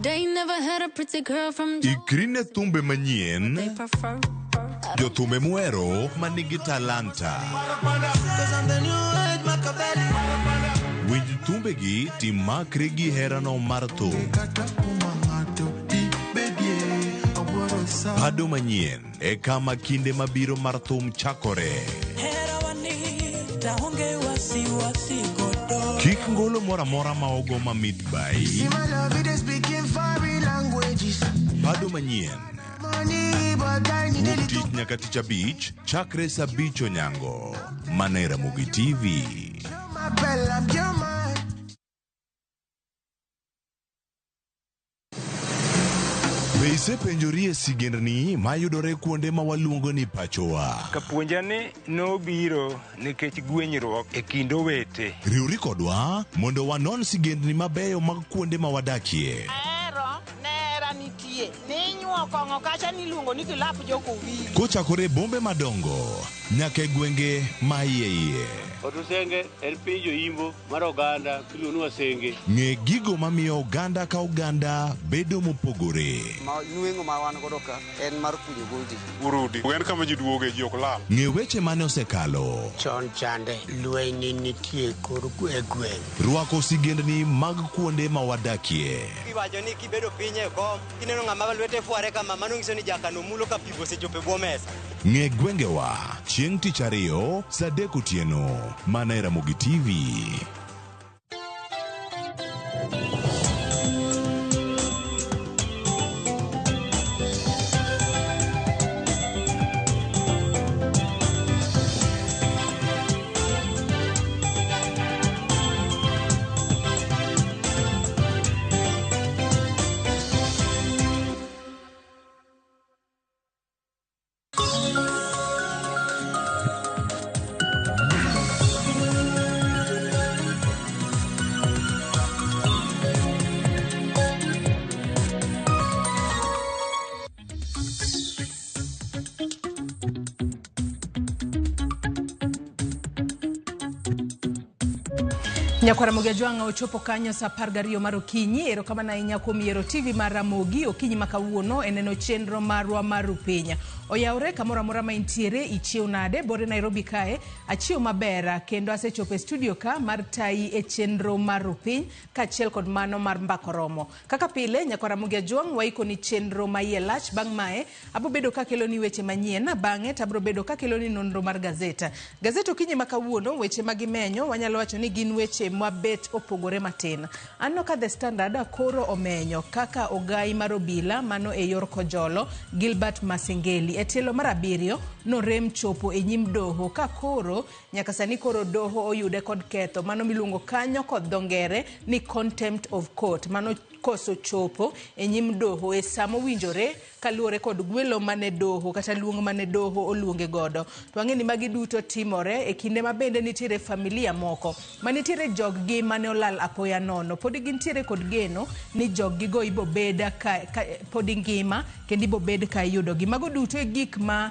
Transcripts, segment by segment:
They never had a pretty girl from Ikri ne thumbe manyien, They prefer. jothumbe muhero ma nigi talanta. Winj thumbegi timakri gi herano mar thum. Pado manyien e kama kinde mabiro mar thum chakore. Kik ngolo moro amora ma ogo mamit bai. Pado manyien. Wuok tich nyaka tich abich chakre saa abich onyango. Mana e Ramogi TV. Be isepenjori e sigendni mayudore kuonde ma waluongo ni pachowa? Kapuonja ni nobiro nikech gwenyruok e kind owete. Riwri kodwa mondo wanon sigendni mabeyo mag kuonde ma wadakie. Ahero ne hera nitie. Ninyuo kong'o kacha niluongo ni kilap jokowili. Kochakore e bombe madongo nyaka e gwenge ma iye iye. Otusenge en piny jo-Imbo mar oganda miluongo ni Wasenge. Ng'e gigo mamiyo oganda ka oganda bedo mopogore. Ma nweng'o ma wan godo ka en mar kunyo goldi. Urudi. En kama ji duoge, ji ok lal. Ng'e weche mane osekalo. Chon chande lweny ne nitie e kor e gweng'. Rwako sigendni mag kuonde ma wadakie. Iwacho ni kibedo piny e kom, kineno ng'ama lwete fware kama, mano nyiso ni jakano mulo ka pigo osechopo e bwo mesa. Ng'e gwengewa chieng' tich ariyo saa adek otieno mana e Ramogi TV. Nyakwar Ramogi Ajwang'a ochopo kanyo saa 12 mar okinyi. Erokamano ahinya kuom yiero TV mar Ramogi okinyi ma kawuono e neno chenro marwa mar Rupiny. Oyawre kamoro amora ma intiere, ichiew nade? Bore Nairobi kae, achiew maber kendo asechopo e studio ka mar tayi e chenro mar Rupiny kaachiel kod mano mar Mbako Romo. Kaka pile, Nyakwar Ramogi Ajwang' waikoni chenro ma iye lach. Bang' mae, abro bedo kakeloni weche manyien, bang'e to abro bedo kakeloni nonro mar gazet. Gazet okinyi ma kawuono, weche ma gimenyo, wanyalo wacho ni gin weche mabet opogore matin. Aneno ka The Standard koro omenyo kaka ogai mar obila mano e yor Kojolo, Gilbert Masengeli. E tielo mar abiriyo, norem chopo e nyim doho ka koro nyaka sani koro doho oyude kod ketho mano miluongo kanyo kod dho ngere ni contempt of court. Mano koso chopo e nyim doho e saa mowinjore kaluwore kod gwelo mane doho kata luong mane doho oluonge godo. To wang'e ni magi duto timore e kinde ma bende nitiere familia moko manitiere joggi mane olal apoya nono. Podi gintiere kod geno ni joggi go ibo bed ka, ka podi ngima kendo ibo bed ka iyudogi. Mago duto e gik ma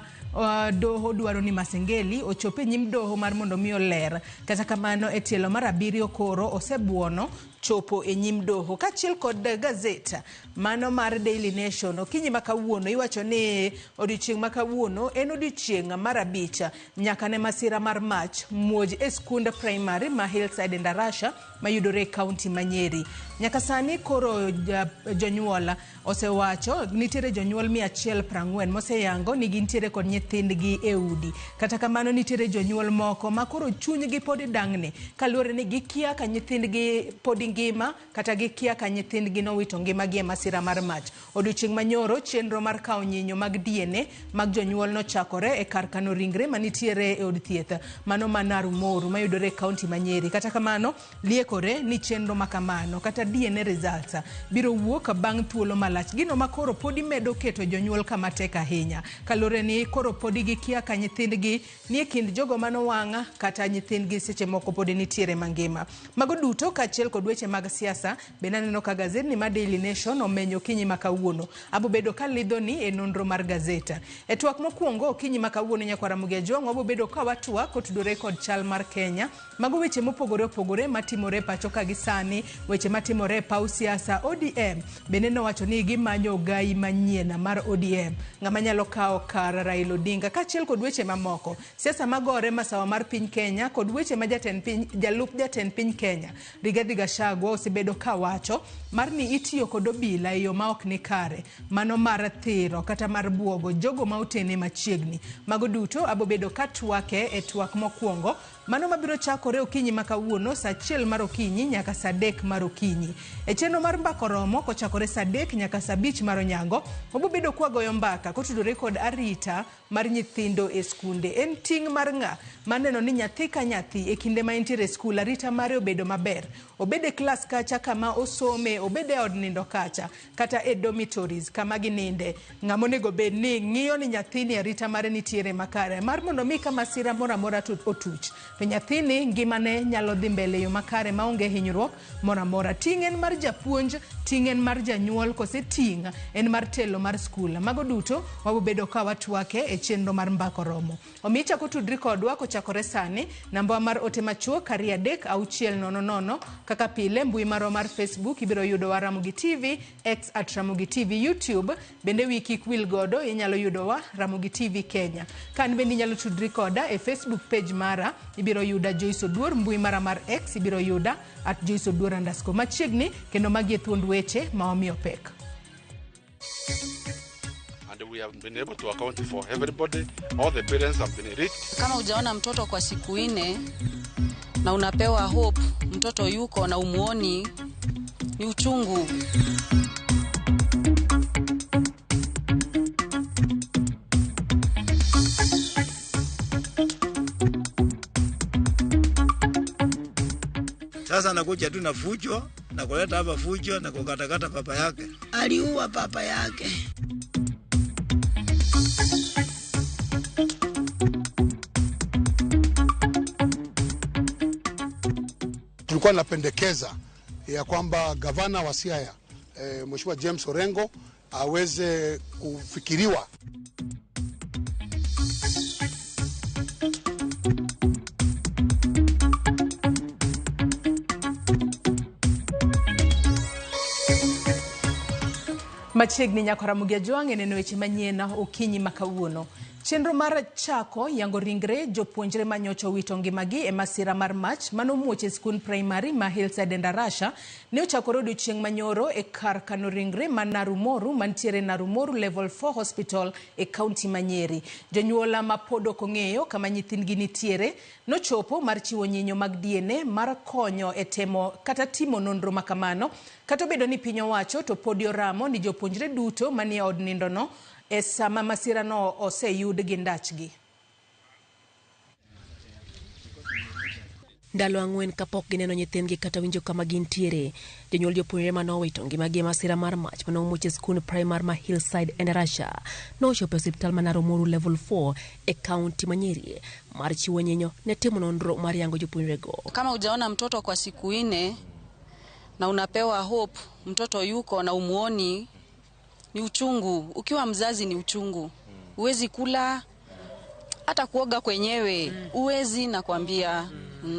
doho dwaro ni Masengeli ochop e nyim doho mar mondo mi oler. Kata kamano e tielo mar abiriyo koro osebuono chopo e nyim doho. Kaachiel kod gazet mano mar Daily Nation okinyi ma kawuono iwacho ni odiochieng' ma kawuono en odiochieng' mar abich nyaka ne masira mar mach muoj e skund primary ma Hillside Endarasha mayudore e kaunti ma Nyeri. Nyaka sani koro jonyuol osewacho nitiere jonyuol 140 moseyango ni gintiere kod nyithindgi e udi. Kata kamano nitiere jonyuol moko ma koro chunygi pod dang'ni kaluwore ni gikia ka nyithindgi pod ngima kata gikia ka nyithindgi nowito ngimagi e masira mar mach. Odiochieng' manyoro chenro mar kawo nyinyo mag DNA mag jonyuol nochakore e kar kano ringre manitiere e od thieth mano ma Narumoru mayudore e kaunti ma Nyeri. Kata kamano liekore ni chenro ma kamano kata DNA results biro wuok bang' thuolo malach. Gino ma koro podi medo keto jonyuol kama tek ahinya kaluwore ni koro podi gikia ka nyithindgi nie kind jogo manowang' kata nyithindgi seche moko podi nitiere mangima. Mago duto kaachiel kod weche weche mag siasa bende aneno ka gazetni ma Daily Nation omenyo okinyi ma kawuono. Abo bedo ka lidhoni e nonro mar gazeta. E twak mokwongo okinyi ma kawuono nyakwar Ramogi Ajwang' wabo bedo ka watwak kotudore kod chal mar Kenya. Mago weche mopogore opogore matimore pacho ka gi sani, weche matimore e paw siasa. ODM bende nowacho ni gimanyo ogai manyien mar ODM, ng'ama nyalo kawo kar Raila Odinga, kaachiel kod weche mamoko. Siasa magore masawa mar piny Kenya kod weche ma jatend piny, jalup jatend piny Kenya Rigathi Gachagua osebedo ka wacho mar ni itiyo kod obila e yo ma ok ni kare, mano mar thiro kata mar buogo jogo ma otene machiegni. Mago duto abo bedo ka twake e twak mokwongo, mano mabiro chakore okinyi ma kawuono saa 1 mar okinyi nyaka saa 3 mar okinyi. E chenro mar mbaka oromo kochakore saa 3 nyaka saa 5 mar onyango, wabo bedo kwagoyo mbaka kotudore kod arita mar nyithindo e skunde. En ting' mar ng'a mar neno ni nyathi ka nyathi e kinde ma entiere e skul arita mare obedo maber, obed e klas kacha kama osome, obed e od nindo kacha, kata e dormitories kama gininde. Ng'ama onego bed ni ng'iyo ni nyathini arita mare nitiere makare, mar mondo mi ka masira moro amora otuch to nyathini ngimane nyalo dhi mbele e yo makare maonge hinyruok moro amora. Ting' en mar japuonj, ting' en mar janyuol, kose ting' en mar telo mar skul. Mago duto wabobedo ka watwake e chenro mar mbaka oromo. Omiyo ichako tudri kodwa kochakore sani, namba mar ote machuok 236 00. Kaka pile mbui marwa mar Facebook ibiro yudowa Ramogi TV, X at Ramogi TV, YouTube bende wi kik wil godo inyalo yudowa Ramogi TV Kenya. Kan bende inyalo tudri koda e Facebook page mara, ibiro yuda Joyce Oduor, mbui mara mar X ibiro yuda at Joyce Oduor _ machiegni. Kendo magi e thuond weche ma wamiyo pek. And we have been able to account for everybody. All the parents have been reached. Kama hujaona mtoto kwa siku 4 na unapewa hope mtoto yuko na umuoni, ni uchungu. Sasa anakuja tu na fujo na kuleta hapa fujo na kukatakata papa yake. Aliua papa yake. Tulikuwa napendekeza ya kwamba gavana wa Siaya Mheshimiwa James Orengo aweze kufikiriwa. Machiegni nyakwar Ramogi Ajwang' e neno weche manyien okinyi ma kawuono. Chenro mar chako yango ringre jopuonjre manyocha owito ngimagi e masira mar mach manomuoch e skund primary ma Hillside Endarasha ne ochakore odiochieng' manyoro e kar kano ringre ma Narumoru mantiere Narumoru Level 4 Hospital e kaunti ma Nyeri. Jonyuol ma pod ok ong'eyo kama nyithindgi nitiere nochopo mar chiwo nyinyo mag DNA mar konyo e temo kata timo nonro makamano. Kata obedo ni piny owacho to podi oramo ni jopuonjre duto manie od nindono e sama masirano oseyud gi ndachgi. Ndalo 4 kapok gineno nyithindgi kata winjo kama gintiere, jonyuol jopuonjre manowito ngimagi e masira mar mach manomuoch e skund primar ma Hillside Endarasha nochopo e osiptal ma Narumoru Level 4 e kaunti ma Nyeri mar chiwo nyinyo ne timo nonro mar yango jopuonjrego. Kama hujaona mtoto kwa siku 4 na unapewa hope mtoto yuko na umuoni, ni uchungu. Ukiwa mzazi ni uchungu. Huwezi kula, hata kuoga kwenyewe huwezi, nakwambia.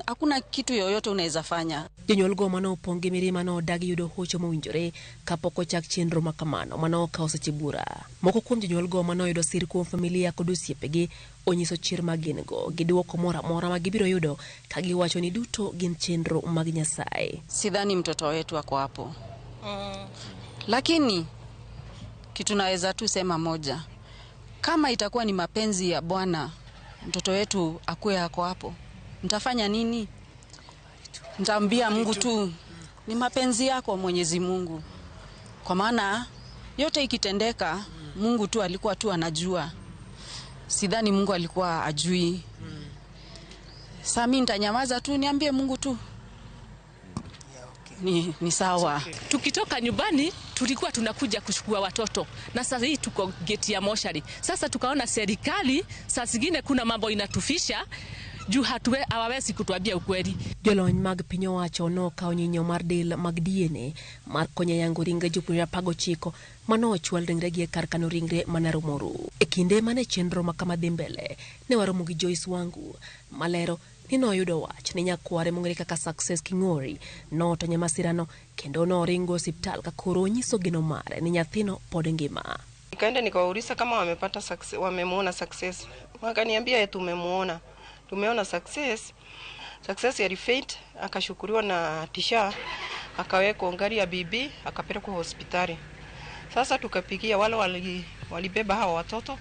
Hakuna kitu yoyote unaweza fanya. Jonyuol go manopong' gi mirima nodagi yudo hocho mowinjore kapok ochak chenro makamano manokawo seche bura. Moko kuom jonyuol go manoyudo sir kuom familia kod osiepegi onyiso chir ma gin go gi duoko moro amora ma gibiro yudo ka giwacho ni duto gin chenro mag Nyasaye. Sidhani mtoto wetu ako hapo. Lakini kitu naweza tu sema moja, kama itakuwa ni mapenzi ya Bwana mtoto wetu akuwe ako hapo, nitafanya nini? Nitaambia Mungu tu ni mapenzi yako Mwenyezi Mungu, kwa maana yote ikitendeka Mungu tu alikuwa tu anajua. Sidhani Mungu alikuwa ajui. Sasa mimi nitanyamaza tu niambie Mungu tu ni sawa. Tukitoka nyumbani tulikuwa tunakuja kuchukua watoto, na sasa hii tuko geti ya moshari. Sasa tukaona serikali saa zingine kuna mambo inatufisha. juu hawawezi kutuambia ukweli. Jolony mag piny owacho nokawo nyinyo mar del mag DNA mar konyo yango ringre jopuonjre 19 mane ochwal ringregi e kar kano ringre ma Naromoru. E kinde mane chenro ma kama dhi mbele, ne waromo gi Joyce Wangu malero ni noyudo wach ni nyakware mong'ere kaka Success King'ori notony e masirano kendo noringo osiptal ka koro onyiso geno mare ni nyathino pod ngima. Nikaenda nikawauliza kama wamepata success, wamemuona Success. Wakaniambia tumemuona. Tumeona Success. Success alifaint, akashukuriwa na tisha, akawekwa gari ya bibi, akapelekwa hospitali. Sasa tukapigia wale walibeba hawa watoto,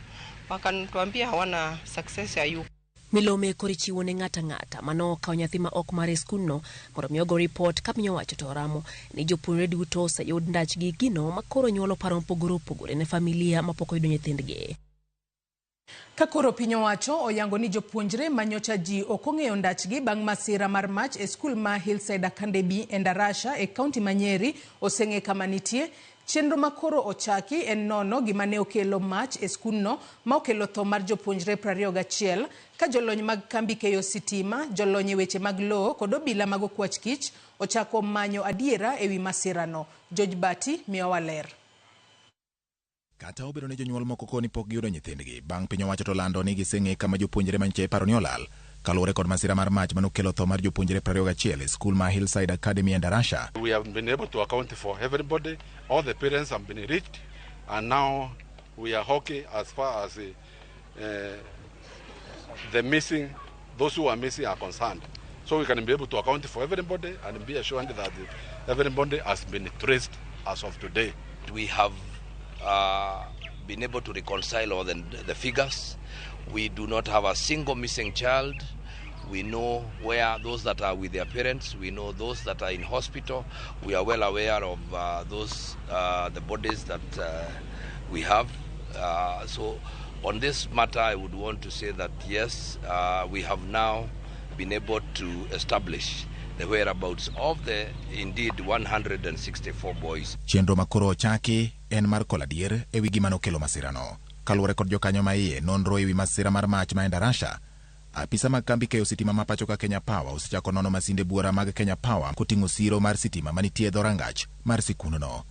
wakatuambia hawana Success hayuko. Milome koro ichiwo ne ng'ata ng'ata mano okawo nyathi ma ok mare e skundno mondo mi ogo ripot ka piny owacho to oramo ni jopuonjre duto oseyud ndachgi gino ma koro nyuolo paro mopogore opogore ne familia mapok oyudo nyithindgi. Ka koro piny owacho oyango ni jopuonjre manyocha ji ok ong'eyo ndachgi bang' masira mar mach e skul ma Hillside Academy e Ndarasha e kaunti ma Nyeri oseng'e kama nitie. Chenro ma koro ochaki en nono gima ne okelo mach e skundno ma okelo tho mar jopuonjre 21 ka jolony mag kambi keyo sitima, jolony e weche mag lowo kod obila mag okwach kich ochako manyo adiera ewi masirano. George Bati miyowa ler. Kata obedo ni jonyuol moko koni pok giyudo nyithindgi bang' piny owacho to lando ni giseng'e kama jopuonjre manyicha iparo ni olal kaluwore kod masira mar mach manokelo tho mar jopuonjre 21 e skul ma Hillside Academy e Ndarasha. We have been able to account for everybody. All the parents have been reached, and now we are okay as far as the missing, those who are missing are concerned. So we can be able to account for everybody and be assured that everybody has been traced as of today. We have been able to reconcile all the figures. We do not have a single missing child. We know where those that are with their parents. We know those that are in hospital. We are well aware of those the bodies that we have. So on this matter, I would want to say that yes, we have now been able to establish the whereabouts of the indeed 164 boys. Chenro ma koro ochaki en mar kolo adier ewi gima nokelo masirano. Kaluwore kod jokanyo ma iye nonro ewi masira mar mach ma e Ndarasha, apisa mag kambi keyo sitima ma pacho ka Kenya Power osechako nono masinde buora mag Kenya Power koting'o siro mar sitima manitie e dhorangach mar sikundno.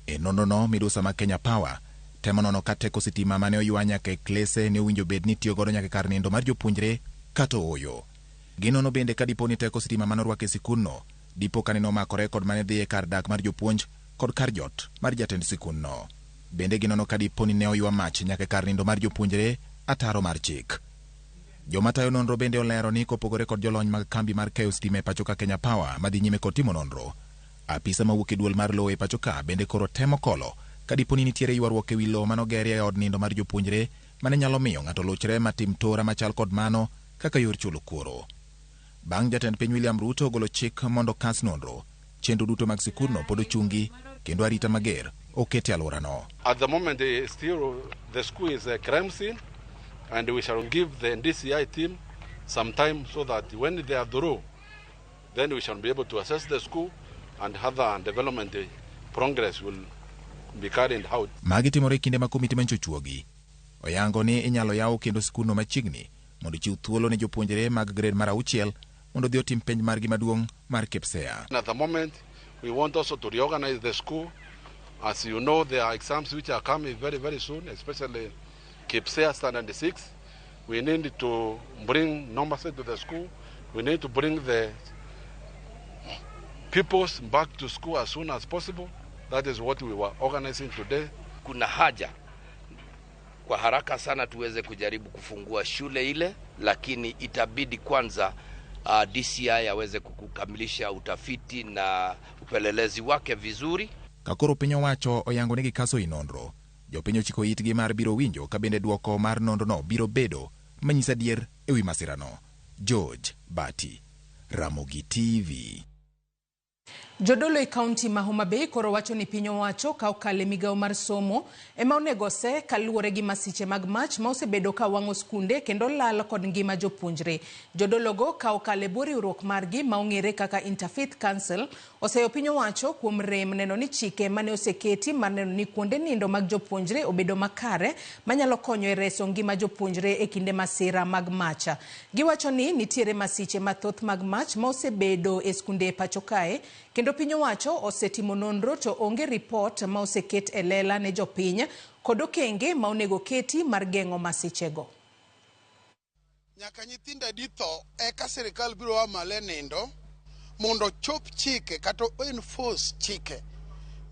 E nonrono midusa mag Kenya Power temo nono ka teko sitima mane oywa nyaka e klese ne owinjo bed ni itiyo godo nyaka e kar nindo mar jopuonjre kata ooyo. Ginono bende ka dipo ni teko sitima manorwak e sikundno dipo ka nene omakore kod mane dhi e kar dak mar jopuonj kod kar jot mar jatend sikundno. Bende ginono ka dipo ni ne oywa mach nyaka e kar nindo mar jopuonjre ataro mar chik. Joma tayo nonro bende olero ni kopogore kod jolony mag kambi mar keyo sitima e pacho ka Kenya Power madhi nyime kod timo nonro, apisa mawuok e duol mar lowo e pacho ka bende koro temo kolo ka dipo ni nitiere ywaruok ewi lowo manogerie e od nindo mar jopuonjre mane nyalo miyo ng'ato luchre matim tora machal kod mano kaka yor chulo kuoro. Bang' jatend piny William Ruto ogolo chik mondo kas nonro, chenro duto mag sikundno pod ochungi kendo arita mager oket e alworano. At the moment, still the school is a crime scene, and we shall give the DCI team some time so that when they are through, then we shall be able to assess the school and other development progress will be carried out. Magi timore e kinde ma komiti manyicho chuogi oyango ni inyalo yaw kendo sikundno machiegni mondo chiw thuolo ne jopuonjre mag grade mar 6 mondo odhi otim penj margi maduong' mar KPSEA. At the moment, we want also to reorganize the school. As you know, there are exams which are coming very, very soon, especially KPSEA Standard 6. We need to bring numbers to the school. We need to bring the pupils back to school as soon as possible. That is what we were organizing today. Kuna haja kwa haraka sana tuweze kujaribu kufungua shule ile, lakini itabidi kwanza DCI aweze kukamilisha utafiti na upelelezi wake vizuri. Ka koro piny owacho oyango ni gikaso i nonro, jopiny ochiko itgi mar biro winjo ka bende duoko mar nonrono biro bedo manyiso adier ewi masirano. George Bati, Ramogi TV. Jodolo e kaunti ma Homa Bay koro wacho ni piny owacho ka okalo e migawo mar somo ema onego ose kaluwore gi masiche mag mach ma osebedo ka wang'o skunde kendo lal kod ngima jopuonjre. Jodologo ka okalo e bwo riwruok margi ma ong'ere kaka Interfaith Council oseyo piny owacho kuom rem neno ni chike mane oseketi mar neno ni kuonde nindo mag jopuonjre obedo makare manyalo konyo e reso ngima jopuonjre e kinde masira mag mach. Giwacho ni nitiere masiche mathoth mag mach ma osebedo e skunde e pacho kae kendo piny owacho osetimo nonro to onge ripot ma oseket e lela ne jopiny kod okenge ma onego keti mar geng'o masichego. Nyaka nyithindo adi tho eka sirikal biro a malo e nindo mondo ochop chike kata enforce chike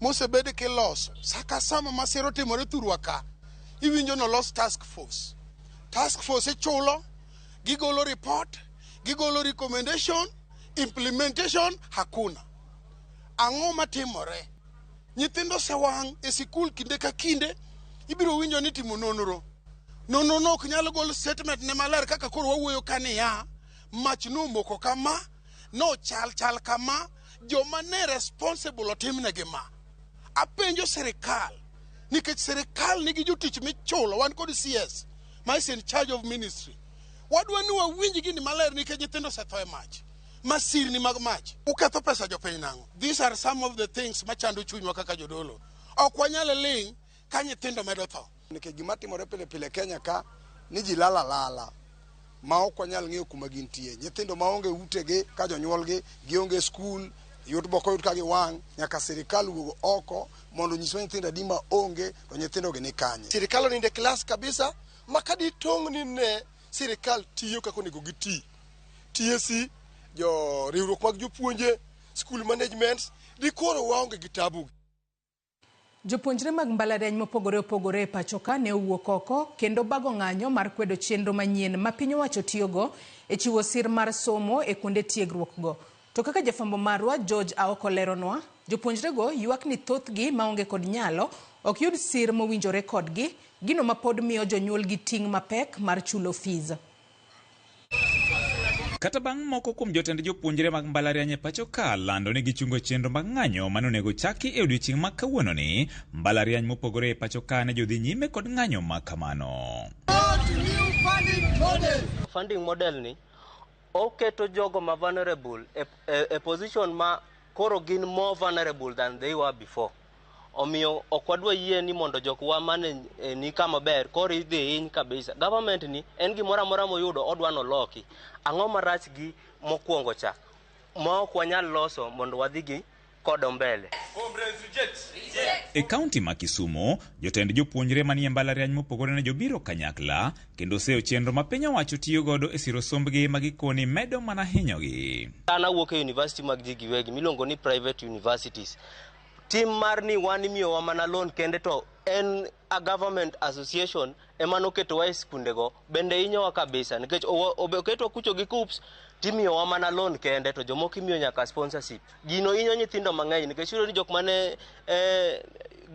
mosebed kiloso. Saka sama masira otimore thurwa ka, iwinjo nolos task force. Task force ichulo, gigolo report, gigolo recommendation, implementation hakuna. Ang'o matimore? Nyithindo osewang' e sikul kinde ka kinde, ibiro winjo ni timo nonro. Nonro no ok nyal gol statement ne maler kaka koro wawuoyo ka niya, mach nomoko kama, nochal chal kama, joma ne responsible otimnegi ma. Apenjo sirikal, nikech sirikal nigi jotich michulo, wan kod CS ma is in charge of ministry. Wadwa ni wawinj gini maler nikech nyithindo osetho e mach. Masirni mag mach. Uketho pesa jopiny nang'o? These are some of the things machando chunywa kaka jodolo. Ok wanyal ling' ka nyithindo medo tho. Nikech gima timore pile pile Kenya ka ni ji lala lala ma ok wanyal ng'eyo kuma gintie. Nyithindo maonge utegi ka jonyuolgi gionge skul, yot boko yud ka giwang', nyaka sirikal wuog oko mondo onyiswa nyithindo adi ma onge to nyithindo gi ni kanye. Sirikal onindo e klas kabisa ma ka ditong' ni ne sirikal tiyo kaka onego giti. TSC, jo riwruok mag jopuonje, school management, dikoro waonge gi tabu. Jopuonjre mag mbalariany mopogore opogore e pacho ka ne owuok oko kendo bago ng'anyo mar kwedo chenro manyien ma piny owacho tiyogo e chiwo sir mar somo e kuonde tiegruok go. To kaka jafwambo marwa George Aoko leronwa, jopuonjrego ywak ni thothgi maonge kod nyalo ok yud sir mowinjore kodgi, gino ma pod miyo jonyuolgi ting' mapek mar chulo fees. Kata bang' moko kuom jotend jopuonjre mag mbalariany e pacho ka lando ni gichungo chenro mag ng'anyo mane onego chaki e odiochieng' ma kawuononi, mbalariany mopogore e pacho ka ne jodhi nyime kod ng'anyo ma kamano. Funding model ni oketo jogo ma vulnerable e position ma koro gin more vulnerable than they were before. Omiyo ok wadwa yie ni mondo jokwa mane ni kama ber koro idhi hiny kabisa. Government ni en gimoro amora moyudo odwa noloki. Ang'o marach gi mokwongo cha ma ok wanyal loso mondo wadhi gi kodo mbele. E kaunti ma Kisumu, jotend jopuonjre manie mbalariany mopogore ne jobiro kanyakla kendo seyo chenro ma piny owacho tiyo godo e siro sombgi ma gikoni medo mana hinyogi. An awuok e university mag ji giwegi miluongo ni private universities. Tim mar ni wan imiyowa mana loan kende to en a government association ema noketowa e skundego bende hinyowa kabisa nikech oketwa kucho gi KUCCPS timiyowa mana loan kende to jomoko imiyo nyaka sponsorship. Gino hinyo nyithindo mang'eny nikech iyudo ni jok mane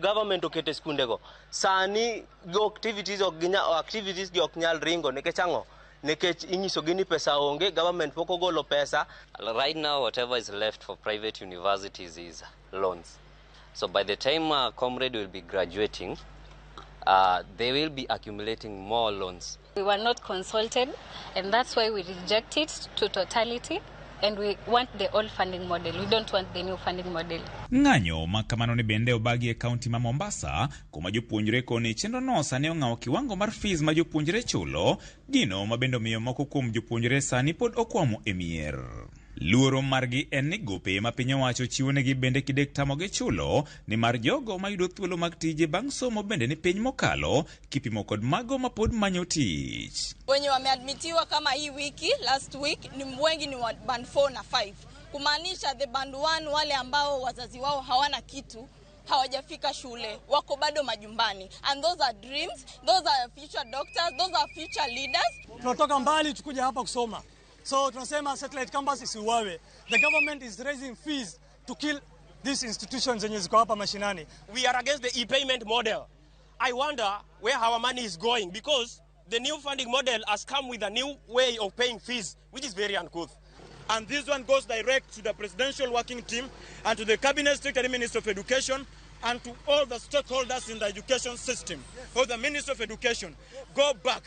government oketo e skundego sani go activities ok ginya, activities gi ok nyal ringo nikech ang'o? Nikech inyisogi ni pesa onge, government pok ogolo pesa. Right now whatever is left for private universities is loans. So by the time a comrade will be graduating, they will be accumulating more loans. We were not consulted, and that's why we reject it to totality, and we want the old funding model. We don't want the new funding model. Ng'anyo ma kamano ni bende obagi e kaunti ma Mombasa, kuma jopuonjre koni chenro no sani ong'awo kiwango mar fees ma jopuonjre chulo, gino ma bende omiyo moko kuom jopuonjre sani pod okwamo e mier. Luoro margi en ni gope ma piny owacho chiwonegi bende kidek tamogi chulo, nimar jogo mayudo thuolo mag tije bang' somo bende ni piny mokalo kipimo kod mago ma pod manyo tich. Wenye wameadmitiwa kama hii wiki last week ni wengi ni wa band 4 na 5, kumaanisha the band 1 wale ambao wazazi wao hawana kitu hawajafika shule, wako bado majumbani, and those are dreams, those are future doctors, those are future leaders. Tunatoka mbali tukuja hapa kusoma. So tunasema satellite campus isiuawe. The government is raising fees to kill these institutions zenye ziko hapa mashinani. We are against the e-payment model. I wonder where our money is going because the new funding model has come with a new way of paying fees, which is very uncouth. And this one goes direct to the presidential working team and to the Cabinet Secretary, Minister of Education, and to all the stakeholders in the education system. For the Minister of Education, go back,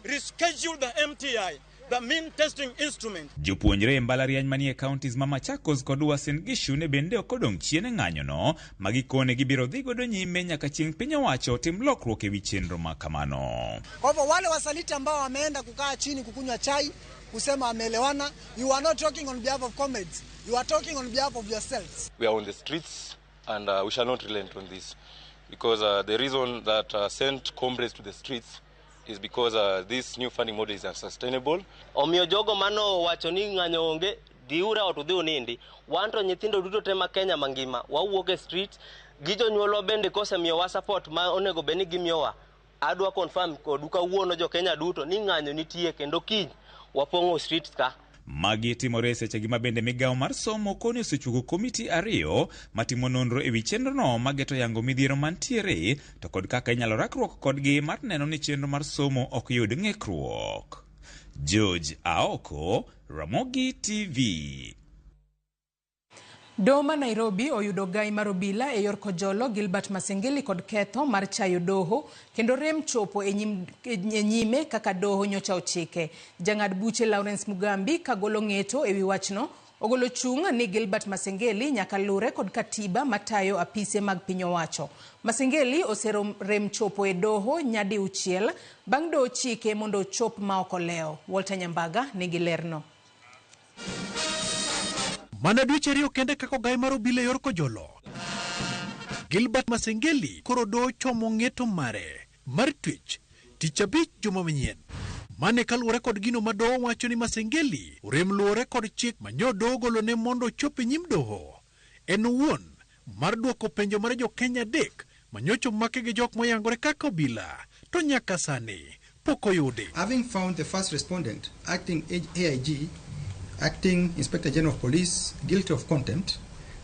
reschedule the MTI, the mean testing instrument. Jopuonjre e mbalariany manie counties ma Machakos kod Uasin Gishu ne bende ok odong' chien e ng'anyono ma gikone gibiro dhi godo nyime nyaka chieng' piny owacho tim lokruok e wi chenro ma kamano. Kwa hivyo wale wasaliti ambao wameenda kukaa chini kukunywa chai kusema wameelewana, you are not talking on behalf of comrades, you are talking on behalf of yourselves. We are on the streets and we shall not relent on this because the reason that sent comrades to the streets is because this new funding model is unsustainable. Omiyo jogo mano wacho ni ng'anyo onge, dhiuru ot udhi unindi. Wan to nyithindo duto te ma Kenya mangima wawuok e street gi jonyuolwa bende kosemiyowa support ma onego bed ni gimiyowa. Adwa confirm kodu kawuono jo Kenya duto ni ng'anyo nitie kendo kiny wapong'o streets ka. Magi timore e sechegi ma bende migawo mar somo koni osechuogo komiti ariyo matimo nonro e wi chenrono mageto yango midhiero mantiere to kod kaka inyalo rakruok kodgi mar neno ni chenro mar somo ok yud ng'ikruok. George Aoko, Ramogi TV. Doho ma Nairobi oyudo gai mar obila e yor Kojolo Gilbert Masengeli kod ketho mar chayo doho kendo rem chopo e nyime kaka doho nyocha ochike. Jang'ad buche Lawrence Mugambi kagolo ng'eto ewi wachno ogolo chung' ni Gilbert Masengeli nyaka lure kod katiba matayo apise mag piny owacho. Masengeli oserem chopo e doho nyadi uchiel bang' doho chike mondo ochop ma ok olewo. Walter Nyambaga nigi lerno. Mana dweche ariyo kende kaka ogai mar obila e yor Kojolo, Gilbert Masengeli koro doho chomo ng'eto mare mar twech tich abich juma manyien. Mane kaluwore kod gino ma doho wacho ni Masengeli orem luwore kod chik manyo doho golone mondo ochop e nyim doho en owuon mar duoko penjo mar jo Kenya adek manyocha omake gi jok moyangore kaka obila to nyaka sani pok oyudi. Having found the first respondent, acting AIG, Acting Inspector General of Police, guilty of contempt,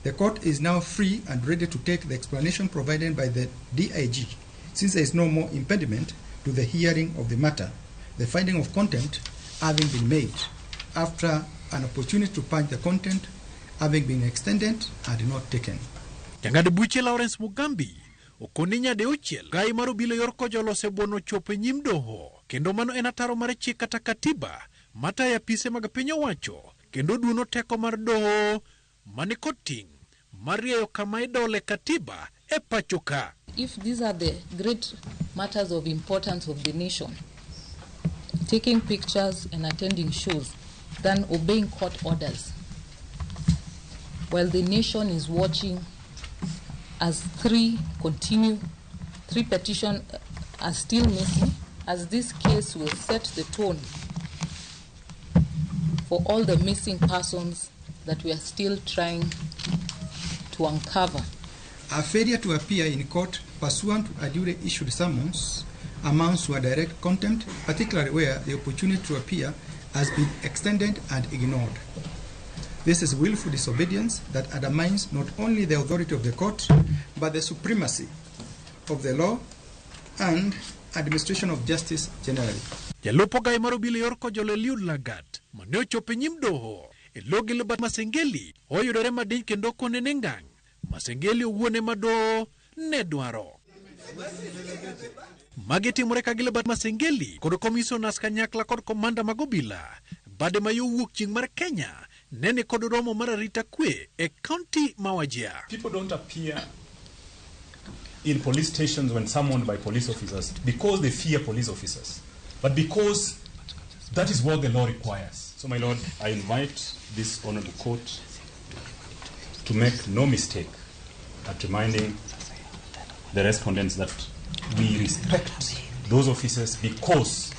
the court is now free and ready to take the explanation provided by the DIG, since there is no more impediment to the hearing of the matter, the finding of contempt having been made after an opportunity to punch the content having been extended and not taken. Jang'ad buche Lawrence Mugambi okoni nyadi auchiel gai mar obila yor Kojolo osebuono chopo e nyim doho kendo mano en ataro mar chik kata katiba matayo apise mag piny owacho kendo duono teko mar doho mani kod ting' mar rieyo kama idole katiba e pacho ka. If these are the great matters of importance of the nation, taking pictures and attending shows than obeying court orders, while the nation is watching as three petitions are still missing, as this case will set the tone for all the missing persons that we are still trying to uncover. A failure to appear in court pursuant to a duly issued summons amounts to a direct contempt, particularly where the opportunity to appear has been extended and ignored. This is willful disobedience that undermines not only the authority of the court, but the supremacy of the law and administration of justice generally. Jalup ogai mar obila yor Kojolo Eliud Lagat mane ochopo e nyim doho e lo Gilbert Masengeli oyudore madiny kendo konene ngang' Masengeli owuon ema doho ne dwaro. Magi timore ka Gilbert Masengeli kod komisionas kanyakla kod komanda mag obila bade ma yo wuok chieng' mar Kenya nene kod romo mar arita kwe e kaunti ma Wajir. People don't appear in police stations when summoned by police officers because they fear police officers, but because that is what the law requires. So, my lord, I invite this honorable court to make no mistake at reminding the respondents that we respect those officers because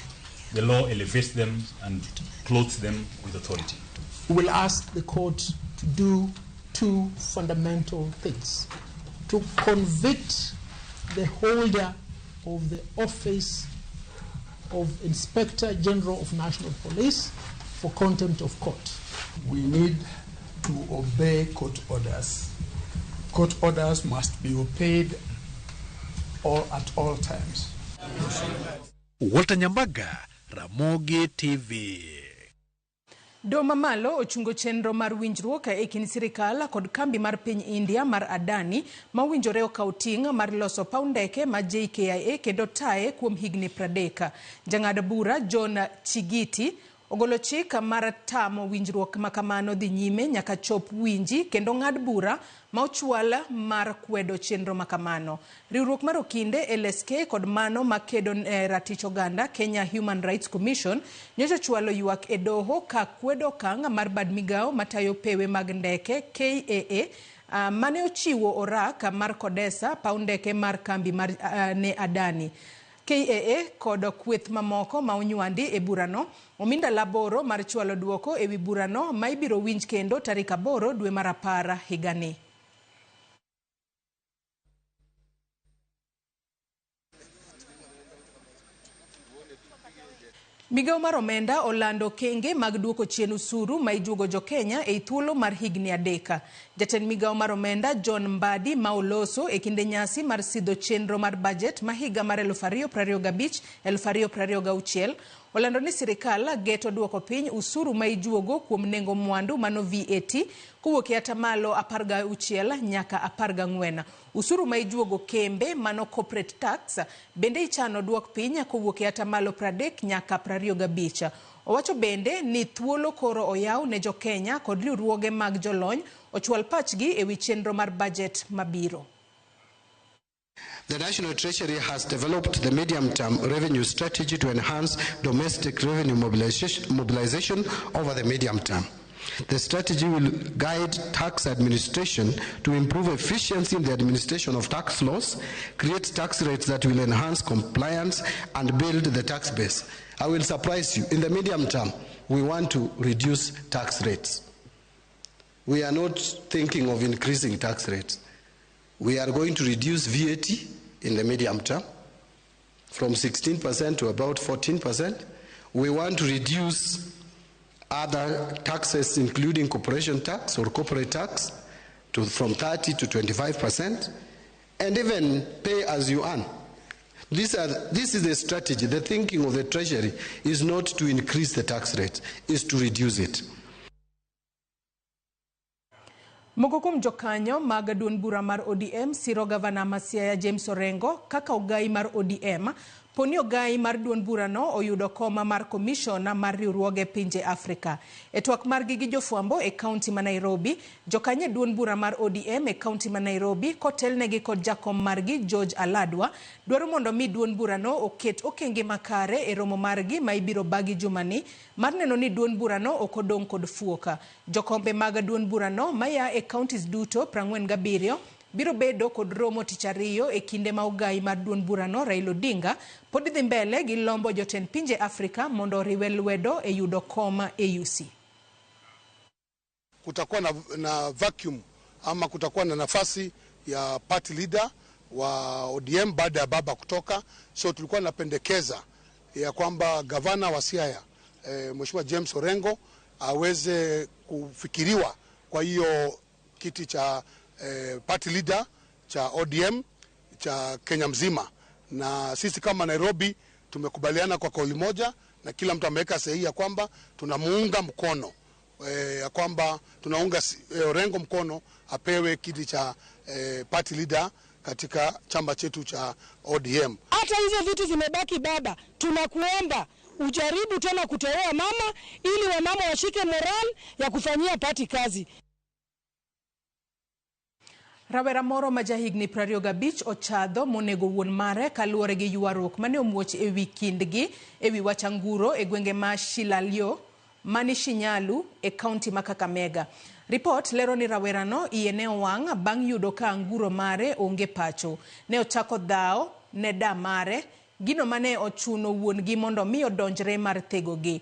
the law elevates them and clothes them with authority. We will ask the court to do two fundamental things: to convict the holder of the office of Inspector General of National Police for contempt of court. We need to obey court orders. Court orders must be obeyed all at all times. Walter Nyambaga, Ramogi TV. Doho mamalo ochungo chenro mar winjruok e kind sirikal kod kambi mar piny India mar Adani ma owinjore okaw ting' mar loso paw ndeke ma JKIA kendo taye kuom higni 30. Jang'ad bura John Chigiti ogolo chik mar tamo winjruok ma kamano dhi nyime nyaka chop winji kendo ng'ad bura ma ochwal mar kwedo chenro ma kamano. Riwruok mar okinde LSK kod mano makedo ne ratich oganda Kenya Human Rights Commission nyocha ochwalo ywak e doho ka kwedo okang' mar bad migao matayo pewe mag ndeke KAA mane ochiwo orak mar kodesa paw ndeke mar kambi mar ne Adani. KAA kod kweth mamoko ma onywandi e burano omi ndalo 8 mar chwalo duoko ewi burano ma ibiro winj kendo tarik 8 dwe mar 10 higani. Migao mar omenda olando okenge mag duoko chien usuru ma ijuogo jo-Kenya ei thuolo mar higni 3. Jatend migao mar omenda John Mbadi ma oloso e kinde nyasi mar sidho chenro mar bajet ma higa mar 2025-2026 olando ni sirikal geto duoko piny usuru ma ijuogo kuom nengo mwandu mano VAT kowuok e atamalo 16 nyaka 14. Usuru ma ijuogo kembe mano corporate tax bende ichano duok piny kowuok e atamalo 30 nyaka 25. Owacho bende ni thuolo koro oyaw ne jo-Kenya kod riwruoge mag jolony ochwal pachgi ewi chenro mar bajet mabiro. The National Treasury has developed the medium-term revenue strategy to enhance domestic revenue mobilization over the medium term. The strategy will guide tax administration to improve efficiency in the administration of tax laws, create tax rates that will enhance compliance, and build the tax base. I will surprise you. In the medium term, we want to reduce tax rates. We are not thinking of increasing tax rates. We are going to reduce VAT in the medium term from 16% to about 14%. We want to reduce other taxes, including corporation tax or corporate tax, to from 30 to 25%, and even pay as you earn. This is the strategy. The thinking of the Treasury is not to increase the tax rate, is to reduce it. Moko kuom jokanyo mag duond bura mar ODM siro gavana ma Siaya James Orengo kaka ogai mar ODM poni ogai mar duond burano oyudo koma mar komishona mar riwruoge pinje Afrika. E twak margi gi jofwambo e kaunti ma Nairobi, jokanyo e duond bura mar ODM e kaunti ma Nairobi kotelnegi kod jakom margi George Aladwa dwaro mondo mi duond burano oket okenge makare e romo margi ma ibiro bagi jumani mar neno ni duond burano ok odong' kod fuoka. Jokombe mag duond burano maya e counties duto 47 biro bedo kod romo tich ariyo e kinde ma ogai mar duond burano Raila Odinga pod dhi mbele gi lombo jotend pinje Afrika mondo oriwe lwedo e yudo koma AUC. Kutakuwa na vacuum ama kutakuwa na nafasi ya party leader wa ODM baada ya baba kutoka, so tulikuwa napendekeza ya kwamba gavana wa Siaya Mheshimiwa James Orengo aweze kufikiriwa kwa hiyo kiti cha party leader cha ODM cha Kenya mzima. Na sisi kama Nairobi tumekubaliana kwa kauli moja na kila mtu ameweka sahihi ya kwamba tunamuunga mkono, ya kwamba tunaunga Orengo mkono apewe kiti cha party leader katika chama chetu cha ODM. Hata hizo vitu zimebaki baba, tunakuomba ujaribu tena kuteua mama ili wamama washike moral ya kufanyia party kazi. Rawera moro ma jahigni 25 ochadho monego wuon mare kaluwore gi ywaruok mane omuoch ewi kindgi ewi wach anguro e gwenge ma Shilalio mani Shinyalu e kaunti ma Kakamega. Ripot lero ni rawerano iye ne owang' bang' yudo ka anguro mare onge pacho. Ne ochako dhawo ne da mare, gino mane ochuno wuon-gi mondo mi odonjre mar thegogi.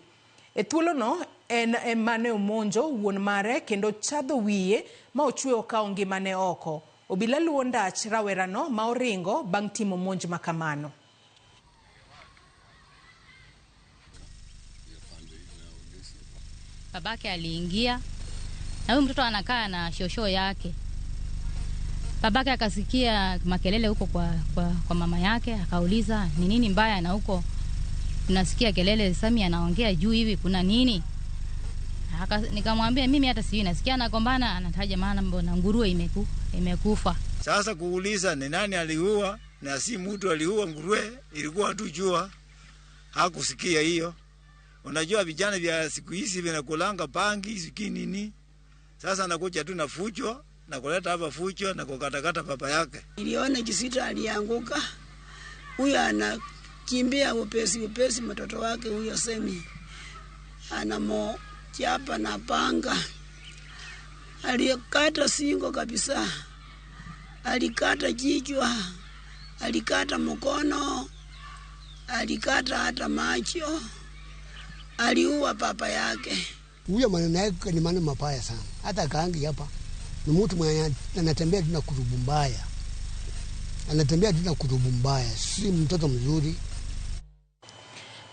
E thuolono en ema ne omonjo wuon mare kendo chadho wiye ma ochwe okawo ngimane oko. Obila luwo ndach rawerano ma oringo bang' timo monj ma kamano. Babake aliingia na huyu mtoto anakaa na shosho yake. Babake akasikia makelele huko kwa mama yake, akauliza ni nini mbaya na huko unasikia kelele, Sami anaongea juu hivi, kuna nini? Nikamwambia mimi hata sijui, nasikia anagombana, anataja maana mbona nguruwe imekufa. Sasa kuuliza ni nani aliua, na si mtu aliua nguruwe, ilikuwa tu jua. Hakusikia hiyo. Unajua vijana vya siku hizi vinakulanga bangi siki nini. Sasa anakuja tu na fujo na kuleta hapa fujo na kukatakata papa yake. Niliona Kisita alianguka. Huyo anakimbia upesi upesi, mtoto wake huyo Semi anamochapa na panga. Alikata singo kabisa, alikata kichwa, alikata mkono, alikata hata macho, aliua papa yake. Huyo maneno yake ni maneno mabaya sana. Hata kaangi hapa ni mtu mwenye anatembea tu na kurubu mbaya, anatembea tu na kurubu mbaya, si mtoto mzuri.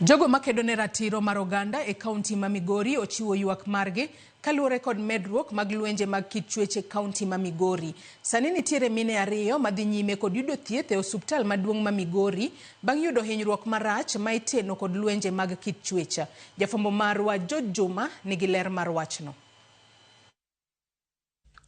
Jogo makedo ne ratiro mar oganda e kaunti ma Migori ochiwo ywak margi kaluwore kod medruok mag lwenje mag kit chwech e kaunti ma Migori. Sani nitiere mine ariyo madhi nyime kod yudo thieth e osuptal maduong' ma Migori bang' yudo hinyruok marach ma iteno kod lwenje mag kit chwech. Jafwambo marwa George Juma nigi ler mar wachno.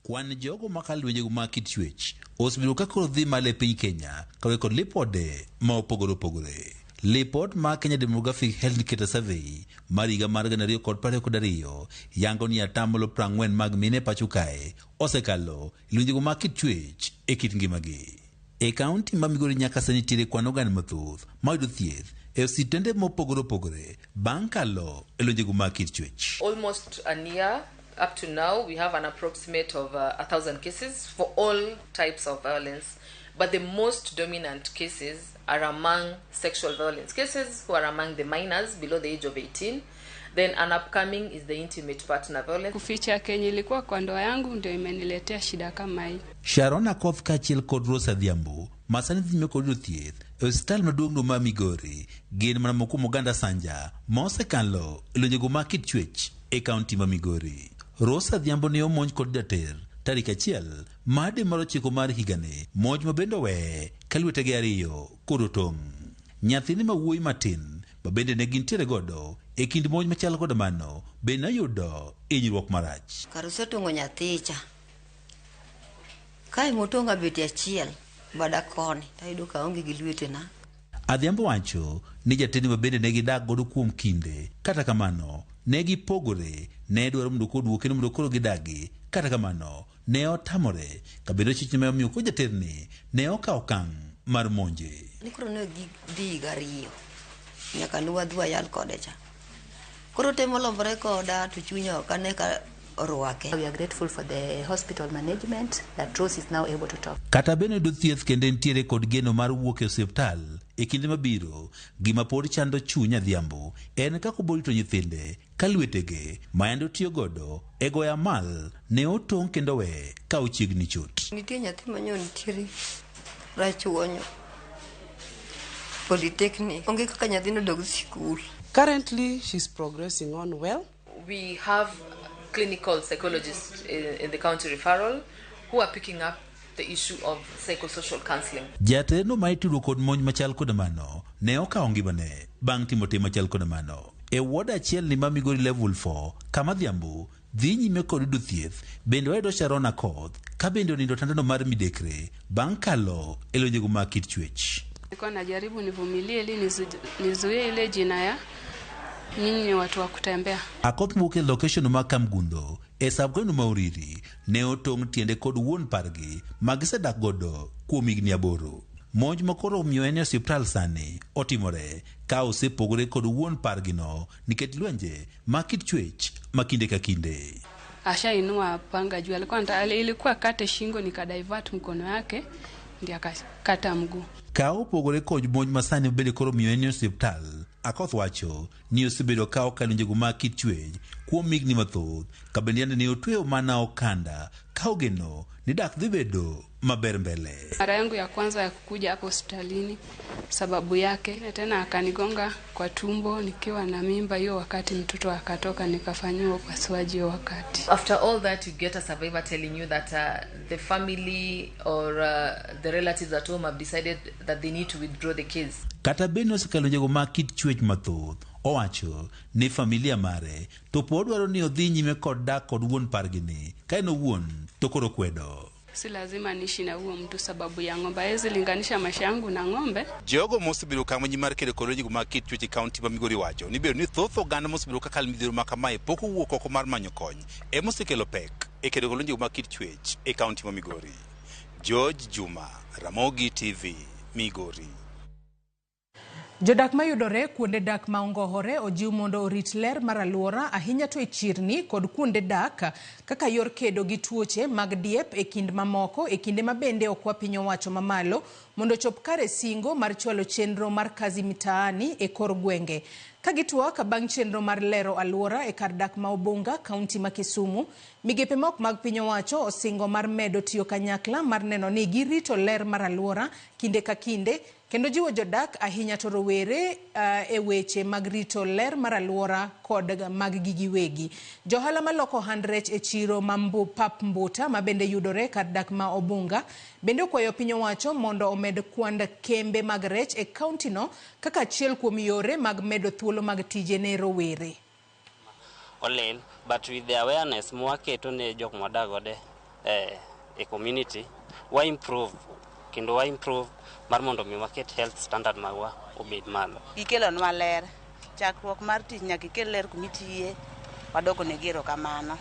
Kwan jogo makalo lwenje mag kit chwech osebedo ka koro dhi malo e piny Kenya kaluwore kod lipode ma opogore opogore. Lipot mar Kenya Demographic Health Indicator Survey mar higa mar 2022 yango ni 40% mag mine pacho kae osekalo lwenjego mag kit chwech e kit ngimagi. E kaunti ma Migori nyaka sani nitiere kwan oganda mathoth mayudo thieth e osiptende mopogore opogore bang' kalo e lwenjego mag kit chwech. Almost a year up to now, we have an approximate of 1,000 cases for all types of violence. But the most dominant cases are among sexual violence cases, who are among the minors below the age of 18. Then an upcoming is the intimate partner violence. Kuficha kenye ilikuwa kwa ndoa yangu ndio imeniletea shida kama hii. Sharon Akoth kaachiel kod Rose Adhiambo ma sani dhi nyime kod yudo thieth e osiptal maduong' ma Migori gin mana moko kuom oganda Sanja ma osekalo e lwenjego mag kit chwech e kaunti ma Migori. Rose Adhiambo ne omonj kod jater tarik 1 mar dwe mar 9 mar higani, monj ma bende oweye ka lwetege ariyo kod otong'. Nyathine ma wuoyi matin ma bende ne gintiere godo e kind monj machal kod mano bende noyudo hinyruok marach. Kar osetong'o nyathicha, kae motong'a beti achiel bada koni tayudo ka aonge gi lwetena. Adhiambo wacho ni jatende ma bende ne gidak godo kuom kinde, kata kamano ne gipogore, ne dwaro mondo koduoke mondo koro gidagi, kata kamano ne otamore kabedo chich ma omiyo koro jaterni ne okawo okang' mar monje. Ni koro ne dhi higa 2 nyaka ne wadhi wayal kode cha. Koro temo lombore koda to chunya ok ane ka orwake. We are grateful for the hospital management that Rose is now able to talk. Kata bende yudo thieth kendo nitiere kod geno mar wuok e osiptal e kinde mabiro, gima pod chando chuny Adhiambo en kaka oborito nyithinde ka lwetege ma yande otiyo godo e goyo amal ne otong' kendo we ka ochiegni chot. Nitie nyathi manyo nitiere Rachuonyo Polytechnic. Onge kaka nyathino dog sikul. Currently, she's progressing on well. We have clinical psychologists in the county referral who are picking up the issue of psychosocial counseling. Jateno ma itudo kod monj machal kod mano ne okawo ngimane bang' timo tim machal kod mano. E ward achiel ni ma Migori level 4 kama Adhiambo dhi nyime kod yudo thieth, bende wayudo Sharon Akoth ka bende onindo tandano mar midekre bang' kalo e lwenjego mag kit chwech. Nilikuwa najaribu nivumilie ili nizuie ile jina ya nyinyi ni watu wa kutembea. Akoth wuok e location ma Kamgundo e sub-county ma Uriri ne otong' tiende kod wuon pargi ma gisedak godo kuom higni 8. Monj ma koro omiyo en e osiptal sani otimore ka osepogore kod wuon pargino nikech lwenje ma kit chwech ma kinde ka kinde. Ashainua panga juu, alikuwa ilikuwa kate shingo, nikadivert mkono yake ndiye akakata mguu. Ka opogore kod monj ma sani bende koro miyo en e osiptal, Akoth wacho ni osebedo ka okalo lwenjego mag kit chwech kuom higni mathoth ka bende yande ne otweyo mana okanda ka ogeno ni dak dhi bedo maber mbele. Mara yangu ya kwanza ya kukuja hapo hospitalini sababu yake tena akanigonga kwa tumbo nikiwa na mimba hiyo, wakati mtoto akatoka nikafanyiwa upasuaji hiyo wakati. After all that you get a survivor telling you that the family or the relatives at home have decided that they need to withdraw the case. Kata bende osekalo lwenjego mag kit chwech mathoth, Owacho ni familia mare to pod dwaro ni odhi nyime kod dak kod wuon pargi ni ka en owuon to koro kwedo. Si lazima niishi na huo mtu sababu ya ng'ombe. Hawezi linganisha maisha yangu na ng'ombe. Jogo mosebedo kama mar kedo kod lwenjego mag kit chwech e kaunti ma Migori wacho ni bedo ni thoth oganda mosebedo kakalo midhiero ma kamae pok owuok oko mar manyo kony ema osekelo pek e kedo kod lwenjego mag kit chwech e kaunti ma Migori. George Juma, Ramogi TV, Migori. Jodak mayudore kuonde dak ma ongohore ojiw mondo orit ler mar alwora ahinya to e chirni kod kuonde dak kaka yor kedo gi tuoche mag diep e kind mamoko e kinde ma bende okwa piny owacho mamalo mondo ochop kare singo mar chwalo chenro mar kazi mitaani e kor gwenge. Ka gitwak bang' chenro mar lero alwora e kar dak ma Obunga, kaunti ma Kisumu, migepe mok mag piny owacho osingo mar medo tiyo kanyakla mar neno ni girito ler mar alwora kinde ka kinde kendo jiwo jodak ahinya to rowere e weche mag rito ler mar alwora kod mag gi giwegi. Johala maloko ohand rech e chiro ma Pap Mbuta ma bende yudore kar dak ma Obunga bende okwayo piny owacho mondo omed kwand kembe mag rech e kaunti no kaka achiel kuom yore mag medo thuolo mag tije ne rowere. Olil, but with the awareness mwaketo ne jok mwadak godo e community, wa improve kendo wa improve mar mondo mi waket health standard magwa obed malo. Gikelonwa ler. Chakruok mar tich nyaka ikel ler kumitiye, wadoko negi erokamano.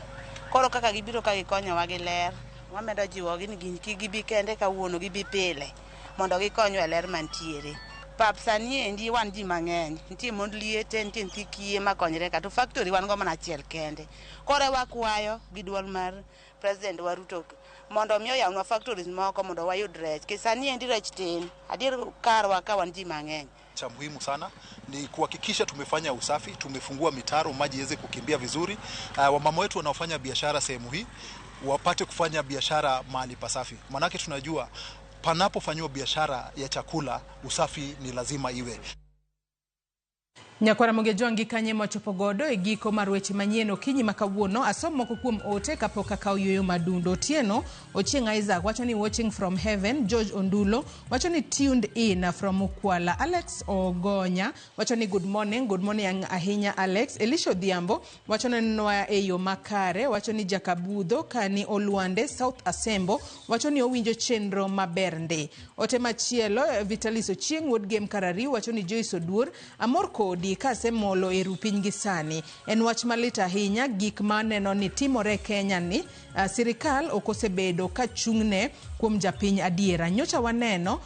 Koro kaka gibiro ka gikonyowa gi ler, wamedo jiwogi ni gin kik gibi kende kawuono, gibi pile mondo gikonywa e ler mantiere. Pap sani endi wan ji mang'eny, nitie mond liete, nitie nyithi kiye makonyre ka, to factory wan go mana achiel kende. Koro wakwayo gi duol mar President wa Ruto mondo mi oyawnwa factories moko mondo wayud rech. Nikech sani endi rech tin, adier karwa ka wan ji mang'eny. Cha muhimu sana ni kuhakikisha tumefanya usafi, tumefungua mitaro maji iweze kukimbia vizuri. Wamama wetu wanaofanya biashara sehemu hii wapate kufanya biashara mahali pasafi, manake tunajua panapofanywa biashara ya chakula usafi ni lazima iwe. Nyakwara Mogejongi kanye mochopo godo e giko mar weche manyien okinyi ma kawuono. Asom moko kuom ote kapok akawo yueyo madundo. Otieno Ochieng Isaac wacho ni watching from heaven. George Ondulo wacho ni tuned in from Ukwala. Alex Ogonya wacho ni good morning. Good morning ahinya Alex. Elisha Odhiambo wacho ni nwa e yo makare. Wacho ni Jakabudho kani Olwande South Asembo wacho ni owinjo chenro maber ndi. Ote machielo Vitalis Ochieng wuod Gem Karari wacho ni Joyce Oduor amor kodi kasemolo e rupiny gi sani. En wach malit ahinya gik ma neno ni timore Kenya ni sirikal ok osebedo ka chung'ne kuom japiny adiera. Nyocha waneno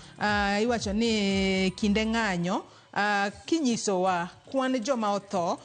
iwacho ni kinde ng'anyo kinyisowa kwan joma otho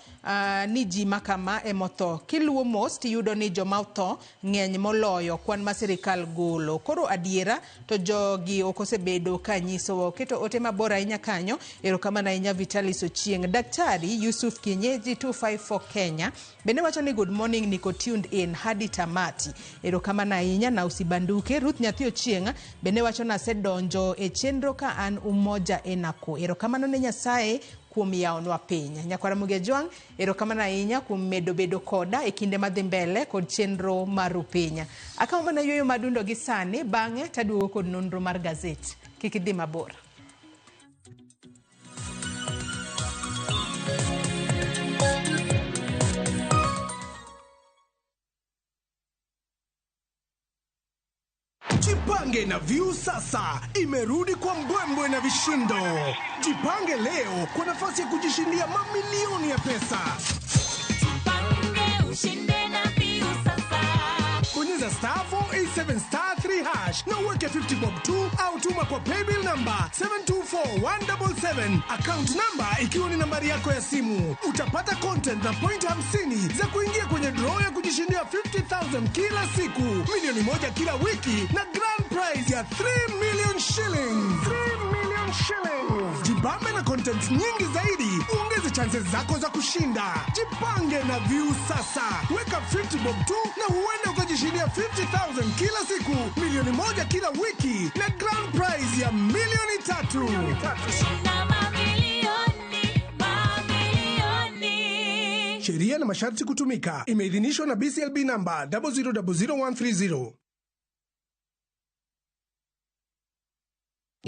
ni ji makama emotho. Kiluwo mos tiyudo ni joma otho ng'eny moloyo kwan ma sirikal golo. Koro adiera to jogi ok osebedo ka nyisowa. Oketo ote mabor ahinya kanyo. Erokamano ahinya Vitalis Ochieng. Daktari Yusuf Kienyeji 254 Kenya bende wacho ni good morning, niko tuned in hadi tamati. Erokamano ahinya na usibanduke. Ruth Nyathi Ochieng bende wacho ni asedonjo e chenro ka an Umoja Enako. Erokamano ne Nyasaye kuom yawonwa piny. Nyakwara Mugejwang', erokamano ahinya kuom medo bedo koda e kinde madhi mbele kod chenro mar Rupiny. Akawo mana yueyo madundo gi sani, bang'e taduogo kod nonro mar gazet. Kik idhi mabor. Jipange na View sasa imerudi kwa mbwembwe na vishindo. Jipange leo kwa nafasi ya kujishindia mamilioni ya pesa. Jipange ushinde na View sasa. Bonyeza star 487 star 3 hash na uweke 50 bob tu au tuma kwa paybill number 724177, account number ikiwa ni nambari yako ya simu. Utapata content na point 50 za kuingia kwenye draw ya kujishindia 50,000 kila siku, milioni 1 kila wiki na grand prize ya 3 million shillings. 3 million shillings. Jibambe na content nyingi zaidi, uongeze chances zako za kushinda. Jipange na View sasa. Weka 50 bob tu na huenda ukajishindia 50,000 kila siku, milioni 1 kila wiki na grand prize ya milioni 3. Shinda mamilioni, mamilioni. Sheria na masharti kutumika. Imeidhinishwa na BCLB number 0000130.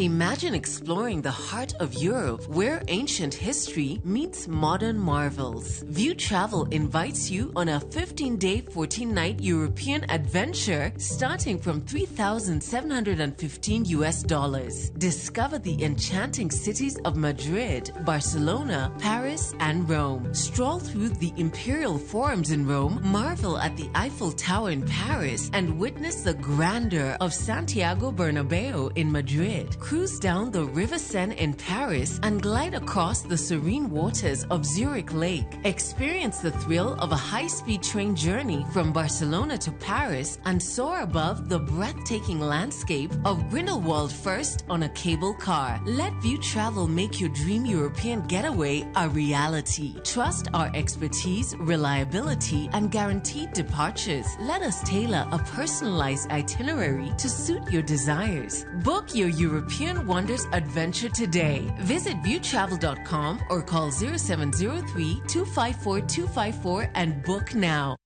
Imagine exploring the heart of Europe where ancient history meets modern marvels. View Travel invites you on a 15 day, 14 night European adventure starting from 3,715 US dollars. Discover the enchanting cities of Madrid, Barcelona, Paris, and Rome. Stroll through the imperial forums in Rome, marvel at the Eiffel Tower in Paris, and witness the grandeur of Santiago Bernabeu in Madrid. Cruise down the River Seine in Paris and glide across the serene waters of Zurich Lake. Experience the thrill of a high speed train journey from Barcelona to Paris and soar above the breathtaking landscape of Grindelwald first on a cable car. Let View Travel make your dream European getaway a reality. Trust our expertise, reliability, and guaranteed departures. Let us tailor a personalized itinerary to suit your desires. Book your European Wonders adventure today. Visit viewtravel.com or call 0703 254 254 and book now.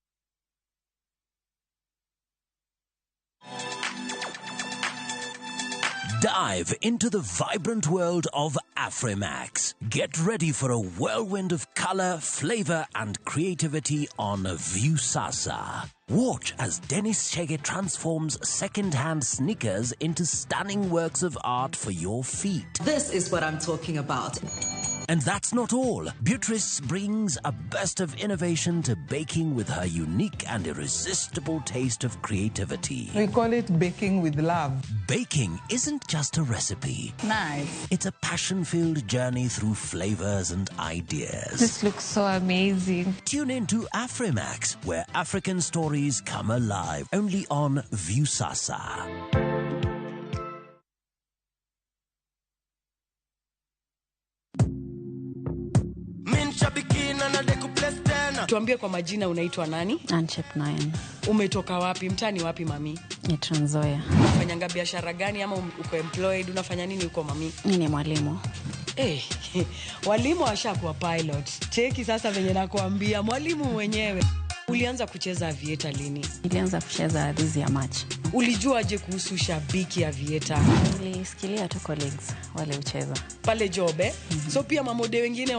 Dive into the vibrant world of Afrimax. Get ready for a whirlwind of color, flavor, and creativity on Viusasa. Watch as Dennis Chege transforms second-hand sneakers into stunning works of art for your feet. This is what I'm talking about. And that's not all. Beatrice brings a burst of innovation to baking with her unique and irresistible taste of creativity. We call it baking with love. Baking isn't just a recipe. Nice. It's a passion-filled journey through flavors and ideas. This looks so amazing. Tune in to Afrimax, where African stories come alive, only on Viusasa. Tuambie kwa majina, unaitwa nani? Anchep 9. Umetoka wapi? Mtaani wapi mami? Ni Trans Nzoia. Unafanyanga biashara gani ama uko employed? Unafanya nini huko mami? Mimi ni mwalimu. Eh, walimu washakuwa pilot. Cheki sasa venye nakuambia, mwalimu mwenyewe. Ulianza kucheza aviator lini? Nilianza kucheza this year March. Ulijuaje kuhusu shabiki aviator? Nilisikilia tu colleagues wale ucheza pale job eh? So pia mamode wengine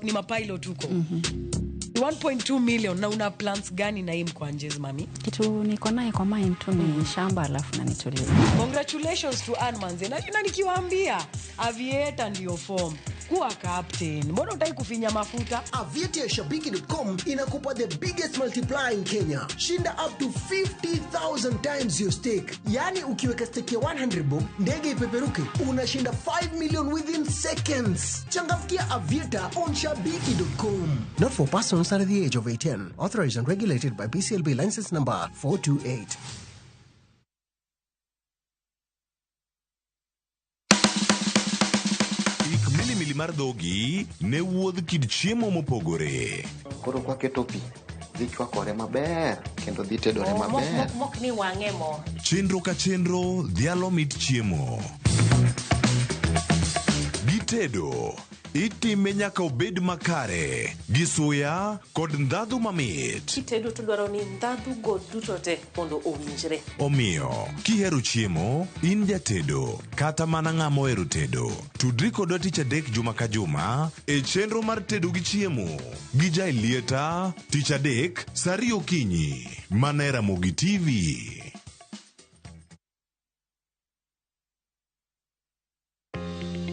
ni mapilot huko. 1.2 million na una plans gani na hii mkwanjezi mami? Kitu niko naye kwa mind tu ni shamba alafu na nitulize. Congratulations to Ann Manze. Na nikiwaambia aviator ndio form. Kuwa captain. Mbona hutaki kufinya mafuta? Aviator ya Shabiki.com inakupa the biggest multiplier in Kenya. Shinda up to 50,000 times your stake. Yani ukiweka stake ya 100 bob, ndege ipeperuke, unashinda 5 million within seconds. Changamkia Aviator on Shabiki.com. Not for persons under the age of 18. Authorized and regulated by BCLB license number 428. Ik milimili mar dhogi ne wuodh kit chiemo mopogore. Koro kwaketo pi, dhi chwakore maber kendo dhi tedore maber. Mok ni wang'e mo. Chenro ka chenro dhialo mit chiemo. Gitedo itime nyaka obed makare gi suya kod ndhadhu mamit. Kitedo to dwaro ni ndhadhu go duto te mondo owinjre. Omiyo, kihero chiemo, in jatedo kata mana ng'ama ohero tedo, tudri kodwa tich adek juma ka juma e chenro mar tedo gi chiemo gi Jailieta tich adek saa ariyo okinyi mana e Ramogi TV.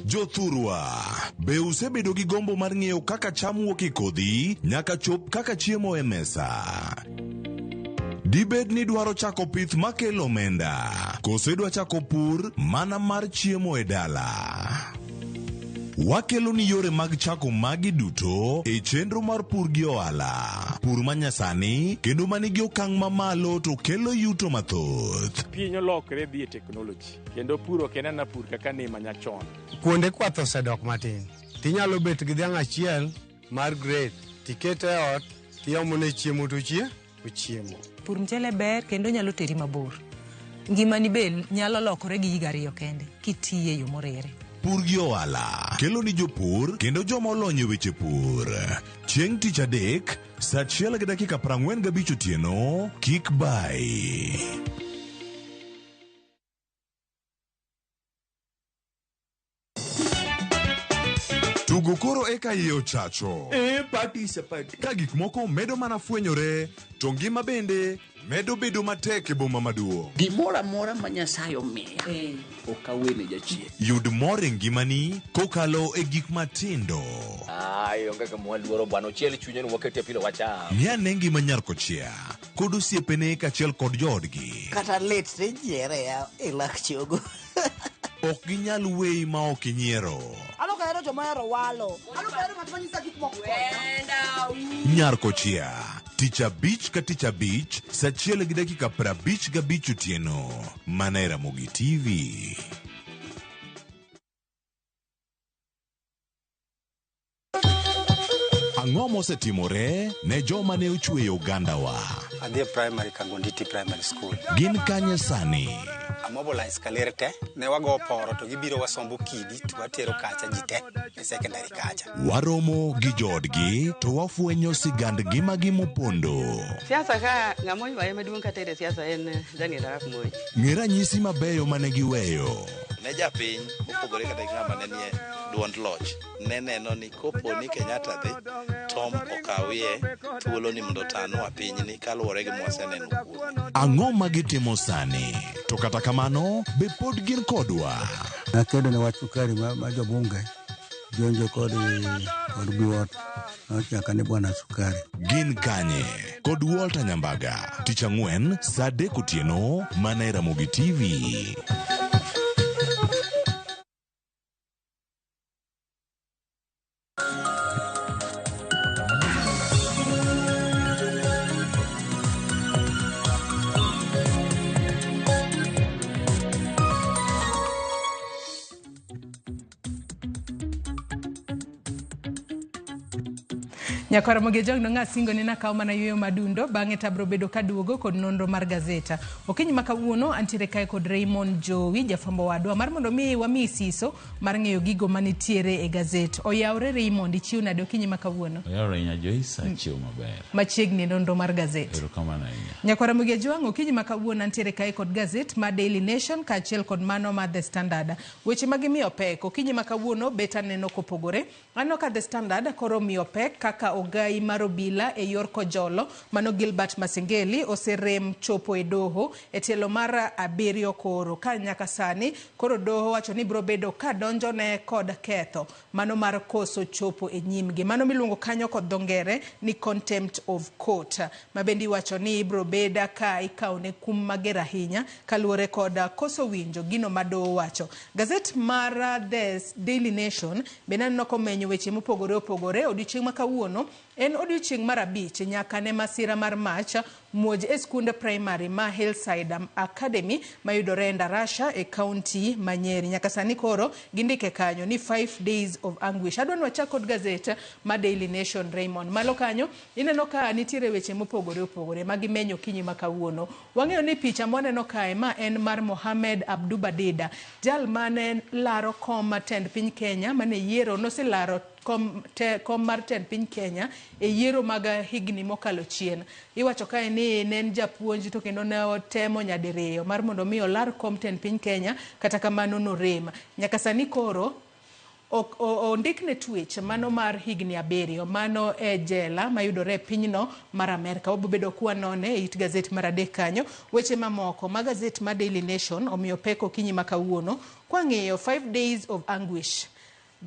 Jothurwa, be usebedo gi gombo mar ng'eyo kaka cham wuok e kodhi nyaka chop kaka chiemo e mesa? Dibed ni dwaro chako pith makelo omenda, koso idwa chako pur mana mar chiemo e dala? Wakelo ni yore mag chako magi duto e chenro mar pur gi ohala. Pur manyasani kendo manigi okang' mamalo to kelo yuto mathoth. Piny olokre dhi e teknoloji kendo pur ok en mana pur kaka ne manyachon. Kuonde kwath osedok matin. Tinyalo bet gi dhiang' achiel mar grade, tikete e ot, tiomone chiemo to ochiemo. Pur mchele ber kendo nyalo teri mabor. Ngimani be nyalo lokore gi higa ariyo kende kitiye e yo moriere. Pur gi ohala kelo ni jopur kendo joma olony e weche pur. Chieng' tich adek saa 1:45 otieno, kik bai. Tugo koro eka iye ochacho. E party is a party. Ka gik moko medo mana fwenyore, to ngima bende medo bedo matek e boma maduong'. Gimoro amora ma Nyasaye omiya ok awene jachien. Yud mor e ngimani kokalo e gik matindo. Ai, onge kama waluoro bwana, ochiel chunye ni wakete pilo wacham. Ng'i ane ngima nyar kochia kod osiepene kaachiel kod joodgi. Kata lit tijiere e lak chogo. Ok ginyal weyi ma ok inyiero. An ok ahero joma ohero walo. An ok ahero ng'at ma nyisa gik moko. Nyar kochia, tich abich ka tich abich, saa achiel gi dakika 55 otieno. Mana e Ramogi TV. Ang'o mosetimore ne joma ne ochweyo ogandawa? Adhi e primary Kangonditi Primary School. Gin kanye sani? Amobilize kaler te, ne wago poro to gibiro wasombo kidi to watero kacha ji te e secondary kacha. Waromo gi joodgi to wafwenyo sigand ngimagi mopondo. Siasa ka ng'ama oywaye maduong' katere siasa en Daniel Arap Moi. Ng'e ranyisi mabeyo mane giweyo. Ne japiny mopogore kata gi ng'ama ne nie duond loch ne neno ni kopo ni Kenyatta dhi Tom okawie thuolo ni mondo otanwa pinyni kaluwore gi mwaseneno kuome. Ang'o ma gitimo sani? To kata kamano, be pod gin kodwa? Nakedo ne wach sukari ma jobunge jonjo kod Biwott nochaka ni bwana sukari. Gin kanye? Kod Walter Nyambaga, tich ang'wen saa 3 otieno mana e Ramogi TV. Nyakwara Ramogi Ojwang' nong'a singo ni nakaw mana yueyo madundo bang'e tabro bedo kaduogo kod nonro mar gazeta. Okinyi ma kawuono antiere kae kod Raymond Jowi jafwambo wadwa mar mondo mi wami siso mar ng'eyo gigo manitiere e gazet. Oyawre Raymond, ichiew nade okinyi ma kawuono? Oyawre ahinya Joyce, achiew maber. Machiegni nonro mar gazet. Erokamano ahinya. Nyakwara Ramogi Ojwang' okinyi ma kawuono antiere kae kod gazet ma Daily Nation kaachiel kod mano ma The Standard. Weche ma gimiyo pek okinyi ma kawuono bet aneno kopogore. Aneno ka The Standard koro miyo pek kaka ogai mar obila e yor Kojolo mano Gilbert Masengeli oserem chopo e doho e tielo mar 7 koro ka nyaka sani koro doho wacho ni biro bedo ka donjone kod ketho mano mar koso chopo e nyimgi mano miluongo kanyo kod dho ngere ni contempt of court ma bende iwacho ni ibiro beda ka ikawone kum mager ahinya kaluwore kod koso winjo gino ma doho wacho. Gazet mar The Daily Nation bende aneno komenyo weche mopogore opogore odiochieng' ma kawuono en odiochieng' mar 5 nyaka ne masira mar mach muoj e skunde primary ma Hillside Academy mayudore e Ndarasha e kaunti ma Nyeri. Nyaka sani koro gindike kanyo ni 5 days of anguish. Adwa ni wachak kod gazet ma Daily Nation Raymond. Malo kanyo ineno ka nitiere weche mopogore opogore ma gimenyo okinyi ma kawuono. Wang'eyo ni picha mwaneno kae ma en mar Mohamed Abdubadida, jal mane laro kom tend piny Kenya mane yiero noselaro kom mar tend piny Kenya e yiero mag higni mokalo chien. Iwacho kae ni ne en japuonj to kendo ne otemo nyadiriyo mar mondo mi olar kom tend piny Kenya, kata kamano norem. Nyaka sani koro ondikne twech mano mar higni 7 mano e jela mayudore e pinyno mar Amerka. Wabiro bedo kwanone e it gazet mar 3 kanyo. Weche mamoko ma gazet ma Daily Nation omiyo pek okinyi ma kawuono kwang'iyo 5 days of anguish.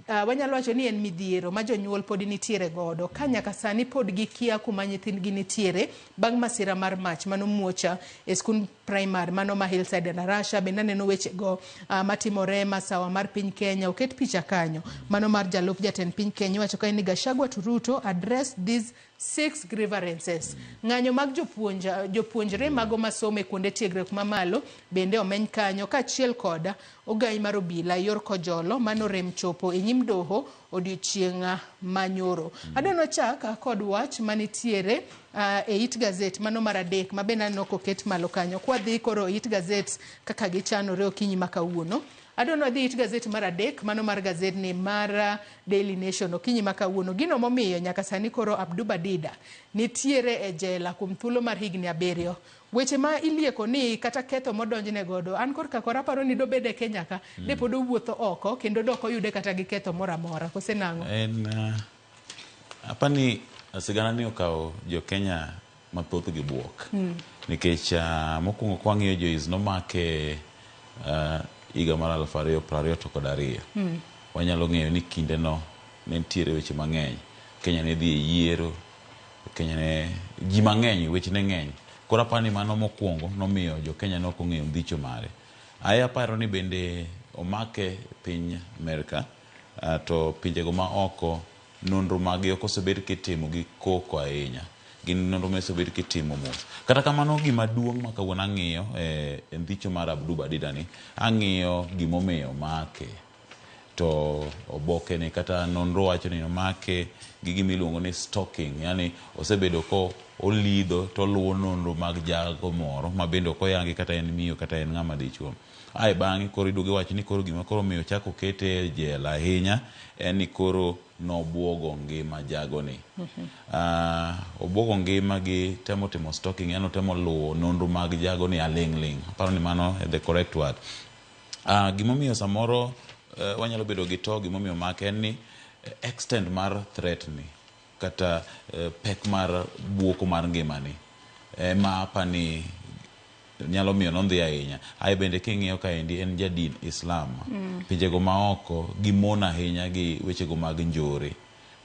Wanyalo wacho ni en midhiero ma jonyuol pod nitiere godo ka nyaka sani pod gikia kuma nyithindgi nitiere bang' masira mar mach mano muocha e skund primary mano ma Hillside Ndarasha. Bende aneno wechego matimore masawa mar piny Kenya. Oket picha kanyo mano mar jalup jatend piny Kenya wacho kae ni Gachagua to Ruto address these 6 grievances. Ng'anyo mag jopuonjre mago masomo e kuonde tiegruok mamalo bende omeny kanyo kaachiel kod ogai mar obila yor Kojolo mano rem chopo e nyim doho odiochieng' manyoro. Adwa chak kod wach manitiere e it gazet mano mar 3 ma bende aneno koket malo kanyo. Kwadhi koro it gazet kaka gichanore okinyi ma kawuono. Adwa dhi it gazet mar 3 mano mar gazet ni mar Daily Nation okinyi ma kawuono. Gino momiyo nyaka sani koro Abdubadida nitiere e jela kuom thuolo mar higni 7. Weche ma ilieko ni kata ketho modonjne godo, an korka kora aparo ni dobed e Kenya ka, de pod owuotho oko kendo dok oyude kata gi ketho moro amora. Kose nang'o? En apani sigana ni okawo jo Kenya mathoth gi buok. Nikech mokwongo kwang'iyo Joyce nomake higa mar 2022. Wanyalo ng'eyo ni kindeno ne nitiere weche mang'eny. Kenya ne dhi e yiero, Kenya ne ji mang'eny, weche ne ng'eny. Koro aparo ni mano mokwongo nomiyo jo Kenya ne ok ong'eyo ndhicho mare. Aye aparo ni bende omake e piny Amerka, to pinjego ma oko nonro maggi ok osebed kitimo gi koko ahinya. Gin nonro ma osebed kitimo mos. Kata kamano gima duong' ma kawuono ang'iyo e ndhicho mar Abduba Dida ni, ang'iyo gimomiyo omake. To oboke ni kata nonro wacho ni omake gi gima iluongo ni stalking, yani osebedo ko olidho to oluwo nonro mag jago moro ma bende ok oyangi kata en miyo kata en ng'ama dichuo. Ae bang'e koro iduogo iwacho ni koro gima koro omiyo ochako okete e jela ahinya en ni koro nobuogo ngima jagoni. Obuogo ngima gi temo timo stalking, yani otemo luwo nonro mag jagoni aling' ling'. Aparo ni mano the correct word. Gimomiyo samoro wanyalo bedo gi to gimomiyo omake en ni extent mar threat ni kata pek mar buoko mar ngimani ema apani nyalo miyo nondhi ahinya. Ae bende king'iyo kaendi en jadin Islam. Pinjego maoko gimon ahinya gi wechego mag njore.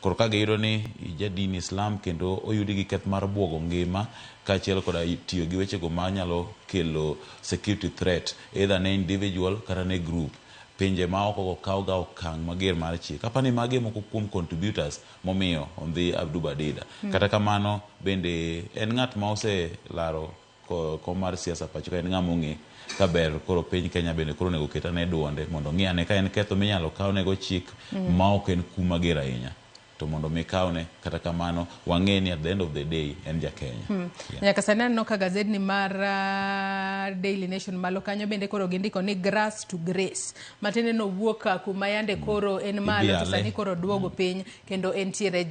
Koro ka giyudo ni jadin Islam kendo oyudi gi keth mar buogo ngima kaachiel koda tiyo gi wechego manyalo kelo security threat either ne individual kata ne group. Pinje maoko go kawo ga okang' mager mar chik. Apani magi e moko kuom contributors momiyo ondhi Abduba Dida. Kata kamano bende en ng'at ma oselaro kom mar siasa pacho ka en ng'ama ong'e kaber koro piny Kenya bende koro onego oket ane duonde mondo ong'i ane ka en ketho minyalo kawnego chik ma ok en kum mager ahinya to mondo mi kawne. Kata kamano wang'e ni at the end of the day en ja Kenya. Yeah. Nyaka sani aneno ka gazedni mar Daily Nation malo kanyo bende koro gindiko ni grass to grace. Matiende nowuok kuma yande koro en malo to sani koro duogo piny kendo entiere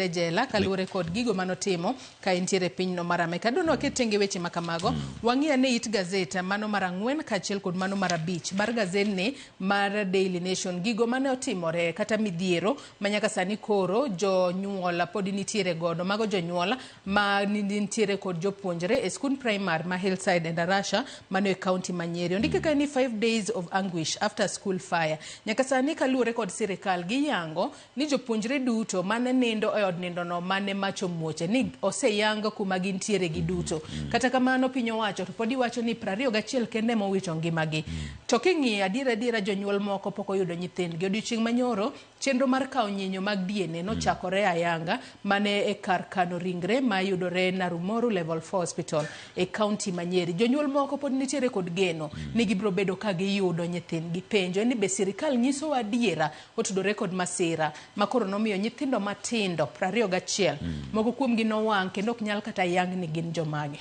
jela kaluwore kod gigo manotimo ka entiere pinyno mar Amerka. Adwa ni waket tenge weche ma kamago. Wang'i ane it gazet mano mar 4 kaachiel kod mano mar 5 mar gazedni mar Daily Nation. Gigo mane otimore kata midhiero ma nyaka sani koro jonyuol pod nitiere godo. Mago jonyuol ma nitiere kod jopuonjre e skund primary ma Hillside and Arasha mano e county ma Nyeri. Ondike ka ni 5 days of anguish after school fire. Nyaka sani kaluwore kod sirikal giyango ni jopuonjre duto mane nindo e od nindo no mane mach omuoche ni oseyang kuma gintiere giduto. Kata kamano piny owacho to pod iwacho ni 21 kende mowito ngimagi. To king'iyo adiera jonyuol moko pok oyudo nyithindgi. Odiochieng' manyoro chenro mar kawo nyinyo mag DNA nochakore ayanga mane e kar kano ringre mayudore Narumoru Level 4 Hospital e county ma Nyeri. Jonyuol moko pod nitiere kod geno ni gibiro bedo ka giyudo nyithindgi. Penjo ni be sirikal nyisowa adiera otudore kod masira ma koro nomiyo nyithindo matindo 21 moko kuomgi nowang' kendo ok nyal kata yang ni gin jomage.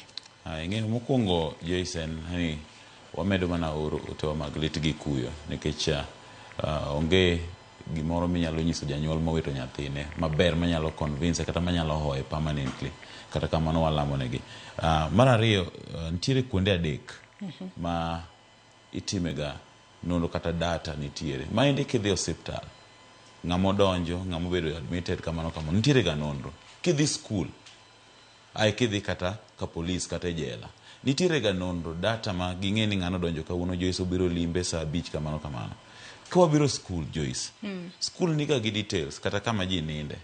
Ing'eyo mokwongo Joyce en ni wamedo mana oro otewa mag lit gi kuyo nikech onge gimoro minyalo nyiso janyuol mowito nyathine maber manyalo convince kata manyalo hoye permanently. Kata kamano walamo negi. Mar ariyo, nitiere kuonde 3 ma itimega nonro kata data nitiere. Maendi kidhi e osiptal, ng'ama odonjo, ng'ama obedo admitted kamano kamano, nitiere ga nonro. Kidhi skul, ae kidhi kata ka polis kata e jela, nitiere ga nonro data ma ging'e ni ng'ano odonjo kawuono, Joyce obiro limbe saa 5 kamano kamano. Ka wabiro skul, Joyce, skul niga gi details kata kama ji ninde.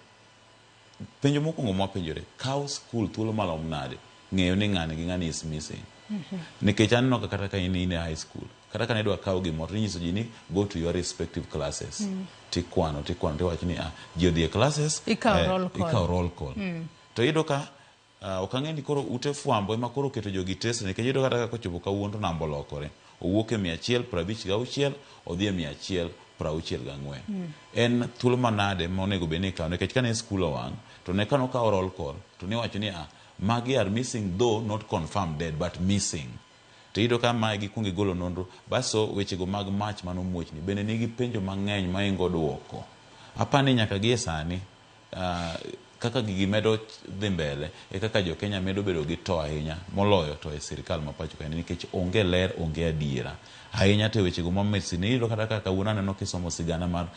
Penjo mokwongo mwapenjore, kaw skul thuolo marom nade ng'eyo ni ng'ani gi ng'ani is missing. Nikech aneno ka kata ka in e high school, kata ka nidwa kaw gimoro, tinyiso ji ni go to your respective classes. Tikwano, tiwacho ni ji odhi e classes, ikawo roll call. To iyudo ka ok ang'e ni koro ute fwambo ema koro oketo jogi test nikech iyudo kata ka kochopo kawuono to namba olokore. Owuok e 156 odhi e 164. En thuolo manade ma onego bed ni ikawo nikech kane skul owang' to ne kano kawo roll call to niwacho ni magi are missing though not confirmed dead but missing. To iyudo ka mae gikuongo gigolo nonro baso wechego mag mach manomuochni bende nigi penjo mang'eny maingo duoko. Apani nyaka gie sani Kaka gigi medo dhi mbele e kaka jo Kenya medo bedo gi to ahinya moloyo to e sirkal ma pacho kaendi nikech onge ler, onge adiera. Ahinya to e wechego mamesni iyudo kata kaka kawuono aneno kisomo sigana mar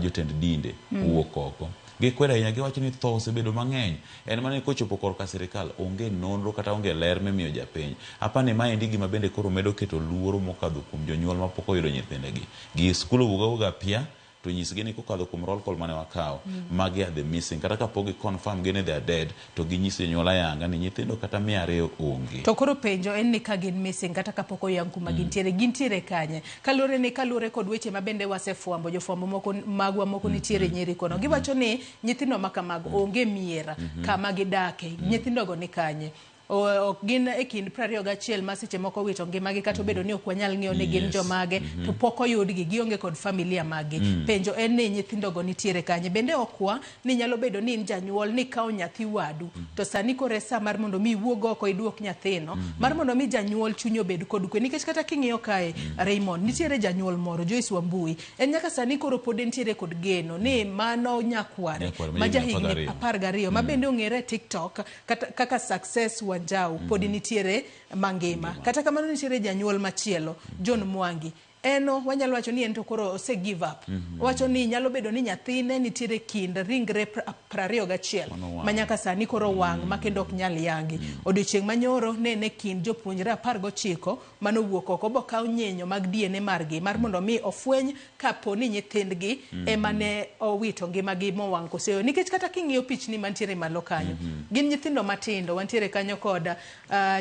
jotend dinde owuok oko. Gikwedo ahinya giwacho ni tho osebedo mang'eny. En mana ni kochopo korka sirkal onge nonro kata onge ler mimiyo japiny. Apani maendi gima bende koro medo keto luoro mokadho kuom jonyuol mapok oyudo nyithindegi. Gi skul owuok awuoga apia to nyisgi ni kokadho kuom roll call mane wakawo, magi are the missing. Kata kapok gi confirm gi ni they are dead, to ginyis jonyuol ayanga ni nyithindo kata 200 onge. To koro penjo en ni ka gin missing kata kapok oyang kuma gintiere, gintiere kanye? Kaluwore ni kaluwore kod weche ma bende wasefwambo, jofwambo moko magwa moko nitiere Nyeri kono. Giwacho ni nyithindo ma kamago onge mier kama gidake. Nyithindo go ni kanye? Ok gin e kind 21 ma seche moko wito ngimagi kata obedo ni ok wanyal ng'eyo ni gin jomage, to pok oyudgi, gionge kod familia maggi. Penjo en ni nyithindogo nitiere kanye? Bende okwa ni nyalo bedo ni in janyuol ni ikawo nyathi wadu, to sani koro e sa mar mondo mi iwuog oko iduok nyathino, mar mondo mi janyuol chunye obed kod kwe. Nikech kata king'iyo kae, Raymond, nitiere janyuol moro, Joyce Wambui, en nyaka sani koro pod entiere kod geno ni mano nyakware ma jahigni 12 ma bende ong'ere e TikTok kata kaka Success Wanjau pod nitiere mangima. Kata kamano nitiere janyuol machielo, John Mwangi. Eno wanyalo wacho ni en to koro ose give up. Owacho ni nyalo bedo ni nyathine nitiere kind ringre 21 ma nyaka sani koro wang' ma kendo ok nyal yangi. Odiochieng' manyoro ne en e kind jopuonjre 19 manowuok oko bokaw nyenyo mag DNA margi mar mondo mi ofweny kapo ni nyithindgi ema ne owito ngimagi mowang' koseyo. Nikech kata king'iyo pichni mantiere malo kanyo, gin nyithindo matindo, wantiere kanyo kod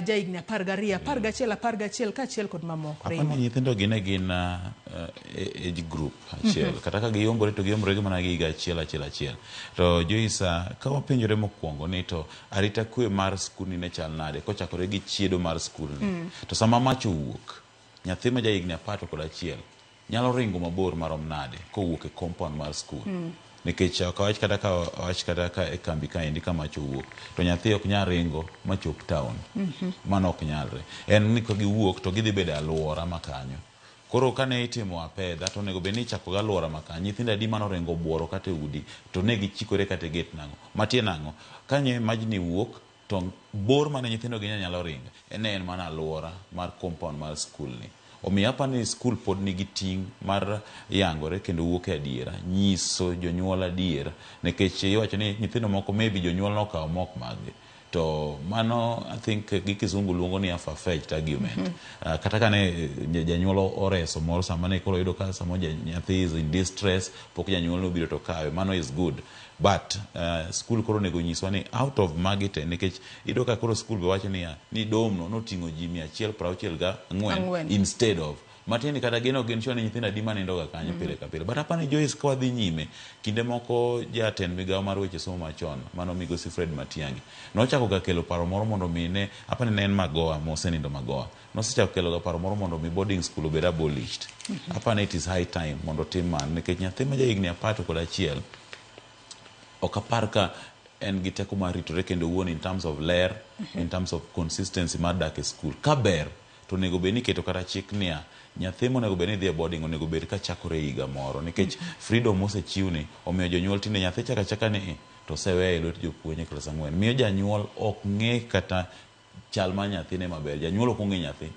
jahigni 12, 11, 11 kaachiel kod mamoko. Apani nyithindo gi ne gin age group achiel. Kata ka giyombore to giyombore gi mana gi higa achiel achiel achiel. To Joyce, ka wapenjore mokwongo ni to arita kwe mar skul ni ne chal nade kochakore gi chiedo mar skul ni. To sama mach owuok, nyathi ma jahigni 11 nyalo ringo mabor marom nade kowuok e compound mar skul. Nikech ok awach kata ka awach kata ka e kambi kaendi ka mach owuok to nyathi ok nyal ringo machop town. Mano ok nyalre. En ni ka giwuok to gidhi bedo e alwora ma kanyo. Koro kane itimo apedha to onego bed ni ichako gi alwora ma kanyo. Nyithindo adi manoringo obuoro kata e udi to ne gichikore kata e gate nang'o. Matie nang'o? Kanye majni wuok to bor mane nyithindo gi nyalo ringo en en mana alwora mar compound mar skul ni. Omiyo aparo ni skul pod nigi ting' mar yangore kendo wuok e adiera, nyiso jonyuol adier nikech iwacho ni nyithindo moko maybe jonyuol nokawo mok maggi. To mano I think gi kizungu luongo ni a far-fetched argument. Kata kane janyuol oreso moro sama ne koro oyudo ka samo nyathi is in distress, pok janyuol nobiro to kawe, mano is good. But skul koro onego nyiswa ni out of magi te, nikech iyudo ka koro skul be wacho niya, ni dom no noting'o ji 164 instead of. Matiende ni kata gin ok gin sure ni nyithindo adi manindo ga kanyo pile ka pile. But apani Joyce ka wadhi nyime, kinde moko jatend migawo mar weche somo machon, mano migosi Fred Matiang'i, nochako ga kelo paro moro mondo mi ne, apani ne en Magoha, mosenindo Magoha. Nosechako kelo ga paro moro mondo mi boarding school obed abolished. Apani it is high time mondo otim mano, nikech nyathi ma jahigni 11 ok apar ka en gi teko mar ritore kendo owuon in terms of ler, in terms of consistency mar dak e skul. Ka ber, to onego bed ni iketo kata chik niya, nyathi monego bed ni dhi e boarding onego bed ka chakore higa moro, nikech freedom mosechiw ni omiyo jonyuol tinde nyathi chako achaka ni to oseweye e lwet jopuonj e klas 4. Miyo janyuol ok ng'e kata chal mar nyathine maber. Janyuol ok ong'e nyathi.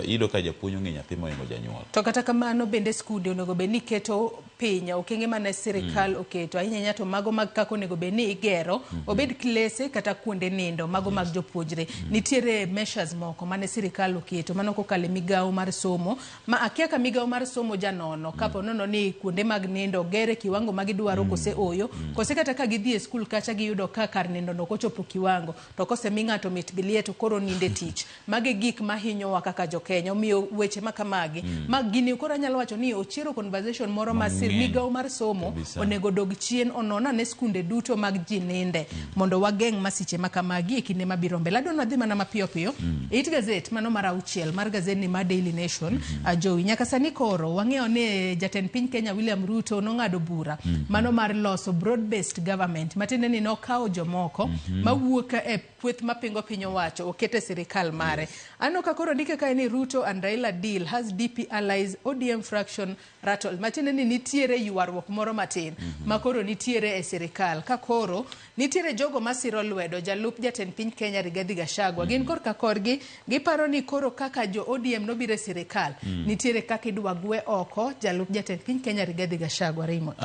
Iyudo ka japuonj ong'e nyathi mohingo janyuol. To kata kamano bende skunde onego bed ni keto piny okenge mane sirikal oketo ahinya ahinya to mago mag kaka onego bed ni igero obed klese kata kuonde nindo mago mag jopuonjre. Nitiere measures moko mane sirikal oketo mano kokalo e migawo mar somo ma akia ka migawo mar somo janono kapo nono ni kuonde mag nindo oger e kiwango ma gidwaro kose oyo kose kata ka gidhi e skul kacha giyudo ka kar nindo no ok ochopo kiwango to kosemi ng'ato mit bilie to koro ninde tich. Magi gik mahinyowa kaka jo Kenya. Omiyo weche ma kamagi ma gini koro anyalo wacho ni ochiero conversation moro ma migawo mar somo onego dog chien onon ane skunde duto mag ji ninde mondo wageng' masiche ma kamagi e kinde mabiro mbele. Adwa nadhi mana mapiyo piyo e it gazet mano mar 6 mar gazet ni mar Daily Nation. Ajowi nyaka sani koro wang'eyo ni jatend piny Kenya William Ruto nong'ado bura mano mar loso broad based government matiende ni nokawo jomoko mawuok e kweth mapingo piny owacho okete sirikal mare. Aneno ka koro ndike Ondike kae ni Ruto and Raila deal has DP allies ODM fraction rattled. Matiende ni nitiere ywaruok moro matin ma koro nitiere e sirikal. Ka koro nitiere jogo masiro lwedo jalup jatend piny Kenya Rigathi Gachagua. Gin korka korgi giparo ni koro kaka jo ODM nobiro e sirikal nitiere kaka idwa gwe oko jalup jatend piny Kenya Rigathi Gachagua. Raymond.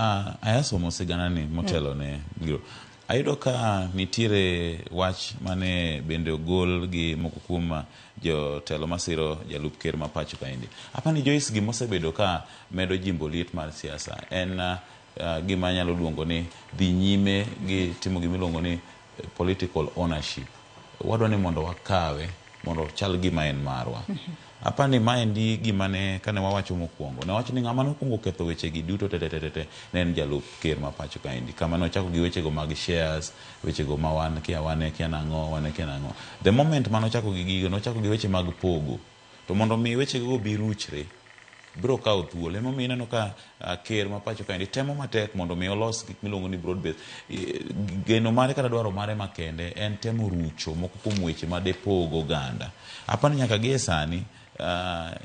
Aya somo siganani motelo ne giro. Ayudo ka nitiere wach mane bende ogol gi moko kuom jotelo masiro jalup ker ma pacho kaendi. Apani Joyce gima osebedo ka medo jimbo liet mar siasa en gima anyalo luongo ni dhi nyime gi timo gima iluongo ni political ownership. Wadwa ni mondo wakawe mondo ochal gima en marwa. Apani maendi gima ne kane wawacho mokwongo, ne wawacho ni ng'ama nokwongo ketho wechegi duto te te te te ne en jalup ker ma pacho kaendi. Kama nochako gi wechego mag shares, wechego ma wan kia wane kia nang'o, wane kia nang'o. The moment manochako gi gigo, nochako gi weche mag pogo. To mondo mi wechego bi ruchre, biro kawo thuolo. Emomiyo ineno ka ker ma pacho kaendi temo matek mondo mi olos gik miluongo ni broad base. Geno mare kata dwaro mare makende en temo rucho moko kuom weche ma depog oganda. Apani nyaka gie sani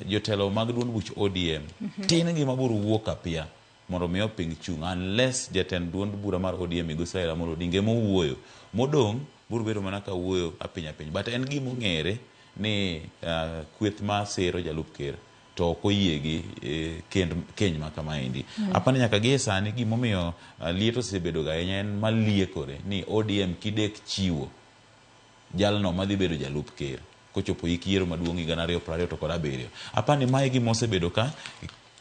jotelo mag duond buch ODM tin gi mabiro wuok apia mondo mi oping chung' unless jatend duond bura mar ODM Migosi Raila Amolo Odinga ema owuoyo. Modong' biro bedo mana ka wuoyo apiny apiny. But en gima ong'ere ni kweth ma siro jalup ker to ok oyie gi kend keny ma kamaendi. Apani nyaka gie sani gimomiyo liet osebedo ga ahinya en maliekore ni ODM kidek chiwo jalno madhi bedo jalup ker kochopo hik yiero maduong' higa 2027. Apani mae gima osebedo ka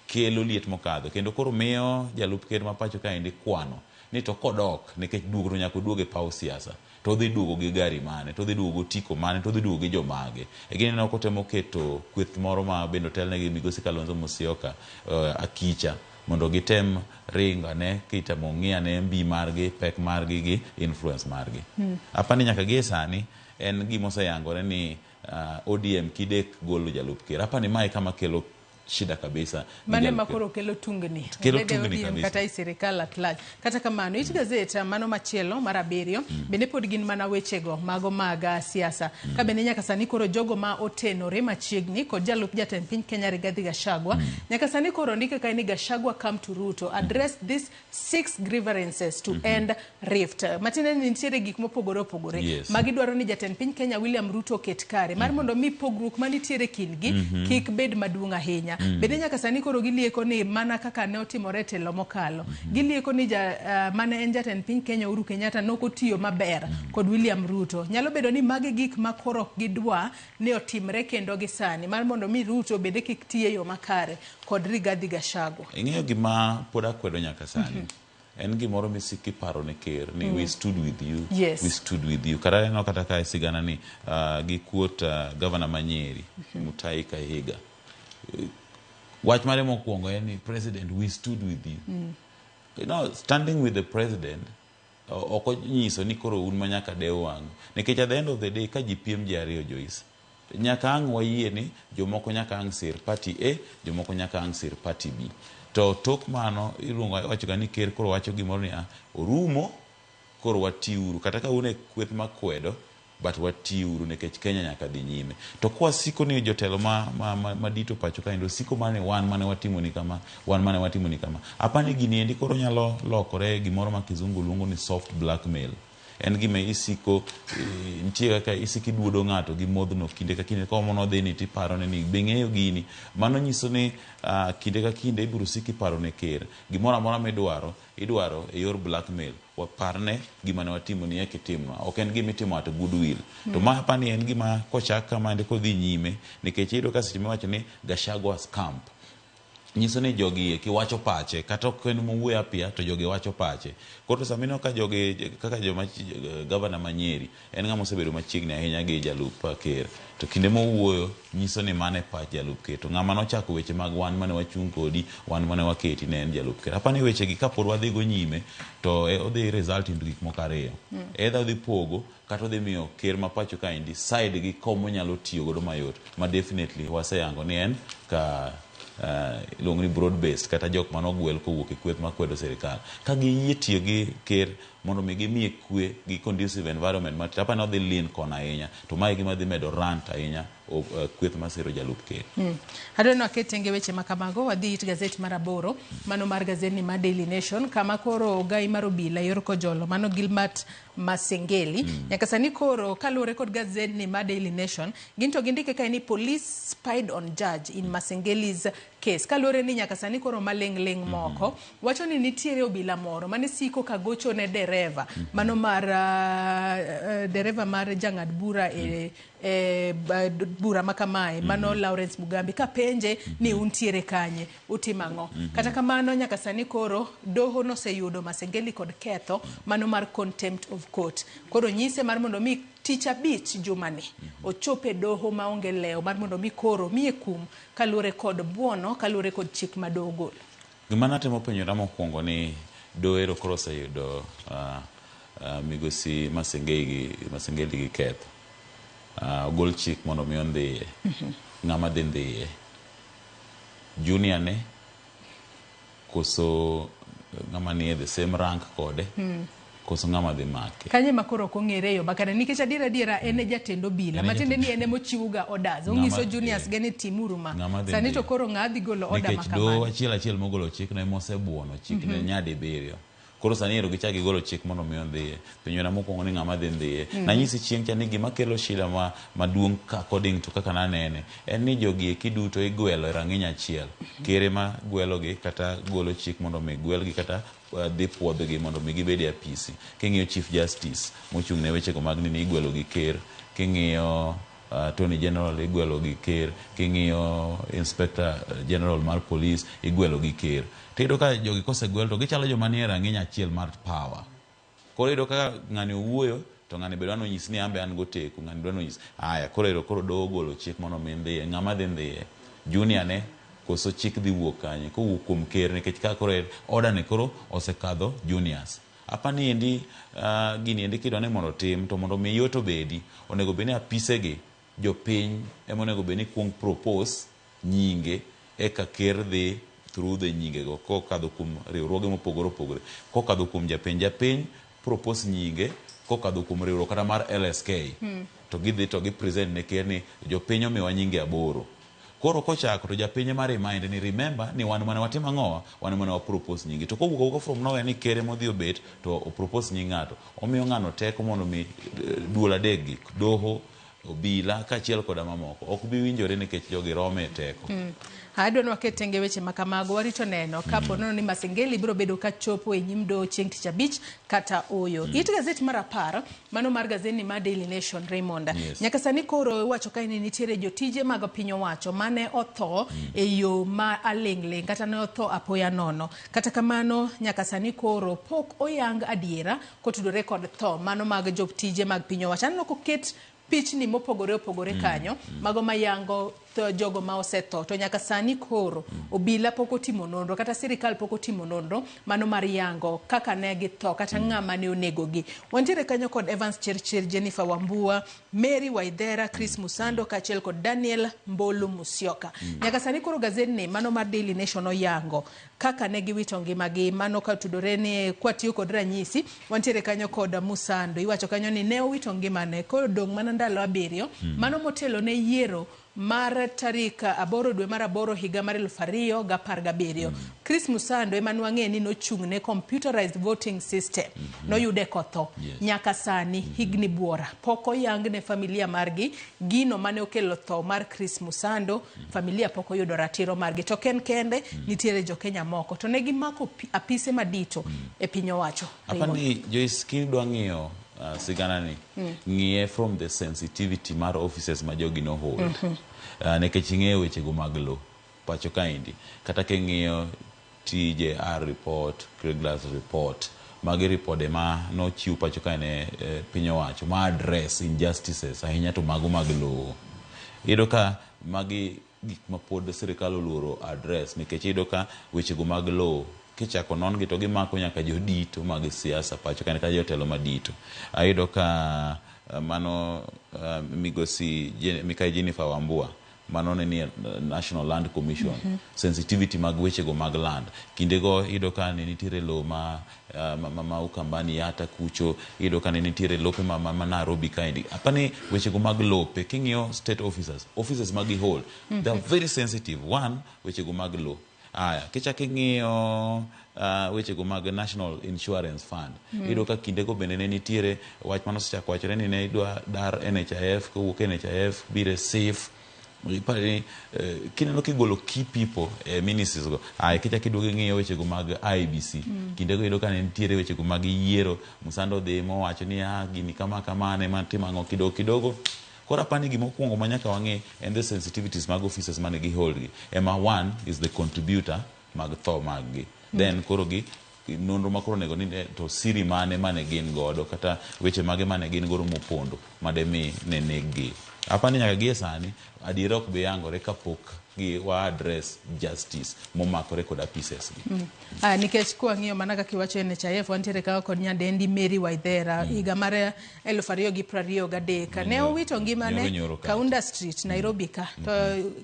kelo liet mokadho kendo koro miyo jalup ker ma pacho kaendi kwano ni to kodok nikech duogo to nyaka oduog e paw siasa to odhi duogo gi gari mane, to odhi duogo gi otiko mane, to odhi duogo gi jomage. E gineno kotemo keto kweth moro ma bende otelne gi Migosi Kalonzo Musyoka akicha mondo gitem ringo ane kitemo ng'i ane mbi margi, pek margi gi influence margi. Apani nyaka gie sani en gima oseyangore ni ODM kidek golo jalup ker. Apani mae kama kelo shida kabisa. Mane ma koro kelo tungni. Kelo tungni kabisa. Kata i sirikal at large. Kata kamano, it gazet mano machielo mar 7 bende pod gin mana wechego mago mag siasa. Ka bende nyaka sani koro jogo ma otenore machiegni kod jalup jatend piny Kenya Rigathi Gachagua. Nyaka sani koro ndike kae ni Gachagua come to Ruto address these 6 grievances to end rift. Matiende ni nitiere gik mopogore opogore. Magidwaro ni jatend piny Kenya William Ruto oket kare mar mondo mi pogruok manitiere kindgi kik bed maduong' ahinya. Bende nyaka sani koro gilieko ni mana kaka ne otimore e telo mokalo. Gilieko ni mane en jatend piny Kenya Uhuru Kenyatta nok otiyo maber kod William Ruto. Nyalo bedo ni magi gik ma koro ok gidwa ni otimre kendo gi sani mar mondo mi Ruto bende kik ti e yo makare kod Rigathi Gachagua. Ing'eyo gima pod akwedo nyaka sani. En gimoro misiko iparo ne ker ni we stood with you. We stood with you. Kata aneno kata ka sigana ni gi kuot governor ma Nyeri, Mutahi Kahiga. Wach mare mokwongo en ni president, we stood with you. You know, standing with the president ok onyiso ni koro un ma nyaka dew wang'u. Nikech at the end of the day ka ji piem ji ariyo Joyce, nyaka ang' wayie ni jomoko nyaka ang' sir party A, jomoko nyaka ang' sir party B. To tok mano iluongo iwacho ga ni ker koro wacho gimoro ni orumo koro watiuru kata ka un e kweth makwedo but watiuru nikech Kenya nyaka dhi nyime. To kwasiko ni jotelo ma dito pacho kaendi osiko mana ni wan mane watimo ni kama, wan mane watimo ni kama. Apani gini endi koro nyalo lokore gimoro ma kizungu luongo ni soft blackmail. En gima isiko nitie kaka isiko iduodo ng'ato gi modhno kinde ka kinde komo nodhi ni tiparone ni be ing'eyo gini. Mano nyiso ni kinde ka kinde ibiro sik iparo ne ker. Gimoro amora midwaro, idwaro e yor blackmail. Waparne gima ne watimo ni eka itimnwa. Ok en gima itimo at goodwill. To ma apani en gima kochak kamaendi kodhi nyime nikech iyudo ka seche miwacho ni Gachagua's camp nyiso ni jogi eki wacho pache kata ok en mowuoyo apia to jogi wacho pache. Koro sama ineno ka jogi kaka joma gavana ma Nyeri en ng'ama osebedo machiegni ahinya gi jalup ker to kinde mowuoyo nyiso ni mano e pach jalup ker to ng'ama nochako weche mag wan mane wachung' kodi wan mane waketi ne en jalup ker. Apani weche gi kapod wadhi go nyime to odhi result into gik moko ariyo. Either odhi pogo kata odhi miyo ker ma pacho kaendi side gi komonyalo tiyo godo mayot ma definitely waseyango ni en ka iluongo ni broad based kata jok manogwel kowuok e kweth makwedo sirikal ka giyie tiyo gi ker mondo mi gimiye kwe gi conducive environment ma apani odhi lean kono ahinya to mae gima dhi medo rant ahinya. kweth masiro jalup ker. Adwa ni waket tenge weche ma kamago, wadhi it gazet mar 8, mano mar gazetni mar Daily Nation, kama koro ogai mar obila yor kojolo, mano Gilbert Masengeli. Nyaka sani koro kaluwore kod gazetni mar Daily Nation, gin to gindike kae ni police spied on judge in Masengeli's case. Kaluwore ni nyaka sani koro maling' ling' moko, wacho ni nitiere obila moro mane siko ka gocho ne dereva, mano mar dereva mar jang'ad bura e bura ma kamae, mano Lawrence Mugambi, kapenje ni untiere kanye, utimo ang'o. Kata kamano nyaka sani koro doho noseyudo Masengeli kod ketho mano mar contempt of court. Koro nyise mar mondo mi tich abich jumani ochop e doho maonge lewo mar mondo mi koro miye kum kaluwore kod buono, kaluwore kod chik ma doho ogolo. Gima natemo penjora mokwongo ni doho koro oseyudo migosi Masengeli gi ketho. Ogol chik mondo mi ondhiye. Ng'ama dhi ndhiye? Junior ne? Koso ng'ama nie the same rank kode? Koso ng'ama dhi make? Kanye ma koro ok ong'ere e yo makare, nikech adiera en e jatend obila, matiende ni en emochiwo ga orders, ong'iso juniors ge ni timuru ma. Sani to koro ng'a dhi golo order ma Nikech doho kamano? achiel achiel mogolo chikno ema osebuono chikne nyadibiriyo. Koro sani ero gichak gigolo chik mondo mi ondhiye. Penjona mokwongo ni ng'ama dhi ndhiye. Nanyisi chieng' cha ni gima kelo shida maduong' according to kaka nanene en ni jogi eki duto igwelo e rang'iny achiel. Ker ema gwelogi kata golo chik mondo mi gwelgi kata dhi puodhgi mondo mi gibed e apisi. King'iyo Chief Justice mochung' ne wechego mag nini igwelo gi ker. King'iyo Attorney General igwelo gi ker. King'iyo Inspector General mar Police igwelo gi ker. Tiyudo ka jogi kosegwel to gichalo joma nie rang'iny achiel mar power. Koro iyudo ka ng'ani owuoyo to ng'ani be dwa nonyis ni an be an goteku, ng'ani dwa nonyis. Aya, koro ero koro doho ogolo chik mondo mi ndhiye. Ng'ama dhi ndhiye? Junior ne koso chik dhi wuok kanye? Kowuok kuom ker nikech ka koro order ni koro osekadho juniors. Apa ni endi gini endi kidwa ni mondo otim to mondo mi yot obedi, onego bed ni apisegi jopiny ema onego bed ni kuong propose nyinge eka ker dhi through the nyingego kokadho kuom riwruoge mopogore opogore, kokadho kuom japiny. Japiny propose nyinge kokadho kuom riwruok kata mar LSK to gidhi to gi present ne ker ni jopiny omiwa nyinge 8. Koro kochako to japiny ema remind ni remember ni wan mane watimo ang'owa, wan mane wa propose nyinge. To kowuok awuoka from nowhere ni ker ema odhi obet to o propose nying ng'ato, omiyo ng'ano teko mondo mi duol adek gi, doho, obila kaachiel koda mamoko ok bi winjore nikech jogi rome e teko. Adwa ni waket tenge weche ma kamago, warito neno kapo nono ni Masengeli biro bedo ka chopo e nyim doho chieng' tich abich kata oyo. It gazet mar 10, mano mar gazetni mar Daily Nation, Raymond. Nyaka sani koro iwacho kae ni nitiere jotije mag piny owacho mane otho e yo ma aling' ling' kata ne otho apoya nono. Kata kamano nyaka sani koro pok oyang adiera kotudore kod tho mano mag jotije mag piny owacho. Aneno koket pichni mopogore opogore kanyo, mago mayango jogo ma osetho, to nyaka sani koro obila pok otimo nonro kata sirikal pok otimo nonro mano mar yango kaka ne githo kata ng'ama ne onegogi. Wantiere kanyo kod Evans Chirchir, Jennifer Wambua, Mary Waithera, Chris Musando kaachiel kod Daniel Mbolu Musyoka. Nyaka sani koro gazetni mano mar Daily Nation oyango kaka ne giwito ngimagi, mano katudore ni kwatiyo kod ranyisi, wantiere kanyo kod Musando. Iwacho kanyo ni ne owito ngimane kodong' mana ndalo 7 mano motelo ne yiero mar tarik 8 dwe mar 8 higa mar 2017. Chris Musando ema nwang'e ni nochung' ne computerized voting system, noyude kotho. Nyaka sani higni buora pok oyang ne familia margi gino mane okelo tho mar Chris Musando. Familia pok oyudo ratiro margi, to ken kende nitiere jokenya moko to ne gimako apise madito e piny owacho. Apa ni Joyce, kidwa ng'iyo sigana ni, ng'iye from the sensitivity mar offices ma jogi no hold. Nikech ing'eyo wechego mag lo pacho kaendi, kata king'iyo TJR report, Kriegler report, magi ripode ma nochiw pacho kae ne piny owacho ma address injustices ahinya to mago mag lowo. Iyudo ka magi gik ma pod sirikal oluoro address, nikech iyudo ka wechego mag lowo kichako non gi to gimako nyaka jodito mag siasa pacho kae kata jotelo madito. Ayudo ka mano migosi Mikai Jennifer Wambua Mano ne nie National Land Commission. Sensitivity mag wechego mag land. Kindego iyudo ka ne nitiere lowo ma, ma, ma, ma Ukambani Yatta kucho, iyudo ka ne nitiere lope ma, ma, ma Nairobi kaendi. Apani wechego mag lope, king'iyo state officers, offices ma gi hold, they are very sensitive. One, wechego mag lowo. Aya, kichak ing'iyo wechego mag National Insurance Fund, iyudo ka kindego bende ne nitiere wach mane osechako wachore ni ne idwa dar NHIF, kowuok NHIF biro e SHIF. Iparo ni kineno kigolo key people e ministries go, aya kichak iduogo ing'iyo wechego mag IEBC, kindego iyudo ka ne nitiere wechego mag yiero, Musando odhi mowacho ni ah, gini kama kama ne matimo ang'o kidogo kidogo. Koro apani gima okuongo ma nyaka wang'e en the sensitivities mag offices mane gi hold gi. Ema one is the contributor mag tho mag gi. Then koro gi nonro ma koro onego ni to siri mane mane gin godo kata weche mage mane gin godo mopondo mademi ne neg gi. Apani nyaka gie sani adiera ok bi yangore kapok gi wa address justice momakore kod apises gi. Nikech kwang'iyo mana kaka iwacho NHIF, wantiere kaka kod nyadendi Mary Waithera higa mar 2023 ne owito ngimane Nyoro nyoro kacha. Kaunda Street, Nairobi ka. To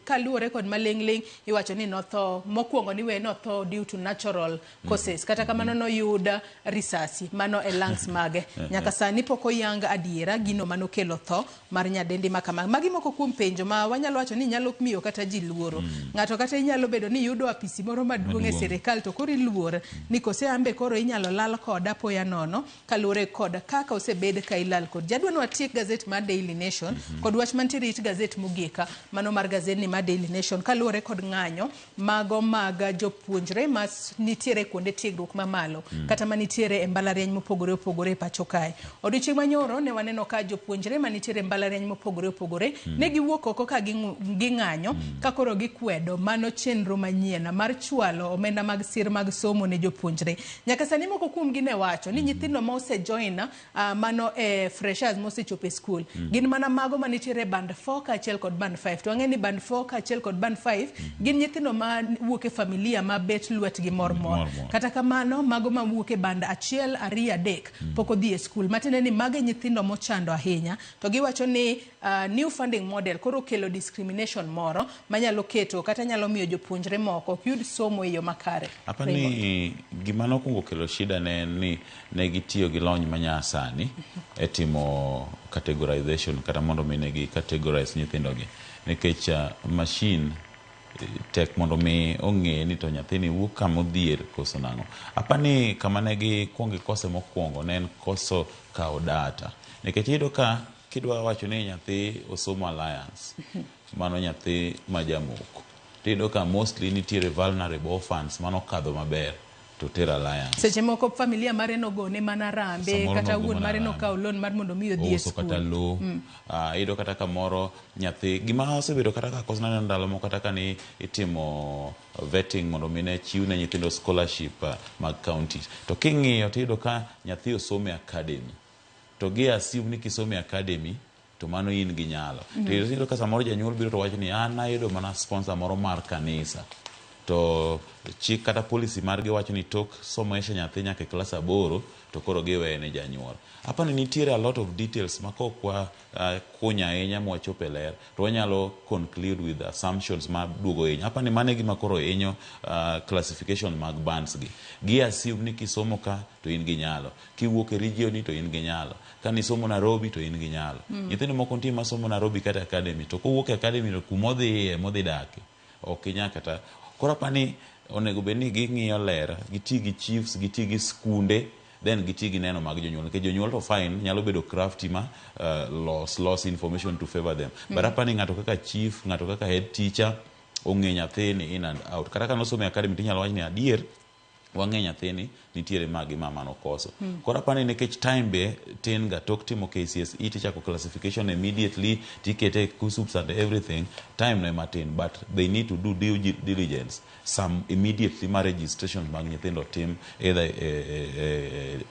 kaluwore kod maling'ling' iwacho ni notho mokwongo ni we notho due to natural causes. Kata kamano noyud risasi mano e lungs mage. Nyaka sani pok oyang adiera gino manokelo tho mar nyadendi ma kama. Magi moko kuom penjo ma wanyalo wacho ni nyalo miyo kata ji luoro. Ng'ato kata inyalo bedo ni yudo apisi moro maduong' e Maduong'. sirikal to koro iluor ni kose ambe koro inyalo lal koda apoya nono kaluwore kod kaka osebed ka ilal kod ji. Adwa ni watiek gazet mar Daily Nation kod wach mantiere it gazet mogik mano mar gazetni mar Daily Nation kaluwore kod ng'anyo mago mag jopuonjre ma nitiere kuonde tiegruok mamalo kata manitiere e mbalariany mopogore opogore e pacho kae. Odiochieng' manyoro ne waneno ka jopuonjre manitiere e mbalariany mopogore opogore ne giwuok oko ka ging'anyo ka koro gikwedo mano chenro manyien mar chwalo omenda mag sir mag somo ne jopuonjre. Nyaka sani moko kuomgi ne wacho ni nyithindo ma osejoin mano e freshers mosechopo e skul gin mana mago manitiere e band 4 kaachiel kod band 5. To wang'e ni band 4 kaachiel kod band 5 gin nyithindo ma wuok e familia ma bet lwetgi mor mor. Mor mor. Kata kamano mago ma wuok e band 1, 2, 3 pok odhi e skul. Matiende ni mago e nyithindo mochando ahinya. To giwacho ni new funding model koro kelo discrimination moro manyalo keto kata nyalo miyo jopuonjre moko ok yud somo e yo makare. Apani gima nokwongo kelo shida ne en ni ne gitiyo gi lony manyasani e timo categorization kata mondo mi ne gi categorize nyithindo gi. Nikech machine tek mondo mi ong'e ni to nyathini wuok kama odhier koso nang'o. Apani kama ne gikuongo gikose mokwongo ne en koso kawo data. Nikech iyudo ka kidwa wacho ni nyathi osomo Alliance, mano nyathi ma jamoko. Tiyudo ka mostly nitiere vulnerable orphans manokadho maber to ter Alliance. Seche moko familia mare nogone mana rambe Samoro kata nogo wuon mana mare rambe. nokawo loan mar mondo mi odhi e Ouso kata skul. lowo. Iyudo kata kamoro nyathi gima osebedo kata ka koso naneno ndalo moko kata ka ni itimo vetting mondo mi ne chiw ne nyithindo scholarship mag counties. To king'iyo tiyudo ka nyathi osomo e academy. To gi assume ni kisomo e academy to mano in gi nyalo. To iyudo ka samoro janyuol biro to wacho ni an ayudo mana sponsor moro mar kanisa. To chik kata policy margi wacho ni tok somesha nyathi nyaka e klas 8 to koro giweye ne janyuol. Apani nitiere a lot of details ma kok wa kunyo ahinya mwachopo e ler to wanyalo conclude with assumptions ma duogo hinyo. Apani mano e gima koro hinyo classification mag bands gi. Gi assume ni kisomo ka to in gi nyalo. Kiwuok e region ni to in gi nyalo. Ka nisomo Nairobi to in gi nyalo. Nyithindo moko nitie masomo Nairobi kata academy to kowuok e academy to kumodhiye modhi dake ok inyal kata. Koro apani onego bed ni ging'iyo ler, giti gi chiefs, giti gi skunde, then giti gi neno mag jonyuol. Nikech jonyuol to fine, nyalo bedo crafty ma los information to favor them. But apani ng'ato kaka chief, ng'ato kaka head teacher, ong'e nyathini in and out. Kata ka nosomo e academy tinyalo wach ni adier, wang'e nyathini nitiere ma gi ma manokoso. Koro apani nikech time be tin ga tok timo KCSE tichako classification immediately tikete KUSSUPS and everything, time no ema tin, but they need to do due diligence some immediately ma registration mag nyithindo tim either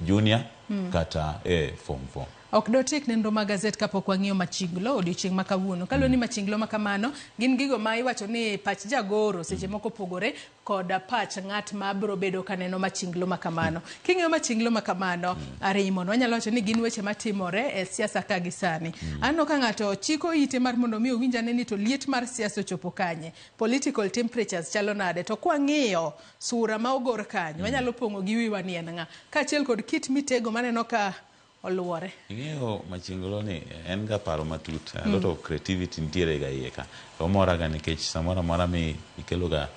junior kata form 4. Ok dotiek nenro mag gazet kapok wang'iyo machinglo odiochieng' ma kawuono. Kaluwore ni machinglo ma kamano gin gigo ma iwacho ni pach jagoro seche moko opogore kod pach ng'at ma biro bedo kaneno machinglo ma kamano. King'iyo machinglo ma kamano, Raymond, wanyalo wacho ni gin weche matimore e siasa ka gi sani. Aneno ka ng'ato chiko ite mar mondo mi owinj ane ni to liet mar siasa ochopo kanye. Political temperatures chalo nade. To kwang'iyo sura ma ogor kanyo, wanyalo pong'o gi wiwa ni en ng'a. Kaachiel kod kit mitego maneno ka oluore. Ing'eyo machinglo ni en ga paro matut, a lot of creativity nitiere ga iye ka. To omora ga nikech samoro amora mi ikelo ga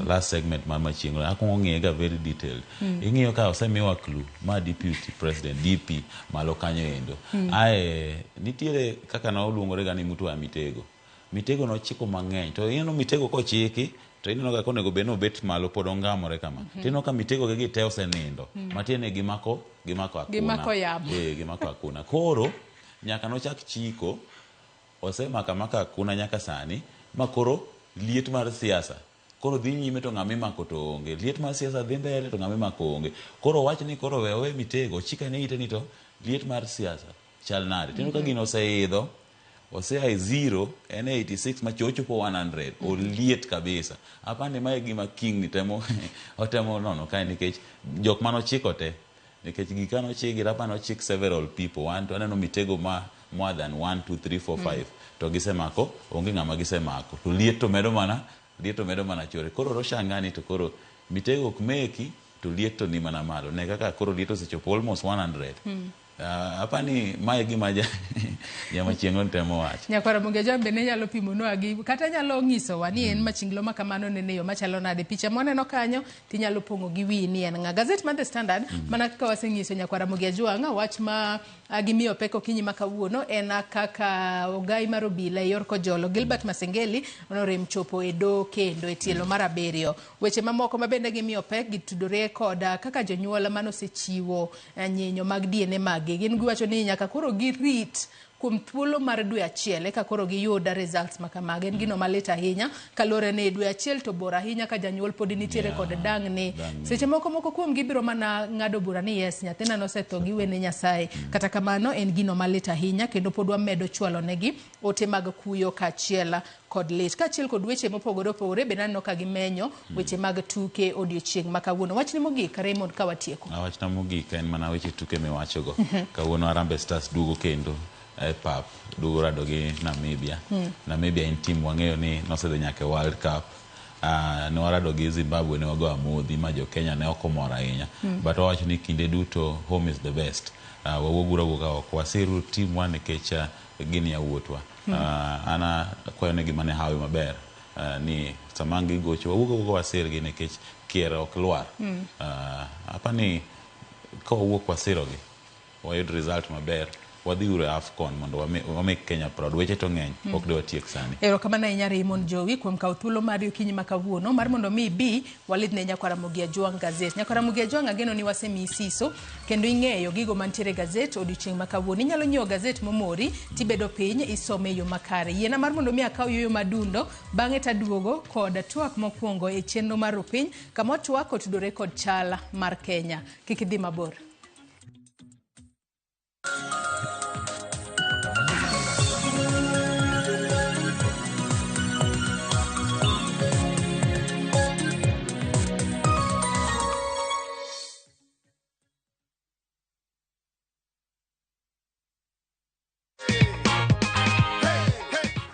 last segment mar machinglo, akuongo ng'iye ga very detailed. Ing'iyo ka osemiwa clue ma deputy president DP malo kanyo endo. Ae nitiere kaka noluongore ga ni mtu wa Mitego. Mitego nochiko mang'eny. To ineno Mitego kochiki to ineno ka onego bed ni obet malo pod ongamore kama. To ineno ka Mitego gi te osenindo. Matiende gimako akuna. Gimako yamo. Gimako akuna. Koro nyaka nochak chiko osemako amaka akuna nyaka sani ma koro liet mar siasa koro dhi nyime to ng'ama imako to onge. Liet mar siasa dhi mbele to ng'ama imako onge. Koro wach ni koro we owe Mitego chika ne ite ni to liet mar siasa chal nade. Tineno ka gino oseidho osea e 0 en e 86 ma chochopo 100 oliet kabisa. Apani mae gima King ni temo otemo nono kae nikech jok manochiko te nikech gika nochiki rapa nochik several people one to aneno Mitego ma more than 1 2 3 4 5 to gisemako onge ng'ama gisemako to liet to medo mana chore. Koro roshangani to koro Mitego ok meki to liet to ni mana malo ne kaka koro liet osechopo almost 100. Apani mae gima jamachieng'o temo wacho. Nyakwara Ramogi Ajwang' bende nyalo pimonwa gi kata nyalo nyisowa ni en machinglo ma kamano nene yo machalo nade. Picha mwaneno kanyo tinyalo pong'o gi wiyi ni en ng'a. Gazet mar The Standard mana kaka wasenyiso Nyakwara Ramogi Ajwang' wach ma gimiyo pek okinyi ma kawuono en kaka ogai mar obila e yor Kojolo Gilbert Masengeli norem chopo e doho kendo e tielo mar 7. Weche mamoko ma bende gimiyo pek gitudore kod kaka jonyuol manosechiwo nyinyo mag DNA mag gin giwacho ni nyaka koro girit kuom thuolo mar dwe achiel eka koro giyud results makamagi. En gino malit ahinya kaluwore ni dwe achiel to bor ahinya ka janyuol pod nitiere kod dang'ni. Seche moko moko kuom gibiro mana ng'ado bura ni yes nyathina nosetho giwene Nyasaye. Kata kamano en gino malit ahinya kendo pod wamedo chwalo negi ote mag kuyo kaachiel kod lit. Kaachiel kod weche mopogore opogore bende aneno ka gimenyo weche mag tuke odiochieng' ma kawuono. Wachni mogik Raymond ka watieko. Wachna mogik en mana weche tuke miwachogo. Kawuono Harambee Stars duogo kendo e pap duogo rado gi Namibia. Namibia en team wang'eyo ni nosedhi nyaka e World Cup. Ne warado gi Zimbabwe ne wago amodhi ma jo Kenya ne ok omor ahinya. But wawacho ni kinde duto home is the best. Wawuog uru ka oko wasiru team wa nikech gin yawuotwa. An akwayo negi mana hawi maber ni sama gigocho wawuog wasirgi nikech kier ok lwar. Apani ka wawuok wasirogi wayud result maber wadhi uru e AFCON mondo wamake Kenya proud. Weche to ng'eny ok de watiek sani. Erokamano ahinya Raymond Jowi kuom kawo thuolo mari okinyi ma kawuono mar mondo mi ibi walidne Nyakwara Ramogi Ajwang' gazet. Nyakwara Ramogi Ajwang' ageno ni wasemiyi siso kendo ing'eyo gigo mantiere e gazet odiochieng' ma kawuono. Inyalo nyiewo gazet momori tibedo piny isome e yo makare. Yiena mar mondo mi akaw yueyo madundo bang'e taduogo kod twak mokwongo e chenro mar Rupiny kama twak otudore kod chal mar Kenya. Kik idhi mabor.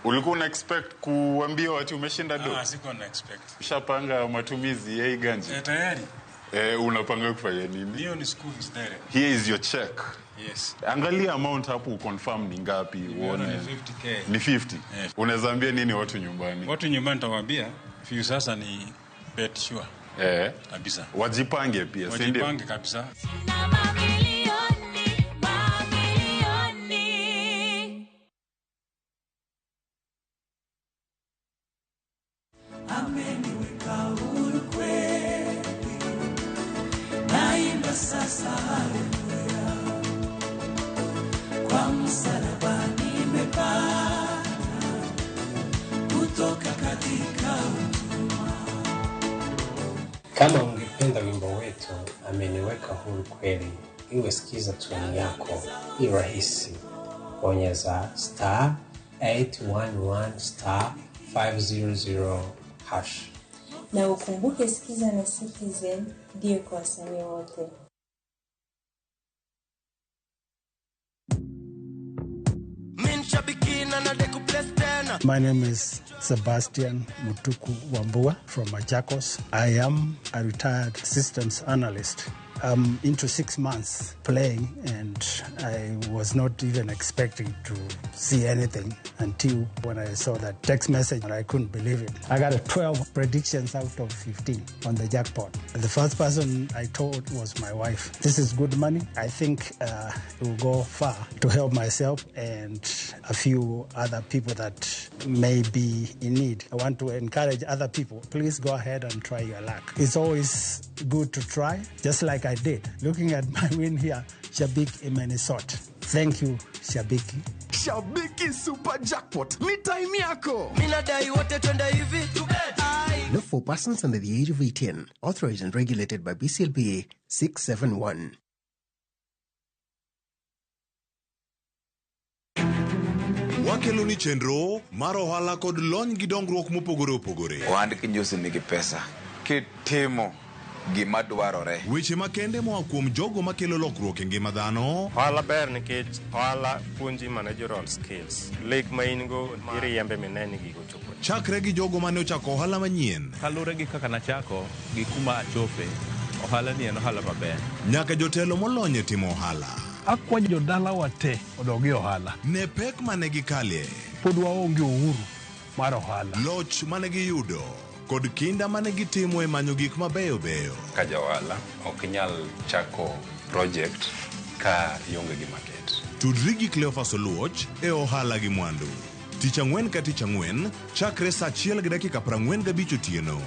Ulikuwa una expect kuambia watu umeshinda do? Sikuwa na expect. Ushapanga matumizi ya hii ganji? Tayari. Unapanga kufanya nini? Hiyo ni school fees direct. Here is your check. Yes. Angalia amount hapo confirm ni ngapi uone. Ni 50k. Ni 50. Yes. Unaweza ambia nini watu nyumbani? Watu nyumbani nitawaambia few sasa ni bet sure. Kabisa. Wajipange pia, si ndio? Wajipange kabisa. Ameniweka huru kweli, naimba sasa haleluya, kwa msalaba nimepata kutoka katika utumwa. Kama ungependa wimbo wetu Ameniweka Huru Kweli, Iwe Skiza tune yako ni rahisi. Bonyeza star 811 star 500 hash. Na ukumbuke Skiza na Citizen ndiyo kwa wasanii wote. My name is Sebastian Mutuku Wambua from Machakos. I am a retired systems analyst. I'm into 6 months playing, and I was not even expecting to see anything until when I saw that text message, and I couldn't believe it. I got a 12 predictions out of 15 on the jackpot. The first person I told was my wife. This is good money. I think it will go far to help myself and a few other people that may be in need. I want to encourage other people. Please go ahead and try your luck. It's always good to try, just like I did. Looking at my win here, Shabik Imenisot. Thank you, Shabiki. Shabiki Super Jackpot ni time yako. Minadai wote twende hivi. Not for persons under the age of 18. Authorized and regulated by BCLBA 671. Wakelo ni chenro mar ohala kod lony gi dongruok mopogore opogore. Ohand kinjusi nigi pesa kitimo gima dwarore. Weche makende moa kuom jogo makelo lokruok e ngima dhano. Ohala ber nikech ohala puonji managerial skills. Lek ma in go iriembe mine ni gigo chopo. Chakre gi jogo mane ochako ohala manyien. Kaluwore gi kaka nachako gi kuma achope, ohala ni en ohala maber. Nyaka jotelo molony e timo ohala. Akwayo jodalawa te odog e ohala. Ne pek mane gikalie. Pod waonge uhuru mar ohala. Loch mane giyudo kod kinda mane gitimo e manyo gik mabeyo beyo. Ka ja ohala ok inyal chako project ka ionge gi market. Tudri gi Cleophas Oluoch e ohala gi mwandu. Tich ang'wen ka tich ang'wen chakre saa achiel gi dakika 45 otieno.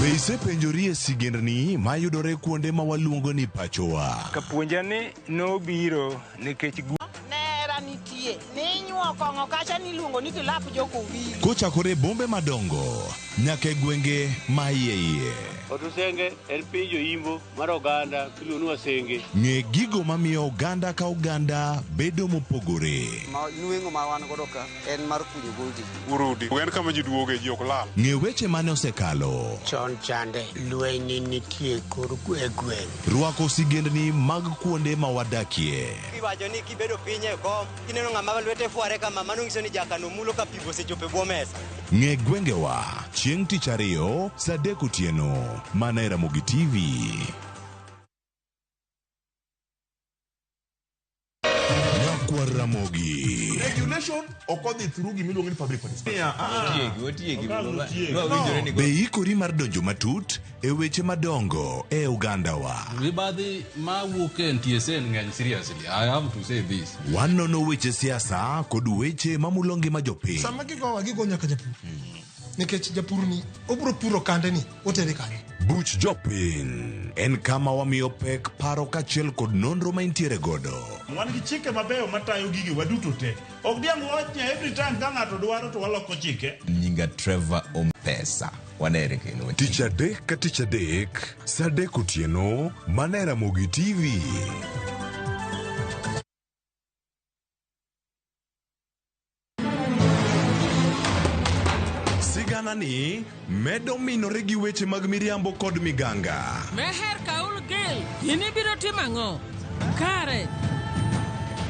Be isepenjori e sigendni mayudore kuonde ma waluongo ni pachowa? Kapuonja ni nobiro nikech Nera nitie ninyuo kong'o kacha niluongo ni kilap jokowili. Kochakore e bombe madongo nyaka e gwenge ma iye iye. Otusenge en piny joimbo mar oganda miluongo ni Wasenge. Ng'e gigo mamiyo oganda ka oganda bedo mopogore. Ma nweng'o ma wan godo ka en mar kunyo goldi. Urudi. En kama ji duoge ji ok lal. Ng'e weche mane osekalo. Chon chande lweny nitie kor e gweng'. Rwako sigendni mag kuonde ma wadakie. Iwacho ni kibedo piny e kom kineno ng'ama lwete fware kama mano nyiso ni jakano mulo ka pi osechopo e bwo mesa. Ng'e gwengewa chieng' tich ariyo saa adek otieno mana e Ramogi TV. Nyakwar Ramogi. Regulation ok odhi through gimiluongo ni public participation. Otiegi, otiegi. No. Be ikori mar donjo matut e weche madongo e ogandawa? Mibadhi mawuok e NTSA ng'eny seriously. I have to say this. Wanono weche siasa kod weche mamulo ngima jopiny. Sama gigowa gigo nyaka japur. Nikech japur ni obiro puro kande ni otere kanye. Buch jopiny en kama wamiyo pek paro kaachiel kod nonro ma intiere godo. Wan gi chike mabeyo matayo gigi waduto te. Ok diang' wach ni every time ka ng'ato dwaro to waloko chike. Nyinga Trevor Ompesa. Wanere kendo. Tich adek ka tich adek, saa adek otieno, mana e Ramogi TV. Sigana ni medo minore gi weche mag miriambo kod miganga. Meher Kaul Gil, in ibiro timo ang'o? Kare,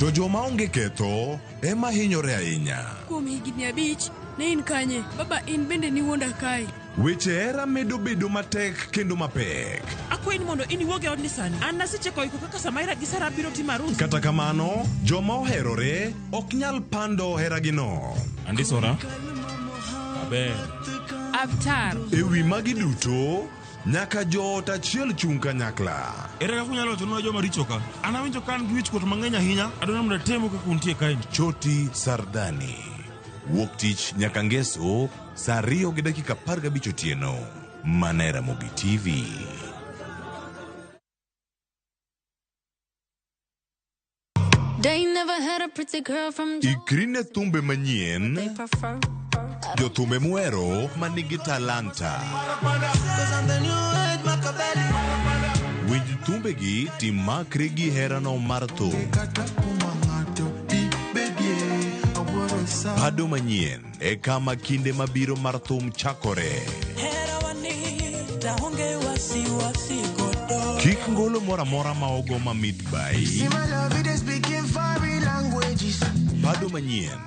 To joma onge ketho ema hinyore ahinya. Kuom higni 5, ne in kanye? Baba in bende niwuonda kae. Weche hera medo bedo matek kendo mapek. Akwayi ni mondo in iwuog e odni sani. An nasecheko iko kaka Samaira gi Sara biro timo arus. Kata kamano, joma oherore ok nyal pando heragino. Andisora. Aber. Avtar. E wi magi duto, nyaka joot achiel chung' kanyakla. Ere kaka unyalo wachonwa joma richo ka? An awinjo ka an gi wichkuot mang'eny ahinya. Adwaro mondo atemu kaka untie kaeni. Choti Sardani. Wuok tich nyaka ngeso saa 2:15 otieno. Mana e Ramogi TV. They never had a pretty girl from Ikri ne thumbe manyien, they prefer. Jothumbe muhero manigi talanta. Winj thumbegi timakri gi herano mar thum. Pado manyien e kama kinde mabiro mar thum chakore. Kik ngolo moro amora ma ogo mamit bai. Pado manyien.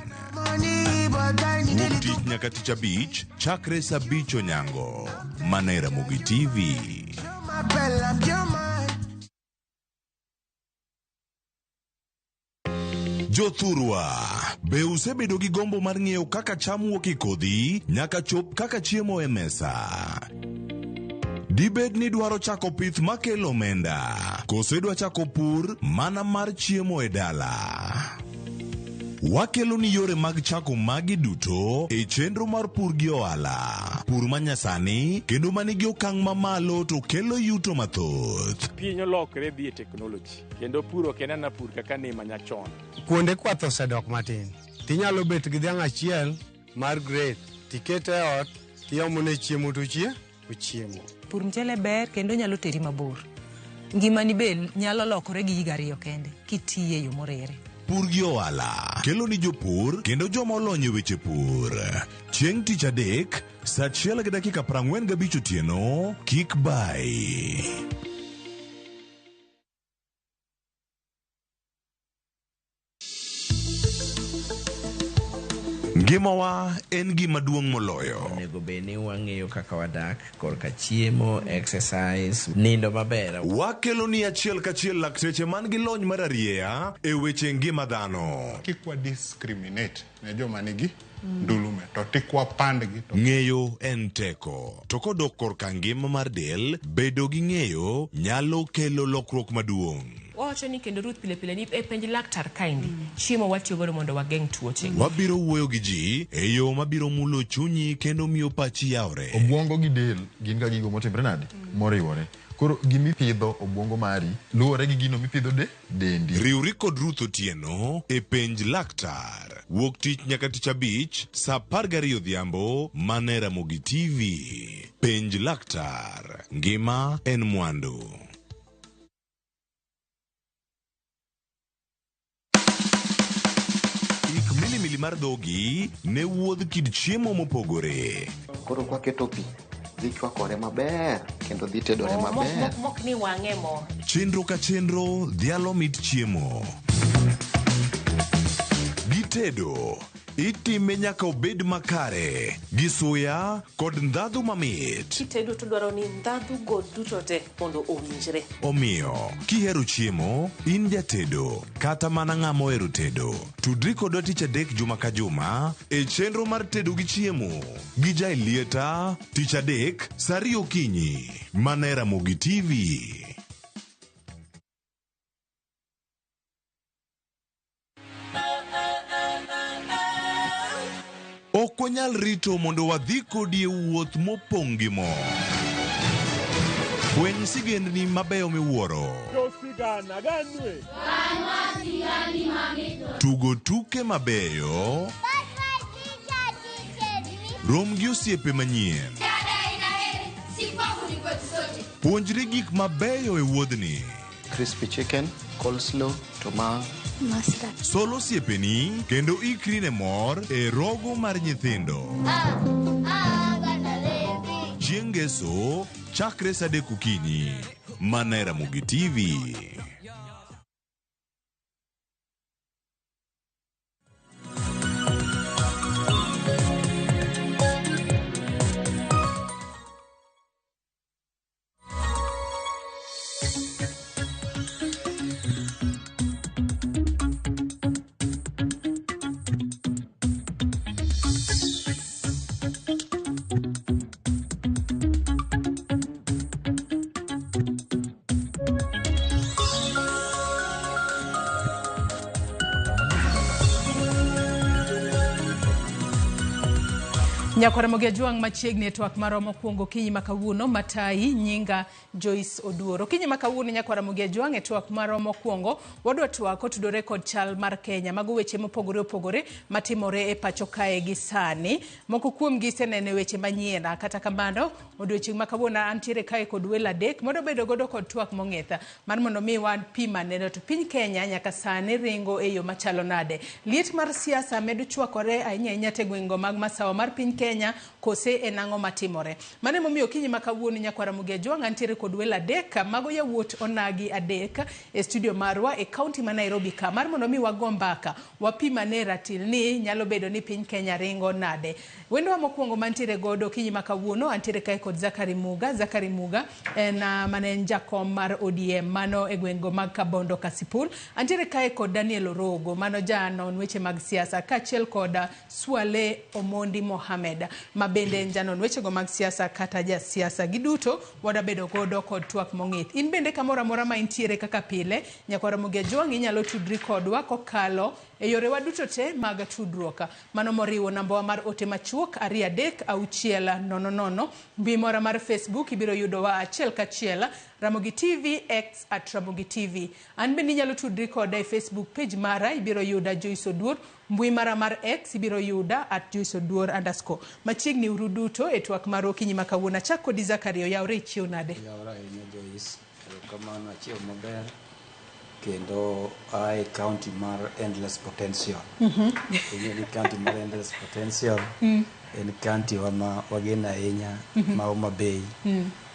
Wuok tich nyaka tich abich chakre saa abich onyango. Mana e Ramogi TV. Jothurwa, be usebedo gi gombo mar ng'eyo kaka cham wuok e kodhi nyaka chop kaka chiemo e mesa? Dibed ni idwaro chako pith makelo omenda, koso idwa chako pur mana mar chiemo e dala? Wakelo ni yore mag chako magi duto e chenro mar pur gi ohala. Pur manyasani kendo manigi okang' mamalo to kelo yuto mathoth. Piny olokre dhi e teknoloji kendo pur ok en ana pur kaka ne manyachon. Kuonde kwath osedok matin. Tinyalo bet gi dhiang' achiel mar grade tikete e ot tiomone chiemo to ochiemo. Pur mchele ber kendo nyalo teri mabor. Ngimani be nyalo lokore gi higa ariyo kende kitiye e yo moriere. Pur gi ohala kelo ni jopur kendo joma olony e weche pur. Chieng' tich adek, saa achiel gi dakika 45 otieno, kik bai. Ngimawa en gima duong' moloyo. Onego bed ni wang'eyo kaka wadak korka chiemo, exercise, nindo maber. Wakelo ni achiel kachiel lakteche man gi lony mar arieya e weche ngima dhano. Kik wa discriminate ne joma nigi ndulume to tik wapandgi to Ng'eyo en teko. To kodok korka ngima mar del, bedo gi ng'eyo nyalo kelo lokruok maduong'. Wawacho ni kendo Ruth pile pile ni e penj laktar kaendi chiemo watiyo godo mondo wageng' tuoche. Wabiro wuoyo gi ji e yo mabiro mulo chunyi kendo miyo pachi yawre. Obwongo gi del gin ga gigo motimre nade? Moriwore. Koro gimipidho obwongo mari luwore gi gino mipidho de dendi. Riwri kod Ruth Otieno e penj laktar. Wuok tich nyaka tich abich saa 12 odhiambo mana e Ramogi TV. Penj laktar. Ngima en mwandu. Ik milimili mar dhogi ne wuodh kit chiemo mopogore. Koro kwaketo pi, dhi chwakore maber kendo dhi tedore maber. Mok ni wang'e mo. Chenro ka chenro dhialo mit chiemo. Gitedo, itime nyaka obed makare gi suya kod ndhadhu mamit. Kitedo to dwaro ni ndhadhu go duto te mondo owinjre. Omiyo, kihero chiemo, in jatedo, kata mana ng'ama ohero tedo, tudri kodwa tich adek juma ka juma e chenro mar tedo gi chiemo gi Jaelieta tich adek saa ariyo okinyi mana e Ramogi TV. Ok wanyal rito mondo wadhi kodi e wuoth mopong' gi mor. Fweny sigendni mabeyo miwuoro. Josigana ganwe. Tugo tuke mabeyo. Rom gi osiepe manyien. Puonjri gik mabeyo e wuodhni. Crispy chicken, coleslaw, to ma Mustard. Sol osiepeni kendo ikri ne mor e rogo mar nyithindo. Chieng' Ngeso, chakre saa adek okinyi, mana e Ramogi TV. Nyakwaramogi Ajwang' machiegni e twak marwa mokwongo okinyi ma kawuono matayi nyinga Joyce Oduor. Okinyi ma kawuono Nyakwaramogi Ajwang' e twak marwa mokwongo wadwa twak otudore kod chal mar Kenya. Mago weche mopogore opogore matimore e pacho kae gi sani. Moko kuomgi iseneno e weche manyien. Kata kamano odiochieng' ma kawuono antiere kae kod welo adek mondo bedo godo kod twak mong'ith mar mondo mi wapim aneno to piny Kenya nyaka sani ringo e yo machalo nade. Liet mar siasa medo chwakore ahinya ahinya te gwengego mag masawa mar piny Kenya kose en ang'o matimore. Mano emomiyo okinyi ma kawuono Nyakwar Ramogi Ajwang' antiere kod welo adek mago yawuot onagi adek e studio marwa e kaunti ma Nairobi ka mar mondo mi wago mbaka wapim ane ratil ni nyalo bedo ni piny Kenya ringo nade. Wendwa mokwongo mantiere godo okinyi ma kawuono antiere kae kod Zachary Muga. Zachary Muga en mane en jakom mar ODM mano e gwengego mag Kabondo Kasipul. Antiere kae kod Daniel Orogo mano janon weche mag siasa kaachiel kod Swale Omondi Mohamed ma bende en janon wechego mag siasa kata jasiasa. Giduto wadwa bedo godo kod twak mong'ith. In bende kamoro amora ma intiere kaka pile, Nyakwar Ramogi Ajwang' inyalo tudri kodwa kokalo e yorewa duto te mag tudruok. Mano moriwo nambawa mar ote machuok 236 00. Mbui mora mar Facebook ibiro yudowa achiel kachiel Ramogi TV X at Ramogi TV. An bende inyalo tudri koda e Facebook page mara ibiro yuda Joyce Oduor. Mbui mara mar X ibiro yuda at Joyce Oduor underscore. Machiegni uru duto e twak mar okinyi ma kawuono. Achak kodi Zachary, oyawre ichiew nade? Oyawre ahinya Joyce, erokamano achiew maber kendo a e county mar Endless Potential. Ing'eyo ni county mar Endless Potential en county wa ma wageno ahinya ma Homa Bay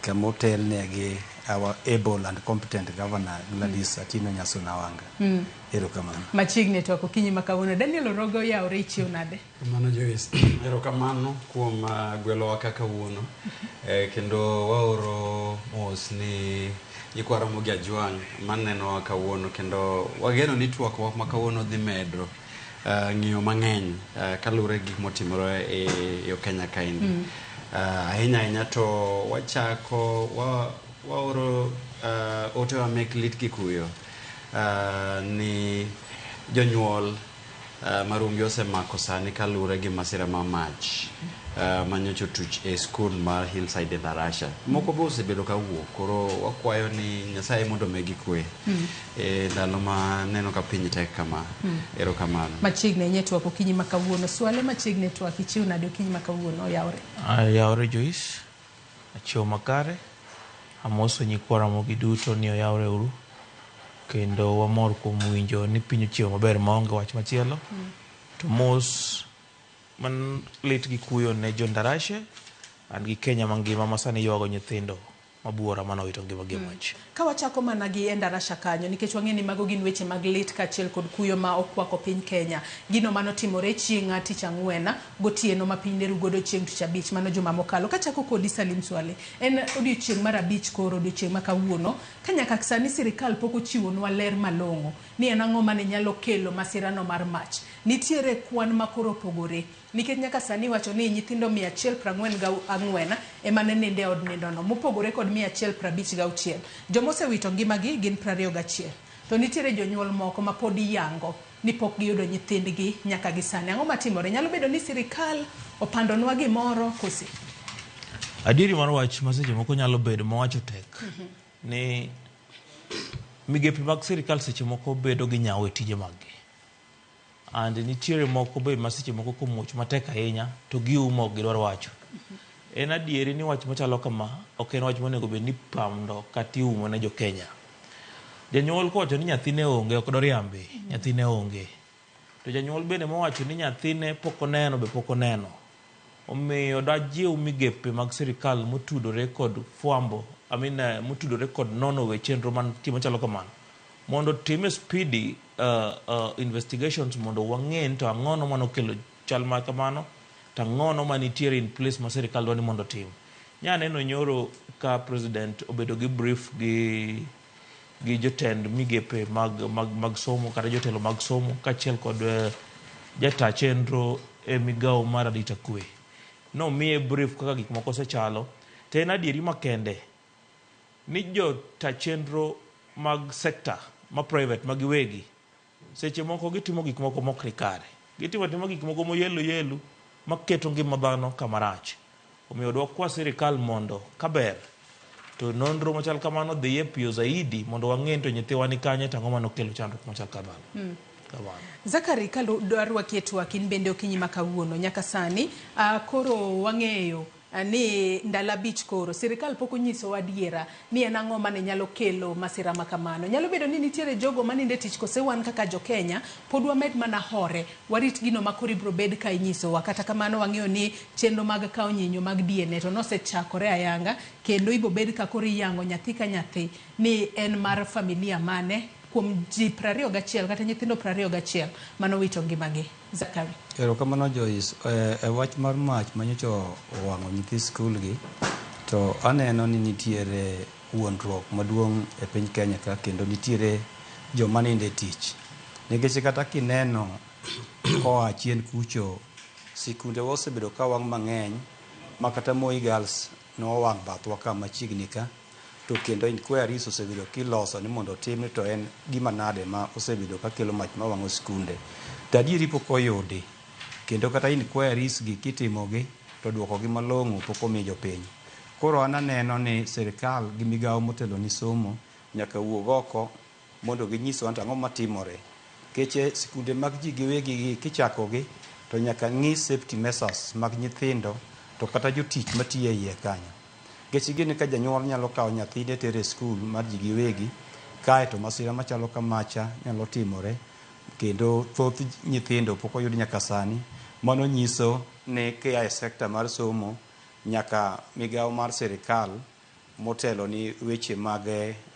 kama otelne gi our able and competent governor Gladys Atieno Nyasuna Wanga. Erokamano. Machiegni e twak okinyi ma kawuono. Daniel Orogo oyawre ichiew nade? Kamano Joyce, erokamano kuom gwelowa ka kawuono. Kendo waoro mos ni nyikwa Ramogi Ajwang' manenowa kawuono kendo wageno ni twakwa ma kawuono dhi medo ng'eyo mang'eny kaluwore gi gik motimore e yo Kenya kaendi. Ahinya ahinya to wachako waoro otewa mek lit gi kuyo ni jonyuol marumbi osemako sani kaluwore gi masira ma mach manyocha otuch e skul mar Hillside e Darasha. Moko be osebedo ka wuok, koro wakwayo ni Nyasaye mondo omigi kwe e ndalo ma neno ka piny tek kama. Erokamano. Machiegni ahinya e twak okinyi ma kawuono. Swale machiegni e twak ichiew nade okinyi ma kawuono oyawre? Ayawre Joyce, achiew makare, amoso nyikwa Ramogi duto ni oyawre uru, kendo wamor kuom winjo ni piny ochiew maber maonge wach machielo. To mos man lit gi kuyo ne jo Ndarashe and gi Kenya mangima ma sani ywago nyithindo mabuora mane owito ngimagi e mach. Ka wachako mana gi e Ndarasha kanyo, nikech wang'eyo ni mago gin weche mag lit kaachiel kod kuyo ma okwako piny Kenya. Gino manotimore chieng' tich ang'wen gotieno ma piny ne ru godo chieng' tich abich, mano juma mokalo. Kachako kodi Salim Swale, en odiochieng' mar abich koro odiochieng' ma kawuono, ka nyaka sani sirikal pok ochiwonwa ler malong'o ni en ang'o mane nyalo kelo masirano mar mach. Nitiere kwan ma koro opogore, nikech nyaka sani iwacho ni nyithindo 144 ema ne nindo e od nindono, mopogore kod 156. Joma osewito ngimagi gin 21. To nitiere jonyuol moko ma pod yango ni pok giyudo nyithindgi nyaka gi sani. Ang'o matimore? Nyalo bedo ni sirikal opandonwa gimoro kose? Adieri mar wach ma seche moko nyalo bedo mawacho tek ni migepe mag sirikal seche moko bedo gi nyawo e tije maggi. And nitiere moko be ma seche moko komuoch matek ahinya to giumo ok gidwar wacho. En adieri ni wach machalo kama ok en wach monego bed ni pando kata iumo ne jo Kenya. Janyuol kowacho ni nyathine onge ok doriambi, nyathine onge. To janyuol bende mowacho ni nyathine pok oneno be pok oneno. Omiyo dajiw migepe mag sirikal motudore kod fwambo, I mean, motudore kod nono we chenro mantie machalo kamano mondo time speedy investigations mondo wang'e ni to ang'ono manokelo chal ma kamano to ang'ono manitiere in place ma sirikal dwa ni mondo otim. Nya neno nyoro ka president obedo gi brief gi jotend migepe mag somo kata jotelo mag somo kaachiel kod jata chenro e migawo mar arita kwe. Nomiye brief kaka gik moko osechalo. To en adieri makende ni jota chenro mag sector ma private ma giwegi seche moko gitimo gik moko mok ni kare. Gitimo atima gik moko moyelo yelu maketo ngima dhano kama rach. Omiyo dwakwa sirikal mondo kaber to nonro machal kamano dhiye piyo zaidi mondo wang'e ni to nyithiwa ni kanye to ang'o manokelo chandruok machal kamano. Kamano. Zakari, kaluarwaki e twak in bende okinyi ma kawuono nyaka sani koro wang'eyo ni ndalo 5 koro sirikal pok onyisowa adiera ni en ang'o mane nyalo kelo masira ma kamano. Nyalo bedo ni nitiere jogo manindo e tich kose wan kaka jo Kenya pod wamed mana hore warit gino ma koro ibiro bed ka inyisowa. Kata kamano wang'eyo ni chenro mag kawo nyinyo mag DNA to nosechakore ayanga kendo ibo bed ka koro iyango nyathi ka nyathi ni en mar familia mane kuom ji 21 kata nyithindo 21 manowito ngimagi. Zakari. Erokamano Joyce. E wach mar mach manyocha owang'o nyithi skul gi, to aneno ni nitiere wuondruok maduong' e piny Kenya ka kendo nitiere joma nindo e tich. Nikech kata kineno koa chien kucho, sikunde wa osebedo ka wang' mang'eny ma kata Moi Girls nowang' bathwa ka machiegni ka, to kendo inquiries osebedo kiloso ni mondo otim to en gima nade ma osebedo ka kelo mach mawang'o sikunde. To adieri pok oyudi, kendo kata inquiries gi kitimogi to duokogi malong'o pok omi jopiny. Koro an aneno ni sirikal gi migawo motelo ni somo nyaka wuog oko mondo ginyiswa ni to ang'o matimore. Keche sikunde mag ji giwegi gi kichakogi to nyaka ng'i safety measures mag nyithindo to kata jotich matiyo e iye kanyo. Nikech ing'e ni ka janyuol nyalo kawo nyathine tere e skul mar ji giwegi, kae to masira machalo kamacha nyalo timore kendo thoth nyithindo pok oyud nyaka sani. Mano nyiso ni kia e sekta mar somo nyaka migawo mar sirikal motelo ni weche mag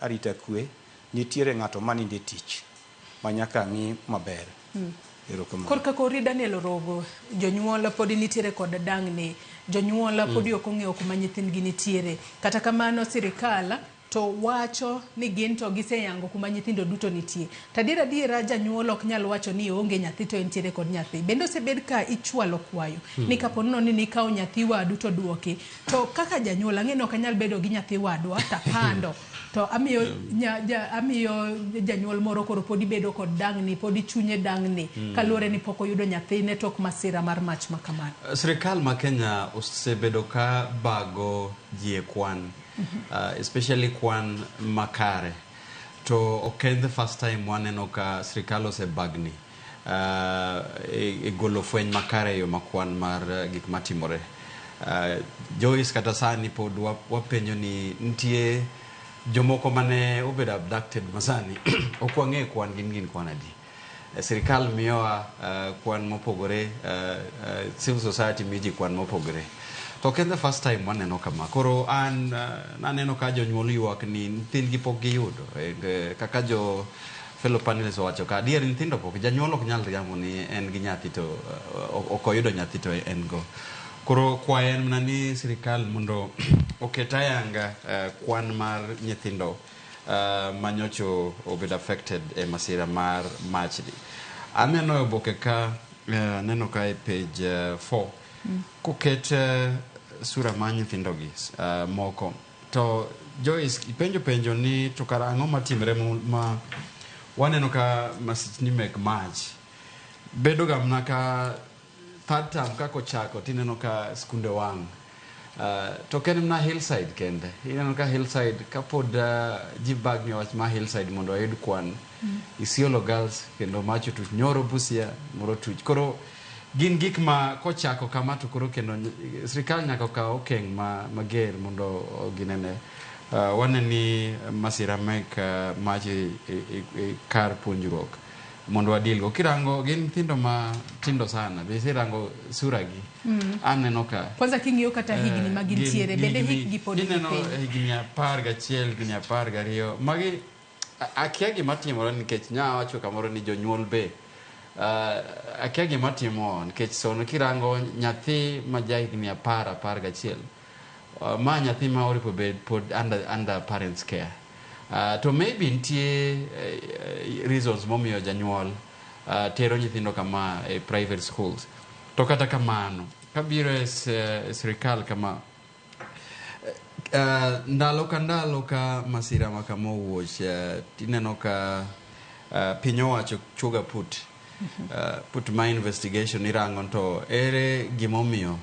arita kwe, nitiere ng'ato manindo e tich ma nyaka ng'i maber. Erokamano. Korka kori Daniel Orogo, jonyuol pod nitiere kod dang'ni, jonyuol podi ok ong'eyo kuma nyithindgi nitiere. Kata kamano sirikal to wacho ni gin to giseyango kuma nyithindo duto nitie. To adier adiera janyuol ok nyal wacho ni oonge nyathi to entiere kod nyathi. Bende osebed ka ichwalo kwayo ni kapo nono ni nikawo nyathi wadu to duoki. To kaka janyuol ang'e ni ok anyal bedo gi nyathi wadwa tapando. To amiyo amiyo janyuol moro koro podi bedo kod dang'ni, podi chunye dang'ni kaluwore ni pok oyudo nyathine tok masira mar mach ma kamano. Sirikal ma Kenya osebedo ka bago ji e kwan, especially kwan makare. To ok en the first time waneno ka sirikal osebagni e golo fweny makare e yo ma kwan mar gik matimore. Joyce, kata sani pod wapenjo ni nitie jomoko mane obedo abducted masani ok wang'e kwan gin kwan adi. Sirikal miyowa kwan mopogore, civil society miyo ji kwan mopogore. To ok en the first time waneno kama. Koro an naneno ka jonyuol ywak ni nyithindgi pok giyudo. Kaka jo fellow panelists owacho ka, adier nyithindo pok, janyuol ok nyal riambo ni en gi nyathi to ok oyudo nyathi to en go. Koro kwayo en mana ni sirikal mondo oket ayanga kwan mar nyithindo manyocho obedo affected e masira mar machni. Aneno e oboke ka, aneno ka e page 4 koket sura mar nyithindogi moko. To Joyce, ipenjo penjo ni to kara ang'o matimre ma waneno ka masichni mek mach bedo ga mana ka third term kaka ochako tineno ka skunde wang'. To ok en mana Hillside kende. Ineno ka Hillside kapod ji bagni wach ma Hillside mondo wayud kwan. Isiolo Girls kendo mach otuch nyoro Busia moro tuch. Koro gin gik ma kochako kama to koro kendo sirikal nyaka okaw okeng' mager mondo ginene. Wane ni masira mek mach e kar puonjruok mondo wadilgo. Kirango gin nyithindo ma tindo sana, be iserango sura gi. Aneno ka Kwanza king'iyo kata higni ma gintiere, bende hikgi pod ni ineno piny. higni 11, higni 12. Magi akia gima timore nikech nya wacho kamoro ni jonyuol be akia gima timo nikech sono kirango nyathi ma ja higni 10, 11, ma nyathi ma oripo bed pod under parents care. To maybe nitie reasons momiyo janyuol tero nyithindo kama e private schools. To kata kamano, kabiro e sirikal kama, ndalo ka ndalo ka masira ma kama owuoch, tineno ka piny owacho chuoga put. Put my investigation irango to ere gimomiyo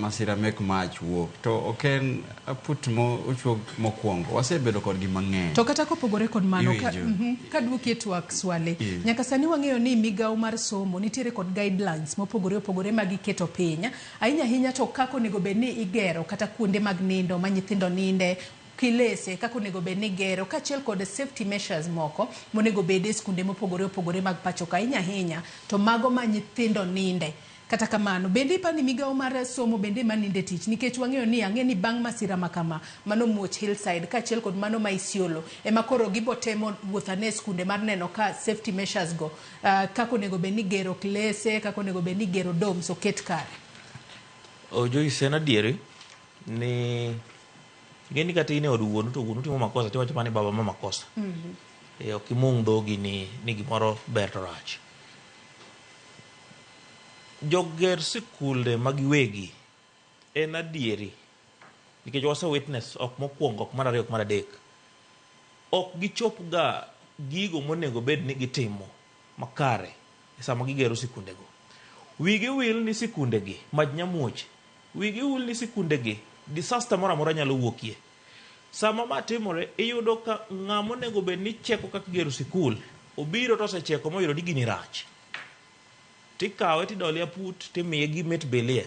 masira mek mach wuok to ok en aput mo ochuog mokwongo wasebedo kodgi mang'eny. To kata kopogore kod mano ka, Iwinjo. Kaduoki e twak Swale, Yes. nyaka sani wang'eyo ni migawo mar somo nitiere kod guidelines mopogore opogore ma giketo piny ahinya ahinya to kaka onego bed ni igero kata kuonde mag nindo ma nyithindo ninde kilese kaka onego bed ni igero kaachiel kod safety measures moko monego bed e skunde mopogore opogore mag pacho ka ahinya ahinya to mago ma nyithindo ninde. Kata kamano, bende iparo ni migawo mar somo bende ema ninde tich nikech wang'eyo ni ang'e ni bang' masira ma kama mano muoch Hillside kaachiel kod mano ma Isiolo ema koro gibo temo wuotho ane e skunde mar neno ka safety measures go kaka onego bed ni igero klese, kaka onego bed ni igero dorms oket kare. Joyce, en adieri ni ing'e ni kata in e od wuonu to wuonu timo makosa tiwacho mana ni baba ma makosa. Ok imung dhogi ni gimoro ber to rach. Joger sikunde ma giwegi en adieri nikech wase witness ok mokwongo ok mar ariyo ok mar adek ok gichop ga gigo monego bed ni gitimo makare e sama gigero sikundego. Wigi wil ni sikundegi mach nyamuoch, wigi wil ni sikundegi disaster moro amora nyalo wuokie. Sama ma timore iyudo ka ng'ama onego bed ni cheko kaka igero sikul obiro to osecheko moyudo ni gini rach. Tikawe tidole aput timiye gima it bilie.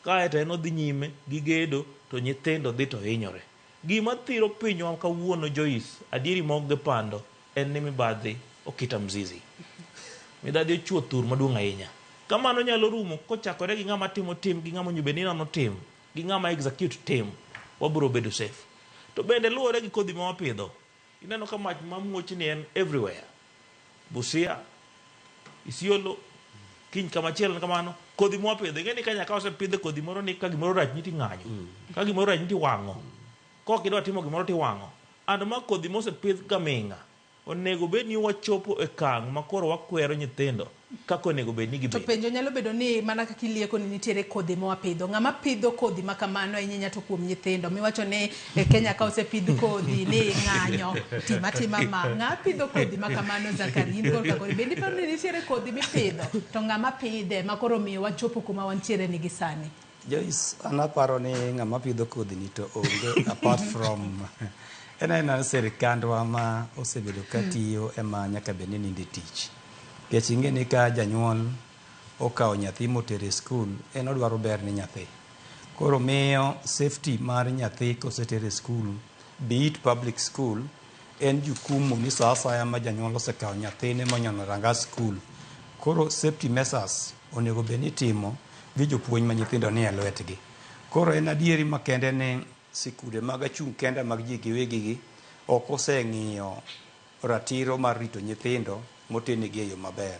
Kae to en odhi nyime gi gedo to nyithindo dhi to hinyore. Gima thiro pinywa kawuono Joyce, adieri ma ok gipando en ni mibadhi okita mzizi. Mibadhi ochuo thur maduong' ahinya. Ka mano nyalo rumo kochakore gi ng'ama timo tim gi ng'ama onego bed ni nono tim gi ng'ama execute tim, wabiro bedo safe. To bende luwore gi kodhi ma wapidho. Ineno ka mach mamuoch ni en everywhere. Busia, Isiolo, kiny kamachielo en kamano. Kodhi mwapidho, ing'e ni ka nyaka osepidhe kodhi moro ni ka gimoro rach ni ting'anyo. Ka gimoro rach ni tiwang'o. Kok idwa timo gimoro tiwang'o. And ma kodhi mosepidh gaming'a, onego bed ni wachopo e kang' ma koro wakwero nyithindo kaka onego bed ni To gibedo. penjo nyalo bedo ni mana kaka ilieko ni nitiere kodhi mawapidho. Ng'ama pidho kodhi ma kamano ahinya ahinya to kuom nyithindo. Miwacho ni e Kenya ka osepidh kodhi ni ng'anyo, tim atima ma. Ng'a pidho kodhi ma kamano Zakari in korka kodi. Bende iparo ni nitiere kodhi mipidho to ng'ama pidhe ma koro miyo wachopo kuma wantiere ni gi sani. Joyce, an aparo ni ng'ama pidho kodhi ni to onge apart from en aena sirikandwa ma osebedo ka tiyo ema nyaka bed ni ninde tich. Nikech ing'e ni ka janyuol okawo nyathi motero e skul, en odwaro ber ni nyathi. Koro miyo safety mar nyathi koseter e skul, be it public school, en jukumu ni sa asaya ma janyuol osekawo nyathine monyono ranga skul. Koro safety measures onego bed ni itimo gi jopuonj ma nyithindo nie lwetgi. Koro en adieri makende ni sikunde mag achung' kenda mag ji giwegi gi ok oseng'iyo ratiro mar rito nyithindo motenegi e yo maber.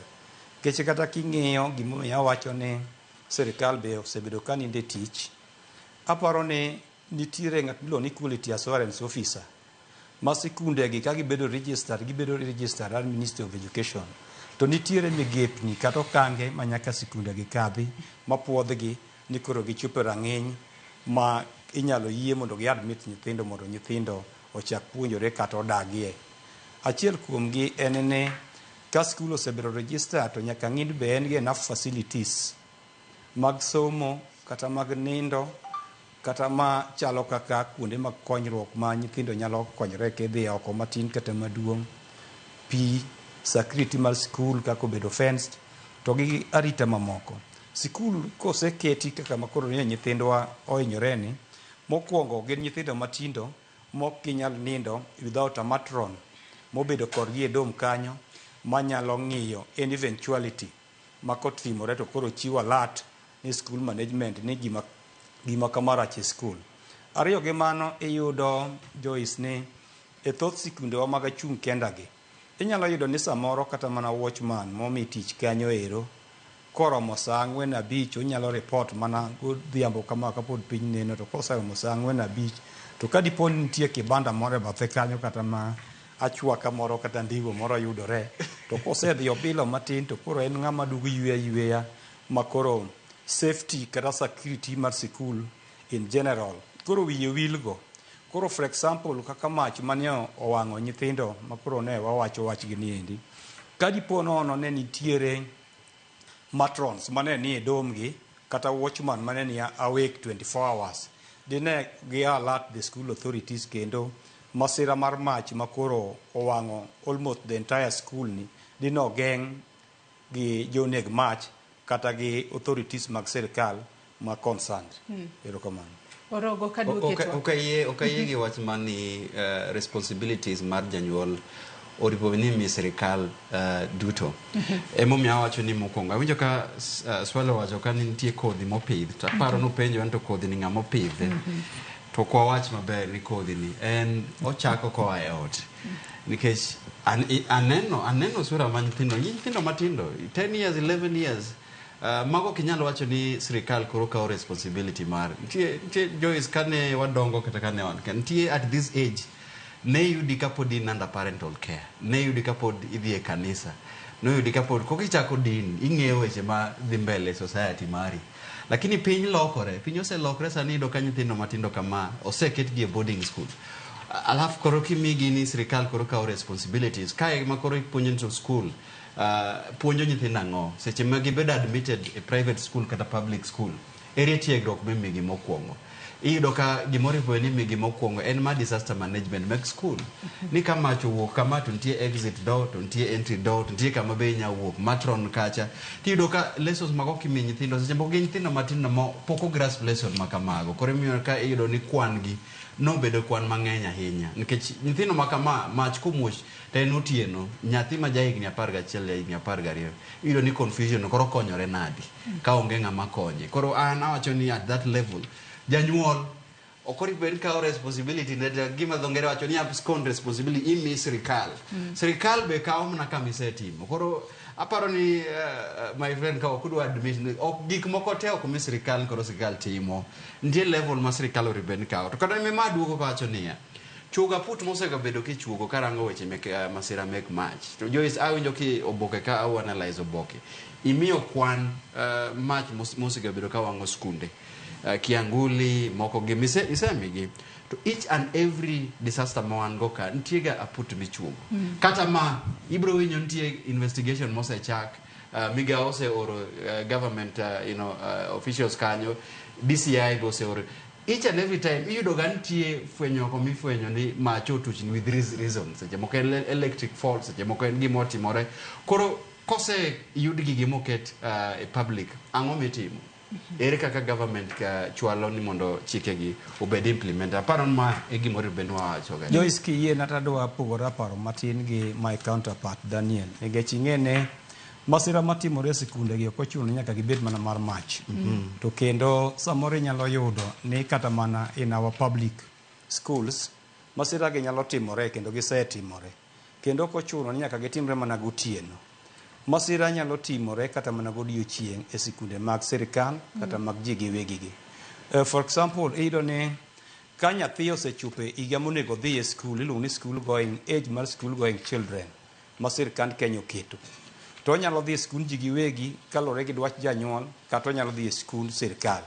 Nikech kata king'iyo gimomiyo awacho ni sirikal be osebedo ka ninde tich, aparo ni nitiere ng'at miluongo ni quality assurance officer ma sikunde gi ka gibedo registered, gibedo registered at Ministry of Education. To nitiere migepni kata okange ma nyaka sikunde gi kadhi mapuodhgi ni koro gichopo e rang'iny ma inyalo yie mondo gi admit nyithindo mondo nyithindo ochak puonjore kata odagie. Achiel kuomgi en ni ka skul osebedo registered to nyaka ng'i ni be en gi enough facilities mag somo kata mag nindo kata ma chalo kaka kuonde mag konyruok ma nyithindo nyalo konyore kidhi oko matin kata maduong', pi, security mar skul kaka obedo fenced to gi arita mamoko. Sikul koseketi kaka makoro ni nyithindwa ohinyore ni, mokwongo gin nyithindo matindo mok ginyal nindo without a matron mobedo kodgi e dorm kanyo manyalo ng'iyo any eventuality ma kotimore to koro chiwo alert ni school management ni gima kama rach e skul. Ariyo gi mano iyudo Joyce ni e thoth sikundewa mag achung' kenda gi, inyalo yudo ni samoro kata mana watchman momi tich kanyo ero koromo saa 4 5 onyalo report mana godhiambo kama kapod piny neno to koseromo saa 4 5 to ka dipo ni nitie kibanda moro e bathe kanyo kata ma achwaka moro kata ndiwo moro yudore to kosedhi obilo matin to koro en ng'ama duogo yweyo ayweya ma koro safety kata security mar sikul in general koro wiye wilgo. Koro for example kaka mach mane owang'o nyithindo ma koro ne wawacho wachgi ni endi. Ka dipo nono ne nitiere matrons mane ni e dom gi kata watchman mane ni awake 24 hours, dine gi alert the school authorities kendo masira mar mach makoro owang'o almost the entire school ni dine ogeng' gi joneg mach kata gi authorities mag sirkal ma concerned. Erokamano. Orogo ka duoke twak. Ok ayie gi wach mar ni responsibilities mar janyuol oripo ni mi sirikal duto. Emomiyo awacho ni mokwongo awinjo ka Swale owacho ka ni nitie kodhi mopidh to aparo nopenjo ni to kodhi ni ng'ama opidhe. To ok wawach maber ni kodhi ni en ochako koa e ot. Nikech aneno sura ma nyithindo matindo 10 years 11 years mago ok inyal wacho ni sirikal koro kawo responsibility mar nitie Joyce kane wadongo kata kane wan ka nitie at this age ne yudi kapod in under parental care, ne yudi kapod idhi e kanisa, ne yudi kapod koka ichako din ing'eyo weche ma dhi mbele e society mari. Lakini piny lokore, piny oselokore sani iyudo ka nyithindo matindo kama oseketgi e boarding school. Alafu koro kimigi ni sirikal koro kawo responsibilities kae ma koro ipuonjo to school puonjo nyithindo ang'o seche ma gibedo admitted e private school kata public school, ere tiegruok mimigi mokwongo? Iyudo ka gimoro ipuonjo ni imigi mokwongo en ma disaster management mek school, ni ka mach owuok kama to nitie exit door, to nitie entry door, to nitie kama be inya wuok matron kacha. Tiyudo ka lessons mago kimiyo nyithindo seche moko gin nyithindo matindo ma pok o grasp lesson ma kamago, koro imiyo ka iyudo ni kwan gi nobedo kwan mang'eny ahinya, nikech nyithindo ma kama mach komuoch to en otieno, nyathi ma ja higni 11, ja higni 12, iyudo ni confusion koro konyore nadi ka onge ng'ama konye. Koro an awacho ni at that level janyuol ok onego bed ni kawo responsibility ne gima dho ngere wacho ni abscond responsibility imi sirikal. Sirikal be kawo mana kama isetimo. Koro aparo ni my friend ka ok udwa admit ni ok gik moko te ok mi sirikal, koro sirikal timo, nitie level ma sirikal onego bed ni kawo. To kata ma duogo kawacho niya, chuogo aput mosegabedo kichuogo karango weche mek masira mek mach to Joyce awinjo ki oboke ka au analyze oboke imiyo kwan mach mosegabedo ka wang'o skunde Kianguli moko gi mise isemigi to each and every disaster ma wan go ka nitie ga aput michuogo. Kata ma ibro winjo nitie investigation mosechak, migawo oseoro government officials kanyo, DCI be oseoro. Each and every time iyudo ga nitie fwenyo oko mifwenyo ni mach otuchni with reason, seche moko en electric fault, seche moko en gima otimore. Koro kose yud gigi moket e public, ang'o mitimo? Ere kaka government ka chwalo ni mondo chikegi obed implement? Aparo ni ma e gima onego bed ni wawacho ga. Joyce, kiyie to adwa pogora paro matin gi my counterpart Daniel, nikech ing'e ne masira matimore e sikunde gi ok ochuno ni nyaka gibed mana mar mach. To kendo samoro inyalo yudo ni kata mana in our public schools masira gi nyalo timore kendo gisetimore, kendo ok ochuno ni nyaka gitimre mana gotieno. Masira nyalo timore kata mana godiochieng' e sikunde mag sirikal kata mag ji giwegi gi. For example, iyudo ni ka nyathi osechopo e higa monego odhi e school, iluongo ni school going age mar school going children ma sirikand Kenya oketo, to onyalo dhi e skund ji giwegi kaluwore gi dwach janyuol kata onyalo dhi e skund sirikal.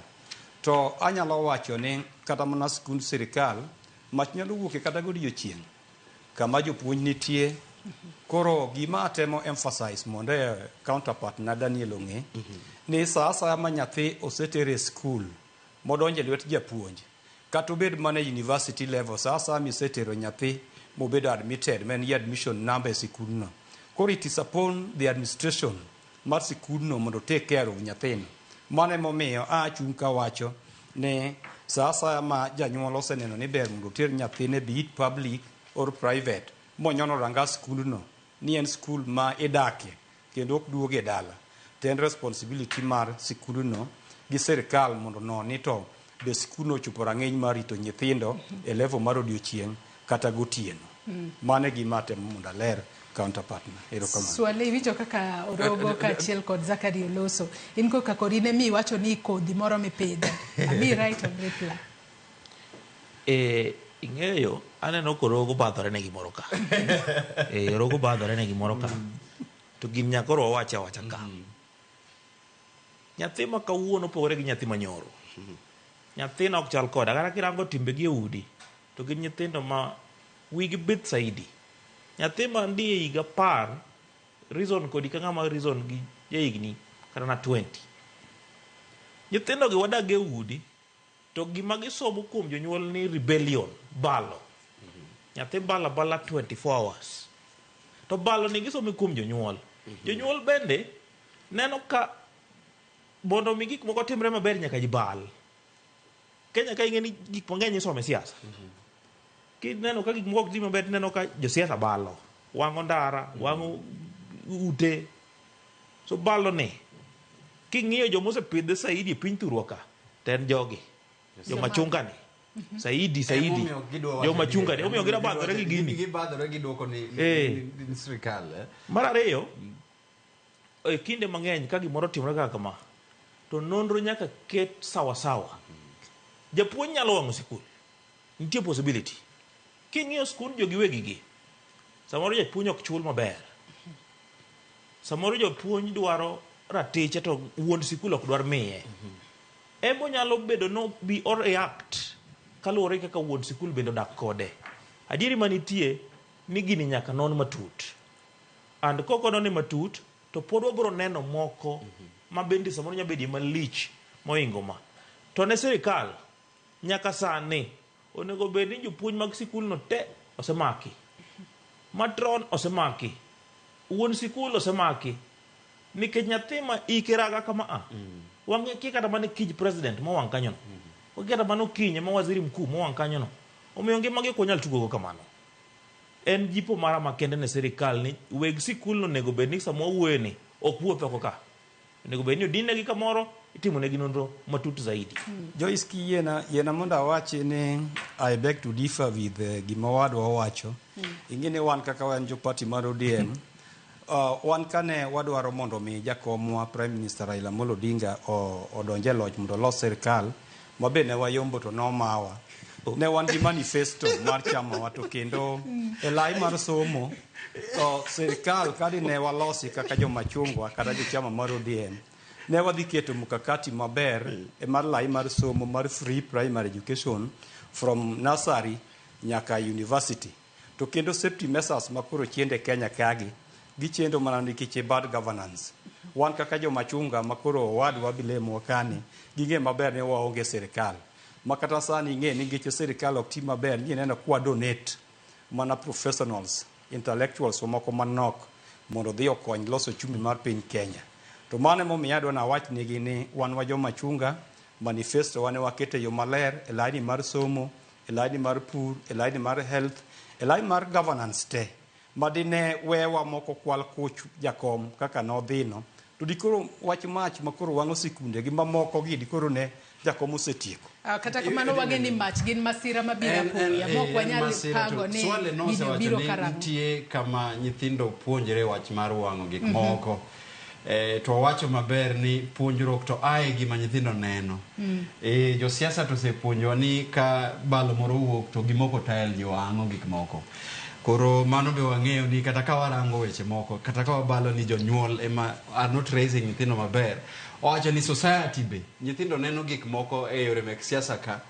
To anyalo wacho ni kata mana skund sirikal mach nyalo wuoke kata godiochieng' kama jopuonj nitie. Koro gima atemo emphasize mondo e counterpart na Daniel ong'e ni sa asaya ma nyathi oseter e skul modonjo e lwet japuonj, kata obed mana e university level, sa asaya misetero nyathi mobedo admitted ma en gi admission number e sikundno, koro it is upon the administration mar sikundno mondo take care of nyathino. Mano emomiyo achung' kawacho ni sa asaya ma janyuol oseneno ni ber mondo oter nyathine, be it public or private, monyono ranga skundno ni en skul ma idakie kendo ok duoge dala, to en responsibility mar sikundno gi sirikal mondo onon ni to be skundno ochopo rang'iny mar rito nyithindo e level mar odiochieng' kata gotieno. Mano e gima atemo mondo aler counterpart na. Erokamano. Swale, iwinjo kaka Orogo kaachiel kod Zakari oloso. In koka kori ne mi iwacho ni kodhi moro mipidho. Ami right of reply. E, ing'eyo aneno korogo badhore ne gimoro ka. E, Orogo badhore ne gimoro ka. To gini nyaka koro wawache awacha ka. Nyathi ma kawuono opogore gi nyathi manyoro. Nyathina ok chal koda. Kata kirango timbegi e udi, to gin nyithindo ma wigi bith saidi. Nyathi ma ndie higa 10, reason kodi ka ng'ama reason gi jahigni kata na 20. Nyithindo gi wadak e udi to gima gisomo kuom jonyuol ni rebellion, balo. Nyathi balo abala 24 hours. To balo ni gisomo kuom jonyuol. Jonyuol bende neno ka mondo mi gik moko timre maber nyaka ji bal. Kenya ka ing'e ni gik mang'eny isomo e siasa. Kineno ka gik moko ok dhi maber tineno ka josiasa balo. Wang'o ndara, wang'o ute. So balo ni king'iyo joma osepidhe saidi e piny thurwa ka to en jogi. Joma chunga ni. Saidi, saidi. Joma chunga ni. Omiyo gidwa gi gini. Gibadhore gi duoko ni ni sirikal. Mar ariyo, e kinde mang'eny ka gimoro otimore kaka kama, to nonro nyaka ket sawasawa. Japuonj nyalo wang'o sikul. Nitie possibility. King'iyo skund jogi wegi gi, samoro japuonj ok chul maber. Samoro japuonj dwaro ratiche to wuon sikul ok dwar miye. Ema onyalo bedo no bi o react kaluwore gi kaka wuon sikul bende odak kode. Adieri manitie ni gini nyaka non matut. And kok onone matut, to pod wabiro neno moko ma bende samoro nyalo bedie malich mohingo ma. To ne sirikal, nyaka sani, onego bed ni jopuonj mag sikul no te osemaki. Matron osemaki. Wuon sikul osemaki. Nikech nyathi ma ike raga kama a, wang'e kia kata mana kij president mowang' kanyono. Wakia kata mana okinyi ma waziri mkuu mowang' kanyono. Omiyo ngimagi ok wanyal tugogo kamano. En jipo mara makende ne sirikal ni weg sikul no onego bed ni sama wawuoyo ni ok wuoth oko ka. Onego bed ni odin negi kamoro, itimo negi nonro matut zaidi. Joyce, kiyiena yiena mondo awachi ni I beg to differ with gima owadwa owacho. Ing'e ni wan kaka wan jo party mar ODM, wan kane wadwaro mondo mi jakomwa Prime Minister Raila Amolo Odinga odonj e loch mondo olos sirkal, ma be ne wayombo to nomawa. Ne wan gi manifesto mar chamawa to kendo e lai mar somo to sirkal kadi ne walosi kaka jomachungwa kata jochama mar ODM ne wadhi keto mkakati maber e mar lai mar somo mar free primary education from nursery nyaka university. To kendo safety measures ma koro chende Kenya kagi gichendo mana nikech bad governance. Wan kaka jomachunga ma koro owadwa bilemo kani ging'e maber ni waonge sirikal ma kata sani ing'e ni nikech sirikal ok ti maber ni neno kwa donate mana professionals, intellectuals moko manok mondo odhi okony loso uchumi mar piny Kenya. To mano emomiyo adwa nawach negi ni wan wa jomachunga, manifesto wa ne waketo e yo maler e laini mar somo, e laini mar pur, e laini mar health, e laini mar governance te. Ma dine wewa moko kwal kuch jakom kaka nodhino, to dikoro wach mach makoro wang'o sikunde gi mamoko gi dikoro ne jakom osetieko. Kata kamano wang'e ni mach gin masira mabiro apoya mok wanyal pango ni Swale gini nosewacho biro ni karang'o. nitie kama nyithindo puonjre wach mar wang'o gik moko. To wawacho maber ni puonjruok to ae gima nyithindo neno. Josiasa to osepuonjowa ni ka balo moro owuok to gimoko tael ji wang'o gik moko. Koro mano be wang'eyo ni kata ka warango weche moko, kata ka wabalo ni jonyuol ema are not raising nyithindo maber, owacho ni society be nyithindo neno gik moko e yore mek siasa ka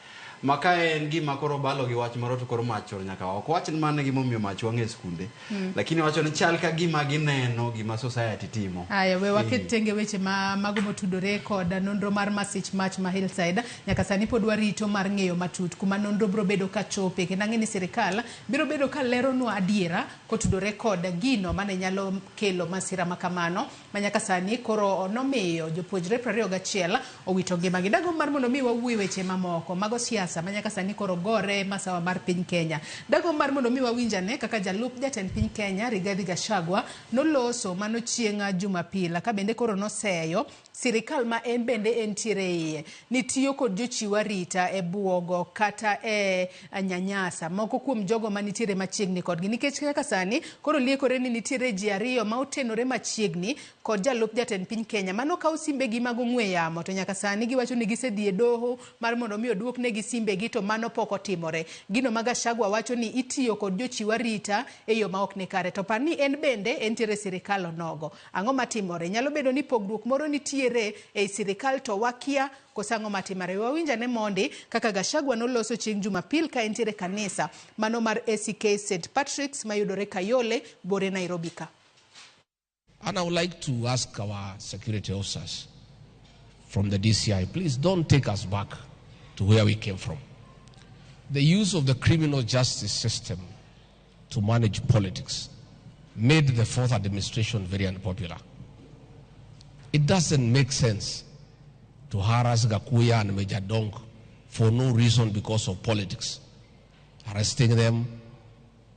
ma ka en gima koro balo gi wach moro to koro mach chor nyaka ok wach ni mano e gimomiyo mach wang' e skunde, lakini wacho ni chal ka gima gineno gima society timo. Aya, we waket tenge weche ma mago motudore kod nonro mar masich mach ma Hillside. Nyaka sani pod warito mar ng'eyo matut kuma nonro biro bedo ka chope, kendo ang'e ni sirikal biro bedo ka leronwa adiera kotudore kod gino mane nyalo kelo masira ma kamano ma nyaka sani koro nomiyo jopuonjre 21 owito ngimagi. Dagomb mar mondo mi wawuo weche mamoko mago siasa ma nyaka sani koro gore masawa mar piny Kenya. Dagomb mar mondo mi wawinj ane kaka jalup jatend piny Kenya Rigathi Gachagua noloso mano chieng' Jumapil ka bende koro noseyo sirikal ma en bende entiere iye ni tiyo kod jochiw arita e buogo kata e nyanyasa moko kuom jogo manitiere machiegni kodgi, nikech kaka sani koro liekore ni nitiere ji ariyo ma otenore machiegni kod jalup jatend piny Kenya mano kawo simbegi mag ong'we yamo, to nyaka sani giwacho ni gisedhi e doho mar mondo mi oduoknegi simbegi to mano pok otimore. Gino ma Gachagua wacho ni itiyo kod jochiw arita e yo ma ok ni kare, to par ni en bende entiere e sirikal onogo. Ang'o matimore? Nyalo bedo ni pogruok moro nitiere ei sirikal to wakia koso ang'o matimore. Wawinj ane mondi kaka Gachagua noloso chieng' Jumapil ka entiere kanisa mano mar ACK St Patrick's mayudore Kayole, bore Nairobi ka. And I would like to ask our security officers from the DCI, please don't take us back to where we came from. The use of the criminal justice system to manage politics made the fourth administration very unpopular. It doesn't make sense to harass Gakuya and Major Donk for no reason because of politics. Arresting them,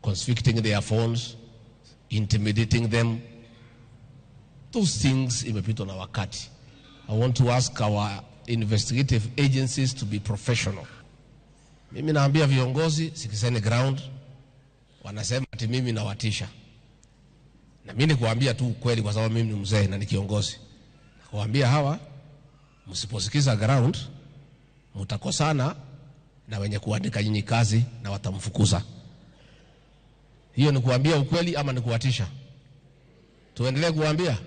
constricting their phones, intimidating them. Those things imepitwa na wakati. I want to ask our investigative agencies to be professional. Mimi naambia viongozi, sikizeni ground. Wanasema ati mimi nawatisha. Na mimi nikuambia tu ukweli kwa sababu mimi ni mzee na ni kiongozi. Nakuambia hawa, msiposikiza ground, mtakosana na wenye kuandika nyinyi kazi na watamfukuza. Hiyo ni kuambia ukweli ama ni kuwatisha? Tuendelee kuambia?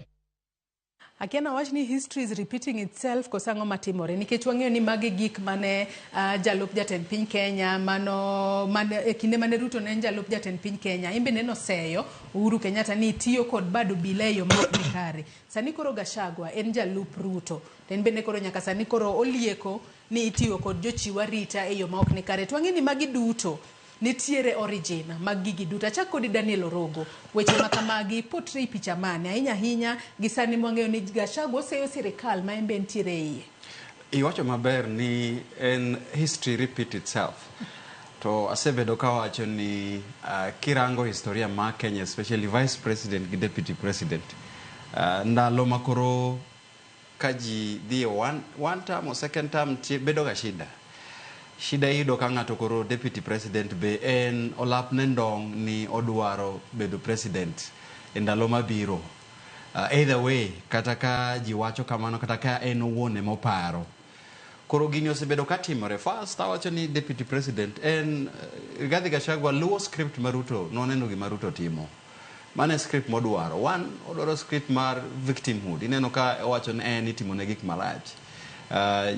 Akia wach ni history is repeating itself koso ang'o matimore nikech wang'eyo ni magi gik mane jalup jatend piny Kenya mano mane e kinde mane Ruto ne en jalup jatend piny Kenya imbe neno seyo Uhuru Kenyatta ni tiyo kod bad obila e yo ma ok ni kare. Sani koro Gachagua en jalup Ruto to en bende koro nyaka sani koro olieko ni itiyo kod jochiw arita e yo ma ok ni kare. To wang'e ni magi duto nitiere origin mag gigi duto. Achak kodi Daniel Orogo, weche ma kamagi portray picha mane ahinya ahinya gi sani mwang'eyo ni Gachagua oseyo sirikal ma en be entiere e iye. Iwacho maber ni en history repeat itself. To asebedo kawacho ni kirango historia mar Kenya, especially vice president gi deputy president, ndalo makoro ka ji dhi e one term or second term bedo ga shida. Shida iyudo ka ng'ato koro deputy president be en olapne ndong' ni odwaro bedo president e ndalo mabiro. Either way, kata ka ji wacho kamano, kata ka en owuon emoparo. Koro gini osebedo ka timore. First, awacho ni deputy president en Rigathi Gachagua luwo script ma Ruto, noneno gima Ruto timo. Mano e script modwaro. One, odwaro script mar victimhood. Ineno ka owacho ni en itimone gik marach.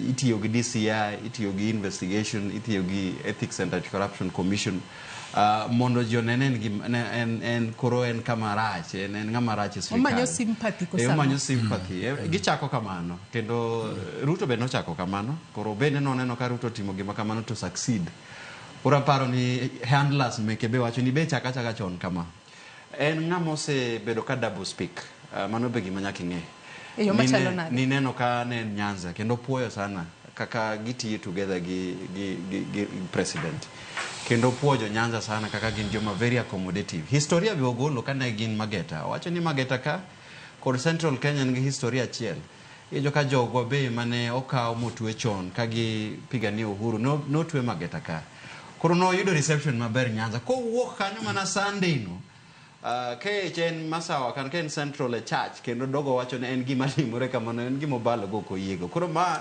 Itiyo gi DCI, itiyo gi investigation, itiyo gi Ethics and Anti-Corruption Commission mondo ji one en koro en kama rach, en ng'ama rach e sirikal. Omanyo sympathy koso ang'o? Omanyo sympathy. Gichako kamano kendo Ruto be nochako kamano. Koro bende noneno ka Ruto timo gima kamano to succeed. Koro aparo ni handlers meke be wacho ni be chaka chaka chon kama. En ng'ama osebedo ka double speak. Mano be gima nyaka ing'e. E yo machalo nade? Nineno ka ne en Nyanza kendo puoyo sana kaka gitiyo together gi president. Kendo puoyo jo Nyanza sana kaka gin joma very accommodative. Historia be ogolo kane gin Mageta. Owacho ni Mageta ka kod Central Kenya nigi historia achiel. Ijo ka jogwa be mane okaw motwe chon ka gipiganie uhuru notwe Mageta ka. Koro noyudo reception maber Nyanza. Kowuok kanyo mana Sunday no, KH en Masawa kan ka en Central e church kendo dogo wacho ni en gima timore kamano en gima obalo go ok oyiego. Koro ma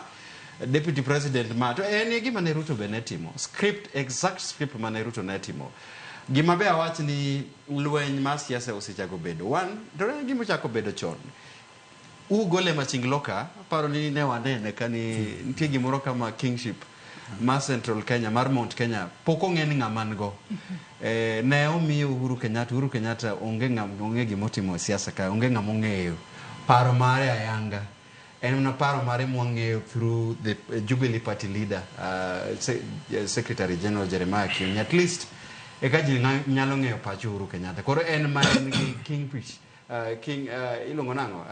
deputy president ma to en e gima ne Ruto be ne timo. Script, exact script mane Ruto ne timo. Gima be awach ni lweny mar siasa osechako bedo. One, to en gima ochako bedo chon. Ugole Machingloka, aparo ni ne wanene ka ni nitie gimoro kama kingship mar Central Kenya, mar Mount Kenya, pok ong'e ni ng'ama nigo. Ne omiyo Uhuru Kenyatta, Uhuru Kenyatta onge ng'ama, onge gimotimo e siasa ka, onge ng'ama ong'eyo paro mare ayanga. En mana paro mare mwang'eyo through the Jubilee Party leader, Secretary General Jeremiah Kioni. At least, eka ji nyalo ng'eyo pach Uhuru Kenyatta. Koro en ma en gi kingfish, king, iluongo nang'o?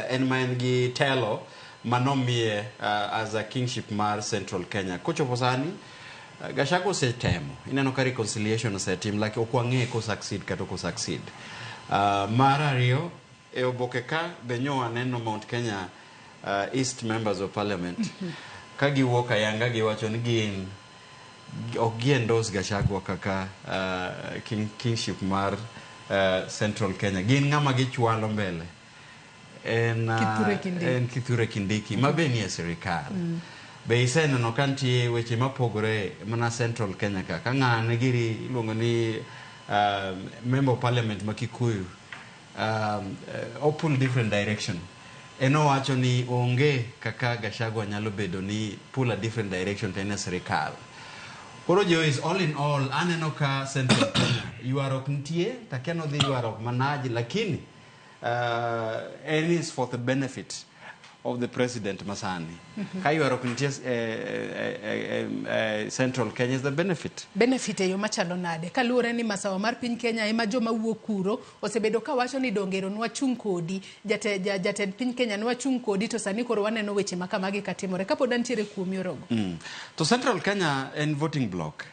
En ma en gi telo manomiye as a kingship mar Central Kenya. Kochopo sani, Gachagua osetemo. Ineno ka reconciliation osetim, like ok wang'e ko succeed kata ok succeed. Mar ariyo, e oboke ka be nyo waneno Mount Kenya East Members of Parliament ka giwuok ayanga giwacho ni gin ok gi endorse Gachagua kaka kingship mar Central Kenya. Gin ng'ama gichwalo mbele. En Kithure Kindiki. En Kithure Kindiki ma be nie sirikal. Be iseneno ka nitie weche mapogore mana Central Kenya ka ng'ane giri iluongo ni Member of Parliament ma Kikuyu opull different direction. En owacho ni onge kaka Gachagua nyalo bedo ni pull a different direction to en e sirikal. Koro Joyce, all in all, aneno ka Central Kenya ywaruok nitie, takia nodhi ywaruok manaji, lakini En is for the benefit of the president masani. Ka ywaruok nitie Central Kenya is the benefit. Benefit e yo machalo nade? Kaluwore ni masawa mar piny Kenya ema joma wuok kuro osebedo ka wacho ni dongero nwachung' kodi, jatend piny Kenya nwachung' kodi, to sani koro waneno weche ma kamagi katimore. Kapod antiere kuomi Orogo. To Central Kenya en voting block.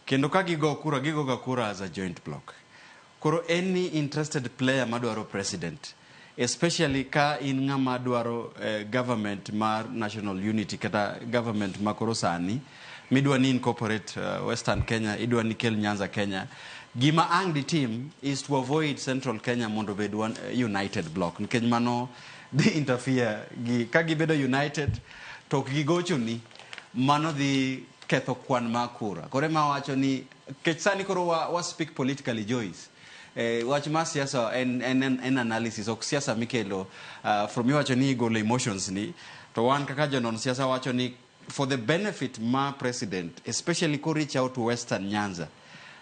Kendo ka gigo kura, gigo ga kura as a joint block. Koro any interested player madwaro president, especially ka in ng'ama dwaro government mar national unity kata government ma koro sani midwa ni incorporate Western Kenya, idwa ni kel Nyanza Kenya, gima ang' ditim is to avoid Central Kenya mondo obed one united block, nikech mano dhi interfere gi ka gibedo united to ok gigochoni, mano dhi ketho kwan mar kura. Koro ema wacho ni kech sani koro wa speak politically, Joyce. Wach mar siasa en analysis, ok siasa mikelo from iwacho ni igolo emotions ni to wan kaka jonon siasa wacho ni for the benefit ma president, especially ko reach out to Western Nyanza,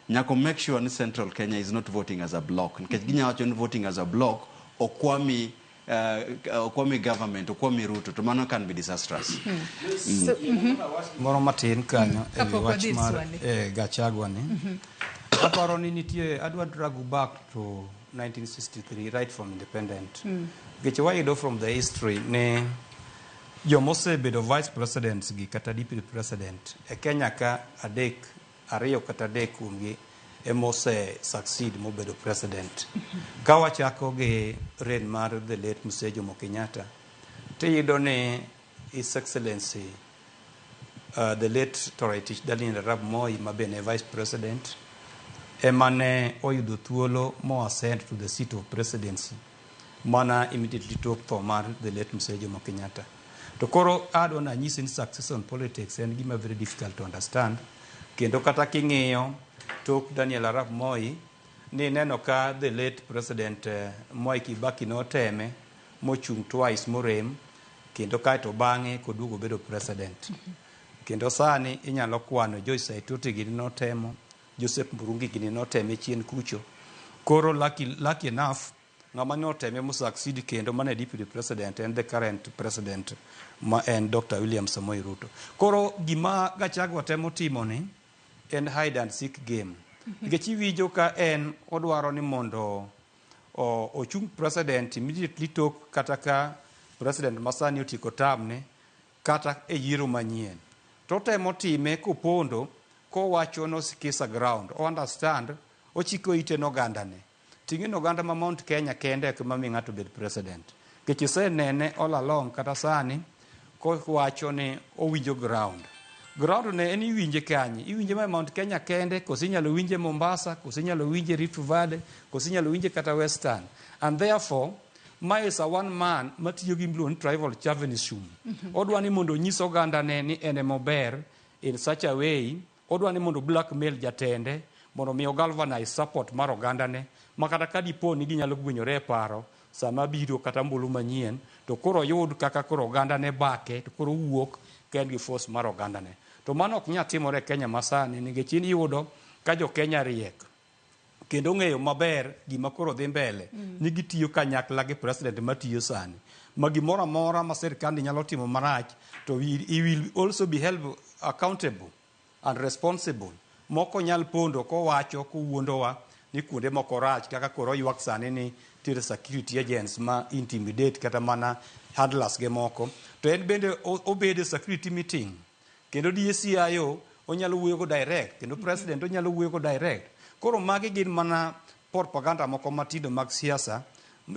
nyako make sure ni Central Kenya is not voting as a block, nikech ginya wacho ni voting as a block okwami government, okwami Ruto, to mano can be disastrous. So, Moro matin kanyo e wi Kapok wach wadhi e mar swali. Gachagua ni. Aparo ni nitie adwa drag you back to 1963, right from independent. Nikech wayudo from the history ni jomosebedo vice presidents gi kata deputy president e Kenya ka adek, ariyo kata adek kuomgi emose succeed mobedo president. Ka wachako gi reign mar the late Mzee Jomo Kenyatta, tiyudo ni His Excellency the late Toroitich Daniel Arap Moi, ma be ne vice president, ema ne oyudo thuolo mo ascend to the seat of presidency mana immediately tok tho mar the late Mzee Jomo Kenyatta. To koro adwa nanyisi ni succession politics en gima very difficult to understand, kendo kata king'iyo tok Daniel Arap Moi ni neno ka the late president Mwai Kibaki noteme mochung' twice morem, kendo kaeto bang'e koduogo bedo president. Kendo sani inyalo kwano Joyce Saitoti gini notemo, Joseph Murungi gini noteme chien kucho. Koro lucky enough, ng'ama noteme mo succeed kendo mane deputy president en the current president ma en Dr. William Samoei Ruto. Koro gima Gachagua temo timo ni en hide and seek game. Nikech iwinjo ka en odwaro ni mondo ochung president immediately tok kata ka president masani otieko term ne kata e yiero manyien. To otemo time kopondo kowacho no osikiza ground, o understand, ochiko ite n'oganda ne. Ting'e ni oganda ma Mount Kenya kende ok ema mi ng'ato bed president. Nikech isenene all along kata sani kowacho ni owinjo ground. Ground ne en iwinje kanye? Iwinje ma e Mount Kenya kende, koso inyalo winje Mombasa, koso inyalo winje Rift Valley, koso inyalo winje kata Western. And therefore, ma is a one man matiyo gi miluongo ni tribal chauvinism. Odwa ni mondo onyis oganda ne ni en ema ober in such a way, odwa ni mondo blackmail jatende mondo mi galvanize support mar oganda ne, ma kata ka dipo ni ginyalo gwenyore e paro sama biro kata mbulu manyien, to koro oyud kaka koro oganda ne bake, to koro owuok ka en gi force mar oganda ne. To mano ok nyal timore e Kenya masani, nikech in iyudo ka jo Kenya riek kendo ong'eyo maber gima koro dhi mbele, ni gitiyo kanyakla gi president matiyo sani, ma gimoro amora ma sirkal nyalo timo marach to he will also be held accountable and responsible. Moko nyal pondo kowacho kowuondowa ni kuonde moko rach, kaka koro oywak sani ni nitiere security agents ma intimidate kata mana handlers ge moko, to en bende obedo e security meeting, kendo DCIO onyalo wuoyo go direct, kendo president onyalo wuoyo go direct. Koro magi gin mana propaganda moko matindo mag siasa,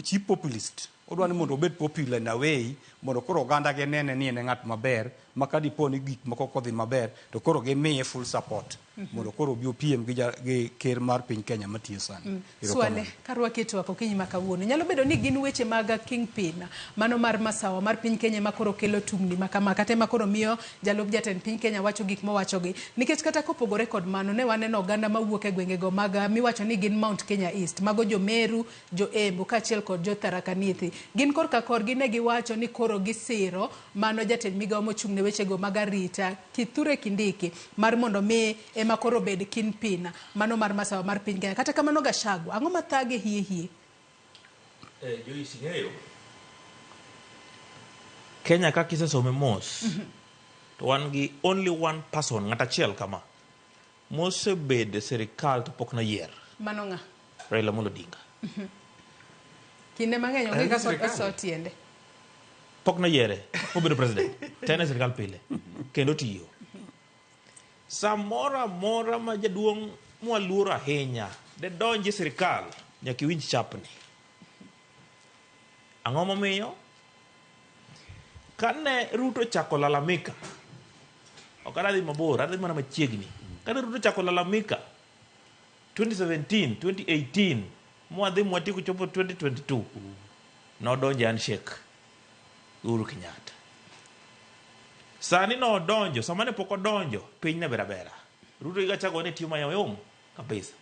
cheap populist. Odwa ni mondo obed popular in a way mondo koro oganda gi nene ni en e ng'at maber, ma ka dipo ni gik moko kodhi maber to koro gimiye full support mondo koro obi opiem gi ker mar piny Kenya matiyo sani. Erokamano. Swale, karwaki e twak okinyi ma kawuono. Nyalo bedo ni gin weche mag kingpin, mano mar masawa mar piny Kenya ma koro kelo tungni ma kama, kata ema koro miyo jalup jatend piny Kenya wacho gik mowachogi. Nikech kata kopogore kod mano, ne waneno oganda mawuok e gwengego mag miwacho ni gin Mount Kenya East, mago jo Meru, jo Embu kaachiel kod jo Tharaka Nithi. Gin korka korgi ne giwacho ni koro gisiro mano jatend migawo mochung' ne wechego mag arita Kithure Kindiki mar mondo mi ema koro bed kingpin mano mar masawa mar piny Kenya. Kata kamano Gachagua, ang'o mathage hie hie? Joyce, ing'eyo Kenya ka kisesome mos to wan gi only one person, ng'at achiel kama mosebedo e sirikal to pok noyier. Mano ng'a? Raila Amolo Odinga. Kinde mang'eny onge En kaka sirikal. oso tiende. Pok noyiere mobedo president to en e sirikal pile kendo tiyo. Samoro amora ma jaduong' mwaluoro ahinya de donji e sirikal, nyaka iwinj chapni. Ang'o momiyo? Kane Ruto chako lalamika, ok adhi mabor, adhi mana machiegni. Kane Ruto chako lalamika 2017, 2018, mwadhi mwatieko chopo 2022, nodonjo e handshake Uhuru Kenyatta. Sani nodonjo, sama ne pok odonjo, piny ne ber abera. Ruto gi Gachagua ne tiyo mayom kabisa.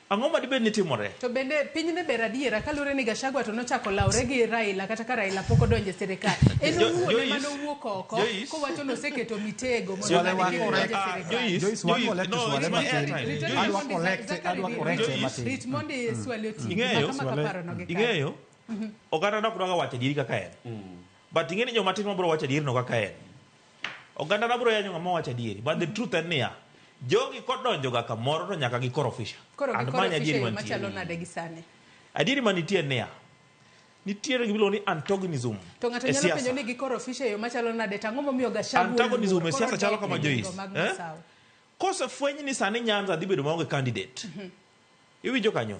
Ang'o ma dibed ni timore? To bende piny ne ber adiera kaluwore ni Gachagua to nochako lawre gi Raila kata ka Raila pok odonjo e sirikal. En owuon ema Joyce, nowuok oko Joyce. kowacho ni oseketo mitego mondo Swale ng'ani kik wa donj e correct. sirikal. Joyce, Joyce, wan Joyce, collect no, swale it's my matin. airtime. Rit Joyce, Adwa mondi collect, Zachary, adwa rit- correct rit- matin. Rit mondi swali oti. Ing'eyo, Maka maka paro no gi kanyo. ing'eyo, oganda nok dwaga wacho adieri kaka en. But ing'e ni joma tin mabiro wacho adieri no kaka en. Oganda na biro yanyo ng'ama wacho adieri. But the truth en niya, jogi kodonjo ga kamoro to nyaka gikorofisha. Koro And gikoro mano e ofishe adieri yo mantie. machalo nade gi sani. Adieri manitie en niya, nitiere gima iluongo ni antagonism To ng'ato e nyalo siasa. penjo ni gikoro ofishe e yo machalo nade to ang'o momiyo Gachagua Antagonism oluor? e Koro siasa chalo dok kama e Joyce. gigo mag Eh? masawa. Kosefweny ni sani Nyanza dhi bedo maonge candidate. Iwinjo kanyo?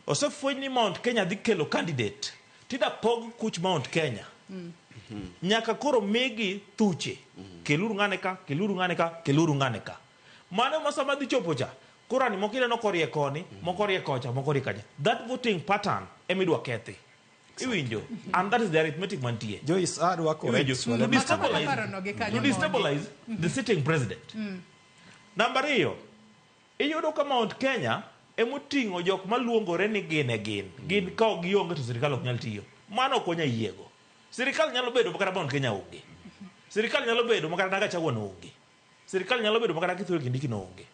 Osefweny ni Mount Kenya dhi kelo candidate. Tida pog kuch Mount Kenya. Nyaka koro migi thuche. Keluru ng'ane ka, keluru ng'ane ka, keluru ng'ane ka. Mano ma sama dhi chopo cha, kura ni moko ineno korie koni, moko rie kocha, moko rie kacha. That voting pattern ema idwa kethi. Iwinjo? And that is the arithmetic mantie. Joyce, adwa correct Iwinjo? swale To matin. destabilize, Maka maka to kanyo destabilize the sitting president. Namba ariyo, iyudo ka Mount Kenya emoting'o jok maluongore ni gin e gin. Gin ka ok gionge to sirikal ok nyal tiyo. Mano ok wanyal yiego. Sirikal nyalo bedo makata Mount Kenya onge. Sirikal nyalo bedo makata Gachagua no onge. Sirikal nyalo bedo makata Kithure Kindiki no onge.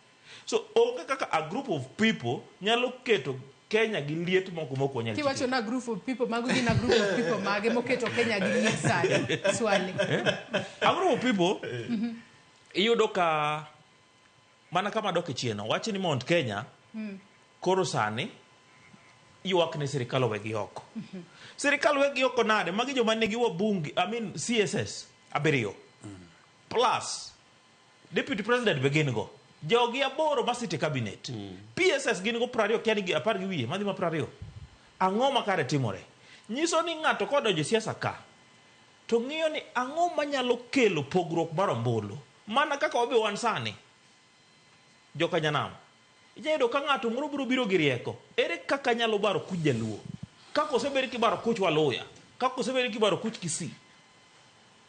So onge kaka a group of people nyalo keto Kenya gi liet moko mok wanyal Kiwacho na group of people, mago gin a group of people mage moketo Kenya gi liet sani. Swali. A group of people iyudo ka mana kama dok e chien wach ni Mount Kenya koro sani ywak ne sirikal owegi oko. Sirikal wegi oko nade? Magi joma nigi wabunge, I mean CSS abiriyo. Plus deputy president be gin go. Jogi aboro ma sit e cabinet. PSS gin go 20 kia ni 10 gi wiye, madhi ma 20. Ang'o ma kare timore? Nyiso ni ng'ato kodonjo e siasa ka to ng'iyo ni ang'o manyalo kelo pogruok mar ombulu. Mana kaka wabe wan sani, joka nyanam. Inyalo yudo ka ng'ato moro biro biro gi rieko. Ere kaka nyalo baro kuch jaluo? Kaka osebed kibaro kuch Waluya, kaka osebed kibaro kuch Kisii.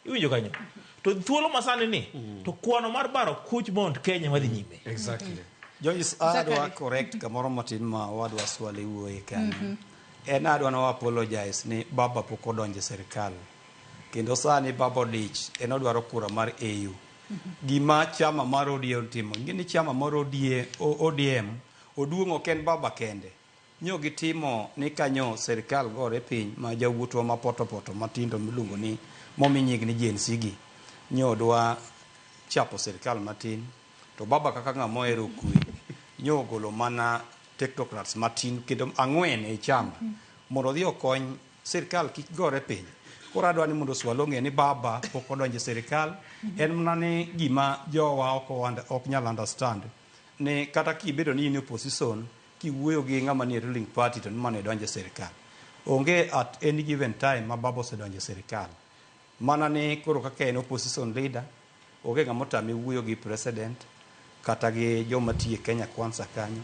Iwinjo kanyo? To thuolo masani ni, to kwano mar baro kuch Mount Kenya madhi nyime. Exactly. Joyce, adwa Zachary. correct kamoro matin ma wadwa swali wuoye kanyo. En adwa na apologize ni baba pok odonjo e sirikal. Kendo sani baba odich, en odwaro kura mar AU. Gima chama mar ODM timo, ing'e ni chama mar ODM oduong' ok en baba kende. Nyo gitimo ni kanyo sirikal gore piny ma jawuotwa ma poto poto matindo miluongo ni momi nying ni Gen Z gi. Nyo dwa chapo sirikal matin to baba kaka ng'ama ohero kwe nyo ogolo mana technocrats matin kendo ang'wen e chama mondo odhi okony sirikal kik gore piny. Koro adwa ni mondo Swalo ong'e ni baba pok odonjo e sirikal, en mana ni gima jowa ok nyal understand ni kata kibedo ni in e opposition kiwuoyo gi ng'ama nie ruling party to ni mano idonjo e sirikal. Onge at any given time ma baba osedonjo e sirikal. Mana ni koro kaka en opposition leader, onge ng'ama otame wuoyo gi president kata gi joma tiyo e Kenya Kwanza kanyo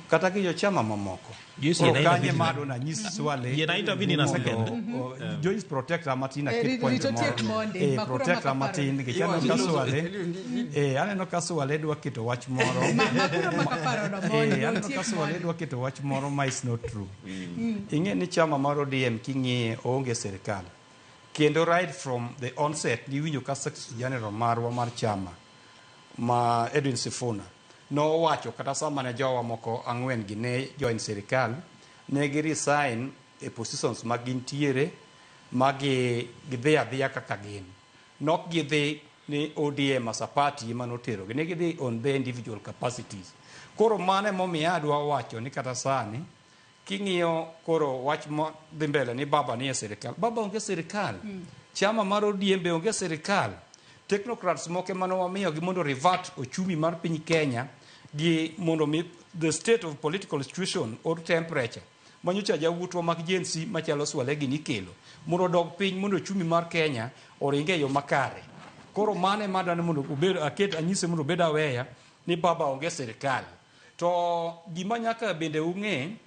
kata gi jochama mamoko. Joyce, Koro yiena kanye intervene ma adwa nanyis Swale Yiena intervene in a ni mondo, second. Joyce protect her matin Eh, aket point rito moro. tiek mondi, makura Protect her maka matin nikech aneno ka Swale aneno ka Swale dwa keto wach moro. Makura maka paro no mondi, Aneno otiek ka Swale mondi. dwa keto wach moro ma is not true. Ing'e ni chama mar ODM king'iye oonge sirikal. Kendo right from the onset niwinjo ka Secretary General marwa mar chama ma Edwin Sifuna nowacho kata sama ne jowa moko ang'wen gi ne join sirikal ne gi resign. e positions ma gintiere ma gidhi adhiya kaka gin. Nok gidhi ni ODM as a party ema noterogi, ne gidhi on their individual capacities. Koro mano emomiyo adwa wacho ni kata sani king'iyo koro wach ma dhi mbele ni baba ni e sirikal, baba onge sirikal. Chama mar ODM be onge sirikal. Technocrats moko ema wamiyogi mondo revert ochumi mar piny Kenya gi mondo mi the state of political situation or temperature manyocha jawuotwa mag Gen Z machalo Swale gi nikelo mondo odog piny mondo ochumi mar Kenya oringe e yo makare. Koro mano ema adwaro ni mondo obed aket anyise mondo obed aware ni baba onge sirikal. To gima nyaka bende ung'e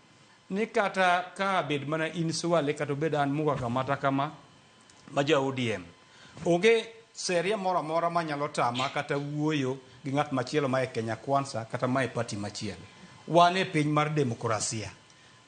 ni kata ka bed mana in Swale kata obed an Muga Kamata kama ma ja ODM, onge sheria moro amora manyalo tama kata wuoyo gi ng'at machielo ma e Kenya Kwanza kata ma e party machielo. Wan e piny mar demokrasia.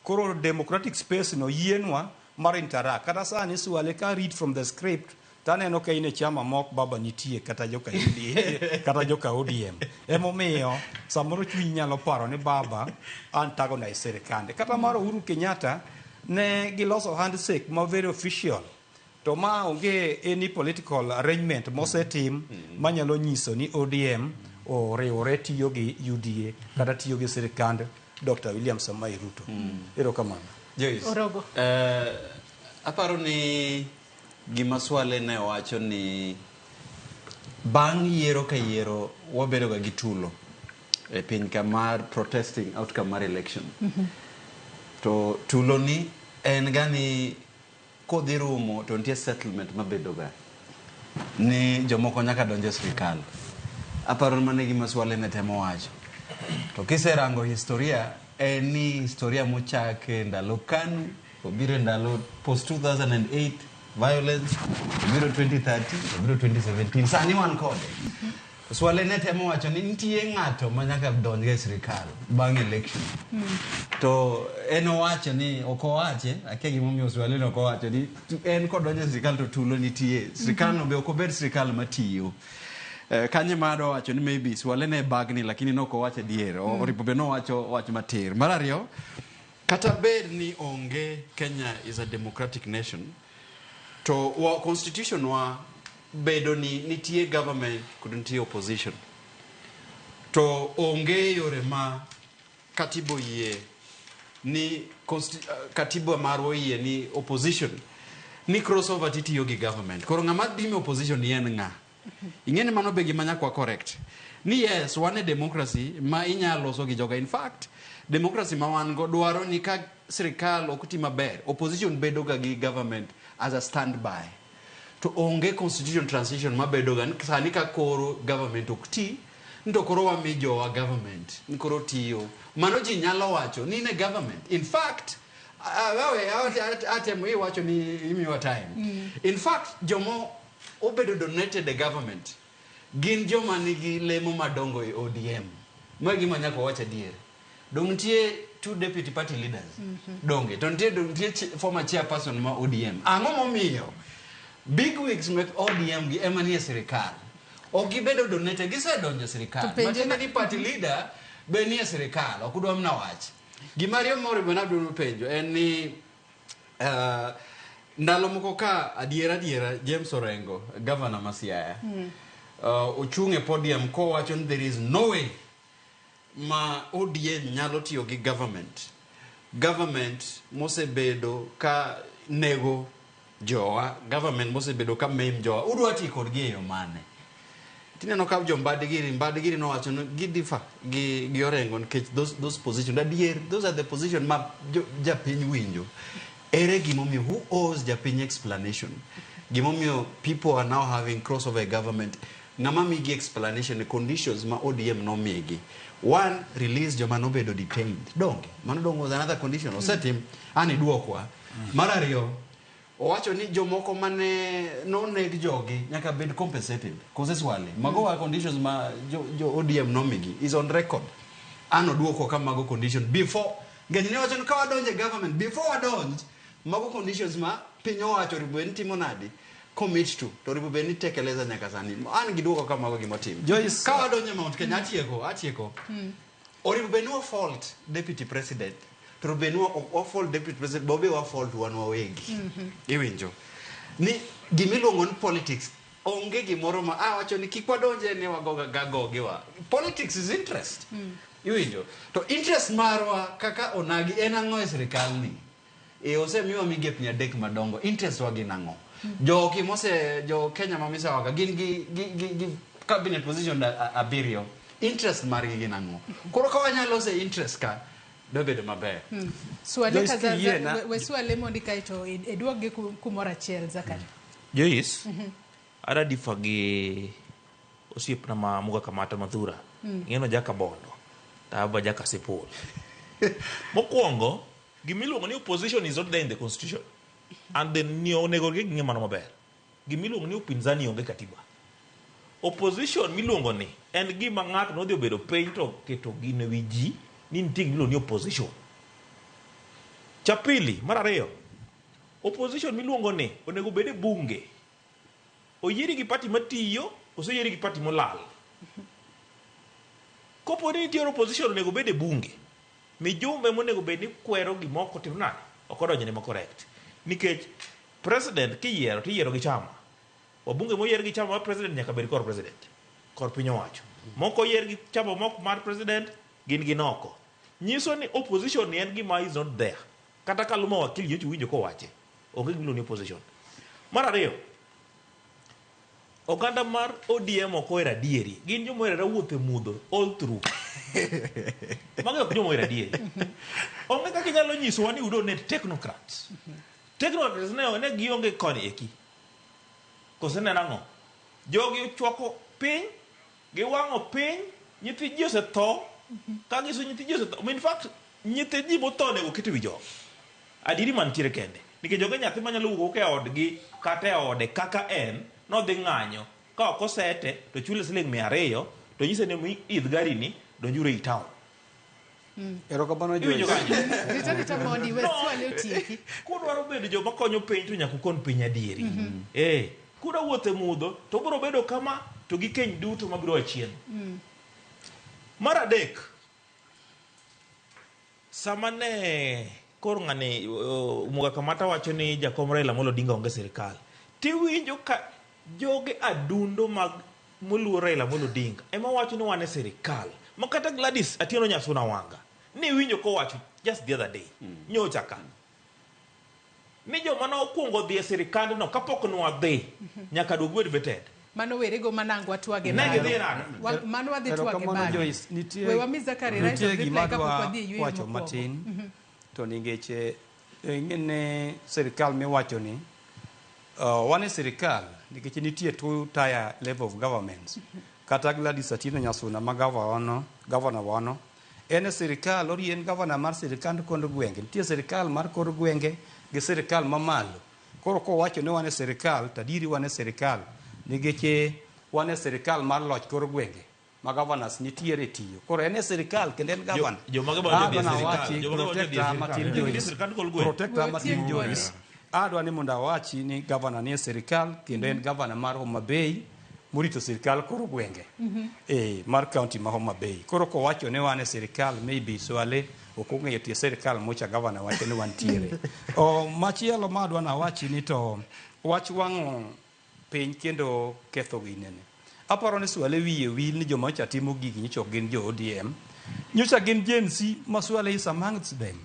Koro democratic space no yienwa mar interact. Kata sani Swale ka read from the script taneno ka in e chama mok baba nitie kata joka UDA, kata joka ODM. Emomiyo samoro chunyi nyalo paro ni baba antagonize sirikande. Kata mar Uhuru Kenyatta ne giloso handshake ma very official. To ma onge any political arrangement mosetim manyalo nyiso ni ODM oriwore tiyo gi UDA kata tiyo gi sirikand Dr. William Samoei Ruto. Erokamano. Joyce. Orogo. Aparo ni gima Swale ne owacho ni bang' yiero ka yiero wabedo ga gi tulo e piny ka mar protesting outcome mar election. To tulo ni en ga ni kodhi rumo to nitie settlement mabedo ga ni jomoko nyaka donj e sirikal. Aparo ni mano e gima Swale ne temo wacho. To kiserango historia, en ni historia mochak e ndalo KANU, obiro e ndalo post 2008 violence, obiro 2013, obiro 2017, sani wan kode. Swale ne temo wacho ni nitie ng'ato ma nyaka donj e sirikal bang' election. To en owacho ni ok owache, akia gimomiyo Swale ne ok owacho ni en kodonjo e sirikal to tulo nitie. Sirikal no be ok obed sirikal matiyo. Kanyo ema adwa wacho ni maybe Swale ne bagni lakini ne ok owacho adier. Oripo be nowacho wach matir. Mar ariyo, kata bed ni onge Kenya is a democratic nation, to wa constitution wa bedo ni nitie government kod nitie opposition. To onge yore ma katiba oyie ni katiba marwa oyie ni opposition ni crossover titiyo gi government. Koro ng'ama dimi opposition ni en ng'a? Ing'e ni mano be gima nyaka wa correct. Ni yes, wan e democracy ma inyalo loso gi joga. In fact, democracy ma wan go dwaro ni ka sirikal ok ti maber, opposition bedo ga gi government as a standby. To onge constitution transition mabedo ga ni sani ka koro government ok ti, ni to koro wami jowa government ni koro tiyo. Mano ji nyalo wacho ni in e government. In fact, atemo iwacho ni imiwa time. In fact, jomo obedo donated e government gin joma nigi lemo madongo e ODM. Ma gima nyaka wach adier. Dong nitie two deputy party leaders. Donge. To nitie dong nitie former chairperson ma ODM. Ang'o momiyo big wigs mek ODM gi ema nie sirikal? Ok gibedo donated, gisedonjo e sirikal. To penje Matiende ni party leader be nie sirikal, ok udwa mana wach. Gima ariyo moribo nadwaro penjo en ni ndalo moko ka adiera adiera James Orengo, governor ma Siaya, ochung' e podium kowacho ni there is no way ma ODM nyalo tiyo gi government. Government mosebedo ka nego jowa, government mosebedo ka maim jowa, udwa ti kodgi e yo mane? Tineno ka jo Mbadgiri, Mbadgiri nowacho ni gidifa gi Orengo nikech those position, adier, those are the position ma japiny winjo. Ere gimomiyo, who owes japiny explanation? Gimomiyo people are now having crossover government. Ng'ama migi explanation e conditions ma ODM nomigi. One, release joma nobedo detained. Donge, mano dong was another condition. Osetim, an iduokwa. Mar ariyo, owacho ni jomoko mane noneg jogi nyaka bed compensated. Kose Swale, mago wa conditions ma jo ODM nomigi is on record. An oduoko ka mago condition before. Ngech ne wacho ni ka wadonjo e government, before wadonj, mago conditions ma piny owacho oripo bed ni timo nadi? Commit to oripo bed ni tekeleza nyaka sani. An giduoko ka mago gimotim. Joyce, ka wadonjo e Mount Kenya, atieko. Oripo bed ni wa fault deputy president. To be nwa ok wa fault deputy president, bobe wa fault wan wawegi. Iwinjo. Ni gimiluongo ni politics onge gimoro ma awacho ni kik wadonje ni wagoga gagogiwa. Politics is interest. Iwinjo. To interest marwa kaka onagi en ang'o e sirikal ni? E osemiwa migepni adek madongo. Interest wa gin ang'o? Jo kimose jo Kenya ma misawa gin gi cabinet position abiriyo. Interest margi gin ang'o? Koro ka wanyalo se interest ka dobedo maber. Swale Joyce, ka za, kiyie na- we swale mondi kaeto iduok gi kumoro achiel Zakari. Joyce, ada difa gi osiepna ma Muga Kamata Mathura. Ing'eno jaka Bondo, to aba jaka Sipul. Mokwongo, gimiluongo ni opposition is not there in the constitution. And then ni onego ging'e mano maber. Gimiluongo ni upinzani onge katiba. Opposition miluongo ni en gima ng'ato nodhi obedo piny to keto gino e wi ji ni nitie gimiluongo ni opposition. Cha pili, mar ariyo, opposition miluongo ni onego bed e bunge. Oyieri gi party matiyo koso oyieri gi party molal. Kopo ni nitiere opposition onego bed e bunge. Mijumbe monego bed ni kwero gima ok otim nade? Ok odonjone ma correct. Nikech president kiyiero to iyiero gi chama. Wabunge moyier gi chama mar president nyaka bed kor president. Kor piny owacho. Moko oyier gi chama mok mar president gin gin oko. Nyiso ni opposition ni en gima is not there. Kata Kaluma wakili nyocha uwinjo kowache. Onge gima iluongo ni opposition. Mar ariyo, oganda mar ODM ok ohero adieri. Gin joma ohero wuotho e mudho all through. Magi ok joma ohero adieri. Onge kaka inyalo nyisowa ni udo ne technocrats. Technocrats ne gionge koni eki. Kose ne nang'o? Jogi ochwako piny, giwang'o piny, nyithi ji osetho, ka giso nyithi ji osetho. In fact, nyithi ji motho onego ket e wi jogi. Adieri mantiere kende. Nikech onge nyathi manyalo wuok e odgi kata e ode kaka en, nodhi ng'anyo. Ka ok osete, to chule siling 200, to nyise ni idh gari ni, donjuru ei town. Erokamano Iwinjo Joyce. kanyo? Rita rita mondi we No. swale otieki. Kudwaro bedo joma konyo piny to nyaka ukon piny adieri. Kudwa wuotho e mudho to ubiro bedo kama to gi keny duto mabiro achien. Mar adek, sama ne koro ng'ani Muga Kamata wacho ni jakom Raila Amolo Odinga onge sirikal, tiwinjo ka joge adundo mag moluor Raila Amolo Odinga ema wacho ni wan e sirikal. Ma kata Gladys Atieno Nyasuna Wanga ni winjo kowacho just the other day, nyocha ka. Ni joma ne okwongo dhi e sirikandno kapok nwadhi nyaka duog bed vetted. Mano werego manango watwage Ne bang'e. gidhi nade? Mano wadhi twage Erokamano bang'e. Joyce, nitie We wami Zakari right nitie of gima reply kapok adwa wadhi e yueyo wacho mokwongo. matin to nikech ing'e ni sirikal miwacho ni wan e sirikal nikech nitie two tier level of governments. Kata Gladys Atieno Nyasuna ma governor wano en e sirikal, ori en governor mar sirikand kor gwenge. Nitie sirikal mar kor gwenge gi sirikal mamalo. Koro kowacho ni wan e sirikal, to adieri wan e sirikal nikech wan e sirikal mar loch kor gwenge ma governors nitiere tiyo. Koro en e sirikal kendo en governor. Jomage ma odhi e Adwa sirikal? nawachi, Jomage ma odhi e protector sirikal? matin Odhi e Joyce. sirikand kor gweng'? Protector matin Otiek Joyce. Adwa ni mondo awachi ni governor ni e sirikal kendo en governor mar Homa Bay morito sirikal kor gwenge. Mar county ma Homa Bay. Koro kowacho ni wan e sirikal maybe Swale ok ong'eyo tie sirikal mocha governor wacho ni wantiere. Machielo ma adwa nawachi ni to wach wang'o piny kendo ketho ginene. Aparo ni Swale wiye wil ni joma nyocha timo gigi nyocha ok gin jo ODM. Nyocha gin Gen Z ma Swale is amongst them.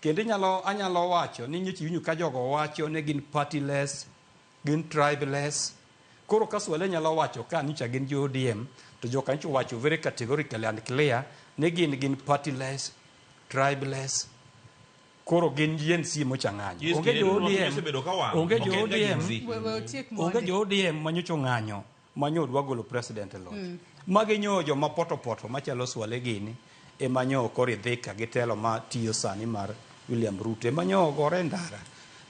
Kendo anyalo wacho ni nyocha iwinjo ka jogo wacho ni gin partyless, gin tribeless. Koro ka Swale nyalo wacho ka nyocha gin jo ODM, to joka nyocha wacho very categorically and clear ni gin partyless, tribeless. Koro gin Gen Z mocha ng'anyo. Yes, Onge jo kendo ODM, osebedo ka wang'. onge jo Ok en ga Gen ODM, Z. We otiek onge mondi. jo ODM manyocha ong'anyo manyo dwa golo president e loch. Magi nyo joma poto poto machalo Swale gini ema nyo koro idhika gi telo ma tiyo sani mar William Ruto ema nyo ogore ndara.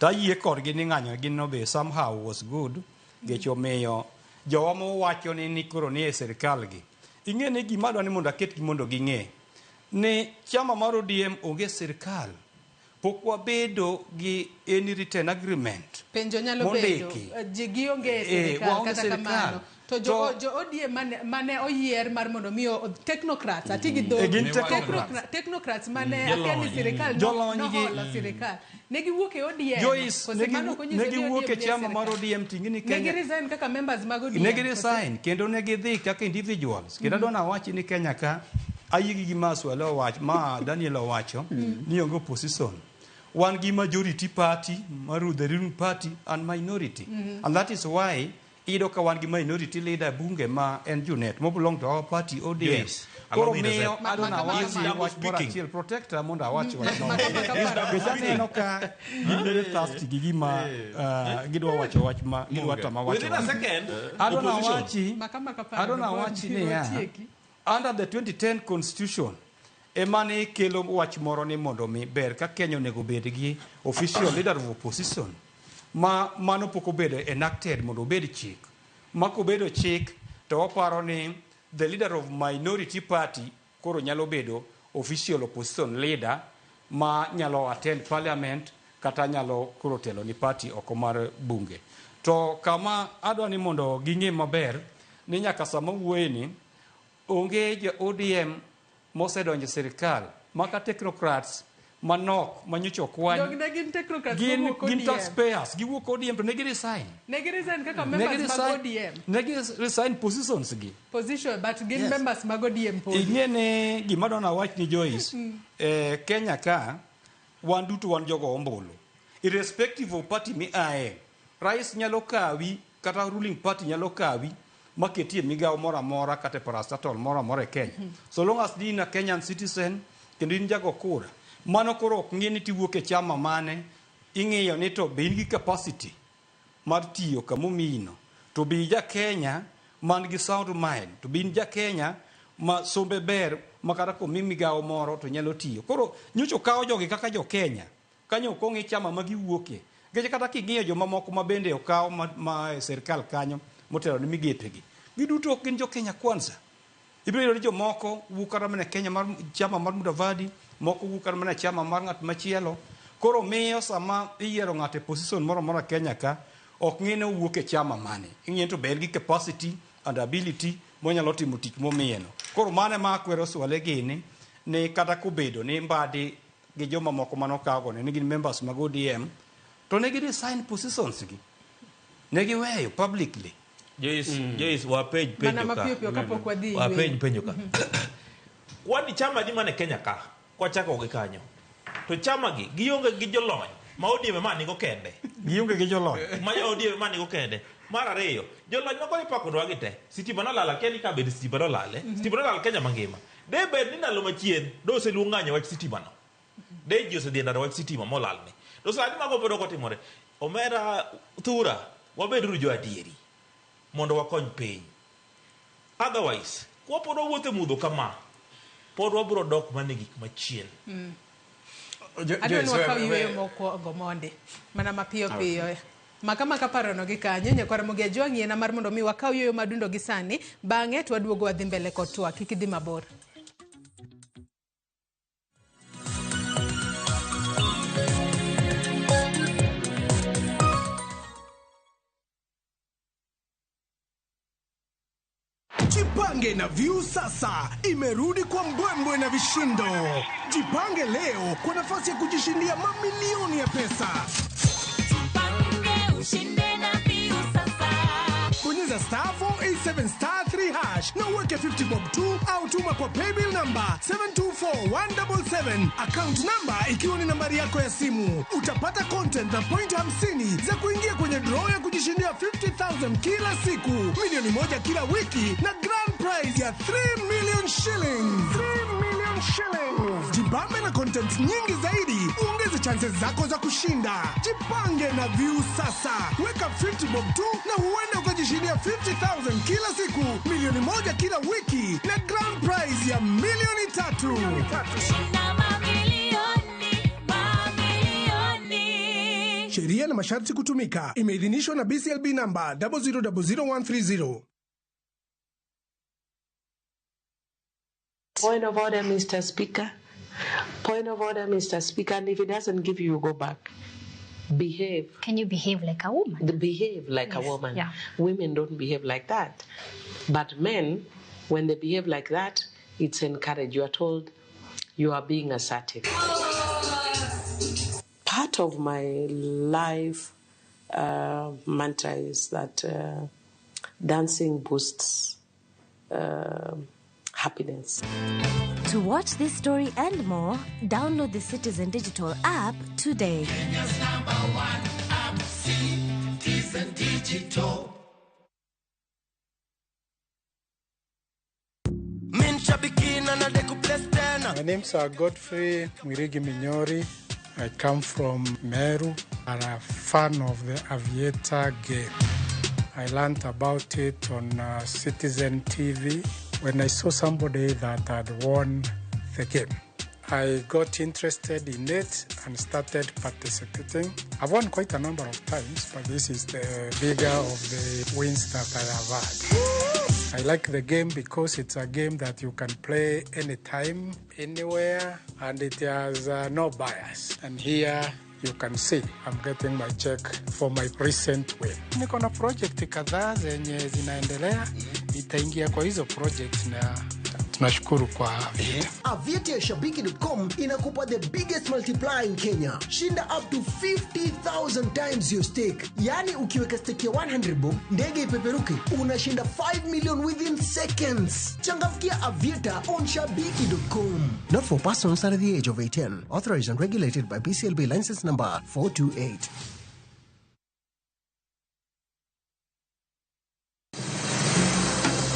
To ayie kodgi ni ng'anyo gi no be somehow was good nikech omiyo jowa mowacho ni koro ni e sirikal gi. Ing'e ni gima adwa ni mondo aketgi mondo ging'e ni chama mar ODM onge sirikal. Pok wabedo gi any written agreement. Penjo nyalo bedo Mondiki. ji gionge e sirikal waonge kata sirikal. kamano. To jo ODM mane oyier mar mondo mi technocrats, ati gi dho Eh, gin technocrats. Technocrats mane Jolony. akia ni sirikal Jolony gi- noholo sirikal. Ne giwuok e ODM. Joyce, Kose ne mano ok onyiso ne ni giwuok e ODM nie chama mar sirikal. ODM ting'ni Ne Kenya. giresign kaka members mag ODM. Ne giresign kendo ne gidhi kaka individuals. Kendo adwa nawachi ni Kenya ka ayie gi gima Aswale owacho, ma Daniel owacho ni onge opposition. Wan gi majority party, mar the ruling party and minority. And that is why iyudo ka wan gi minority leader e bunge ma en Junet mo belong to our party ODM. Yes. Allow Koro me to miyo say- adwa nawachi This double wach moro speaking. achiel protector mondo awach wachno. This double Nikech speaking. aneno ka gin very thirsty gi gima gidwa wacho wach ma gidwa tama wacho. Within a second, Adwa opposition. nawachi adwa nawachi niya under the 2010 constitution ema ne kelo wach moro ni mondo mi ber ka Kenya onego bed gi official leader of opposition ma mano pok obedo enacted mondo obed chik ma kobedo chik to waparo ni the leader of minority party koro nyalo bedo official opposition leader ma nyalo attend parliament kata nyalo koro telo ni party oko mar bunge to kama adwa ni mondo ging'e maber ni nyaka sama wuoye ni onge jo ODM mosedonjo e sirikal maka technocrats manok manyocha okwany Dog ne gin technocrats gin, mowuok gin ODM. taxpayers giwuok ODM to ne giresign Ne giresign kaka ne members mag giresign ODM. ne giresign positions gi Position, but gin Yes. members mag ODM pod. ing'e ni gima dwa nawach ni Joyce Kenya ka wan duto wan jogo ombulu irrespective of party mi ae rais nyalo kawi kata ruling party nyalo kawi maketi e migawo moro amora kata e parastatal moro amora e Kenya so long as in a Kenyan citizen kendo in jago kura mano koro ok ng'i ni tiwuok e chama mane ing'iyo ni to be in gi capacity mar tiyo kamomiyino to be ja Kenya man gi sound mind to be in ja Kenya ma sombe ber ma kata komi migawo moro to nyalo tiyo koro nyocha okawo jogi kaka jo Kenya kanyo ok ong'i chama ma giwuokie nikech kata king'iyo jomamoko ma bende okaw ma e sirikal kanyo motelo ne migepegi giduto ok gin jo Kenya kwanza ibiro yudo ni jomoko wuok kata mana e Kenya mar chama mar Mudavadi moko wuok kata mana e chama mar ng'at machielo koro miyo sama iyiero ng'ato e position moro amora Kenya ka ok ng'i ni owuok e chama mane ing'iyo ni to be en gi capacity and ability monyalo timo tich momiyeno koro mano ema akwero Swale gini ni kata kobedo ni Mbadi gi joma moko manokawo ne gin members mag ODM to ne gi resign positions gi ne giweyo publicly Joyce, Joyce, wapenj Mana penjo ka. mapiyo piyo kapok wadhi e Wapenj yweyo. penjo ka. Kwani chama di mane Kenya ka, kwachako gi kanyo. To chama gi, gionge gi jolony ma ODM ema nigo kende. Gionge gi jolony. Ma ODM ema nigo kende. Mar ariyo, jolony moko ipakonwa gi te. Sitima nolal, akia ni ka bed sitima nolal, eh? Sitima nolal Kenya mangima. De bed ni ndalo machien, do oseluong ng'anyo wach sitima no. De ji osedhi e ndara wach sitima molal ni. To sani mago pod ok otimore. Omera Thura, wabeduru jo adieri mondo wakony piny. Otherwise, kwapod wawuotho e mudho kama, pod wabiro dok mana e gik machien. Adwa ni wakaw yueyo mokwongo mondi mana mapiyo piyo maka maka parono gi kanyo nyakwar Ramogi Ajwang' yiena mar mondo mi wakaw yueyo madundo gi sani bang'e to waduogo wadhi mbele kod twak kik idhi mabor. Jipange na View sasa imerudi kwa mbwembwe na vishindo. Jipange leo kwa nafasi ya kujishindia mamilioni ya pesa. Ushinde na View sasa. Bonyeza star 487 star 3 hash na uweke 50 bob tu au tuma kwa paybill number 724177 account number ikiwa ni nambari yako ya simu. Utapata content na point 50 za kuingia kwenye draw ya kujishindia 50,000 kila siku, milioni moja kila wiki na grand prize ya 3 million shillings. 3 million shillings. Jibambe na content nyingi zaidi, uongeze chances zako za kushinda. Jipange na View sasa, weka 50 bob tu na huenda ukajishindia 50,000 kila siku, milioni moja kila wiki na grand prize ya milioni 3. Shinda mamilioni, mamilioni. Sheria na masharti kutumika. Imeidhinishwa na BCLB namba 0000130. Point of order, Mr. Speaker. Point of order, Mr. Speaker. And if he doesn't give you, you go back. Behave. Can you behave like a woman? Behave like a Yes, woman. yeah. Women don't behave like that. But men, when they behave like that, it's encouraged. You are told you are being assertive. Part of my life mantra is that dancing boosts happiness. To watch this story and more, download the Citizen Digital app today. Kenya's number one app, Citizen Digital. My name's Godfrey Mwirigi Minyori. I come from Meru. I'm a fan of the Aviator game. I learned about it on Citizen TV when I saw somebody that had won the game. I got interested in it and started participating. I've won quite a number of times, but this is the bigger of the wins that I have had. I like the game because it's a game that you can play anytime, anywhere, and it has no bias. And here you can see I'm getting my check for my recent win. Niko na project kadhaa zenye zinaendelea, nitaingia kwa hizo project na tunashukuru kwa Aviator. Aviator ya Shabiki.com inakupa the biggest multiplier in Kenya. Shinda up to 50,000 times your stake. Yaani ukiweka stake ya 100 bob, ndege ipeperuke, unashinda 5 million within seconds. Changamkia Aviator on Shabiki.com. Not for persons under the age of 18. Authorized and regulated by BCLB license number 428.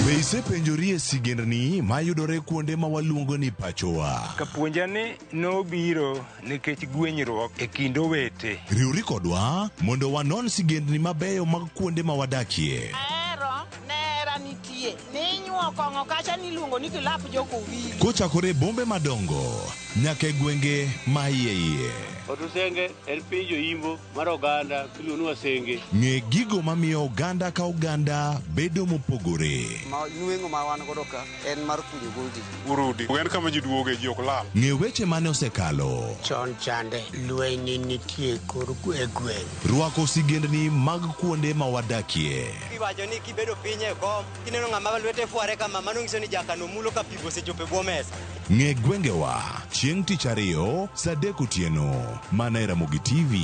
Be isepenjori e sigendni mayudore kuonde ma waluongo ni pachowa? Kapuonja ni nobiro nikech gwenyruok e kind owete. Riwri kodwa mondo wanon sigendni mabeyo mag kuonde ma wadakie. Ahero nera nitie ninyuo kong'o kacha niluongo ni kilap jokowili. Kochakore e bombe madongo nyaka e gwenge ma iye iye. Otusenge en piny joimbo mar oganda miluongo ni Wasenge. Ng'e gigo mamiyo oganda ka oganda bedo mopogore. Ma nweng'o ma wan godo ka en mar kunyo goldi. Urudi. En kama ji duoge ji ok lal. Ng'e weche mane osekalo. Chon chande lweny nitie kor e gweng'. Rwako sigendni mag kuonde ma wadakie. Iwacho ni kibedo piny e kom kineno ng'ama lwete fware kama mano nyiso ni jakano mulo ka pigo osechopo e bwo mesa. Ng'e gwengewa chieng' tich ariyo saa 3 otieno mana e Ramogi TV.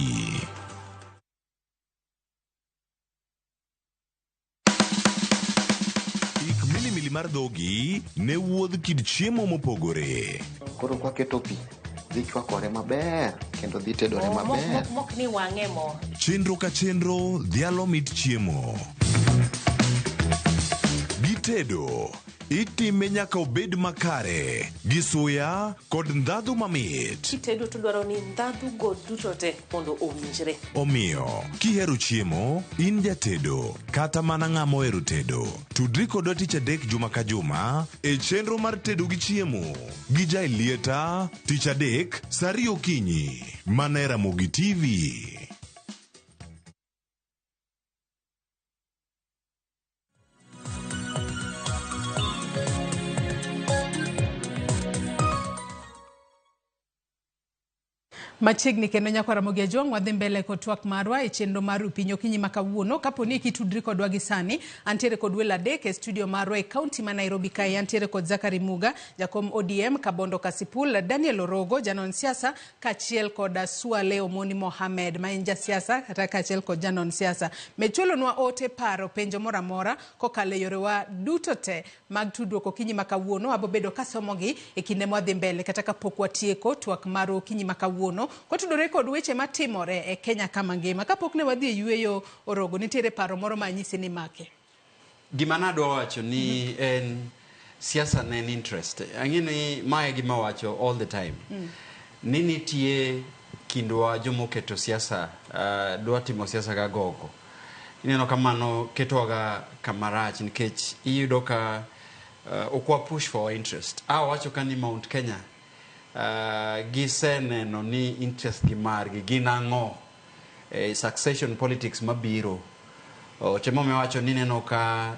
Ik milimili mar dhogi ne wuodh kit chiemo mopogore. Koro kwaketo pi, dhi chwakore maber kendo dhi tedore maber. Mok ni wang'e mo. Chenro ka chenro dhialo mit chiemo. Gitedo itime nyaka obed makare gi suya kod ndhadhu mamit. Kitedo to dwaro ni ndhadhu go duto te mondo owinjre. Omiyo, kihero chiemo, in jatedo kata mana ng'ama ohero tedo, tudri kodwa tich adek juma ka juma e chenro mar tedo gi chiemo gi Jaelieta tich adek saa 2 okinyi mana e Ramogi TV. Machiegni kendo nyakwa Ramogi Ajwang' wadhi mbele kod twak marwa e chenro mar Upinyo okinyi ma kawuono. Kapo ni kitudri kodwa gi sani, antiere kod welo adek e studio marwa e kaunti ma Nairobi kae. Antiere kod Zachary Muga, jakom ODM Kabondo Kasipul, Daniel Orogo, janon siasa, kaachiel kod Swale Omoni Mohamed ma en jasiasa kata kaachiel kod janon siasa. Med chwalonwa ote, paro, penjo moro amora kokalo e yorewa duto te mag tudruok okinyi ma kawuono. Abobedo kasomogi e kinde mwadhi mbele kata kapok watieko twak mar okinyi ma kawuono kotudore kod weche matimore e Kenya kama ngima. Kapok ne wadhi e yueyo Orogo, nitiere paro moro ma anyisi ni make. Gima nadwa wacho ni en siasa ne en interest. Ang'e ni mae gima wacho all the time. Ni nitie kindwa jomoketo siasa, dwa timo siasa ga gogo. Ineno ka mano ketowaga kama rach nikech iyudo ka ok wa push for our interest. Awacho ka ni Mount Kenya giseneno ni interest gi margi gin ang'o succession politics mabiro. Temo wacho ni neno ka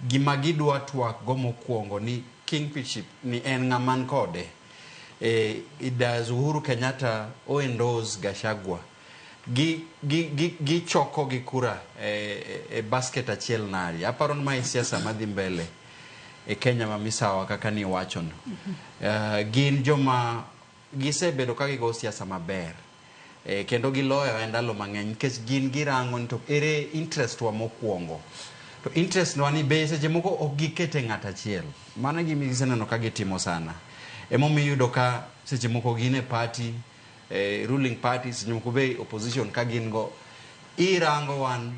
gima gidwa twak go mokwongo ni kingpinship ni en ng'ama ni kode. Does Uhuru Kenyatta o endorse Gachagua? Gi gi gi gichoko gi kura e, e basket achiel nadi. Aparo ni mae siasa madhi mbele e Kenya ma misawa kaka ni iwachono. Gin joma gisebedo ka gigo siasa maber. Kendo giloyo e ndalo mang'eny nikech gin girango ni to ere interest wa mokwongo. To interest wa ni be seche moko ok gikete ng'at achiel. Mano e gima giseneno ka gitimo sana. Emomiyo iyudo ka seche moko gin e party, ruling party, seche moko be opposition ka gin go. Irango wan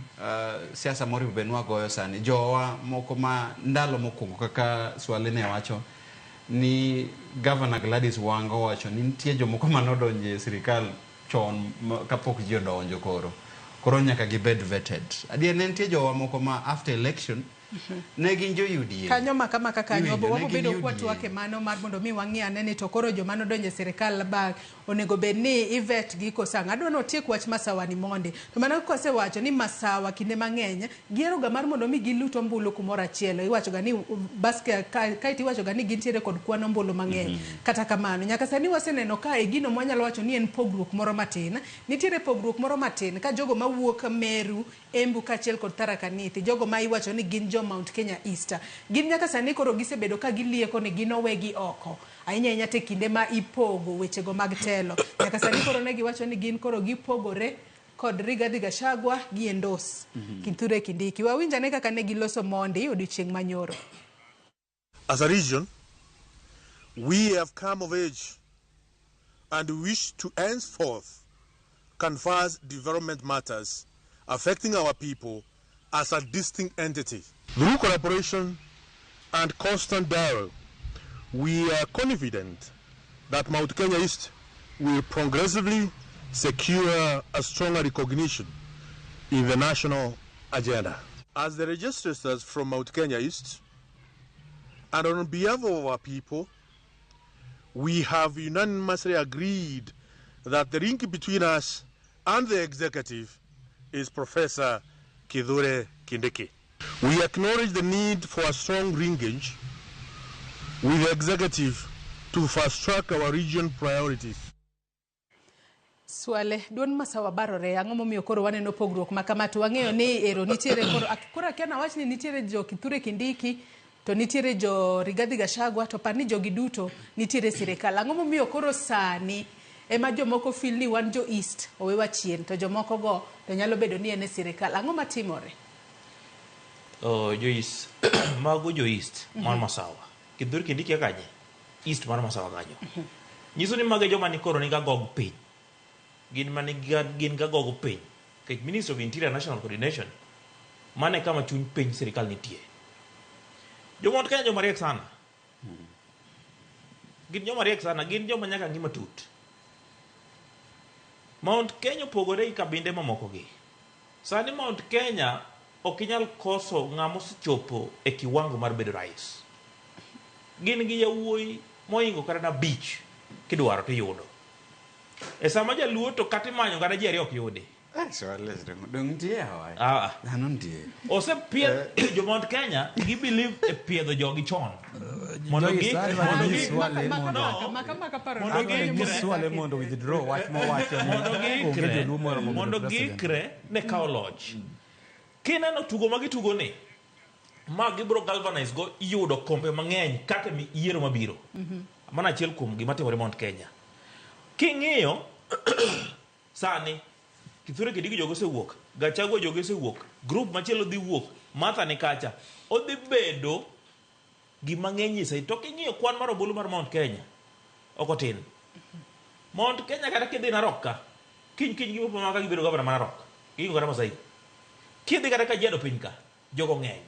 siasa moriwo be nwagoyo sani. Jowa moko ma ndalo mokwongo kaka Swale ne wacho ni Governor Gladys Wanga owacho ni nitie jomoko manodonjo e sirikal chon kapok ji odonjo koro. Koro nyaka gibed vetted. Adier ne nitie jowa moko ma after election ne gin jo UDA. Kanyo maka maka kanyo Iwinjo, ne wabo gin bedo UDA. kwatwak e mano mar mondo mi wang'i ane ni to koro joma nodonjo e sirikal ba onego bed ni ivet gi koso ang'o. Adwa ni otiek wach Masawa ni mondi. To mana kaka wasewacho ni Masawa kinde mang'eny gihero ga mar mondo mi gilut ombulu kumoro achiel. Iwacho ga ni basket kaeto iwacho ga ni gintiere kod kwan ombulu mang'eny. Kata kamano nyaka sani waseneno ka e gino mwanyalo wacho ni en pogruok moro matin. Nitiere pogruok moro matin ka jogo mawuok Meru, Embu kaachiel kod Tharaka Nithi, jogo ma iwacho ni gin jo Mount Kenya East, gin nyaka sani koro gisebedo ka gilieko ni gin owegi oko. Ahinya ahinya te kinde ma ipogo wechego mag telo. Nyaka sani koro ne giwacho ni gin koro gipogore kod Rigathi Gachagua gi endorse Kithure Kindiki. Wawinj ane kaka ne giloso mondi odiochieng' manyoro. As a region, we have come of age and wish to henceforth canvass development matters affecting our people as a distinct entity. Through collaboration and constant dialogue, we are confident that Mount Kenya East will progressively secure a stronger recognition in the national agenda. As the legislators from Mount Kenya East, and on behalf of our people, we have unanimously agreed that the link between us and the executive is Professor Kithure Kindiki. We acknowledge the need for a strong linkage with the executive to fast-track our region priorities. Swale, duond Masawa barore, ang'o momiyo koro waneno pogruok ma kama to wang'eyo ni ero nitiere koro, koro akia nawach ni nitiere jo Kithure Kindiki to nitiere jo Rigathi Gachagua to par ni jogi duto nitiere sirikal. Ang'o momiyo koro sani ema jomoko feel ni wan jo East owewa chien to jomoko go to nyalo bedo ni en e sirikal. Ang'o matimore? Oh, jo East. Mago jo East mar Masawa. Kithure Kindiki kanye? East mar Masawa kanyo. Nyiso ni mago e joma ni koro niga gog piny. Gin maniga gin ga gog piny. Nikech Ministry of Interior National Coordination mano e kama chuny piny sirikal nitie. Jo Mount Kenya joma riek sana. Gin joma riek sana, gin joma nyaka ng'i matut. Mount Kenya opogore gi kabinde mamoko gi. Sani Mount Kenya ok inyal koso ng'ama osechopo e kiwango mar bedo rais. Gin gi yawuoyi mohingo kata 5 kidwaro tiyudo. E sama jaluo to kata imanyo kata ji 2 ok yudi. Dong nitie hawa. Dhano nitie. Osepiedh jo Mount Kenya gi believe e piedho jogi chon. Mondo gi mondo gi Swale mondo withdraw wach mowacho ni mondo onge giikre joluo moromo bedo mondo president. giikre ne kawo loch. Kineno tugo ma gitugo ni ma gibiro galvanize go yudo kombe mang'eny kata e yiero mabiro. Mano achiel kuom gima timore Mount Kenya. King'iyo sani Kithure Kindiki jogo osewuok, Gachagua jogo osewuok, group machielo dhi wuok, Martha ni kacha. Odhi bedo gima ng'eny e To king'iyo kwan mar ombulu mar Mount Kenya, ok otin. Mount Kenya kata kidhi Narok ka, kiny kiny gimopo ka gibedo gavana ma Narok, giingo kata Masai. Kidhi kata Kajiado piny ka, jogo ng'eny.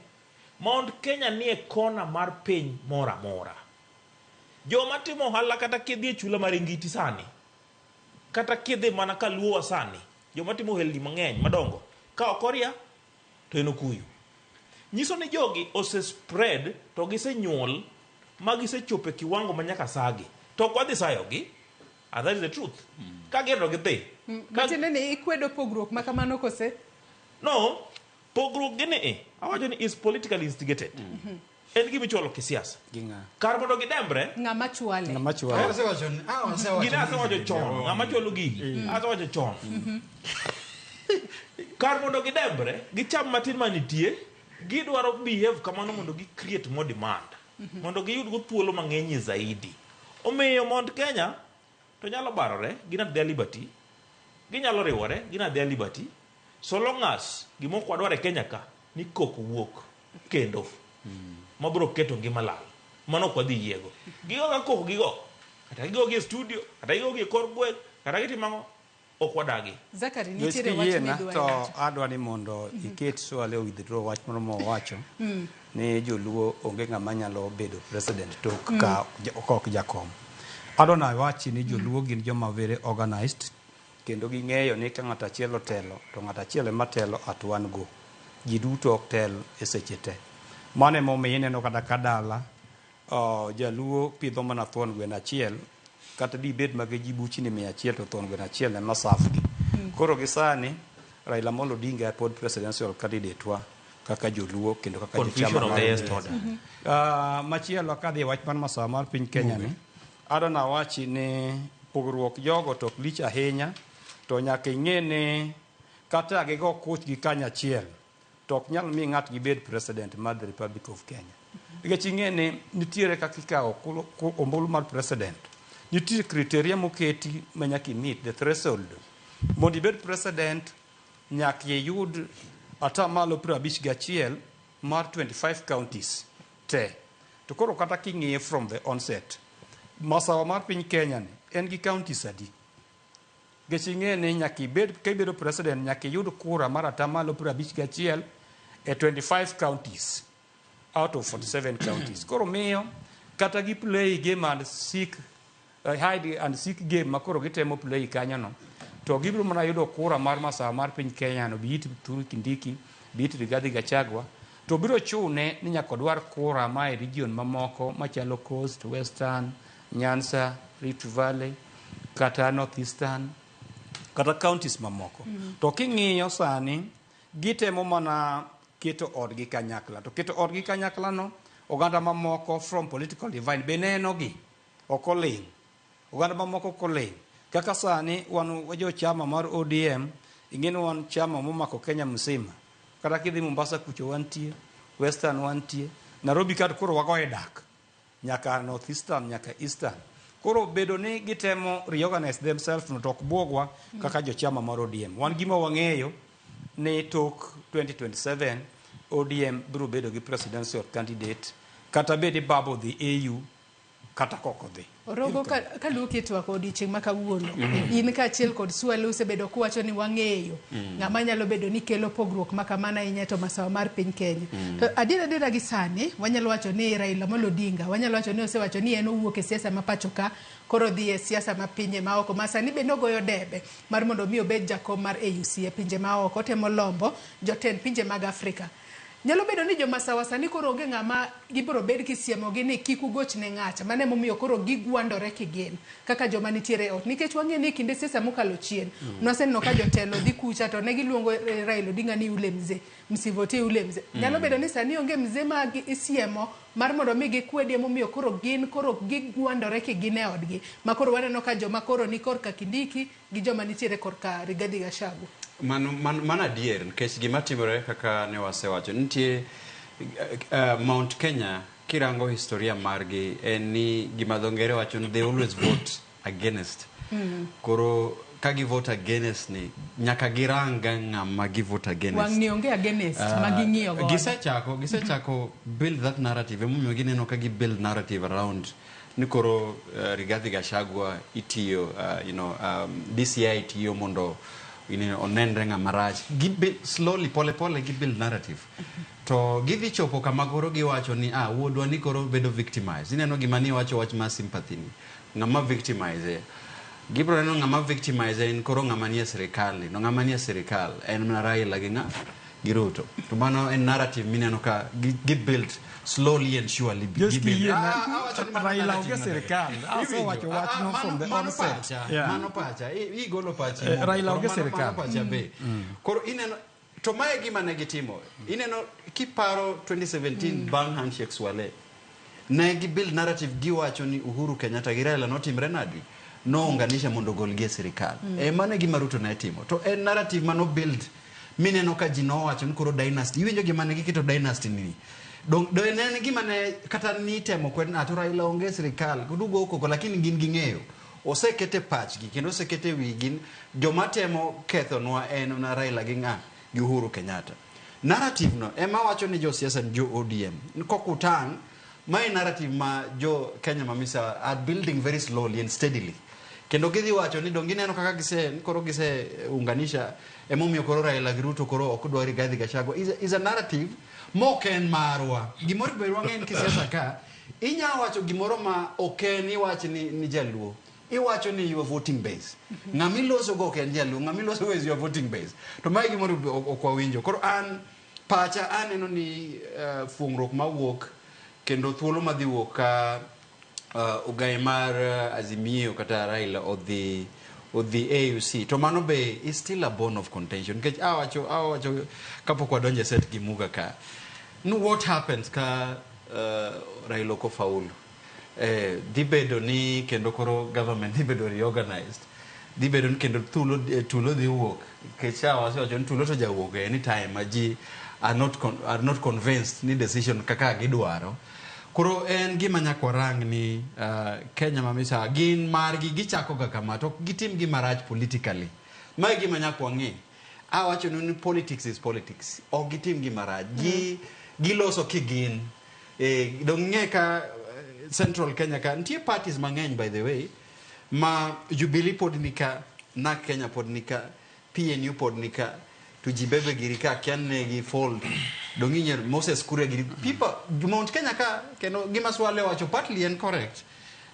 Mount Kenya nie kona mar piny moro amora. Joma timo ohala kata kidhi e chula mar Ingiti sani, kata kidhi mana kaluowa sani, joma timo ohelni mang'eny madongo, ka ok oria to en okuyu. Nyiso ni jogi ose spread to gisenyuol ma gisechopo e kiwango ma nyaka sagi. To ok wadhi sayogi, and that is the truth. Ka gihero to gidhi. Matiende ni ikwedo pogruok ma kamano kose? No, pogruok gini e, awacho ni is politically instigated. En gima ichwalo kisiasa. Kar mondo gidembre, Ng'ama chwale. Ng'ama chwale. Gini asewacho chon, ng'ama chwalo gigi, asewacho chon. Kar mondo gidembre, gicham matin manitie, gidwaro behave kamano mondo gi create more demand. Mondo giyud go thuolo mang'eny zaidi. Omiyo Mount Kenya to nyalo barore, gin at their liberty, ginyalo riwore, gin at their liberty, so long as gima ok wadwar e Kenya ka, ni koko wuok kendo mabiro keto ngima lal. Mano ok wadhi yiego. Gigo ka koko gigo, kata gigo gi e studio, kata gigo gi e kor gweng', kata gitimo ang'o, ok wadagi. Zachary, Joyce, nitiere wach kiyiena midwa to wacho. adwa ni mondo iket Swale withdraw wach moro mowacho ni joluo onge ng'ama nyalo bedo president tok ka ok jakom. Adwa nawachi ni joluo gin joma very organized kendo ging'eyo ni ka ng'ato achiel otelo to ng'ato achiel ema telo at one go. Ji duto ok tel e seche te. Mano emomiyo ineno kata ka dala jaluo pidho mana thuon gweno achiel kata dibed mag ji buchni 100 to thuon gweno achiel ema safgi. Koro gi sani Raila Amolo Odinga pod presidential candidate wa kaka joluo kendo kaka Confusion jochama of mar the highest ODM. order. Machielo kadhi e wach mar masawa mar piny Kenya ni, adwa nawachi ni pogruok jogo to ok lich ahinya, to nyaka ing'e ni kata gigo kuchgi kanyachiel to ok nyal mi ng'at gibed president mar the Republic of Kenya. Nikech ing'e ni nitiere kaka ikawo ombulu mar president. Nitie criteria moketi ma nyaka i-meet, the threshold. Mondo ibed president, nyaka iyud atamalo 51 mar 25 counties te. To koro kata king'iye from the onset, masawa mar piny Kenya ni en gi counties adi? Nikech ing'e ni nyaka ibed, ka ibedo president nyaka iyud kura mar atamalo 51 e 25 counties out of 47 counties. Koro miyo kata gi play game and seek hide and seek game ma koro gitemo play kanyo no, to gibiro mana yudo kura mar masawa mar piny Kenya no, be it Kithure Kindiki, be it Rigathi Gachagua, to biro chune ni nyaka odwar kura ma e region mamoko machalo Coast, Western, Nyanza, Rift Valley, kata North Eastern, kata counties mamoko. To king'iyo sani, gitemo mana keto odgi kanyakla. To keto odgi kanyakla no, oganda mamoko from political divine be neno gi, ok oling'. Oganda mamoko ok oling'. Kaka sani wan jo chama mar ODM, ing'e ni wan chama momako Kenya mzima. Kata kidhi Mombasa kucho wantie, Western wantie, Nairobi ka koro wagoye dak. Nyaka North Eastern, nyaka Eastern. Koro bedo ni gitemo reorganize themselves no to ok buogwa kaka jochama mar ODM. Wan gima wang'eyo ni tok 2027 ODM biro bedo gi presidential candidate kata bed ni Babu odhi AU kata kok odhi. Orogo kaluoki e twak odiochieng' ma kawuono, in kaachiel kod Swale usebedo kuwacho ni wang'eyo ng'ama nyalo bedo ni kelo pogruok ma kamano ahinya to masawa mar piny Kenya. To adier adiera gi sani wanyalo wacho ni Raila Amolo Odinga wanyalo wacho ni osewacho ni en owuok e siasa ma pacho ka koro dhi e siasa ma pinje maoko ma sani bende ogoyo debe mar mondo mi obed jakom mar AUC e pinje maoko otemo lombo jotend pinje mag Afrika. Nyalo bedo ni jomasawa sani koro onge ng'ama gibiro bed kisiemogi ni kik ugoch ne ng'acha. Mano emomiyo koro gigwandore kigin kaka joma nitiere e ot. Nikech wang'e ni e kinde siasa mokalo chien, nwaseneno ka jotelo dhi kucha to ne giluongo Raila Odinga ni ule mzee, msivotie ule mzee. Nyalo bedo ni sani onge mzee ma isiemo mar mondo mi gikwedi emomiyo koro gin koro gigwandore kigin e odgi. Ma koro waneno ka joma koro ni korka Kindiki gi joma nitiere korka Rigathi Gachagua. Mano adier nikech gima timore kaka ne wasewacho nitie Mount Kenya kirango historia margi en ni gima dho ngere wacho ni they always vote against. Koro ka gi vote against ni nyaka girang ng'ama gi vote against. Wang'ni onge against ma ging'iyo godo. Gisechako build that narrative emomiyo gineno ka gi build narrative around ni koro Rigathi Gachagua itiyo DCI tiyo mondo onenre ng'ama rach. Slowly pole pole gi build narrative. To gidhi chopo kama koro giwacho ni wuodwa ni koro bedo victimized. Ineno gima ni wacho wach mar sympathy ni. Ng'ama victimize. Gibiro neno ng'ama victimize en koro ng'ama nie sirikal ni. No ng'ama nie sirikal en mana Raila gi ng'a? Gi Ruto. To mano en narrative mineno ka gi build slowly and surely. Just Gi build. kiyie na Awacho ni mano Raila narrative onge maber. sirikal. Asewacho wachno from the Mano onset. pacha, mano pacha. Igolo pachi mondo. Raila Koro onge mano sirikal. pacha be. Koro ineno To mae gima ne gitimo. Ineno kiparo 2017 bang' handshake Swale. Ne gi build narrative giwacho ni Uhuru Kenyatta gi Raila notimre nadi? Nounganisha mondo ogolgi e sirikal. E mano e gima Ruto ne timo. To en narrative mano build mineno ka ji nowacho ni koro dynasty. Iwinjo gima ne giketo dynasty ni. Dong do ne en gima ne kata nitemo kwed na to Raila onge e sirikal. Kudugo koko lakini gin ging'eyo. Osekete pachgi kendo osekete wigi joma temo kethonwa en na Raila gi ng'a gi Uhuru Kenyatta. Narrative no ema wacho ni josiasa ni jo ODM. Ni Kokutang' mae narrative ma jo Kenya ma misa are building very slowly and steadily. Kendo gidhi wacho ni dong gineno kaka gise koro gise unganisha emomiyo koro Raila gi Ruto koro ok dwar Rigathi Gachagua. Is a narrative mok en marwa. Gimoro ber wang'e en kisiasa ka inya wacho gimoro ma ok en iwach ni jaluo. Iwacho ni your voting base. Ng'ama iloso go ok en jaluo, ng'ama iloso go is your voting base. To mae gimoro ok wawinjo. Koro an pacha aneno ni fuong'ruok mawuok kendo thuolo madhi wuok ka ogai mar Azimio kata Raila odhi AUC to mano be is still a bone of contention nikech awacho kapok wadonjo e set gi Muga ka ni what happens ka Raila ok ofaulu dhi bedo ni kendo koro government dhi bedo reorganized dhi bedo ni kendo tulo dhi wuok nikech awacho ni tulo to jawuok anytime ma ji are not convinced ni decision kaka gidwaro. Koro en gima nyaka warang ni Kenya ma misa gin margi gichako ga kama to gitim gima rach politically. Mae gima nyaka wang'e. Awacho ni politics is politics. Ok gitim gima rach. Giloso kigin. Dong ng'e ka Central Kenya ka nitie parties mang'eny by the way ma Jubilee pod nika, NARC Kenya pod nika, PNU pod nika, to Jibebe giri ka kia negi fold. Dong inyer Moses Kuria giri. People Mount Kenya ka kendo gima Swale wacho partly en correct.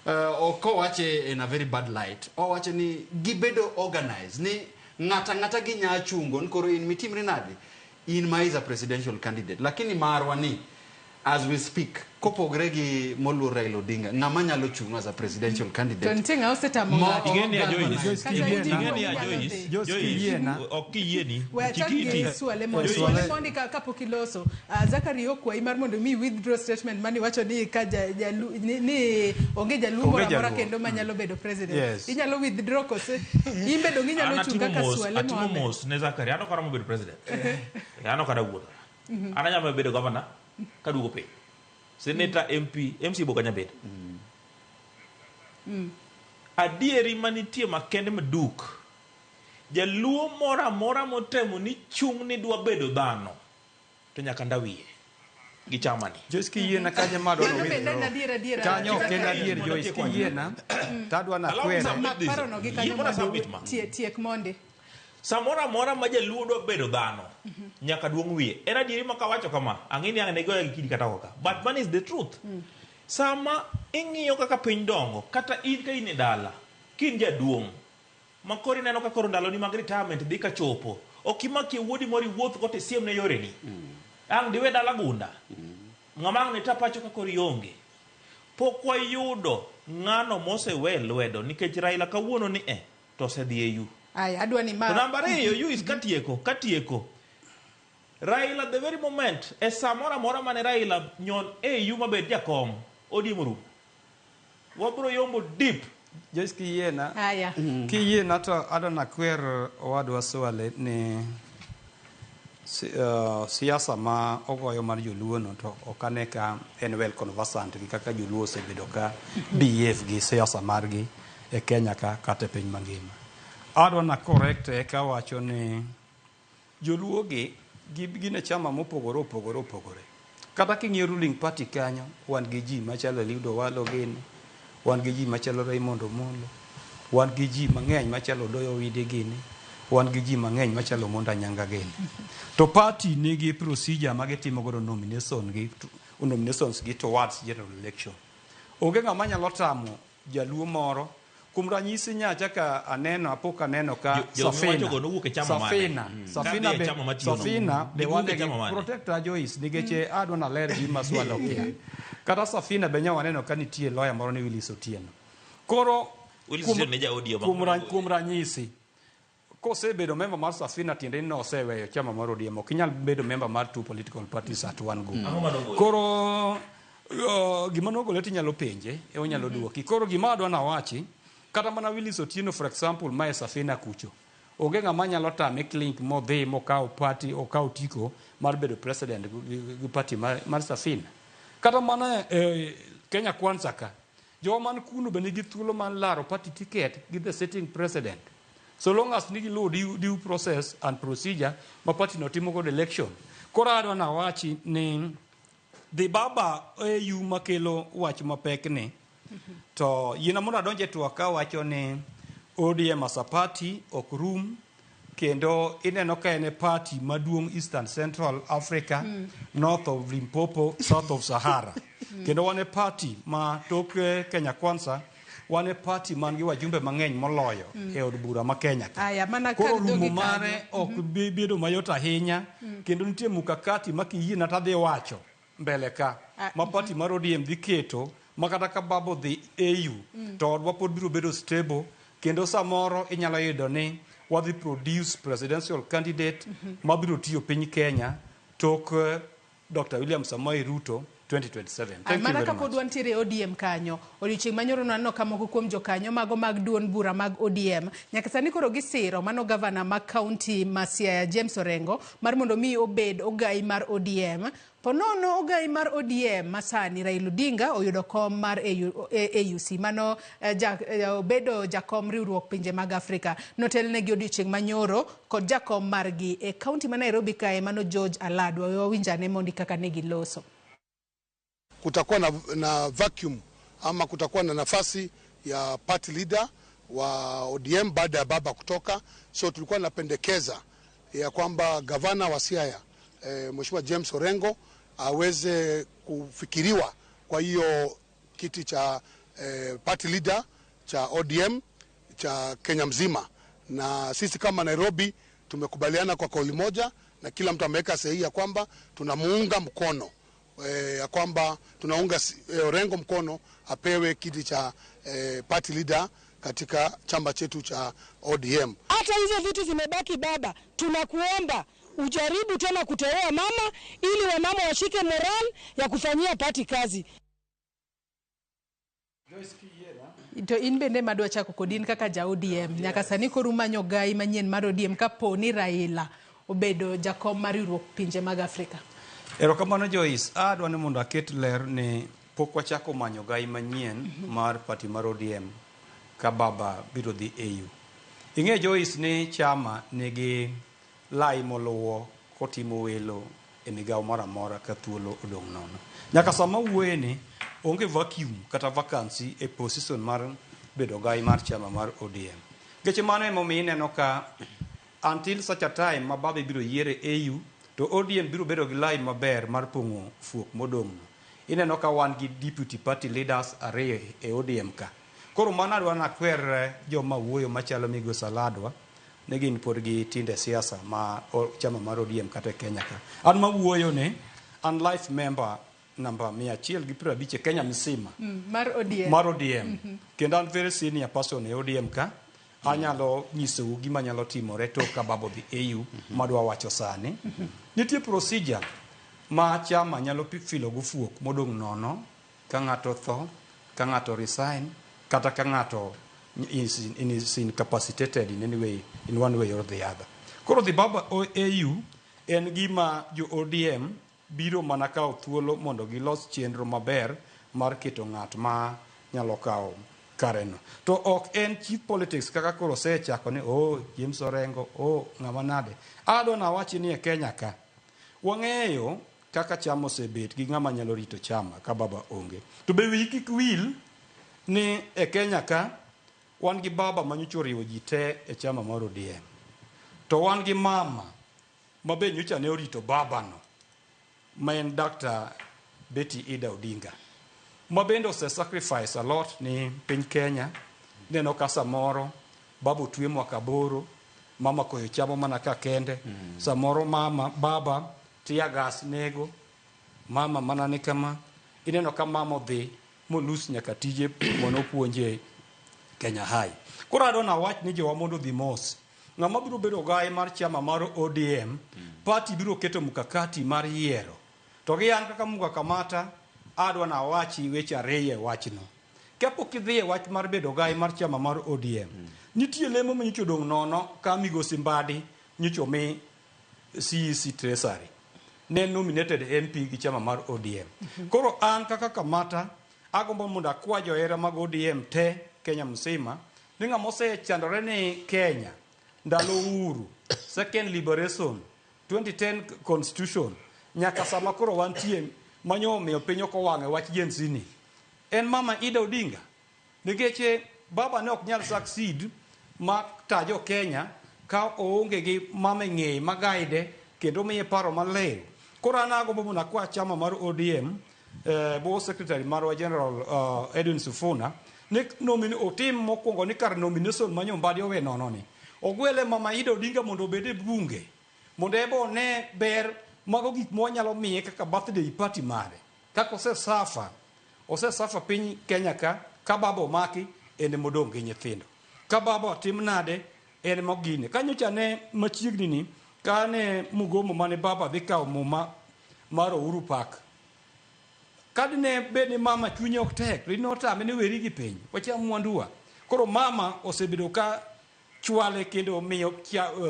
Ok owache in a very bad light. Owacho ni gibedo organized ni ng'ata ginya chungo ni koro in mitimri nadi in ma is a presidential candidate. Lakini marwa ni as we speak kopogre gi moluor Raila Odinga ng'ama nyalo chung' as a presidential candidate. To nitie ng'a osetamo ng'ato. Ing'eni ya Joyce. Ing'eni ya Joyce. Joyce. Ok kiyieni. We achak gi Swale mondi. Swale mondi kapok iloso. Zachary okwayi mar mondo mi withdraw statement mani wacho ni ka ni onge jaluo moro amora kendo manyalo bedo president. Inyalo withdraw kose in be dong inyalo chung' kaka Swale Mohamed. Atimo mos ne Zachary. An ok aromo bedo president. An ok adwa wuotho. An anyalo bedo governor kaduogo piny. Senator, MP, MC bok anyalo bedo. Adieri manitie makende maduk. Jaluo moro amora motemo ni chung' ni dwa bedo dhano to nyaka ndawiye gi chamani. Joyce kiyiena kanyo ma adwa Mano bende en adier adiera. Kanyo ok en adier Joyce kiyiena to adwa nakwere. Parono gi kanyo mondo tiek mondi. Samoro amora ma jaluo dwa bedo dhano nyaka duong' wiye. En adieri ma kawacho kama ang'e ni ang' ne goya gi kidi kata oko ka. But man is the truth. Sama ing'iyo kaka piny dongo kata in ka in e dala kin jaduong' ma koro ineno ka koro ndaloni mag retirement dhi ka chopo ok imakie wuodi moro iwuoth go tisiem ne yoreni. Ang' diwe dala gunda. Ng'ama ang' ne ta pacho ka koro ionge. Pok wayudo ng'ano mosewe lwedo nikech Raila kawuono ni to osedhi e EU. Aya, adwa ni ma. To namba ariyo, EU is katieko. Raila the very moment e sa moro amora mane Raila nyon AU mabed jakom ODM orumo. Wabro yombo deep. Joyce kiyiena. Aya. Kiyiena to adwa nakwer owadwa Swale ni siasa ma ogoyo mar joluo no to ok ane ka en well conversant gi kaka joluo osebedo ka behave gi siasa margi e Kenya ka kata e piny mangima. Adwa na correct ka wacho ni joluo gi gin e chama mopogore opogore opogore. Kata king'iyo ruling party kanyo, wan gi ji machalo Eliud Owalo gini, wan gi ji machalo Raymond Omolo, wan gi ji mang'eny machalo Odoyo Owidi gini, wan gi ji mang'eny machalo Monda Nyanga gini. To party nigi procedure ma gitimo godo nominations gi towards general election. Onge ng'ama nyalo tamo jaluo moro. Kuom ranyisi nyacha ka aneno apok aneno ka Safina Safina be wan gi protector Joyce nikech adwa na ler gima Swalo kia. Kata Safina be nya waneno ka nitie lawyer moro ni Willis Otieno. Koro kuom ranyisi Kosebedo member mar Safina tiende ni noseweyo chama mar ODM. Ok inyal bedo member mar two political parties at one go. Ang'o manogole? Koro gima nogole tinyalo penje, e onyalo duoki. Koro gima adwa nawachi, kata mana Willis Otieno for example ma e Safina kucho. Onge ng'ama nyalo tame clink modhi mokaw party, okaw tiko mar bedo president gi party mar Safina. Kata mana Kenya Kwanza ka, joma man kuno be nigi thuolo mar laro party ticket gi the sitting president. So long as nigi luwo due process and procedure ma party no timo godo election. Koro adwa nawachi ni dhi baba AU makelo wach mapek ni to yiena mondo adonje twak kawacho ni ODM as a party ok rum kendo ineno ka en e party maduong' Eastern Central Africa, north of Limpopo, south of Sahara. Kendo wan e party ma tok Kenya Kwanza, wan e party man gi wajumbe mang'eny moloyo e od bura ma Kenya ka. Aya, mana Koro kar rumo dhogi mare kanyo. ok bi bedo mayot ahinya kendo nitie mukakati ma kiyiena tadhi wacho mbele ka ma party mar ODM dhi keto ma kata ka baba odhi AU to odwa pod biro bedo stable kendo samoro inyalo yudo ni wadhi produce presidential candidate mabiro tiyo piny Kenya tok Dr. William Samoei Ruto 2027. Thank you Mana very kapod much. wantiere e ODM kanyo, odiochieng' manyoro naneno ka moko kuom jokanyo mago mag duond bura mag ODM nyaka sani koro gisiro mano gavana ma kaunti ma Siaya James Orengo mar mondo mi obed ogai mar ODM. Po nono ogai mar ODM masani Raila Odinga oyudo kom mar AU, AUC mano obedo jakom riwruok pinje mag Afrika. Notelnegi odiochieng' manyoro kod jakom margi e kaunti ma Nairobi kae mano George Aladwa. We wawinjane mondi kaka ne giloso. Kutakuwa na vacuum ama kutakuwa na nafasi ya party leader wa ODM baada ya baba kutoka. So tulikuwa napendekeza ya kwamba gavana wa Siaya Mheshimiwa James Orengo aweze kufikiriwa kwa hiyo kiti cha party leader cha ODM cha Kenya mzima, na sisi kama Nairobi tumekubaliana kwa kauli moja na kila mtu ameweka sahihi ya kwamba tunamuunga mkono ya kwamba tunaunga Orengo mkono apewe kiti cha party leader katika chama chetu cha ODM. Hata hizo vitu zimebaki baba, tunakuomba ujaribu tena kuteua mama ili wamama washike moral ya kufanyia party kazi. To in bende madwa chako kodi in kaka ja ODM nyaka sani koro umanyo gai manyien mar ODM kapo ni Raila obedo jakom mar riwruok pinje mag Afrika. Erokamano Joyce, adwa ni mondo aket ler ni pok wachako manyo gai manyien mar party mar ODM ka baba biro dhi AU. Ing'e Joyce ni chama nigi lai moluwo kotimo welo e migawo moro amora ka thuolo odong' nono. Nyaka sama wuoye ni onge vacuum kata vacancy e position mar bedo gai mar chama mar ODM. Nikech mano emomiyo ineno ka until such a time ma baba ibiro yiere AU to ODM biro bedo gi lai maber mar pong'o fuok modong' no. Ineno ka wan gi deputy party leaders ariyo e ODM ka. Koro mano adwa nakwer joma wuoyo machalo Migosi Aladwa ni gin pod gi tinde siasa ma chama mar ODM kata e Kenya ka. An mawuoyo ni an life member namba 150 e Kenya msima Mar ODM. Mar ODM. Kendo an very senior person e ODM ka. Anyalo nyisou gima nyalo timore tok ka baba odhi AU madwa wacho sani. Nitie procedure ma chama nyalo filo go fuok modong' nono ka ng'ato tho, ka ng'ato resign, kata ka ng'ato is incapacitated in any way, in one way or the other. Koro dhi baba AU en gima jo ODM biro mana kawo thuolo mondo gilos chenro maber mar keto ng'at ma nyalo kawo kareno. To ok en cheap politics kaka koro osechako ni oh James Orengo, oh ng'ama nade. Adwa nawachi ni e Kenya ka wang'eyo kaka chama osebet gi ng'ama nyalo rito chama ka baba onge. To be wiyi kik wil ni e Kenya ka wan gi baba manyocha oriwo ji te e chama mar ODM. To wan gi mama ma be nyocha ne orito babano ma en Dr. Betty Ida Odinga ma bende ose sacrifice a lot ni piny Kenya. Ineno ka samoro baba otwe mwaka 8, mama koyo chamo mana ka kende. Samoro mama baba tear gas nego mama mana ni kama. Ineno ka mama odhi molus nyaka tije mondo opuonje Kenya High. Koro adwa nawach ni jowa mondo odhi mos. ng'ama biro bedo ogai mar chama mar ODM, party biro keto mkakati mar yiero. To gi an kaka Muga Kamata, adwa nawachi weche ariyo e wachno. Kapok idhi e wach mar bedo ogai mar chama mar ODM, nitie lemo manyocha odong' nono ka migosi Mbadi nyocha omi CEC Treasury. Ne nominated MP gi chama mar ODM. Koro an kaka Kamata, agombo mondo akwa johera mag ODM te Kenya mzima ni ng'ama osechandore ni Kenya ndalo uhuru, second liberation, 2010 constitution, nyaka sama koro wantie manyo omiyo piny ok owang' e wach Gen Z ni. En mama Ida Odinga. Nikech baba ne ok nyal succeed ma ta jo Kenya ka oonge gi mama e ng'eye ma guide kendo miye paro maler. Koro an agombo mondo akwa chama mar ODM bo secretary marwa General Edwin Sifuna ni otim mokwongo ni kar nomination ma Mbadi owe nono ni ogwele mama Ida Odinga mondo obed e bunge mondo ebe one ber mago gik mwanyalo miye kaka birthday party mare kaka osesafa piny Kenya ka baba omaki en emodong' gi nyithindo ka baba otim nade en mogine ka nyocha ne machiegni ni ka ne mugomo mane baba dhi kawo muma mar Uhuru Park ka dine bed ni mama chunye ok tek to notame ni weri gi piny wacham mwanduwa koro mama osebedo ka chwale kendo miyo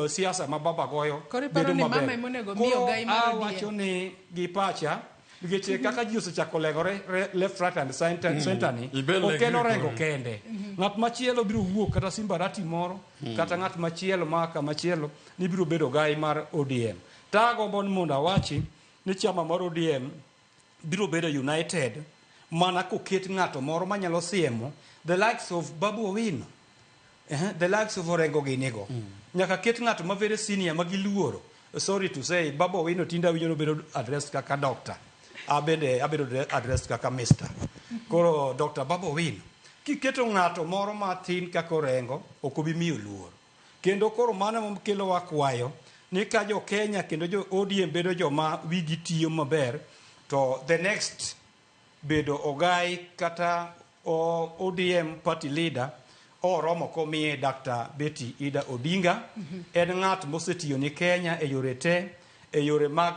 siasa ma baba goyo Koro iparo bedo ni maber. mama ema onego mi Koro ogai mar ODM? awacho ni gi pacha nikech kaka ji osechako legore left right and center, center ni Ibel ok en legri Orengo koro. kende ng'at machielo biro wuok kata Simba Arati moro kata ng'at machielo ma kamachielo ni biro bedo gai mar ODM tagombo ni mondo awachi ni chama mar ODM biro bedo united mana koket ng'ato moro manyalo siemo the likes of Babu Owino, the likes of Orengo ginigo. Nyaka ket ng'ato ma very senior ma giluoro. Sorry to say, Babu Owino tinde awinjo nobedo addressed kaka doctor. Abende abedo addressed kaka mister. Koro Dr. Babu Owino, kiketo ng'ato moro matin kaka Orengo, ok obi miyo luor. Kendo koro mano ema kelo wakwayo ni ka jo Kenya kendo jo ODM bedo joma wigi tiyo maber, to the next bedo ogai kata ODM party leader oromo komiye Dr. Betty Ida Odinga. En ng'at mosetiyo ni Kenya e yore te, e yore mag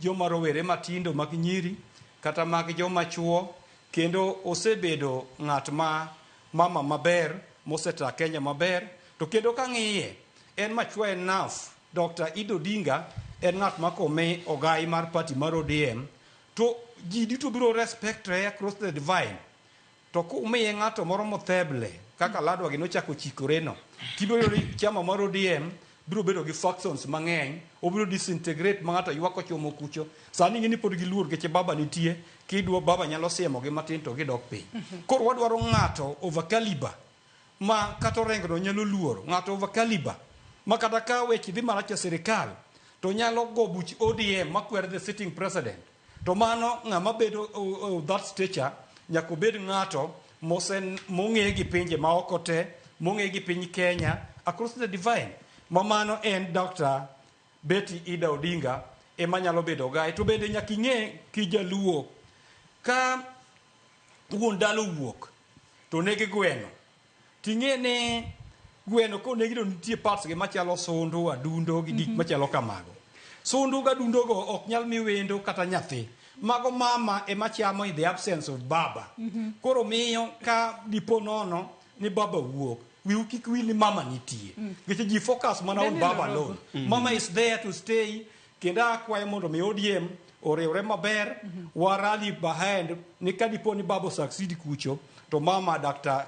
joma rowere matindo mag nyiri kata mag joma chuo, kendo osebedo ng'at ma mama maber moseta Kenya maber. To kendo kang'iye en mature enough. Dr. Ida Odinga en ng'at ma komi ogai mar party mar ODM to ji duto biro respect re across the divine. To kumiye ng'ato moro motheble kaka ladwa gi nochako chikoreno, tibiro yudo ni chama mar ODM biro bedo gi factions mang'eny, obiro disintegrate ma ng'ato ywak ochomo kucho. Sani ing'e ni pod giluor nikech baba nitie, kidwa baba nyalo siemogi matin to gidok piny. Koro wadwaro ng'ato over caliber ma kata Orengo no nyalo luoro, ng'ato over caliber ma kata ka weche dhi marach e sirikal to nyalo go buch ODM makwer the sitting president. To mano ng'ama bedo that stature nyaka obed ng'ato mong'e gi pinje maoko te, mong'e gi piny Kenya across the divine. Ma mano en Dr. Betty Ida Odinga ema nyalo bedo gai. To bende nyaka ing'e kijaluo ka wuon dala owuok to negi gweno, ting'e ni gweno konegi to nitie parts gi machalo sundu, adundo gi gik machalo kamago. Sundu gi adundo go ok nyal mi wendo kata nyathi. Mago mama ema chamo in the absence of baba. Koro miyo ka dipo nono ni baba wuok, wiu kik wil ni mama nitie. Nikech ji focus mana on Daniel baba Orogo. alone. Mama is there to stay. Kendo akwayo mondo mi ODM oriwre maber, wa rally behind ni ka dipo ni baba succeed kucho, to mama Dr.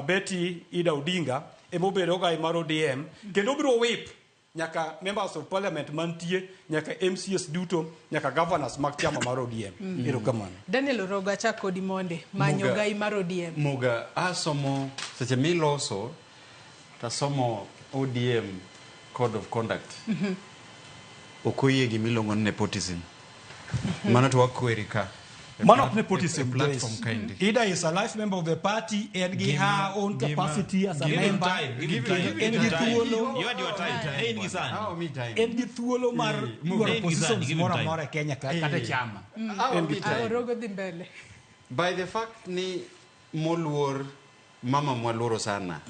Betty Ida Odinga ema obedo ogai mar ODM, kendo obiro whip nyaka members of parliament mantie, nyaka MCAs duto, nyaka governors mag chama mar ODM. Erokamano. Daniel Orogo, achak kodi monde manyo Muga. ogai mar ODM. Muga, asomo seche miloso tasomo ODM code of conduct. Ok oyie gimiluongo ni nepotism. Mano to wakweri ka. Mano ok nepotism, E platform Joyce. kaendi. Ida is a life member of the party en gi her own capacity as a Give him member. time, give him time. En gi thuolo. You had your time. En gi sani. Awo mi time. En gi thuolo mar dwaro En gi sani, positions give him moro time. amora e Kenya ka kata e chama. Awo En gi mi time. Orogo dhi mbele. By the fact ni moluor mama mwaluoro sana.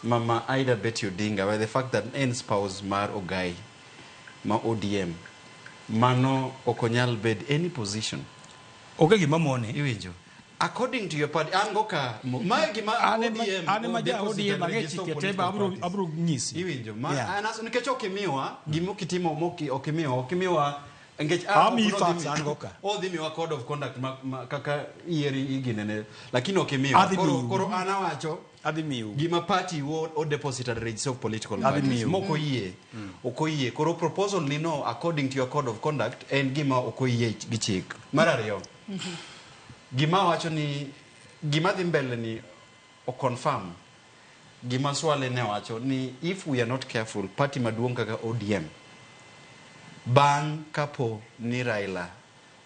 Mama Ida Betty Odinga by the fact that en spouse mar Ogai ma ODM mano ok onyal bed any position. Onge gima mone. Iwinjo. According to your party, an go ka mae gima An ema- ODM an ema ja deposit ODM and ang'e register chike of te ba political abro parties. abro nyisi. Iwinjo. Ma Yeah. an aso nikech ok imiwa gima ok itimo moki ok imiwa ok imiwa nikech Amiyi ok facts, nodhi mi- an go ka. Odhi miwa code of conduct ma, ma, kaka yieri iginene lakini ok imiwa. Adhi Koro, miyi. koro an awacho Adhi miu. gima party wo o deposit at register of political Adhi parties miu. mok oyie ok oyie koro proposal ni no according to your code of conduct en gima ok oyie gi chik mar ariyo gima wacho ni gima dhi mbele ni o confirm gima Swale ne wacho ni if we are not careful party maduong' kaka ODM bang' kapo ni Raila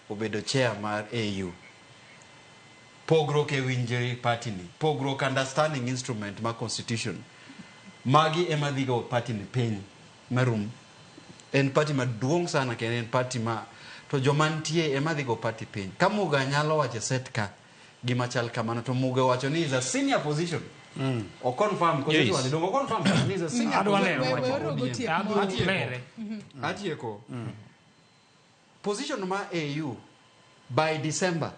obedo chair mar AU pogruok e winjri party ni pogruok understanding instrument mar constitution magi ema dhi go party ni piny marum en party maduong' sana kendo en party ma to joma nitie ema dhi go party piny ka Muga nyalo wacho e set ka gima chal kamano to Muga wacho ni is a senior position o confirm koso Yes. Swale, donge o confirm ni is a senior Adwa position lero We- we orogo ODM. tiek moro. Atieko. Lere. Atieko. Position ma AU by December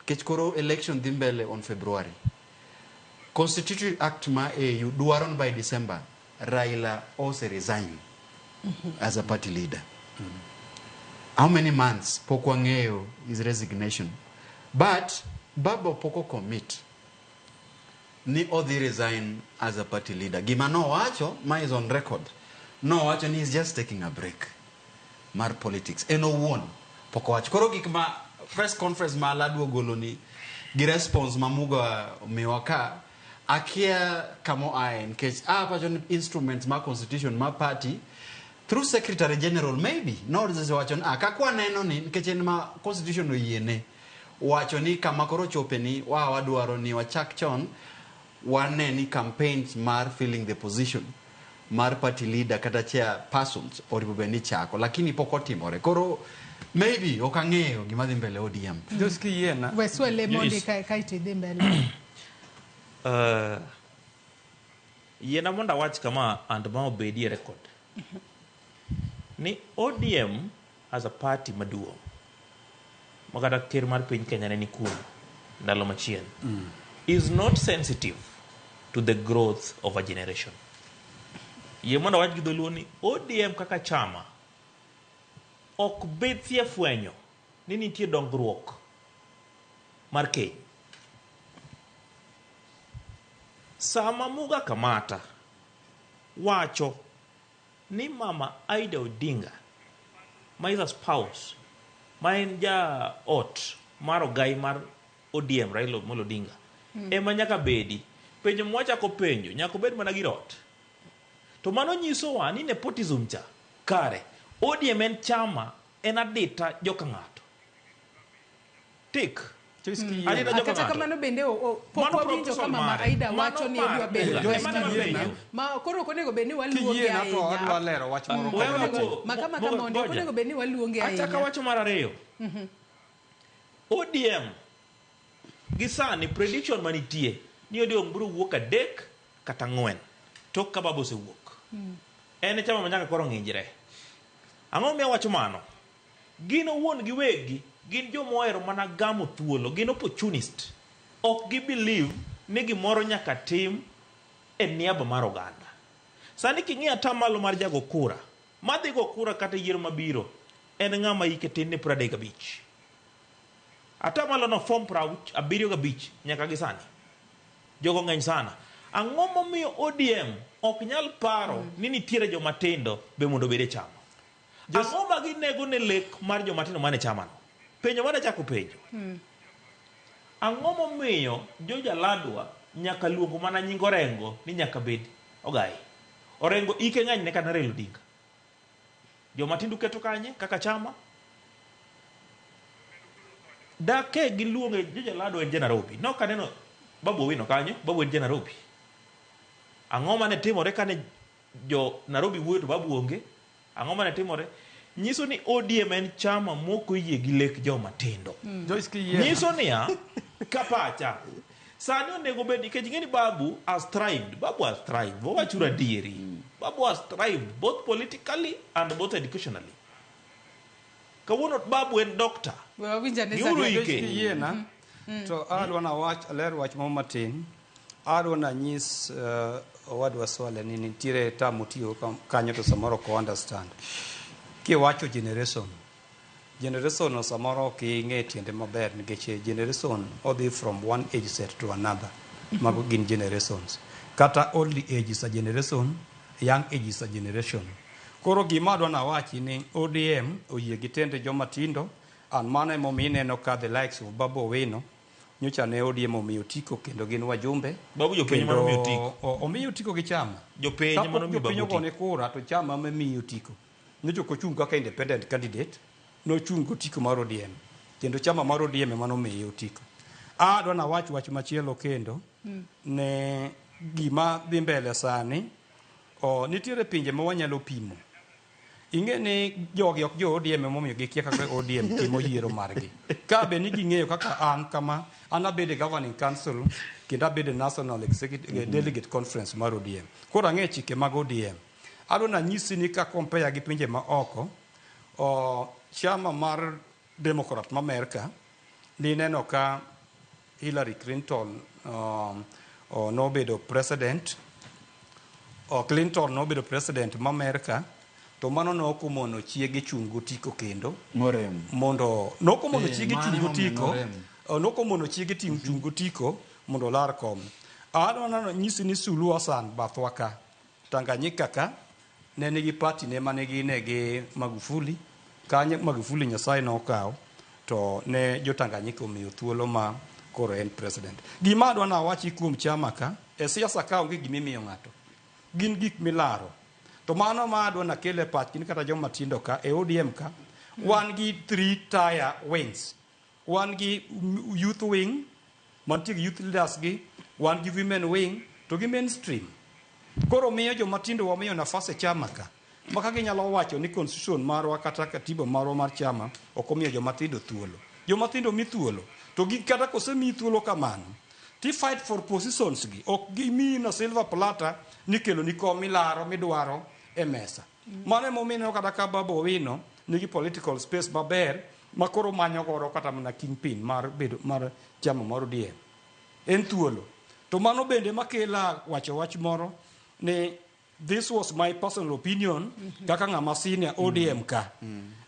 kech koro election dhi mbele on February. Constitution Act ma AU dwaro ni by December Raila ose resign as a party leader. How many months pok wang'eyo his resignation? But Baba pok o commit ni odhi resign as a party leader. Gima nowacho, ma is on record, nowacho ni he's just taking a break mar politics. En owuon pok owacho. Koro gik ma press conference ma Aladwa ogolo ni gi response ma Muga omiwa ka akia kama oaye nikech apacho ni instruments ma constitution ma party through secretary general maybe nowacho ni ah, kaka waneno ni nikech en ma constitution oyiene wacho ni kama koro chope ni wa wadwaro ni wachak chon wane ni campaigns mar filling the position mar party leader kata chair persons oripo bed ni chako lakini pok otimore koro maybe ok ang'eyo gima dhi mbele ODM Jos kiyiena. We Swale mondi Yes. kae kae to idhi mbele. Yiena mondo awach kama and ma obedie record ni ODM as a party maduong' ma kata ker mar piny Kenya ne ni kuno ndalo machien is not sensitive to the growth of a generation. Yie mondo awach gi dholuo ni ODM kaka chama ok bethie fwenyo ni nitie dongruok mar keny. Sama Muga Kamata wacho ni Mama Ida Odinga ma is a spouse ma en ja ot mar ogai mar ODM Raila Amolo Odinga ema nyaka bedi penjo mwachako penjo nyaka obed mana gir ot to mano nyisowa ni nepotism cha kare ODM en chama en adita joka ng'ato tik Joyce kiyiena. Adita Ah, joka Kata ng'ato kamano bende pok Mano wawinjo proposal ka Mama mare. Aida Mano wacho ni mare. odwa bedo Joyce party kiyiena. leader. Ma koro ok onego bed ni waluonge Kiyiena to adwa ahinya. lero wach moro Wewe kod matin. go- Ma kama Moga- kama mondi ok ngoja. onego bed ni waluonge Achaka ahinya. wacho mar ariyo ODM gi sani prediction manitie ni ODM biro wuok adek kata ang'wen tok ka baba osewuok en e chama ma nyaka koro ng'injre ang'o momiyo awacho mano gin owuon giwegi gin joma ohero mana gamo thuolo gin opportunist ok gi believe ni gimoro nyaka tim e niaba mar oganda sani king'iyo atamalo mar jago kura madhi go kura kata yiero mabiro en ng'ama hike tin ne 35 atamalo no form 75 nyaka gi sani jogo ng'eny sana ang'o momiyo ODM ok nyal paro ni nitiere joma tindo be mondo obed e chama ang'o ma ginego ne lek mar joma tindo mane chamano penjo mane chako penjo ang'o momiyo jojaladwa nyaka luongo mana nying Orengo ni nyaka bed ogai Orengo ike ng'eny ne kata Raila Odinga joma tindo keto kanye kaka chama dake giluonge jojaladwa en ja Nairobi nok aneno Babu Owino kanyo Babu en ja Nairobi ang'o mane timore kane jo Nairobi wuoyo to Babu onge ang'o mane timore nyiso ni ODM en chama mok oyie gi lek joma tindo Joyce kiyiena. nyiso niya kapacha Sani onego bed nikech ing'e ni Babu has thrived. Babu has thrived. Wawachuru adieri. Babu has thrived both politically and both educationally. Kawuono Babu en doctor. We wawinj ane Giuru Zakaria. ike. Yiena to adwa nawach aler wach moro matin. Adwa nanyis owadwa Swale ni nitiere term motiyo kanyo to samoro ok understand. Kiwacho generation, generation no samoro ok ing'e tiende maber nikech generation odhi from one age set to another. Mago gin generations. Kata old age is a generation, young age is a generation. Koro gima adwa nawachi ni ODM oyie gi tende joma tindo and mano emomiyo ineno ka the likes of Babu Owino nyocha ne ODM omiyo otiko kendo gin wajumbe. Babu jopiny Kendo mano omiyo otiko. Omiyo otiko gi chama. Jopiny Kapok mano omiyo jopiny Babu ogone kura to chama mamiyo otiko. Nyocha ok ochung' kaka independent candidate, nochung' gotiko mar ODM. Kendo chama mar ODM ema nomiye otiko. Adwa nawach wach machielo kendo ne gima dhi mbele sani. Nitiere pinje ma wanyalo pimo. Ing'e ni jogi ok jo ODM emomiyo gikia kaka ODM timo yiero margi. Ka be ni ging'eyo kaka an kama, an abedo e governing council kendo abedo e national executive delegate conference mar ODM. Koro ang'e chike mag ODM. Adwa nanyisi ni ka compare gi pinje ma oko, chama mar Democrat ma Amerka, nineno ka Hillary Clinton nobedo president, Clinton nobedo president ma Amerka, to mano nokomono chiege chung' gotiko kendo. Morem. Mondo nokomono chiege mano chung' emomiyo gotiko, norem. Nokomono chiege chung' gotiko mondo olar kom. Adwa nano nyisi ni Suluhu Hassan bathwa ka, Tanganyika ka, ne nigi party ne mane gine gi Magufuli. Kanyo Magufuli Nyasaye nokawo, to ne jo Tanganyika omiyo thuolo ma koro en president. Gima adwa nawachi kuom chama ka, e siasa ka onge gima imiyo ng'ato. Gin gik milaro. To mano ma adwa nakel e pachgi ni kata joma tindo ka, e ODM ka, wan gi three tier wings. Wan gi youth wing, mantie gi youth leaders gi, wan gi women wing, to gi mainstream. Koro miyo joma tindo wamiyo nafas e chama ka. Ma ka ginyalo wacho ni constitution marwa kata katiba marwa mar chama ok omiyo joma tindo thuolo. Joma tindo mi thuolo. To gi kata kosemiyi thuolo kamano, ti fight for positions gi. Ok gimiyi na silver platter ni kelo ni kom milaro midwaro e mesa. Mano emomiyo ineno kata ka Babu Owino nigi political space maber ma koro manyo godo kata mana kingpin mar bedo mar chama mar ODM. En thuolo. To mano bende makela wacho wach moro ni this was my personal opinion kaka ng'ama senior ODM ka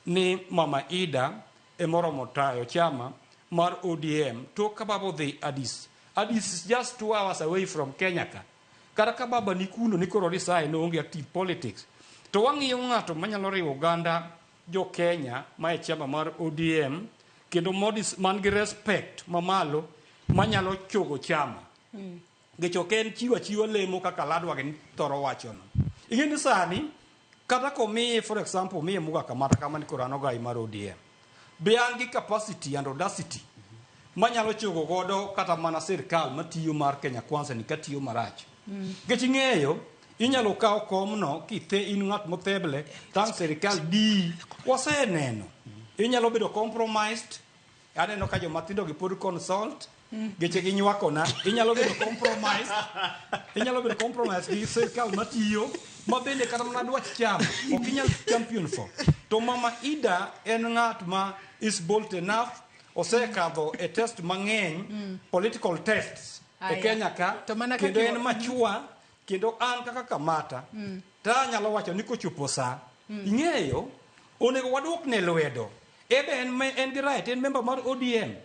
ni Mama Ida emoromo tayo chama mar ODM tok ka baba odhi Addis. Addis is just 2 hours away from Kenya ka. Kata ka baba ni kuno ni koro resign noonge active politics. To wang'iyo ng'ato manyalo riwo oganda jo Kenya ma e chama mar ODM kendo modis man gi respect mamalo manyalo chogo chama. Nikech ok en chiwo achiwa lemo kaka ladwa gi thoro wachono. Ing'e ni sani kata komiye for example miye Muga Kamata kama ni koro an ogai mar ODM. Be an gi capacity and audacity manyalo chogo godo kata mana sirkal matiyo mar Kenya Kwanza ni katiyo marach. Nikech ing'eyo inyalo kawo komno kithe in ng'at motheble tang' sirkal diyi. Waseneno. Inyalo bedo compromised. Aneno ka joma tindo gi pod consult. Geche ginywakona. Inyalo bedo compromised. Inyalo bedo compromised gi sirkal matiyo ma bende kata mana dwach chama ok inyal champion for. To Mama Ida en ng'at ma is bold enough osekadho e test mang'eny political tests e Aya. Kenya ka To mana kendo kaka en mature kendo an kaka Kamata ta anyalo wacho ni kochopo sa ing'eyo onego waduok ne lwedo ebe en gi right en member mar ODM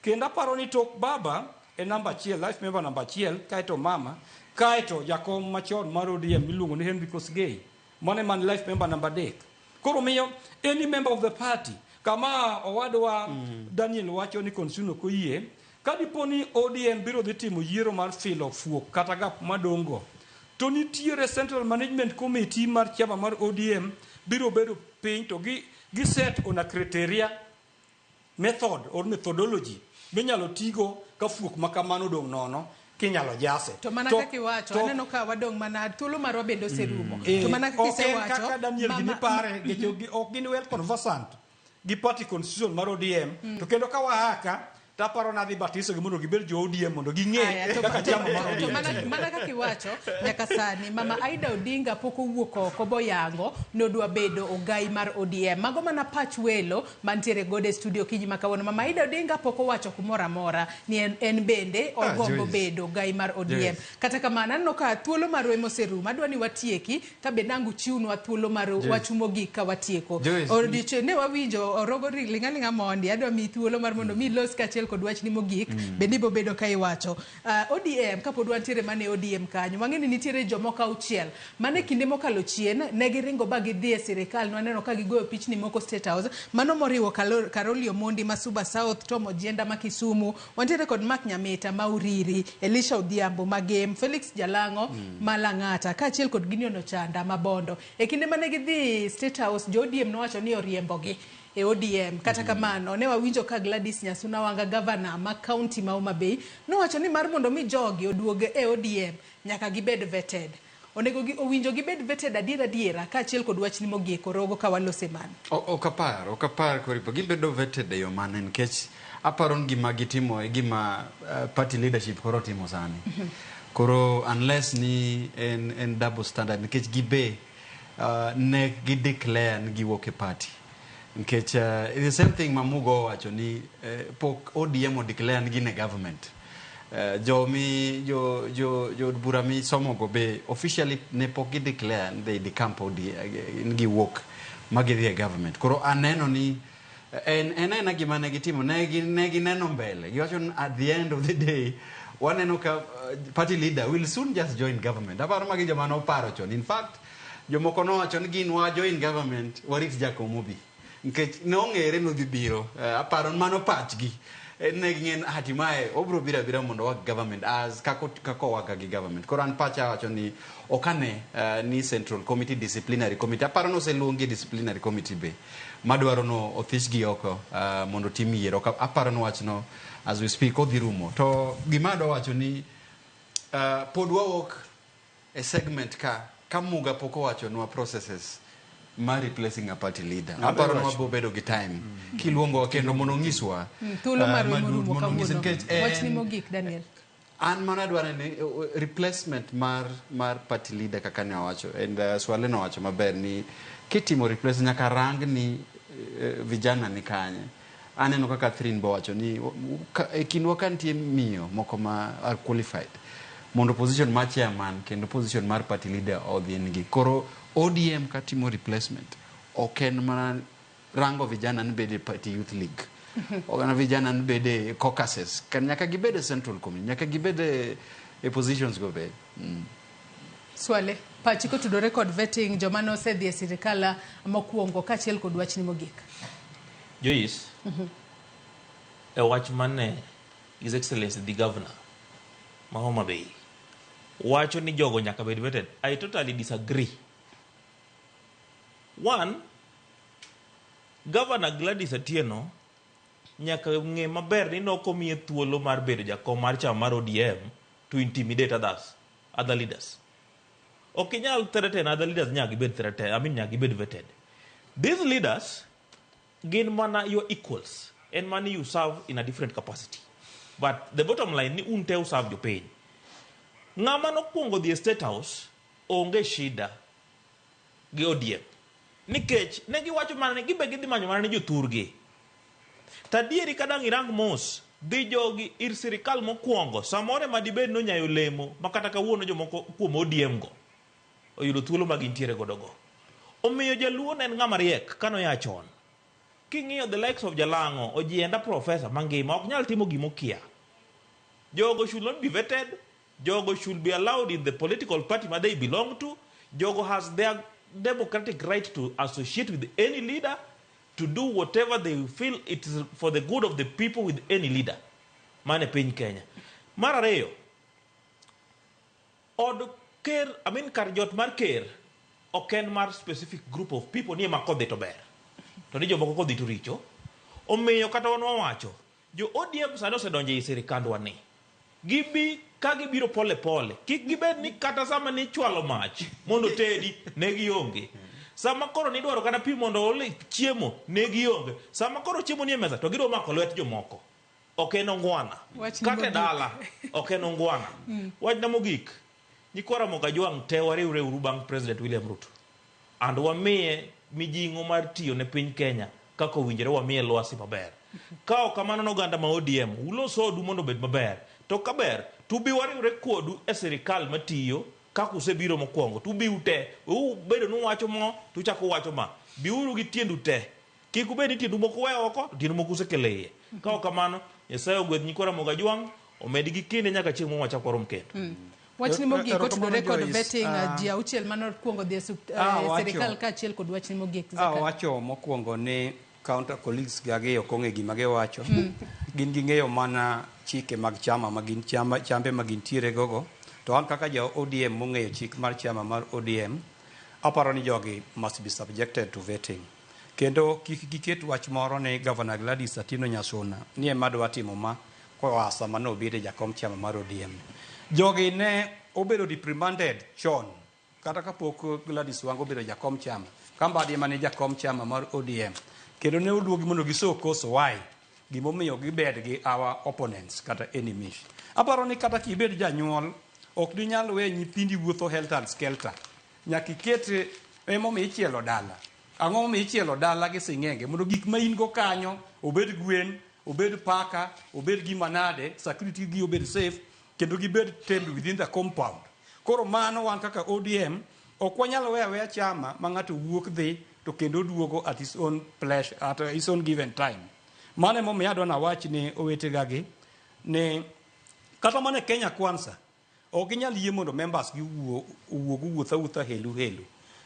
kendo aparo ni tok baba e namba achiel life member namba achiel kaeto mama kaeto jakom machon mar ODM miluongo ni Henry Kosgei mano ema ni life member namba adek koro miyo any member of the party kama owadwa Daniel wacho ni constitution ok oyie ka dipo ni ODM biro dhi timo yiero mar filo fuok kata gap madongo to nitiere Central Management Committee mar chama mar ODM biro bedo piny to gi set on a criteria method or methodology minyalo tigo ka fuok ma kamano odong' nono kinyalo jase. To mana kaka iwacho, aneno ka wadong' mana thuolo marwa bende oserumo. To mana kaka Ok en isewacho, kaka Daniel gini pare nikech ok gin well conversant gi party constitution mar ODM to kendo ka waaka Taparo nadhi batiso gi mondo gibed jo ODM mondo ging'e Aya, to- kaka to- chama mar to ODM mana, tiyo. mana kaka iwacho nyaka sani mama Aida Odinga pok owuok oko boyango ni odwa bedo ogai mar ODM. Mago mana pach welo mantiere godo e studio kinyi ma kawuono. Mama Aida Odinga pok owacho kumoro amora ni en bende Ah, ogombo Joyce. bedo ogai mar ODM. Joyce. Kata kamano aneno ka thuolo marwa ema oserumo. Adwa ni watieki to be dang' uchiwnwa thuolo mar Joyce. wachu mogik ka watieko. Joyce. Odiochieng' ne wawinjo orogo ling' aling'a mondi. Adwa miyi thuolo mar mondo mi ilos kaachiel kod wachni mogik bende ibo bedo ka iwacho. ODM kapod wantiere mana e ODM kanyo, wang'e ni nitiere jomoko auchiel mane kinde mokalo chien ne giringo ba gidhi e sirikal. Nwaneno ka gigoyo pichni moko State House, mano moriwo Caroli Omondi ma Suba South, Tom Ojienda ma Kisumu, wantiere kod Mark Nyamita ma Uriri, Elisha Odhiambo ma Gem, Felix Jalang'o ma Lang'ata, kaachiel kod Gideon Ochanda ma Bondo. E kinde mane gidhi State House, jo ODM nowacho ni oriembogi e ODM. Kata kamano, ne wawinjo ka Gladys Nyasuna Wanga, gavana ma kaunti ma Homa Bay, nowacho ni mar mondo mi jogi oduog e ODM, nyaka gibed vetted. Onego gi, owinjo gibed vetted adier adiera kaachiel kod wachni mogik orogo ka walose mano. Ok apar koripo gibedo vetted e yo mane nikech aparo ni gima gitimo e gima party leadership koro timo sani. Koro unless ni en double standard nikech gibe ne gi declare ni giwuok e party nikech the same thing ma Mugo owacho ni pok ODM o declare ni gin e government. Jo mi jo jo jo od bura mi somo go be officially ne pok gi declare ni they decamp OD ni giwuok ma gidhi e government. Koro aneno ni en ena gima ne gitimo ne gineno mbele giwacho ni at the end of the day waneno ka party leader will soon just join government. Aparo magi joma noparo chon. In fact, jomoko nowacho ni gin wa join government warit Jakom obi nikech nong'ere nodhi biro. Aparo mano pachgi. Ne ging'e ni hatimaye obiro biro abira mondo wak government as kako waka gi government. Koro an pacha wacho ni ok ane ni central committee, disciplinary committee, aparo ni oseluongi e disciplinary committee be madwaro no othich oko mondo otim yiero. Aparo ni wachno as we speak odhi rumo. To gima adwa wacho ni pod wawuok e segment ka Muga pok owachonwa processes mar replacing a party leader. Ng'ama Aparo ni iwacho. wabiro bedo gi time kiluongowa kendo mondo onyiswa Thuolo marwa morumo mondo onyis kawuono. nikech Wachni mogik, Daniel. An mana adwaro ni replacement mar party leader kaka ne owacho and Swale nowacho maber ni kitimo replace nyaka rang ni vijana ni kanye. Aneno kaka Catherine bowacho ni e kindwa ka nitie miyo moko ma are qualified mondo position mar chairman kendo position mar party leader odhi nigi. Koro ODM katimo replacement ok en mana rango vijana ni bede party youth league, ok vijana ni bede caucuses. Nyaka gibed e central committee, nyaka gibed e positions go be. Swale, pachi kotudore kod vetting joma nosedhi e sirikal mokwongo kaachiel kod wachni mogik. Joyce, e wach mane His Excellency the Governor ma Homa Bay wacho ni jogo nyaka bed vetted, I totally disagree. One, Governor Gladys Atieno nyaka ng'e maber ni nokomiye thuolo mar bedo jakom mar chama mar ODM to intimidate others, other leaders. Ok inyal threaten other leaders nyaka gibed threaten, I mean nyaka gibed vetted. These leaders gin mana your equals en mana you serve in a different capacity, but the bottom line ni un te userve jopiny. Ng'ama nokwongo dhi e State House onge shida gi ODM nikech ne giwacho mana ni gibe gidhi manyo mana ni jothurgi. To adieri ka dang' irang mos dhi jogi ir sirikal mokwongo samoro ema dibed nonyayo lemo ma kata kawuono jomoko kuom ODM go oyudo thuolo ma gintiere godo go. Omiyo jaluo ne en ng'ama riek kanoya chon. King'iyo the likes of Jalang'o, Ojienda, professor mangima ok nyal timo gimokia. Jogo should not be vetted. Jogo should be allowed in the political party ma they belong to. Jogo has their democratic right to associate with any leader, to do whatever they feel it is for the good of the people with any leader mane piny Kenya. Mar ariyo, od ker, I mean kar jot mar ker ok en mar specific group of people ni ema kodhi to ber to ni jomoko kodhi to richo. Omiyo kata wan wawacho jo ODM sani osedonjo ei sirikandwa ni gibi ka gibiro pole pole, kik gibed ni kata sama nichwalo mach mondo tedi ne gionge, sama koro nidwaro kata pi mondo ole chiemo ne gionge, sama koro chiemo nie mesa to gidwa mako lwet jomoko. Ok en ongwana. Wachni Kata e mogik. dala ok en ongwana. Wachna mogik, nyikwa Ramogi Ajwang' te wariwre uru bang' President William Ruto. And wamiye mijing'o mar tiyo ne piny Kenya kaka owinjore wamiye lwasi maber. Ka ok kamano no oganda ma ODM, ulos odu mondo obed maber. To kaber, to ubi wariwre kodu e sirikal matiyo kaka usebiro mokwongo. To ubi ute, weuru bedo ni uwacho mo, to uchako uwacho ma. Biuru gi tiendu te. Kik ubed ni tiendu moko we oko, to tiendu moko usekelo iye. Ka ok kamano, Nyasaye ogwedh nyikwa Ramogi Ajwang', omedgi kinde nyaka chieng' moro wachak warom kendo. Wachni mogik otudore kod Joyce, vetting ji auchiel manokwongo dhi e sirikal kaachiel kod wachni mogik. Zachary. Awacho mokwongo ni counter colleagues gagi ok ong'e gima giwacho. Gin ging'eyo mana chike mag chama ma gin chama, chambe ma gintiere gogo. To an kaka ja ODM mong'eyo chik mar chama mar ODM, aparo ni jogi must be subjected to vetting. Kendo kik giket wach moro ni Governor Gladys Atieno Nyasuna ni ema dwa timo ma koa sama nobede jakom chama mar ODM. Jogi ne obedo reprimanded chon kata kapok Gladys Wanga obedo jakom chama. Kambadi ema ne jakom chama mar ODM. Kendo ne oluongi mondo giso cause why gimomiyo gibed gi our opponents kata enemies. Aparo ni kata kibed janyuol ok dinyal we nyithindi wuotho helter skelter. Nyaka iket emomiyo ichielo dala. Ang'o momiyo ichielo dala gi sing'enge? Mondo gik ma in go kanyo obed gwen, obed paka, obed gima nade, security gi obed safe, kendo gibed tamed within the compound. Koro mano wan kaka ODM ok wanyal weyo aweya chama ma ng'ato wuok dhi to kendo duogo at his own pleasure, at his own given time. Mano emomiyo adwa nawach ni owetega gi ni kata mana e Kenya Kwanza ok ginyal yie mondo members gi owuog owuoth awuotha helu helu.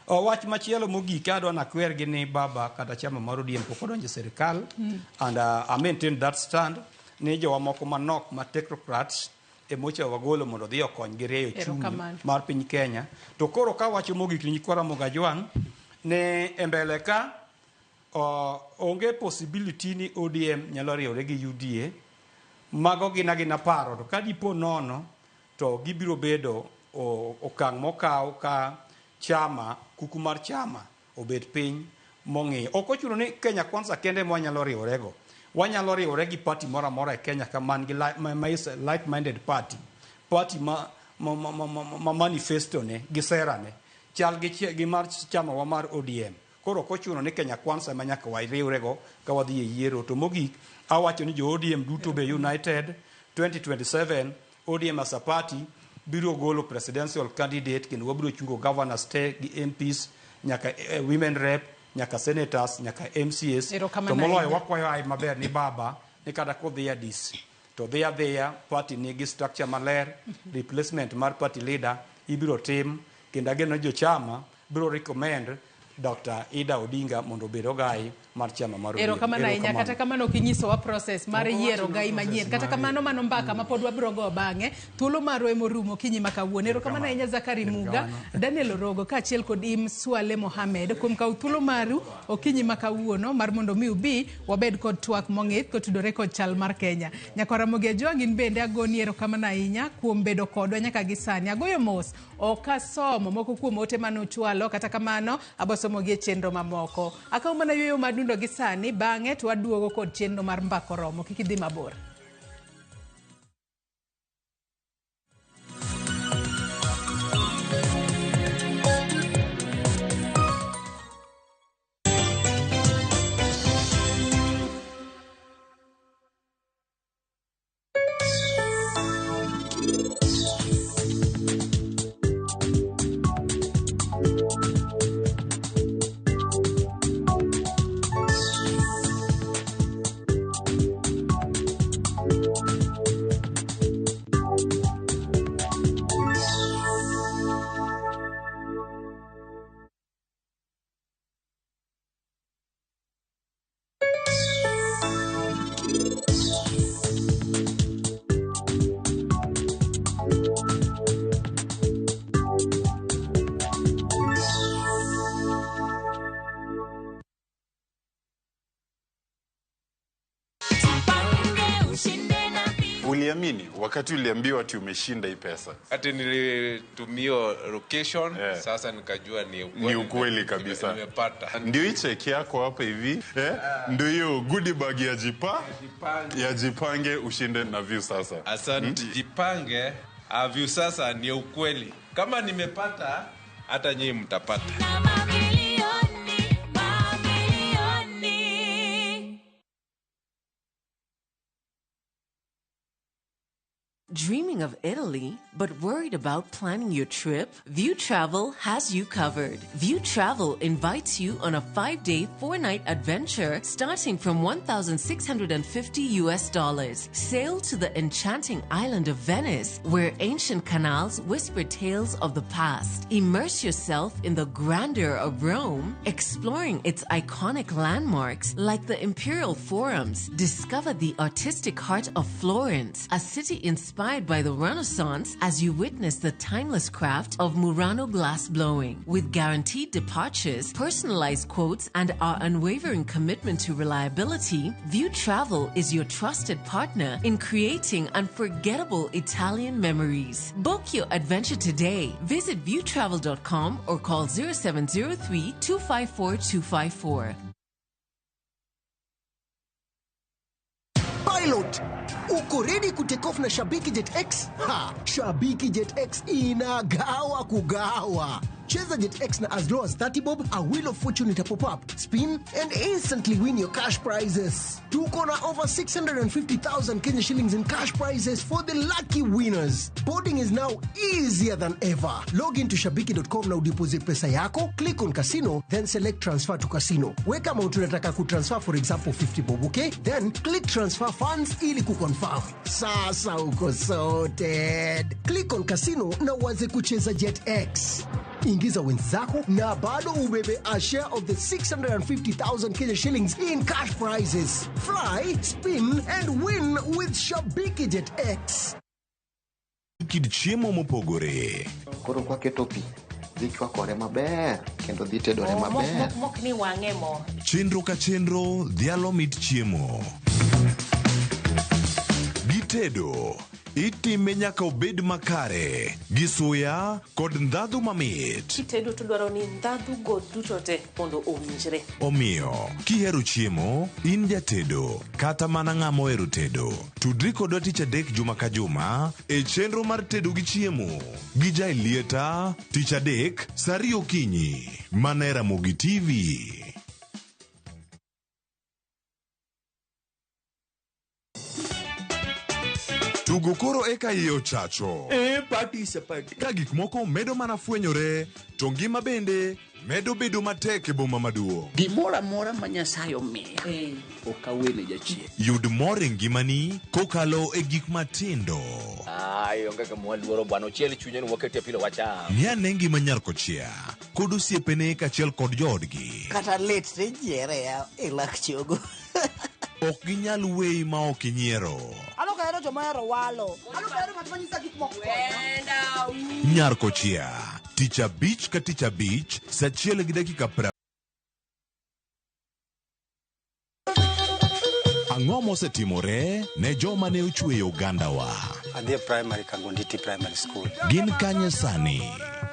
Wach machielo mogik adwa nakwergi ni baba kata chama mar ODM pok odonjo e sirikal and I maintain that stand ni jowa moko manok ma technocrats emocha wagolo mondo odhi okony gi rieyo chumi Erokamano. mar piny Kenya. To koro kawacho mogik ni nyikwa Ramogi Ajwang' ni e mbele ka onge possibility ni ODM nyalo riwore gi UDA. Mago gin agina paro to ka dipo nono to gibiro bedo okang' mokaw ka chama kuku mar chama obet piny mong'iyo. Ok ochuno ni Kenya Kwanza kende ema wanyalo riworego. Wanyalo riwore gi party moro amora e Kenya ka man gi ma is a like-minded party. Party ma manifesto ne gi sera ne chal gi mar chama wa mar ODM. Koro ok ochuno ni Kenya Kwanza ema nyaka wariwrego ka wadhi e yiero. To mogik, awacho ni jo ODM duto be united 2027 ODM as a party biro golo presidential candidate kendo wabiro chungo governors te gi MPs nyaka women rep nyaka senators nyaka MCAs. Erokamano To moloyo ahinya. wakwayo ai maber ni baba ni kata kodhi Addis to dhi adhiya party nigi structure maler replacement mar party leader ibiro tim kendo ageno ni jochama biro recommend Dr. Ida Odinga mondo obed ogai mar chama mar ODM. Erokamano ahinya. Kata kamano ok inyisowa process mar Ok yiero owacho gai process manyien. Kata mar kamano mano mbaka ma pod wabiro go bang'e. Thuolo marwa emorumo okinyi ma kawuono. Erokamano ahinya Zakari Muga, Daniel Orogo kaachiel kod Im Swale Mohamed kuom kawo thuolo maru okinyi ma kawuono mar mondo mi ubi wabed kod twak mong'ith kotudore kod chal mar Kenya. Nyakwar Ramogi Ajwang' in bende agoni erokamano ahinya kuom bedo kodwa nyaka gi sani. Agoyo mos ok asomo moko kuom ote mane uchwalo kata kamano abosomogi e chenro mamoko. Akawo mana yueyo madundo gi sani bang'e to waduogo kod chenro mar mbaka oromo. Kik idhi mabor. Uliamini wakati uliambiwa ati umeshinda hii pesa? Ati nilitumia location, sasa nikajua ni ukweli. Ni ukweli kabisa. Nimepata. Ndio hii cheki yako hapa hivi eh? Ndio hiyo goodie bag ya ya Jipange ushinde na Viusasa. Asante. Jipange Viusasa ni ukweli. Kama nimepata, hata nyinyi mtapata. Dreaming of Italy, but worried about planning your trip? View Travel has you covered. View Travel invites you on a 5-day, 4-night adventure starting from $1,650 US. Sail to the enchanting island of Venice, where ancient canals whisper tales of the past. Immerse yourself in the grandeur of Rome, exploring its iconic landmarks like the Imperial Forums. Discover the artistic heart of Florence, a city inspired by the Renaissance, as you witness the timeless craft of Murano glass blowing. With guaranteed departures, personalized quotes, and our unwavering commitment to reliability, View Travel is your trusted partner in creating unforgettable Italian memories. Book your adventure today. Visit viewtravel.com or call 0703 254 254. Pilot, uko ready kutake off na Shabiki Jet X? Ha! Shabiki Jet X inagawa kugawa. Cheza Jet X na as low as 30 bob, a wheel of fortune ita pop up, spin and instantly win your cash prizes. Tuko na over 650,000 Kenya shillings in cash prizes for the lucky winners. Boarding is now easier than ever. Log into shabiki.com na udeposit pesa yako, click on casino, then select transfer to casino. Weka amount unataka kutransfer, for example 50 bob, okay? Then click transfer funds ili kuconfirm. Sasa uko sorted. Click on casino na uanze kucheza Jet X. Ingiza wins zako na bado ubebe a share of the 650,000 Kenya shillings in cash prizes. Fly, spin and win with Shabiki Jet X. Kit chiemo mopogore. Koro kwaketo pi dhi chwakore maber kendo dhi tedore maber. Mok ni wang'e mo. Chenro ka chenro dhialo mit chiemo. Gitedo itime nyaka obed makare gi suya kod ndhadhu mamit. Kitedo to dwaro ni ndhadhu go duto te mondo owinjre. Omiyo, kihero chiemo, in jatedo kata mana ng'ama ohero tedo, tudri kodwa tich adek juma ka juma e chenro mar tedo gi chiemo gi Jaelieta tich adek saa ariyo okinyi mana e Ramogi TV. Tugo koro eka iye ochacho. Party is a party. Ka gik moko medo mana fwenyore, to ngima bende medo bedo matek e boma maduong'. Gimoro amora ma Nyasaye omiya, ok awene jachien. Yud mor e ngimani kokalo e gik matindo. Ai, onge kama waluoro bwana, ochiel chunye ni wakete pilo wacham. Ng'i ane ngima nyar kochia kod osiepene kaachiel kod joodgi. Kata lit tijiere e lak chogo. Ok ginyal weyi ma ok inyiero. Anok ahero joma ohero walo. Anok ahero ng'at ma nyisa gik moko. Nyar kochia, tich abich ka tich abich, saa achiel gi dakika 20. Ang'o mosetimore ne joma ne ochweyo ogandawa? Adhi e primary Kangonditi Primary School. Gin kanye sani?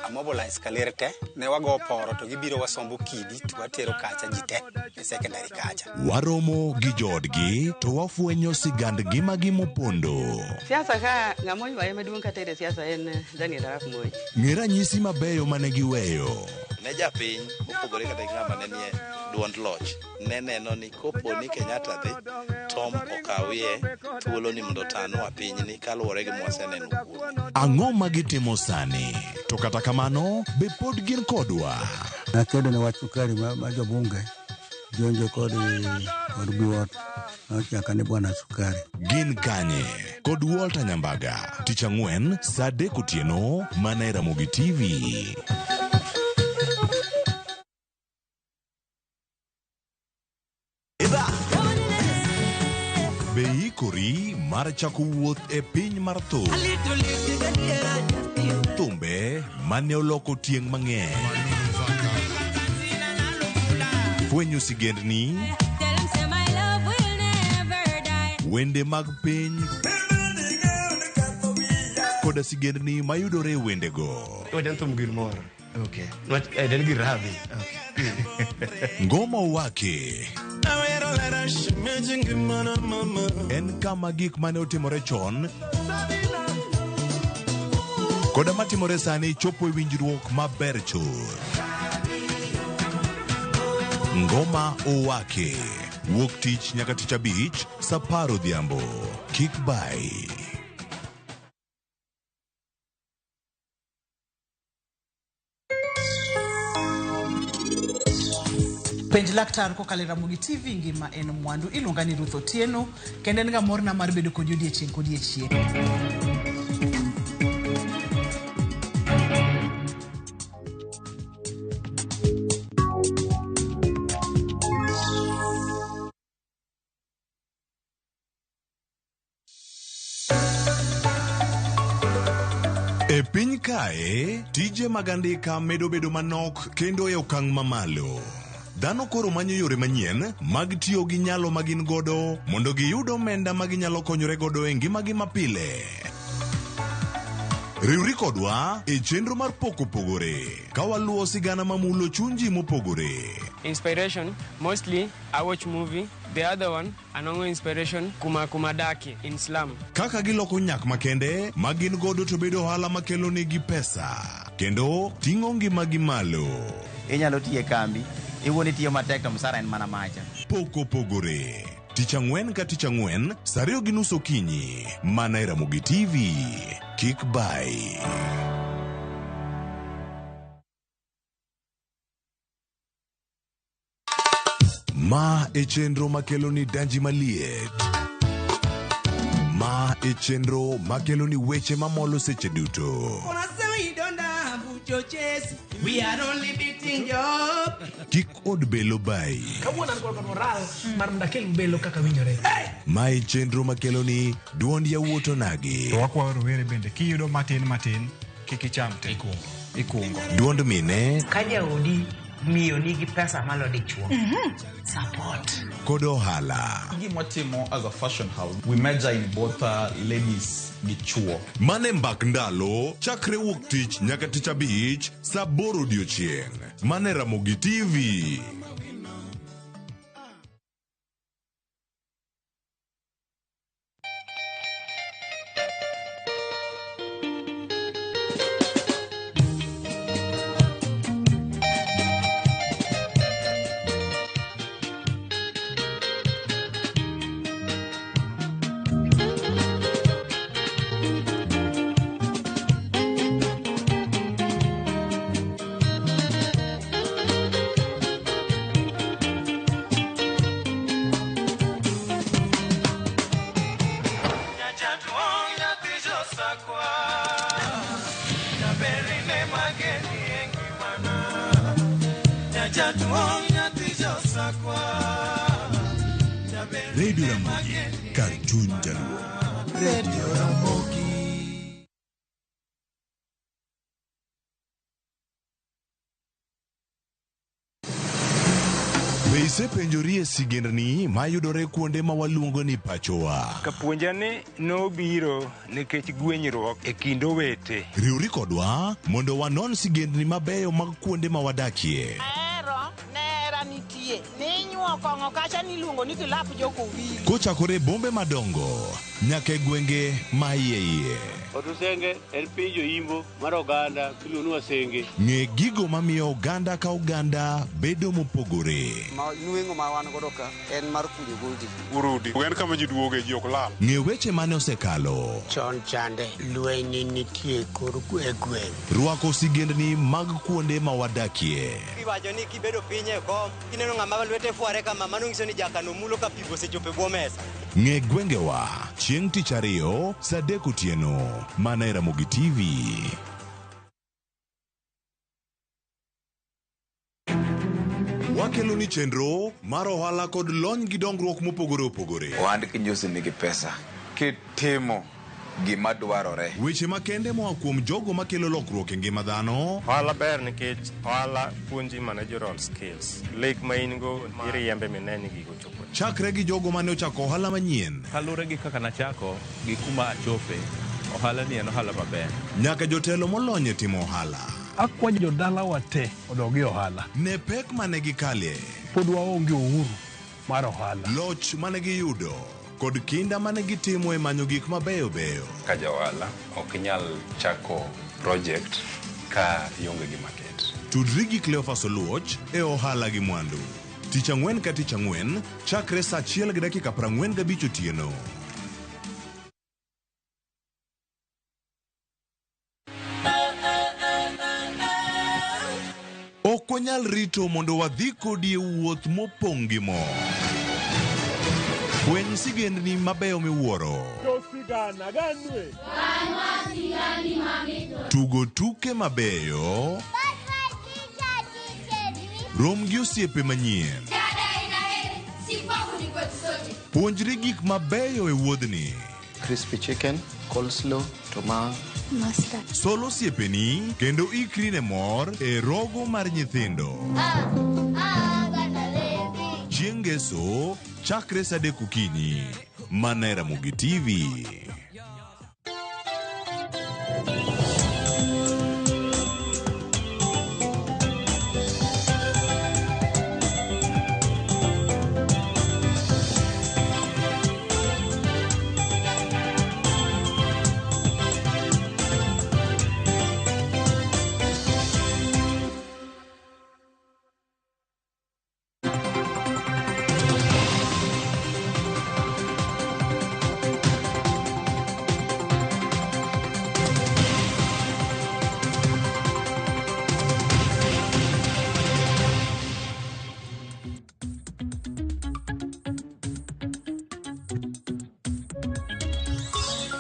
Amobilize kaler te, ne wago poro to gibiro wasombo kidi to watero kacha ji te e secondary kacha. Waromo gi joodgi to wafwenyo sigand ngimagi mopondo. Siasa ka ng'ama oywaye maduong' kata e siasa en Daniel Arap Moi. Ng'e ranyisi mabeyo mane giweyo. Ne japiny mopogore kata gi ng'ama ne nie duond loch ne neno ni kopo ni Kenyatta dhi Tom okawie thuolo ni mondo otanwa pinyni kaluwore gi mwaseneno kuome. Ang'o ma gitimo sani? To kata kamano, be pod gin kodwa? Nakedo ne wach sukari ma jobunge jonjo kod biwot nochaka ni bwana sukari. Gin kanye? Kod Walter Nyambaga, tich ang'wen saa 3 otieno mana e Ramogi TV. Be ikori mar chako wuoth e piny mar thum. Thumbe mane oloko tieng' mang'eny. Fwenyo sigendni, wende mag piny, koda sigendni mayudore e wendego. Wajan thum gir mor. Okay. Nwach en gir rabi. Ngoma Owake en kama gik mane otimore chon koda matimore sani chopo e winjruok maber chuth. Ngoma Owake wuok tich nyaka tich abich saa apar odhiambo. Kik bai. Penj laktar kokalo e Ramogi TV ngima en mwandu. Iluonga ni Ruth Otieno kendo en ga morna mar bedo kodi odiechieng' kodiechieng'. E piny kae, tije mag andika medo bedo manok kendo e okang' mamalo. Dhano koro manyo yore manyien mag tiyo gi nyalo ma gin godo mondo giyud omenda ma ginyalo konyore godo e ngimagi mapile. Riwri kodwa e chenro mar Pok Opogore ka waluwo sigana mamulo chuny ji mopogore. Inspiration, mostly I watch movie. The other one, anongo inspiration kuma kuma daki in slum. Kaka giloko nyak makende ma gin godo to bedo ohala makelo negi pesa kendo ting'o ngimagi malo. Inyalo tiyo e kambi, iwuon itiyo matek to msara en mana macha. Pok Opogore. Tich ang'wen ka tich ang'wen, saa ariyo gi nus okinyi, mana e Ramogi TV. Kik bai. Ma e chenro makelo ni danji maliet. Ma e chenro makelo ni weche mamolo seche duto. We are only beating job. Kik od belo bai. Kawuono an kod moral mar mondo akel belo kaka winjore. Ma e chenro makelo ni duond yawuot onagi. To wakwayo rowere bende kiyudo matin matin kik icham te. Ikungo. Duond mine Ka jaodi miyo nigi pesa malo dichuo. Support. Kod ohala. Gima watimo as a fashion house, we major in both ladies gi chuo. Mane mbak ndalo chakre wuok tich nyaka tich abich saa aboro odiochieng'. Mane Ramogi TV. Radio Ramogi, kar chuny jaluo. Radio Ramogi. Be isepenjori e sigendni mayudore kuonde ma waluongo ni pachowa? Kapuonja ni nobiro nikech gwenyruok e kind owete. Riwri kodwa mondo wanon sigendni mabeyo mag kuonde ma wadakie. Ahero nera nitie. Ninyuo kong'o kacha niluongo ni kilap jokowili. Kochakore e bombe madongo nyaka e gwenge ma iye iye. Otusenge en piny joimbo mar oganda miluongo ni Wasenge. Ng'e gigo mamiyo oganda ka oganda bedo mopogore. Ma nweng'o ma wan godo ka en mar kunyo goldi. Urudi. En kama ji duoge ji ok lal. Ng'e weche mane osekalo. Chon chande lweny nitie kor e gweng'. Rwako sigendni mag kuonde ma wadakie. Iwacho ni kibedo piny e kom, kineno ng'ama lwete fware kama, mano nyiso ni jakano mulo ka pi osechopo e bwo mesa. Ng'e gwengewa chieng' tich ariyo saa adek otieno mana e Ramogi TV. Wakelo ni chenro mar ohala kod lony gi dongruok mopogore opogore. Ohand kinyosi nigi pesa kitimo gima dwarore. Weche makende moa kuom jogo makelo lokruok e ngima dhano. Ohala ber nikech ohala puonji managerial skills. Lek ma in go iriembe mine ni gigo chopo. Chakre gi jogo mane ochako ohala manyien. Kaluwore gi kaka nachako gi kuma achope, Ohala ni en ohala maber. Nyaka jotelo molony e timo ohala. Akwayo jodalawa te odog e ohala. Ne pek mane gikalie. Pod waonge uhuru mar ohala. Loch mane giyudo kod kinda mane gitimo e manyo gik mabeyo beyo. Ka ja ohala ok inyal chako project ka ionge gi market. Tudri gi Cleophas Oluoch e ohala gi mwandu. Tich ang'wen ka tich ang'wen chakre saa achiel gi dakika 45 otieno. Ok wanyal rito mondo wadhi kodi e wuoth mopong' gi mor. Fweny sigendni mabeyo miwuoro. Josigana ganwe. Tugo tuke mabeyo. Rom gi osiepe manyien. Puonjri gik mabeyo e wuodhni. Crispy chicken, coleslaw, to ma Mustard. Sol osiepeni kendo ikri ne mor e rogo mar nyithindo. Chieng' Ngeso chakre saa adek okinyi. Mana e Ramogi TV.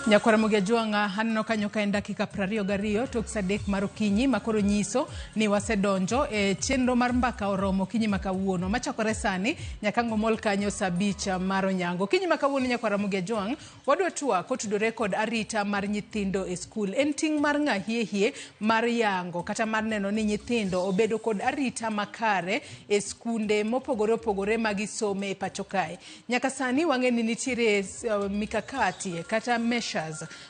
Nyakwara Ramogi Ajwang'a aneno kanyo ka en dakika 22 tok sa adek mar okinyi makoro nyiso ni wasedonjo e chenro mar mbaka oromo okinyi ma kawuono machakore sani nyaka ang' omol kanyo sa abich mar onyango. Okinyi ma kawuono Nyakwara Ramogi Ajwang' wadwa twak kotudore kod arita mar nyithindo e skul. En ting' mar ng'a hie hie mar yango kata mar neno ni nyithindo obedo kod arita makare e skunde mopogore opogore ma gisome e pacho kae. Nyaka sani wang'e ni nitiere mikakati kata measures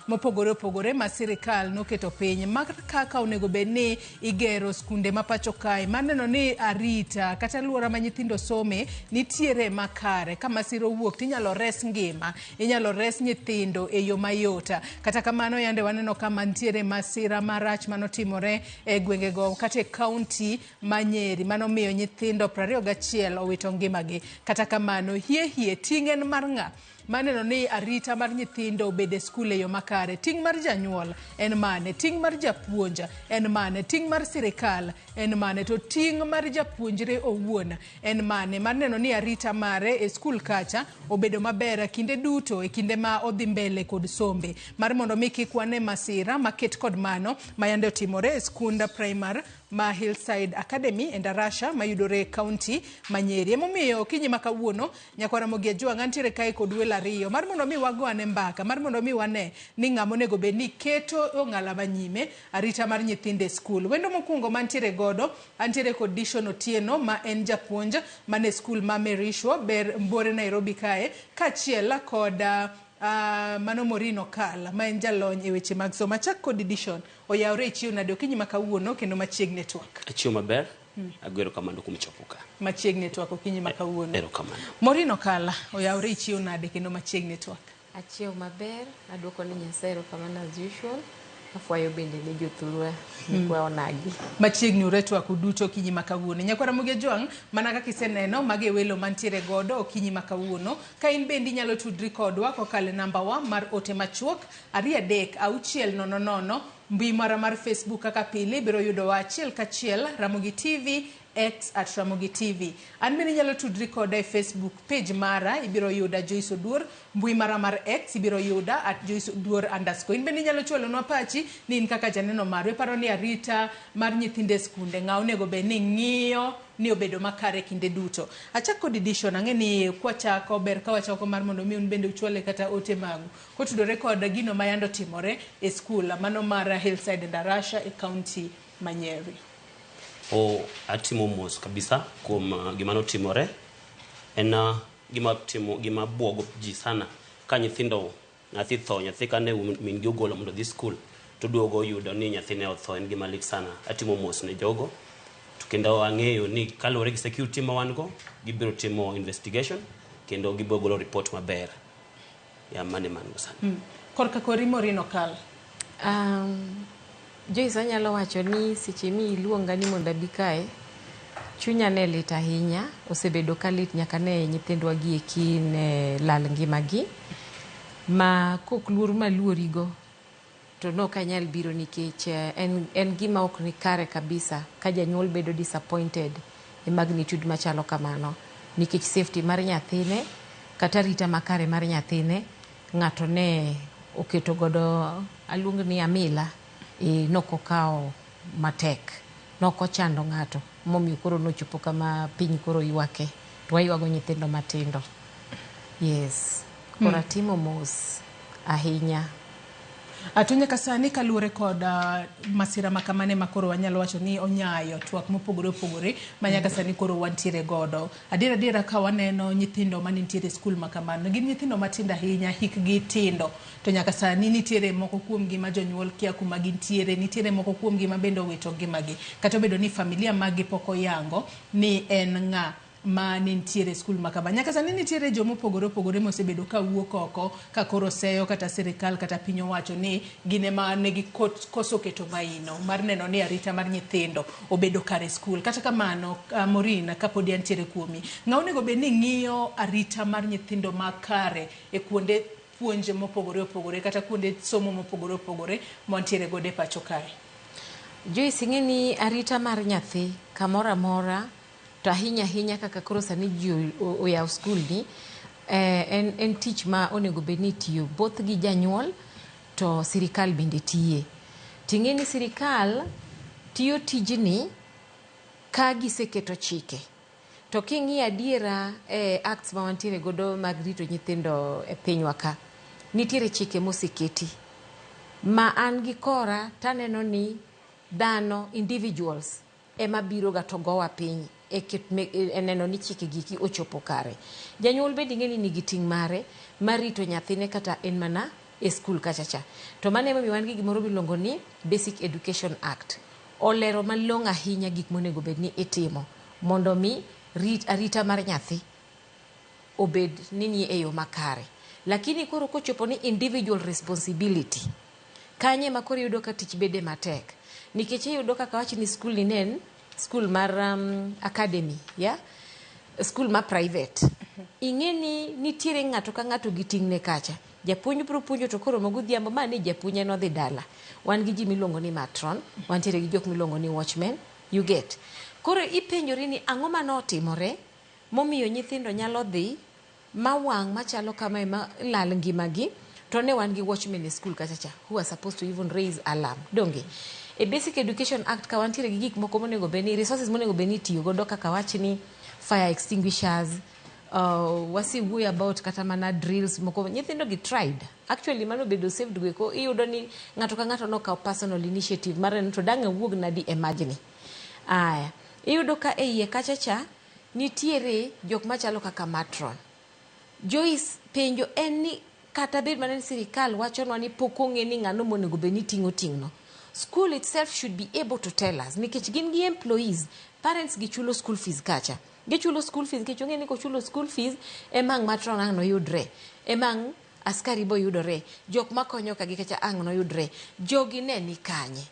mopogore opogore ma sirikal noketo piny mar kaka onego bed ni igero skunde ma pacho kae mar neno ni arita kata aluora ma nyithindo some nitiere makare. Ka masira owuok tinyalo res ngima, inyalo res nyithindo e yo mayot. Kata kamano yande waneno ka mantiere masira marach manotimore e gwengego kata e kaunti ma Nyeri manomiyo nyithindo 21 owito ngimagi. Kata kamano hie hie ting' en mar ng'a? Maneno ni arita mar nyithindo obed e skul e yo makare. Ting' mar janyuol en mane? Ting' mar japuonj en mane? Ting' mar sirikal en mane? To ting' mar japuonjre owuon en mane? Mar neno ni arita mare e skul kacha obedo maber kinde duto e kinde ma odhi mbele kod sombe. Mar mondo mi kik wane masira maket kod mano ma yande otimore e skund primar ma Hillside Academy e Ndarasha mayudore e kaunti ma Nyeri. Emomiyo okinyi ma kawuono Nyakwar Ramogi Ajwang' antiere kae kod welo ariyo mar mondo mi wago ane mbaka, mar mondo mi wane ni ng'ama onego bed ni keto ong'ala manyime arita mar nyithindo e skul. Wendo mokwongo mantiere godo antiere kod Dishon Otieno ma en japuonj man e skul ma Merishwa ber Mbore Nairobi kae kaachiel kod mano Maureen Okal ma en jalony e weche mag somo. Achak kod Dishon, oyawre ichiew nade okinyi ma kawuono kendo machiegni e twak? Achiew maber. Agwero kamano kuom chopo ka. Machiegni e twak okinyi ma kawuono. Erokamano. Maureen Okal, oyawre ichiew nade kendo machiegni e twak? Achiew maber, aduoko ne Nyasaye erokamano as usual. Afwayo bende ne jothurwa nikwa onagi. Machiegni ure twak uduto okinyi ma kawuono. Nyakwar Ramogi Ajwang', mana kaka iseneno, mago e welo mantiere godo okinyi ma kawuono. Ka in bende inyalo tudri kodwa kokalo e namba wa mar ote machuok 2 3 6 0 0, mbui mara mar Facebook kaka pile ibiro yudowa achiel kachiel Ramogi TV, X at Ramogi TV. An bende inyalo tudri koda e Facebook page mara, ibiro yuda Joyce Oduor, mbui mara mar X ibiro yuda at Joyce Oduor underscore. In bende inyalo chwalonwa pachi ni in kaka janeno marwa iparo ni arita mar nyithindo e skunde ng'a onego bed ni ng'iyo ni obedo makare kinde duto. Achak kod Dishon, ang'e ni kwachako ber ka wachako mar mondo mi un bende uchwale kata ote magu kotudore kod gino ma yande otimore e skul mano mar Hillside Ndarasha e kaunti ma Nyeri. Atimo mos kabisa kuom gima notimore. En gima timo gima buogo ji sana ka nyithindo Nyathi tho, nyathi kane min gi ogolo mondo odhi skul to duogo oyudo ni nyathine otho, en gima lit sana. Atimo mos ne jogo. To kendo ang'eyo ni kaluwore gi security ma wan go, gibiro timo investigation kendo gibiro golo report maber. Ya mane man go sani. Korka kori Maureen Okal. Joyce, anyalo wacho ni seche mi iluonga ni mondo abi kae, chunya ne lit ahinya, osebedo ka lit nyaka ne nyithindwa gi eki ne lal ngimagi. Ma kok luor maluorigo to nok anyal biro nikech en gima ok ni kare kabisa ka janyuol bedo disappointed e magnitude machalo kamano nikech safety mar nyathine kata arita makare mar nyathine ng'ato ne oketo godo aluong ni amila nokokawo matek nokochando ng'ato momiyo koro nochopo kama piny koro ywake to waywago nyithindo matindo. Yes, koro atimo mos ahinya. To nyaka sani kaluwore kod masira ma kamane ma koro wanyalo wacho ni onyayo twak mopogore opogore ma nyaka sani koro wantiere godo. Adiera adiera ka waneno nyithindo manitiere e skul ma kamano, gin nyithindo matindo ahinya, hikgi tindo. To nyaka sani nitiere moko kuomgi ma jonyuol kia kuma gintiere, nitiere moko kuomgi ma bende owito ngimagi. Kata obedo ni familia maggi pok oyango ni en ng'a ma nitiere e skul ma kama. Nyaka sani nitiere joma opogore opogore mosebedo ka wuok oko ka koro seyo kata sirikal kata piny owacho ni gin ema ne gikoso keto maino mar neno ni arita mar nyithindo obedo kare e skul. Kata kamano, Maureen, kapodi antiere kuomi, ng'a onego bed ni ng'iyo arita mar nyithindo makare e kuonde puonj mopogore opogore kata kuonde somo mopogore opogore mwantiere godo e pacho kae? Joyce, ing'e ni arita mar nyathi kamoro amora to ahinya ahinya kaka koro sani ji oyawo skul ni en tich ma onego bed ni itiyo both gi janyuol to sirikal bende tiye. Ting'e ni sirikal tiyo tijni ka giseketo chike. To king'iyo adiera e acts ma wantiere godo mag rito nyithindo e pinywa ka, nitiere chike moseketi ma an gi kora taneno ni dhano individuals ema biro ga to gowa piny e neno ni chike giki ochopo kare. Janyuol bende ing'e ni nigi ting' mare mar rito nyathine kata en mana e skul kacha cha. To mano emomiyo wan gi gimoro miluongo ni Basic Education Act. Olero malong'o ahinya gik monego bed ni itimo mondo mi arita mar nyathi obed ni ni e yo makare. Lakini koro kochopo ni individual responsibility, kanye ema koro iyudo ka tich bede matek. Nikech iyudo kaka wach ni skul ni ne en skul mar academy, yeah? Skul ma private. Ing'e ni nitiere ng'ato ka ng'ato gi ting'ne kacha. Japuonj biro puonjo to koromo godhiambo ma ni japuonj en odhi dala. Wan gi ji miluongo ni matron, wantiere gi jok miluongo ni watchmen, you get. Koro ipenjori ni ang'o manotimore momiyo nyithindo nyalo dhi ma wang' machalo kamae ma lal ngimagi to ne wan gi watchmen e skul kacha cha who are supposed to even raise alarm. Donge? E Basic Education Act ka wantiere gi gik moko monego bed ni resources monego bed ni itiyo godo kaka wach ni fire extinguishers, wasewuoyo about kata mana drills moko nyithindo gi tried actually mano bedo saved go eko iyudo ni ng'ato ka ng'ato nokawo personal initiative mar neno to dang' awuog nadi e majni. Aya, iyudo ka e iye kacha cha nitiere jok machalo kaka matron. Joyce, penjo en ni kata bed mana ni sirikal wachonwa ni pok ong'e ni ng'ano monego bed ni ting'o ting'no. School itself should be able to tell us nikech gin gi employees, parents gi chulo school fees kacha. Gichulo school fees nikech ong'e ni kochulo school fees ema ang' matron ang' noyudre, ema ang' askari boyudore, jok makonyo ka gi kacha ang' noyudre. Jogi ne ni kanye?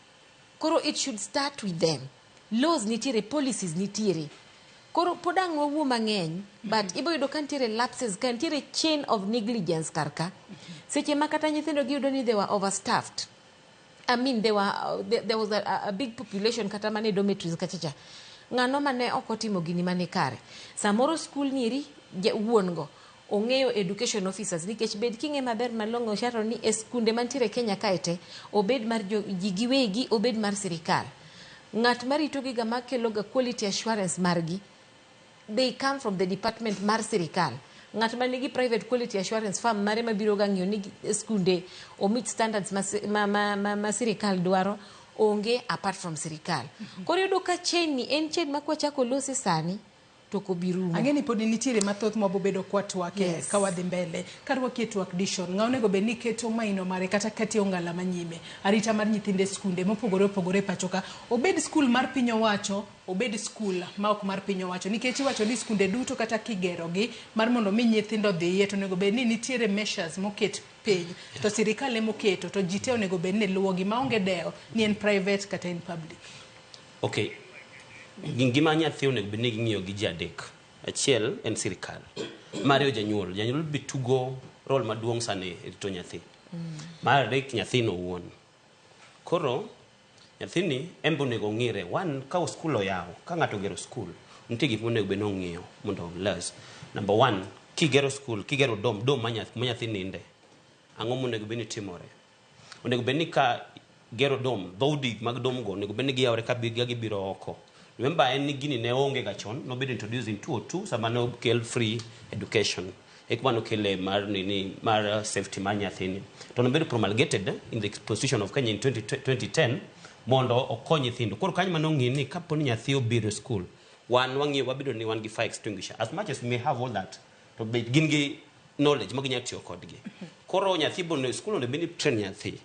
Koro it should start with them. Laws nitiere, policies nitiere. Koro pod ang' wawuo mang'eny, but ibo yudo ka nitiere lapses, ka nitiere chain of negligence kar ka. Seche ma kata nyithindo giyudo ni they were overstaffed. I mean, there was a big population kata mane dormitories kacha cha. Ng'ano mane ok otimo gini mane kare. Samoro skul ni eri wuon go ong'eyo education officers nikech bed king'e maber malong'o Sharon ni e skunde mantiere Kenya kae te obed mar ji giwegi obed mar sirikal. Ng'at marito giga makelo ga quality assurance margi they come from the department mar sirikal. Ng'at ma nigi private quality assurance firm mare mabiro ga ng'iyo ni skunde o meet standards ma sirikal dwaro onge apart from sirikal. Koro iyudo ka chain ni en chain ma kwachako lose sani To ok obi rumo. Ang'e ni pod nitiere mathoth mabobedo kwatwake. Ka wadhi mbele karwakie twak dishon, ng'a onego bed ni keto maino mare kata keto ong'ala manyime arita mar nyithindo e skunde mopogore opogore e pacho ka, obed skul mar piny owacho, obed skul ma ok mar piny owacho, nikech iwacho ni skunde duto kata kigerogi mar mondo mi nyithindo dhiye, to onego bed ni nitiere measures moket piny to sirikal emoketo, to ji te onego bed ni luwogi maonge dewo ni en private kata en public. Okay, ngima nyathi onego bed ni ging'iyo gi ji adek. Achiel en sirikal, mar ariyo janyuol. Janyuol be tugo role maduong' sana e rito nyathi. Mar adek, nyathino owuon. Koro nyathini en be onego ong'ire. One, ka skul oyaw, ka ng'ato ogero skul, nitie gik monego bed ni ong'iyo mondo oles. Number one, kigero skul, kigero dorm, dorm ma nyathi ninde, ang'o monego bed ni timore? Onego bed ni ka gero dorm, dhoudi mag dorm go onego bed ni giyawre ka gibiro oko. Remember, en ni gini ne onge ga chon, nobedo introduced in 2002 sama ne okel free education. E kuma nokele mar nini mar safety mar nyathini. To nobedo promulgated in the Constitution of Kenya in 20, 2010 mondo okony nyithindo. Koro kanyo mane ong'i ni kapo ni nyathi obiro e school, wan wang'iyo wabedo ni wan gi fire extinguisher. As much as we may have all that, to be gin gi knowledge ma ginyalo tiyo kodgi. Koro nyathi bo school onego bed ni train nyathi.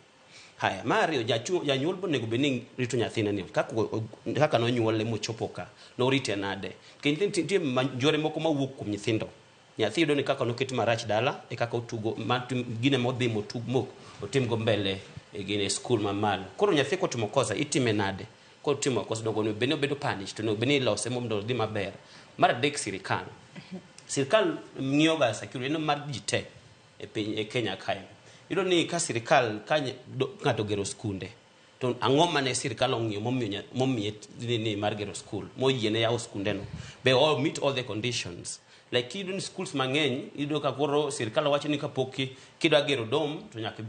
Haya, mar ariyo, janyuol bo onego bed ni rito nyathine ni kaka nonyuole mochopo ka, norite nade. Nikech nitie njore moko mawuok kuom nyithindo. Nyathi yudo ni kaka noket marach dala e kaka otugo ma gine modhi motug mok otimgo mbele e gine skul mamalo. Koro nyathi kotimo kosa itime nade? Kotimo kosa dongo onego bed ni obedo punished, to onego bed ni ilose mondo odhi maber. Mar adek, sirikal. Sirikal ng'iyo ga security en mar ji te e piny e Kenya kae. Iyudo ni ka sirikal ka ng'ato ogero skunde, to ang'o mane sirikal ong'iyo momiyo momiye ni mar gero skul, moyiene yawo skunde no? Be all meet all the conditions? Like iyudo ni schools mang'eny, iyudo ka koro sirikal wacho ni kapok kidwa gero dorm to nyaka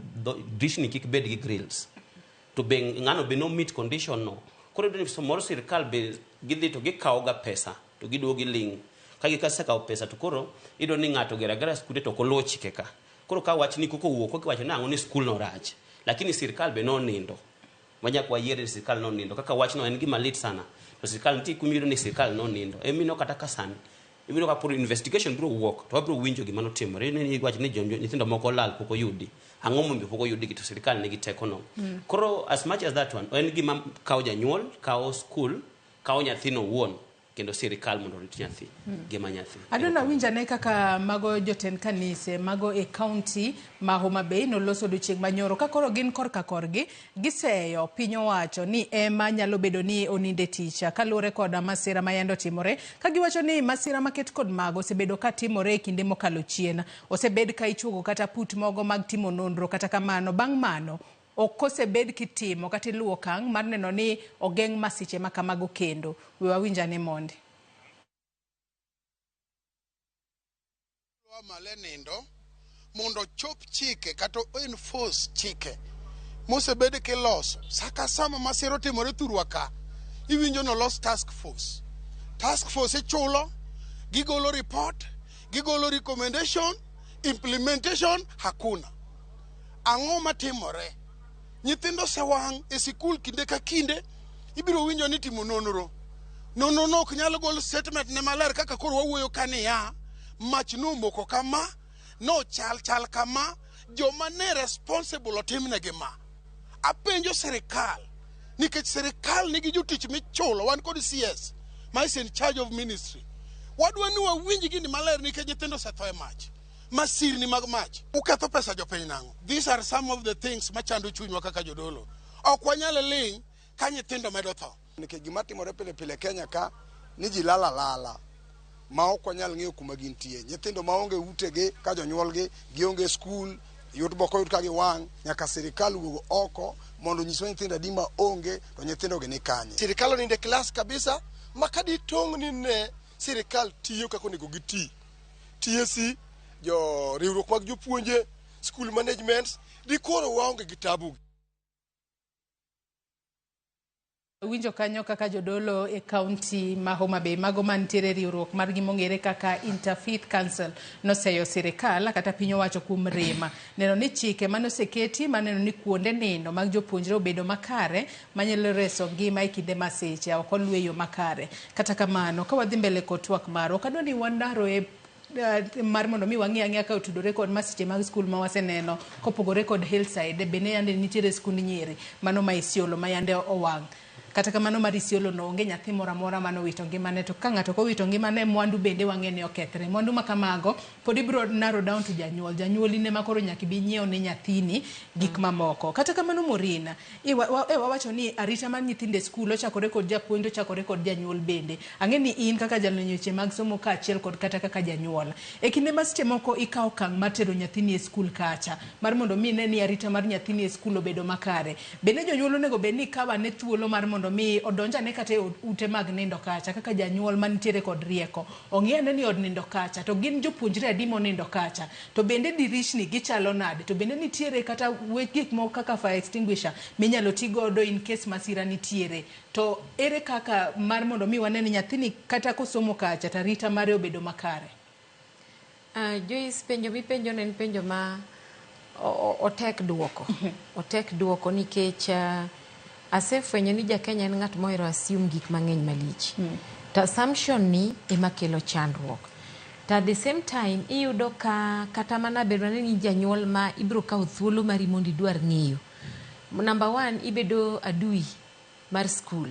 dirishni kik bed gi grills. To be ng'ano be no meet condition no? Koro iyudo ni samoro sirikal be gidhi to gikawo ga pesa to giduogo giling'. Ka gisekawo pesa to koro iyudo ni ng'ato ogero agera skunde to ok oluwo chike ka. Koro ka wach ni koko owuok, koko iwacho nang'o ni skul no rach. Lakini sirikal be nonindo. Manyaka wayiere ni sirikal nonindo. Kaka wachno en gima lit sana. To sirikal nitie kuma iyudo ni sirikal nonindo. Emino kata ka sani, ibiro ka pod investigation biro wuok to wabiro winjo gima notimore. Ni iwacho ni nyithindo moko olal pok oyudi. Ang'o momiyo pok oyudgi to sirikal nigi teko no? Koro as much as that one, en gima kawo janyuol, kawo skul, kawo nyathino owuon, kendo sirikal mondo orit nyathi, ngima nyathi. Adwa nawinj ane kaka mago jotend kanise mago e kaunti ma Homa Bay noloso odiochieng' manyoro ka koro gin korka korgi giseyo piny owacho ni ema nyalo bedo ni oninde tich kaluwore kod masira ma yande otimore, ka giwacho ni masira maket kod mago osebedo ka timore e kinde mokalo chien, osebed ka ichuogo kata put mogo mag timo nonro, kata kamano bang' mano ok osebed kitimo kata iluwo okang' mar neno ni ogeng' masiche ma kamago kendo. We wawinj ane mondi. Malo e nindo mondo ochop chike kata enforce chike mosebed kiloso. Saka sama masira otimore thurwa ka, iwinjo nolos task force. Task force ichulo, gigolo report, gigolo recommendation, implementation hakuna. Ang'o matimore? Nyithindo osewang' e sikul kinde ka kinde, ibiro winjo ni timo nonro. Nonro no ok nyal gol statement ne maler kaka koro wawuoyo ka niya, mach nomoko kama, nochal chal kama, joma ne responsible otimnegi ma. Apenjo sirikal, nikech sirikal nigi jotich michulo, wan kod CS ma is in charge of ministry. Wadwa ni wawinj gini maler nikech nyithindo osetho e mach. Masirni mag mach. Uketho pesa jopiny nang'o? These are some of the things machando chunywa kaka jodolo. Ok wanyal ling' ka nyithindo medo tho. Nikech gima timore pile pile Kenya ka ni ji lala lala ma ok wanyal ng'eyo kuma gintie. Nyithindo maonge utegi ka jonyuolgi gionge skul, yot boko yud ka giwang', nyaka sirikal wuog oko mondo onyiswa nyithindo adi ma onge to nyithindo gi ni kanye. Sirikal onindo e klas kabisa ma ka ditong' ni ne sirikal tiyo kaka onego giti. TSC, jo riwruok mag jopuonje, school managements, dikoro waonge gi tabu. Winjo kanyo kaka jodolo e kaunti ma Homa Bay mago mantiere e riwruok margi mong'ere kaka Interfaith Council noseyo sirikal kata piny owacho kuom rem neno ni chike mane oseketi maneno ni kuonde nindo mag jopuonjre obedo makare manyalo reso ngima e kinde masiche ok oluw e yo makare. Kata kamano ka wadhi mbele kod twak marwa ok adwa ni wandaro e mar mondo mi wang'i ang'iya ka otudore kod masiche mag skul ma waseneno kopogore kod Hillside bende yande nitiere skund nyiri mano ma Isiolo ma yande owang'. Kata kamano mar Isiolo no onge nyathi moro amora mane owito ngimane to ka ng'ato ok owito ngimane mwandu bende wang'e ni okethre. Mwandu ma kamago pod ibiro narrow down to janyuol. Janyuol in ema koro nyaka ibi nyiew ne nyathini gik mamoko. Kata kamano Maureen, wawacho ni arita mar nyithindo e skul ochakore kod japuonj to ochakore kod janyuol bende. Ang'e ni in kaka jalony e weche mag somo kaachiel kod kata kaka janyuol. E kinde ma seche moko ikawo okang' mar tero nyathini e skul kacha mar mondo mi ine ni arita mar nyathini e skul obedo makare. Bende jonyuol onego bed ni kawo ane thuolo mar mondo mi odonj ane kata e ute mag nindo kacha kaka janyuol mantiere kod rieko. Ong'i ane ni od nindo kacha to gin jopuonjre adi monindo kacha to bende dirishni gichalo nade to bende nitiere kata gik moko kaka fire extinguisher minyalo ti godo in case masira nitiere. To ere kaka mar mondo mi wane ni nyathini kata kosomo kacha to arita mare obedo makare? Joyce, penjo mipenjo no en penjo ma otek duoko. Otek duoko nikech asefwenyo ni Jakenya en ng'at mohero assume gik mang'eny malich. To assumption ni ema kelo chandruok. To at the same time iyudo ka kata mana bedo ni janyuol ma ibiro kawo thuolo mari mondo idwar ng'eyo. Number one, ibedo adui mar school.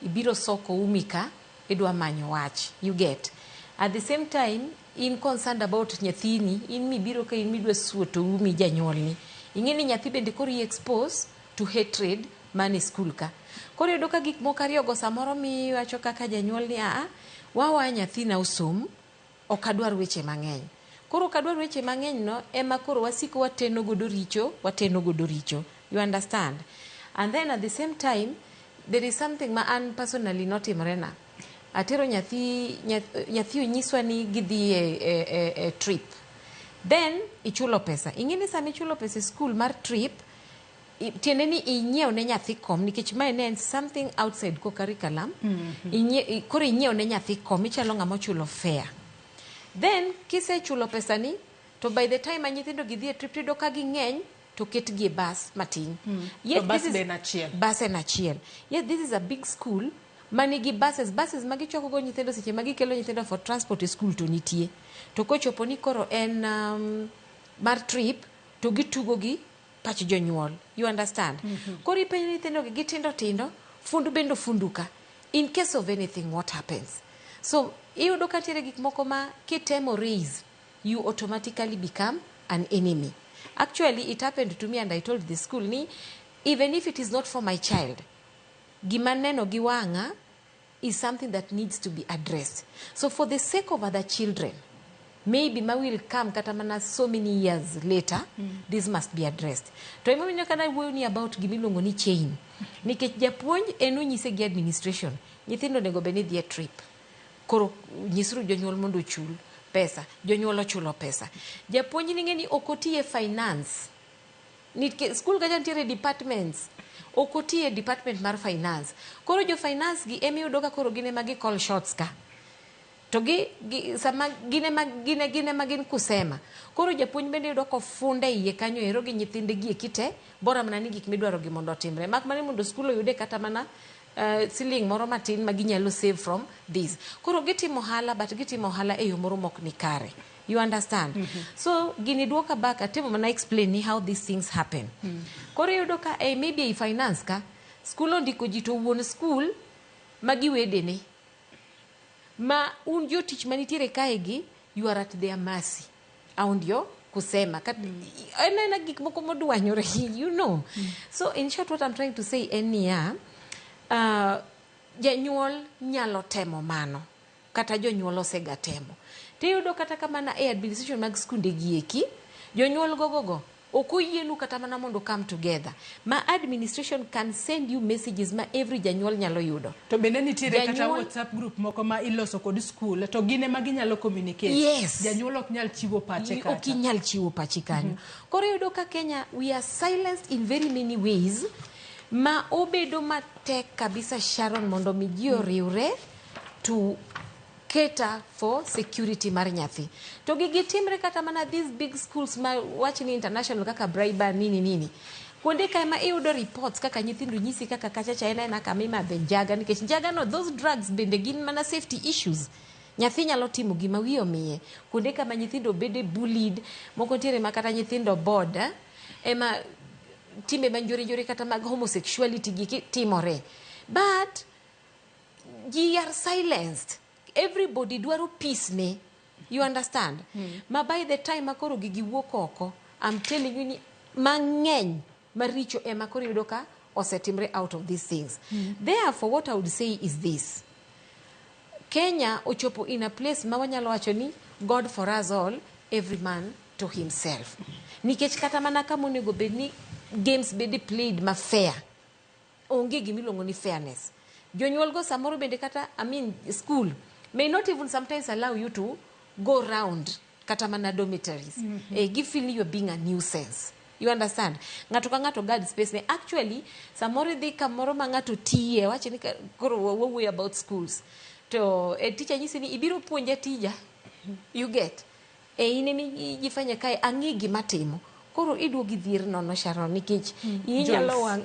Ibiro soko umi ka idwa manyo wach. You get. At the same time, in concerned about nyathini, in mibiro ka in midwa suoto umi janyuolni. Ing'e ni nyathi bende koro i expose to hatred man e school ka. Koro iyudo ka gik moko ariyogo samoro miwacho kaka janyuol ni aa, wawa nyathina osom, ok adwar weche mang'eny. Koro ok adwar weche mang'eny no ema koro wasiko wateno godo richo, wateno godo richo. You understand? And then at the same time, there is something ma an personally notimore na. Atero nyathi, nyathi onyiswa ni gidhi e trip. Then ichulo pesa. Ing'e ni sama ichulo pesa e school mar trip, tiende ni inyiew ne nyathi kom nikech mae ne en something outside co-curriculum. Koro inyiew ne nyathi kom, ichalo ng'ama ochulo fare. Then kisechulo pesa ni, to by the time ma nyithindo gidhi e trip tiyudo ka ging'eny to ketgi e bus matin. Yet to bus be en achiel. Bus en achiel. Yet this is a big school manigi buses, buses ma gichoko go nyithindo seche ma gikelo nyithindo for transport e school to nitie. To kochopo ni koro en mar trip to gitugo gi pach jonyuol. You understand? Koro ipenjo nyithindo gi gitindo tindo, fundu bende ofundu ka. In case of anything what happens? So iyudo ka nitiere gik moko ma kitemo raise, you automatically become an enemy. Actually it happened to me and I told the school ni even if it is not for my child, gima neno gi wang'a is something that needs to be addressed. So for the sake of other children, maybe ma will come kata mana so many years later, this must be addressed. To emomiyo kana wuoyo ni about gimiluongo ni chain. Nikech japuonj en onyise gi administration, nyithindo onego bed ni dhi e trip. Koro nyisuru jonyuol mondo ochul pesa. Jonyuol ochulo pesa. Japuonj ning'e ni ok oti e finance. Nikech school kacha nitiere departments. Ok oti e department mar finance. Koro jo finance gi emiyudo ka koro gin ema gi call shots ka. To gi sama gin ema gin ema gin kusema. Koro japuonj bende yudo kofunde iye kanyo ero gi nyithinde gi eki te, bora mana ni gik midwaro gi mondo otimre. Mak mana ni mondo skul oyude kata mana siling moro matin ma ginyalo save from this. Koro gitimo ohala but gitimo ohala e yo moro mok ni kare. You understand? So gini duoka back atemo mana explain ni how these things happen. Koro iyudo ka maybe ei finance ka, skul ondiko ji to wuon skul magi wedene. Ma un jotich manitiere kae gi, you are at their mercy. Au ndio kusema. En aena gik moko modwanyore, you know. So in short what I'm trying to say en niya, janyuol nyalo temo mano. Kata jonyuol osega temo. Tiyudo kata kamana e administration mag skunde gi eki, jonyuol gogogo ok oyienu kata mana mondo come together. Ma administration can send you messages ma every janyuol nyalo yudo. To bende nitiere kata WhatsApp group moko ma iloso kod school to gin ema ginyalo communicate. Yes. Janyuol ok nyal chiwo pache kacha. Ok inyal chiwo pachi kanyo. Koro iyudo ka Kenya we are silenced in very many ways. Ma obedo matek kabisa Sharon mondo mi ji oriwre to cater for security mar nyathi. To gigi timre kata mana these big schools ma wach ni international kaka Braeburn nini nini. Kuonde ka ema iyudo reports kaka nyithindo nyisi kaka kacha cha en aena kama imadhe njaga nikech njaga no those drugs bende gin mana safety issues. Nyathi nyalo timo gima wiye omiye. Kuonde kama nyithindo bede bullied, moko nitiere ma kata nyithindo board ema timbe ma njore njore kata mag homosexuality giki timore. But ji are silenced. Everybody dwaro peace ne. You understand? Ma by the time ma koro gigi wuok oko, I'm telling you ni mang'eny maricho ema koro iyudo ka osetimre out of these things. Therefore, what I would say is this. Kenya ochopo in a place ma wanyalo wacho ni God for us all, every man to himself. Nikech kata mana kama onego bed ni games bedi played ma fair, onge gimiluongo ni fairness. Jonyuol go samoro bende kata, I mean, school may not even sometimes allow you to go round kata mana dormitories. Gi feel you are being a nuisance. You understand? Ng'ato ka ng'ato guard space ne. Actually, samoro idhi kamoro ma ng'ato tiye, wacho ni koro wawuoyo about schools. To teacher nyisi ni ibiro puonja tija. You get? E in emi jifanya kae ang'e gima timo. Koro iduogi dhier nono Sharon nikech inyalo wang'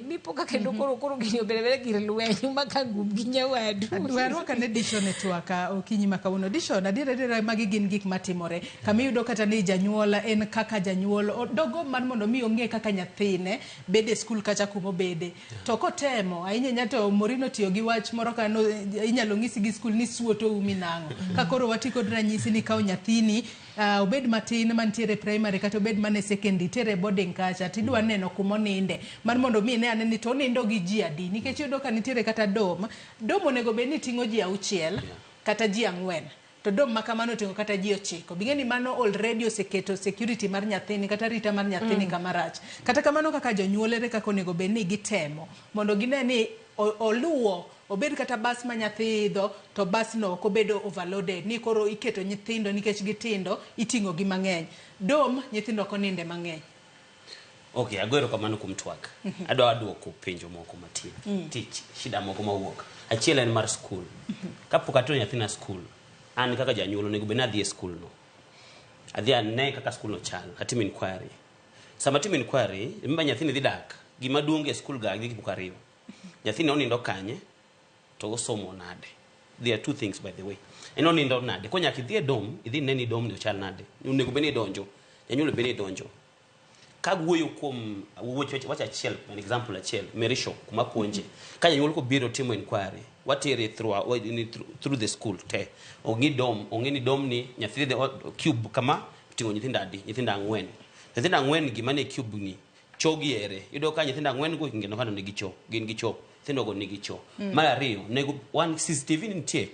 mipoka kendo koro gini obedo abeda gir lweny maka gum gi nyawadu. We arwak ane Dishon e twak okinyi ma kawuono. Dishon, adier adier magi gin gik matimore. Kama iyudo kata ni janyuol en kaka janyuol, dogo mar mondo mi ong'e kaka nyathine bede e skul kacha kumobede. To kotemo, ahinya ahinya to Morino tiyo gi wach moro ka no, inyalo ng'isi gi skul ni suoto umi nang'o. Ka koro wati kod ranyisi ni kaw nyathini, obed matin mantiere primary kata obed mana e secondary, tere boarding kacha, tidwa neno kumoninde. Mar mondo mi ine ane ni to onindo gi ji adi. Nikech iyudo ka nitiere kata dom, dom onego bed ni ting'o ji 6 kata ji 4. To dom ma kamano oting'o kata ji 9. Bing'e ni mano already oseketo security mar nyathini kata arita mar nyathini kama rach. Kata kamano kaka jonyuol ere kaka onego bed ni gitemo mondo gine ni oluwo obed kata bas ma nyathi idho to bas no ok obedo overloaded ni koro iketo nyithindo nikech gitindo iting'o gi mang'eny. Dom nyithindo ok oninde mang'eny. Okay, ago erokamano kuom twak. Adwa duoko penjo moko matin. Tich, shida moko mawuok. Achiel en mar skul. Kapok atero nyathina skul, an kaka janyuol onego bed ni adhi e skul no. Adhi ane kaka skul no chal, atim inquiry. Sama atimo inquiry, remember nyathini dhi dak. Gima duong' e skul ga gik moko ariyo. Nyathini onindo kanye to osomo nade. There are two things by the way. En onindo nade. Ko nyaka idhi e dom, idhi ine ni dom ni ochal nade. Onego bed ni idonjo. Janyuol bed ni idonjo. Ka wuoyo kuom wach achiel, an example achiel, Merisho kuma puonje. Ka janyuol kobiro timo inquiry, watere through the school te. Ong'i dom, ong'e ni dom ni nyathi dhi cube kama oting'o nyithindo adi, nyithindo 4. Nyithindo 4 gi mane cube ni cho gi ere. Iyudo ka nyithindo 4 go ngeno kano nigi cho, gin gi cho. Nyithindo go nigi cho. Mar ariyo, nego one CCTV nitie.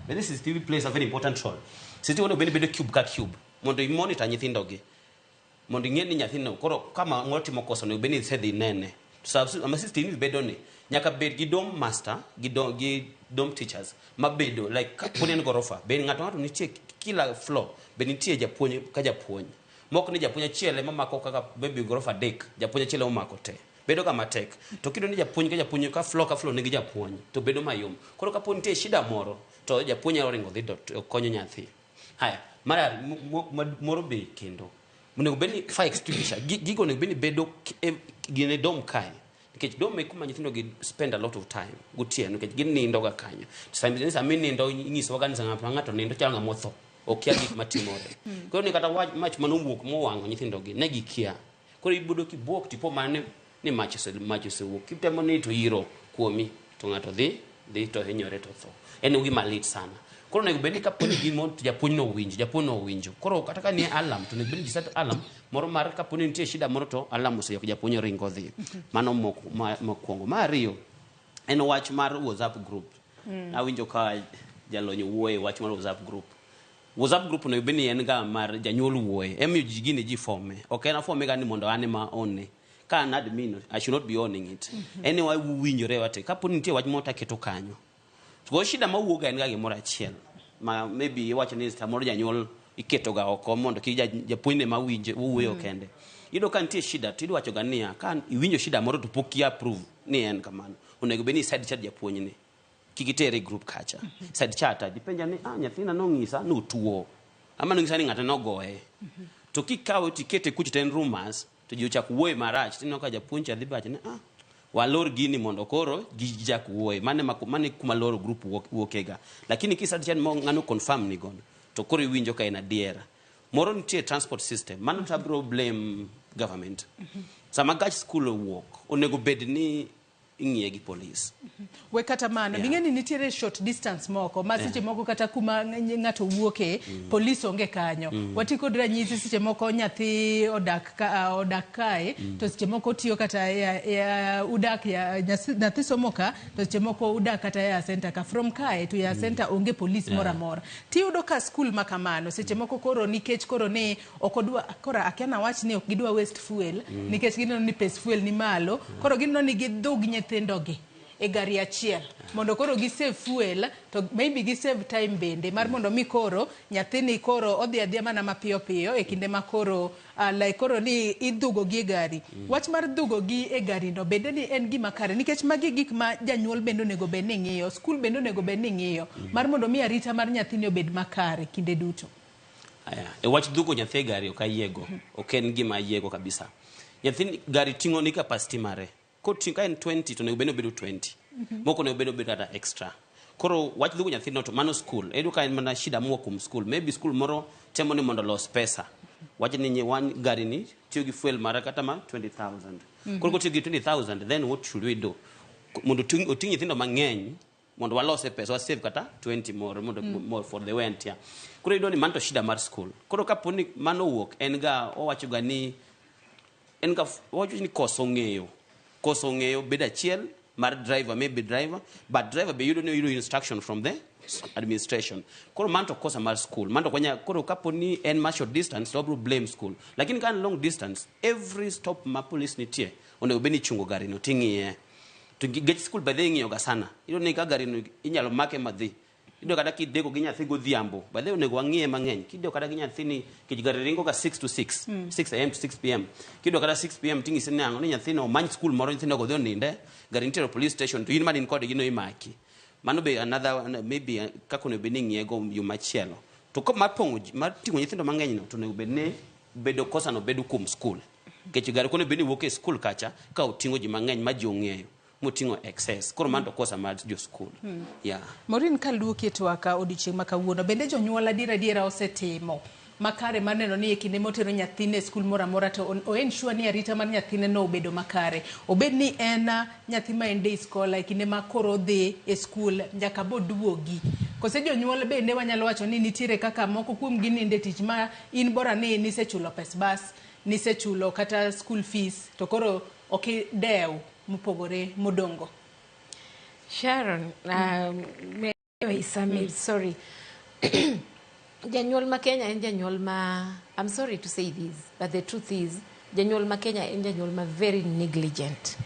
Bende CCTV plays a very important role. CCTV onego bed ni bedo cube ka cube mondo i monitor nyithindo gi. Mondo ing'e ni nyathino koro kama ng'ato timo kosa onego bed ni isedhi nene. To sama CCTV bedo ni nyaka bed gi dom master gi dom teachers mabedo like kaponi en gorofa bed ng'ato nitie kila floor bed nitie japuonj ka japuonj. Mok ni japuonj achiel ema mako kaka maybe gorofa 3, japuonj achiel ema omako te. Bedo ga matek. To kiyudo ni japuonj ka japuonj ka floor nigi japuonj to bedo mayom. Koro kapo nitie shida moro to japuonj nyalo ringo dhi to konyo nyathi. Haya, mar moro be kendo onego bed ni fire extinguisher gigo onego bed ni bedo gin e dom kae. Nikech dom e kuma nyithindo gi spend a lot of time gotieno nikech ginindo ga kanyo. Sama inindo inyisowa ga ni sama ng'ato nindo chalo ng'ama otho. Okia gik matimore. Koro ni kata mach manowuok mowang'o nyithindo gi ne gikia. Koro ibedo kibuok tipo mane ni mach osewuok. Kitemo ni to iro kuomi to ng'ato dhi to hinyore to tho. En gima lit sana. Koro onego bed ni kapo ni gimo to japuonj no owinjo, japuonj no owinjo. Koro kata ka nie alarm to onego bed ni ji set alarm moro mar kapo ni nitie shida moro to alarm oseyok japuonj ringo dhi. Mano mokwongo. Mar ariyo en wach mar WhatsApp group. Awinjo ka jalony wuoye wach mar WhatsApp group. WhatsApp group onego bed ni en ga mar janyuol wuoye. Emiyo ji gine ji fome. Ok en afome ga ni mondo an ema one. Ka an admin, I should not be owning it. Anyway, wuwinjore wate. Kapo ni nitie wach moro taketo kanyo. To shida mawuok en ga gimoro achiel. Ma maybe iwacho ni samoro janyuol iketo ga oko mondo kik japuonjne ma winje wuoyo kende. Iyudo ka nitie shida to idwacho ga niya, ka iwinjo shida moro to pok i approve ni en kamano, onego bed ni side chat japuonj ni. Kik itere e group kacha. Side chat dipenja ni, ah, nyathina nong'isa ni otuo. Ama nong'isa ni ng'ato nogoye. To kikawe tikete kucho to en rumors, to ji ochak wuoye marach, tineno ka japuonj cha dhi bacho ni, ah, walor gini mondo koro ji chak wuoye. Mano ema mano e kuma loro group wuok, wuokega. Lakini ki side chat mo ng'ano confirm ni godo, to koro iwinjo ka en adiera. Moro nitie transport system, mano to abiro blame government. Sama gach school owuok, onego bed ni ing'iye gi polis. We kata mano, Yeah. bing'e ni nitiere short distance moko ma seche moko kata kuma ng'ato wuoke, polis onge kanyo. Wati kod ranyisi seche moko nyathi odak ka, odak kae, to seche moko tiyo kata ya, ya, udak ya, nyathi somo ka, to seche moko udak kata ya center ka. From kae to ya center onge polis moro amora. Tiyudo ka skul ma kamano, seche moko koro nikech koro ni ok odwa, koro akia nawach ni ok gidwa waste fuel, nikech gineno ni pes fuel ni malo, koro gineno ni gidhug nyithindogi e gari achiel mondo koro gi save fuel to maybe gi save time bende mar mondo mi koro nyathini koro odhi adhiya mana mapiyo piyo e kinde ma koro like koro ni idhugo gi e gari. Wach mar dhugo gi e gari no bende ni en gima kare nikech magi gik ma janyuol bende onego bed ni ng'iyo, skul bende onego bed ni ng'iyo mar mondo mi arita mar nyathini obed makare kinde duto. Aya, e wach dhugo nyathi e gari ok ayiego. Ok en gima ayiego kabisa. Nyathi gari ting'o ni capacity mare. Koting'o ka en 20 to onego bed ni obedo 20. Moko onego bed ni obedo kata extra. Koro wach dhugo nyathi no to mano school. Iyudo ka en mana shida mowuok kuom school. Maybe school moro temo ni mondo olos pesa. Wach ni wan gari ni tiyo gi fuel mara kata ma 20,000. Koro kotiyo gi 20,000 then what should we do? Mondo oting' nyithindo mang'eny mondo walose pesa, wasave kata 20 more mondo more for the wear and tear. Koro iyudo ni mano to shida mar school. Koro kapo ni mano owuok, en ga owacho ga ni en ga owacho ni koso ng'eyo. Koso ng'eyo bedo achiel mar driver, maybe driver, but driver be yudo ni oyudo instruction from the administration. Koro mano to kosa mar school. Mano to kwanya, koro kapo ni en ma short distance, to wabiro blame school. Lakini ka en long distance, every stop ma police nitie, onego bed ni ichungo gari no ting'iye. To gech school by the way ing'iyo ga sana. Iyudo ni ka gari no inyalo make madhi. Iyudo kata kideko gi nyathi godhiambo, by the way onego wang'iye mang'eny. Kideko kata gi nyathi ni, nikech gari ringo ga 6 to 6, 6 am to 6 pm. Kiyudo kata 6 pm ting'isi ni ang'o, ni nyathino omany school moro nyithindo go odhi oninde, gari nitiere police station to in mane in kodgi no imaki. Mano be another, maybe kaka onego bed ni ing'iye go yo machielo. To ko mar pong'o ji, mar ting'o nyithindo mang'eny no, to onego bed ni bedo kosa no bedo kuom school. Nikech gari kono bed ni wuok e school kacha ka oting'o ji mang'eny ma ji ong'eyo moting'o excess. Koro mano to kosa mar jo school. Yeah. Maureen, kaluoki e twak odiochieng' ma kawuono, bende jonyuol adiera adiera osetimo makare mar neno ni e kinde motero nyathine e skul moro amora to o ensure ni arita mar nyathine no obedo makare. Obed ni en nyathi ma en day scholar e kinde ma koro odhi e skul nyaka boduogi. Kose jonyuol bende wanyalo wacho ni nitiere kaka moko kuom gi ninde tich ma in bora ni nisechulo pes bas, nisechulo kata school fees to koro ok idew mopogore modongo. Sharon, Samir, sorry. Janyuol ma Kenya en janyuol ma, I'm sorry to say this, but the truth is, janyuol ma Kenya en janyuol ma very negligent.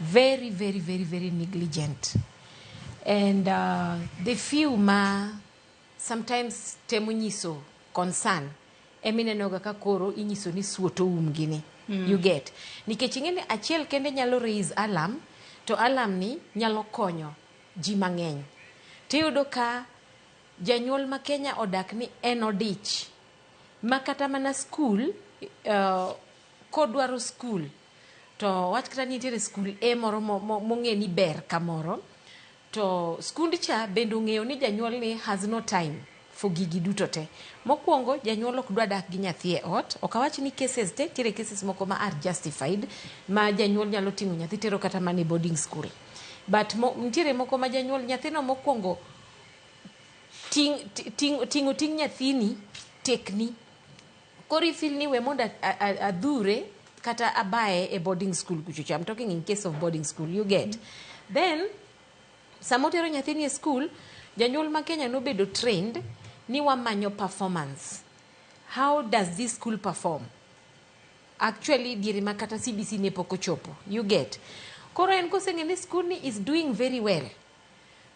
Very, very, very, very negligent. And the few ma sometimes temo nyiso concern, eminenoga ka koro inyiso ni suoto umgi ni. You get. Nikech ing'e ni achiel kende nyalo raise alarm, to alarm ni nyalo konyo ji mang'eny. Tiyudo ka janyuol ma Kenya odak ni en odich. Ma kata mana school, kodwaro school, to wach kata ni nitiere school A moro mong'e ni ber kamoro, to skund cha bende ong'eyo ni janyuol ni has no time for gigi duto te. Mokwongo, janyuol ok dwa dak gi nyathi e ot. Ok awach ni cases te, nitiere cases moko ma are justified, ma janyuol nyalo ting'o nyathi tero kata mana e boarding school. But nitiere moko ma janyuol nyathino mokwongo ting'o ting' nyathini tekni. Koro i feel ni we mondo adhure kata abaye e boarding school kuchocho. I'm talking in case of boarding school, you get. Then, sama otero nyathini e school, janyuol ma Kenya nobedo trained ni wamanyo performance. How does this school perform? Actually, diere ma kata CBC ne pok ochopo, you get. Koro en koseng'e ni school ni is doing very well.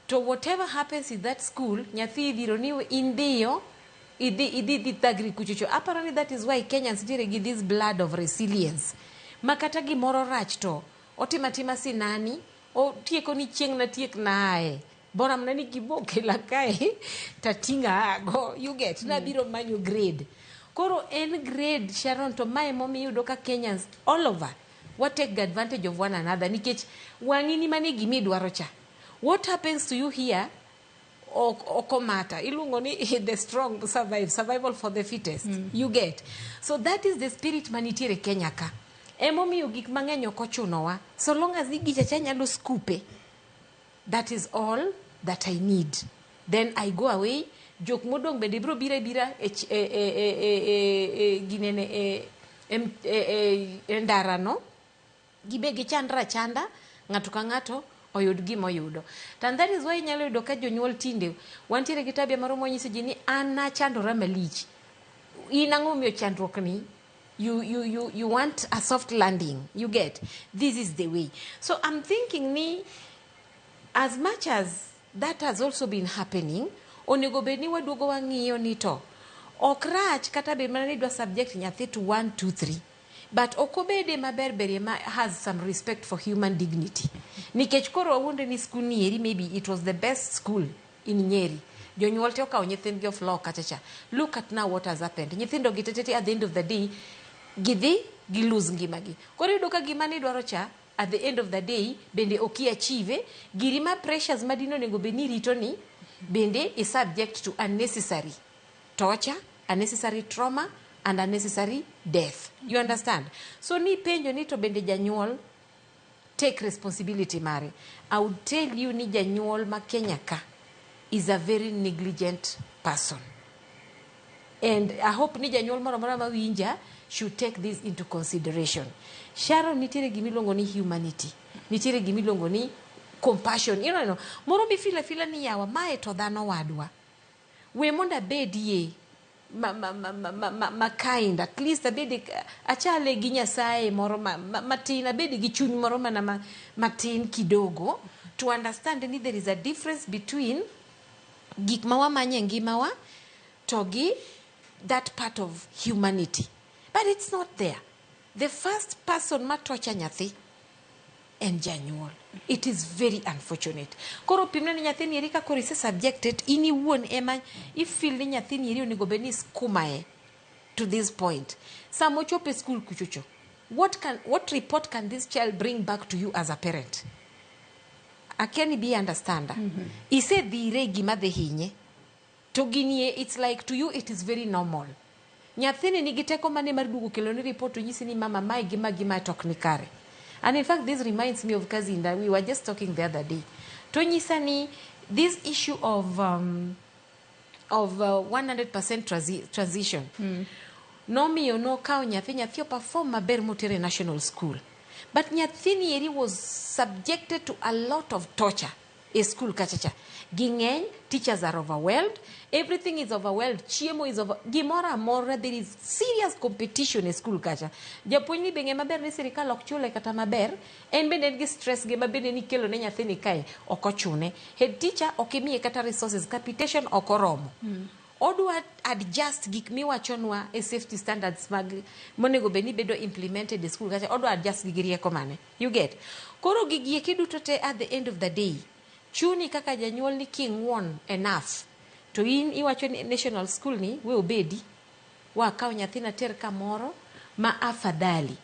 To whatever happens in that school, nyathi ibiro ni in dhiyo, Idhi idhi idhi thagri kuchocho. Aparo ni that is why Kenyans nitiere gi this blood of resilience. Ma kata gimoro rach to otimo atima sinani, otieko ni chieng' natiek naaye. Bora mana ni gimokela kae tating'a ago. You get, nabiro manyo grade. Koro en grade Sharon to mae momiyo iyudo ka Kenyans all over wa take advantage of one another nikech wang'i ni mane gimidwaro cha. What happens to you here ok ok omata iluongo ni the strong survive survival for the fittest you get so that is the spirit manitiere Kenya ka emomiyo gik mang'eny ok ochunowa so long as ni gicha cha nyalo skupe that is all that I need then I go away jok modong' bende biro biro abira e, ch- e, e, e, e, e, e, ginene e, e, e, e, e ndarano gibe gichandre achanda ng'ato ka ng'ato oyud gima oyudo and that is why inyalo yudo ka jonyuol tinde wantiere gi tabia moro mwanyiso ji ni an nachandora malich in ang'o momiyo chandruok ni you, you, you, you want a soft landing you get this is the way so i'm thinking ni as much as that has also been happening onego bed ni waduogo wang'iyo ni to ok rach kata bed mana ni idwa subject nyathi to 1 2 3 but ok obede maber berie ma has some respect for human dignity nikech koro wawuondre ni skul ni eri maybe it was the best school in Nyeri jonyuol te okawo nyithindgi of law kacha cha look at now what has happened nyithindo gi tetete at the end of the day gidhi gi lose ngimagi koro iyudo ka gima nidwaro cha at the end of the day bende ok iachieve giri ma pressures ma dine onego bed ni irito ni bende is subject to unnecessary torture unnecessary trauma and unnecessary death you understand so ni penjo ni to bende janyuol take responsibility mare i would tell you ni janyuol ma Kenya ka is a very negligent person and i hope ni janyuol moro amora mawinja should take this into consideration sharon nitiere gimiluongo ni humanity nitiere gimiluongo ni compassion you know, moro mifila fila ni yawa mae to dhano wadwa we mondo abedie ma, ma, ma, ma, ma, ma, ma kind at least abed achale gi nyasaye moro ma, ma, matin abed gi chuny moro mana ma, matin kidogo to understand ni there is a difference between gik ma wamanyo e ngimawa to gi that part of humanity but it's not there the first person ma tocha nyathi en janyuol it is very unfortunate koro pimne ni nyathini eri ka koro ise subjected in iwuon ema ifeel ni nyathini eri onego bed ni skumae to this point sama ochopo e school kuchocho what, can, what report can this child bring back to you as a parent akia ni be understand mm -hmm. isedhire gima dhi hinye to ginie it's like to you it is very normal nyathini nigi teko mane mar duogo kelo ni report to nyisi ni mama mae gi ma gi ma to ok ni kare and in fact this reminds me of Kazinda we were just talking the other day to nyisa ni this issue of of 100% transition nomiyo nokawo nyathi nyathi operform maber motere national school but nyathini eri was subjected to a lot of torture e school kachacha ging'eny teachers are overwhelmed everything is overwhelmed chiemo is over gimoro amora there is serious competition e school kacha japuonj ni be ng'e maber ni sirikal ok chule kata maber en bende en gi stress ge ma bende nikelo ne nyathini kae ok ochune head teacher ok imiye kata resources capitation ok oromo odwa adjust gik miwachonwa e safety standards mag monego bed ni bedo implemented e school kacha odwa adjust gi gi rieko mane you get koro gigi eki duto te at the end of the day chuni kaka janyuol ni king'won enough to in iwacho ni national school ni we obedi wakaw nyathina ter kamoro ma afadhali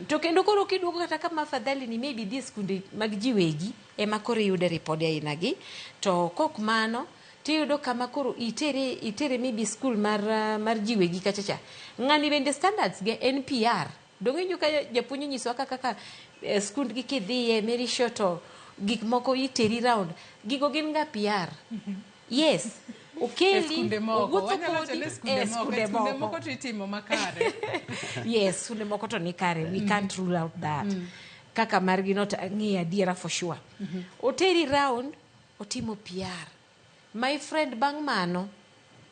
to kendo koro kiduogo kata kama afadhali ni maybe dhi e skunde mag ji wegi ema koro iyude ripode aina gi to kok mano tiyudo kama koro itere itere maybe school mar mar ji wegi kacha cha ng'ani bende standards ge en PR donge iwinjo ka japuonj onyisowa kaka kaka eh, skundgi kidhiye Mary Shaw to gik moko iteri round gigo gin ga PR yes E okeli skunde moko owuotho wanyalo wacho kodi ni skunde e moko skunde e skunde moko moko to itimo makare yes skunde moko to ni kare we can't rule out that kaka margi no to ang'eyo adiera for sure oteri round otimo PR my friend bang' mano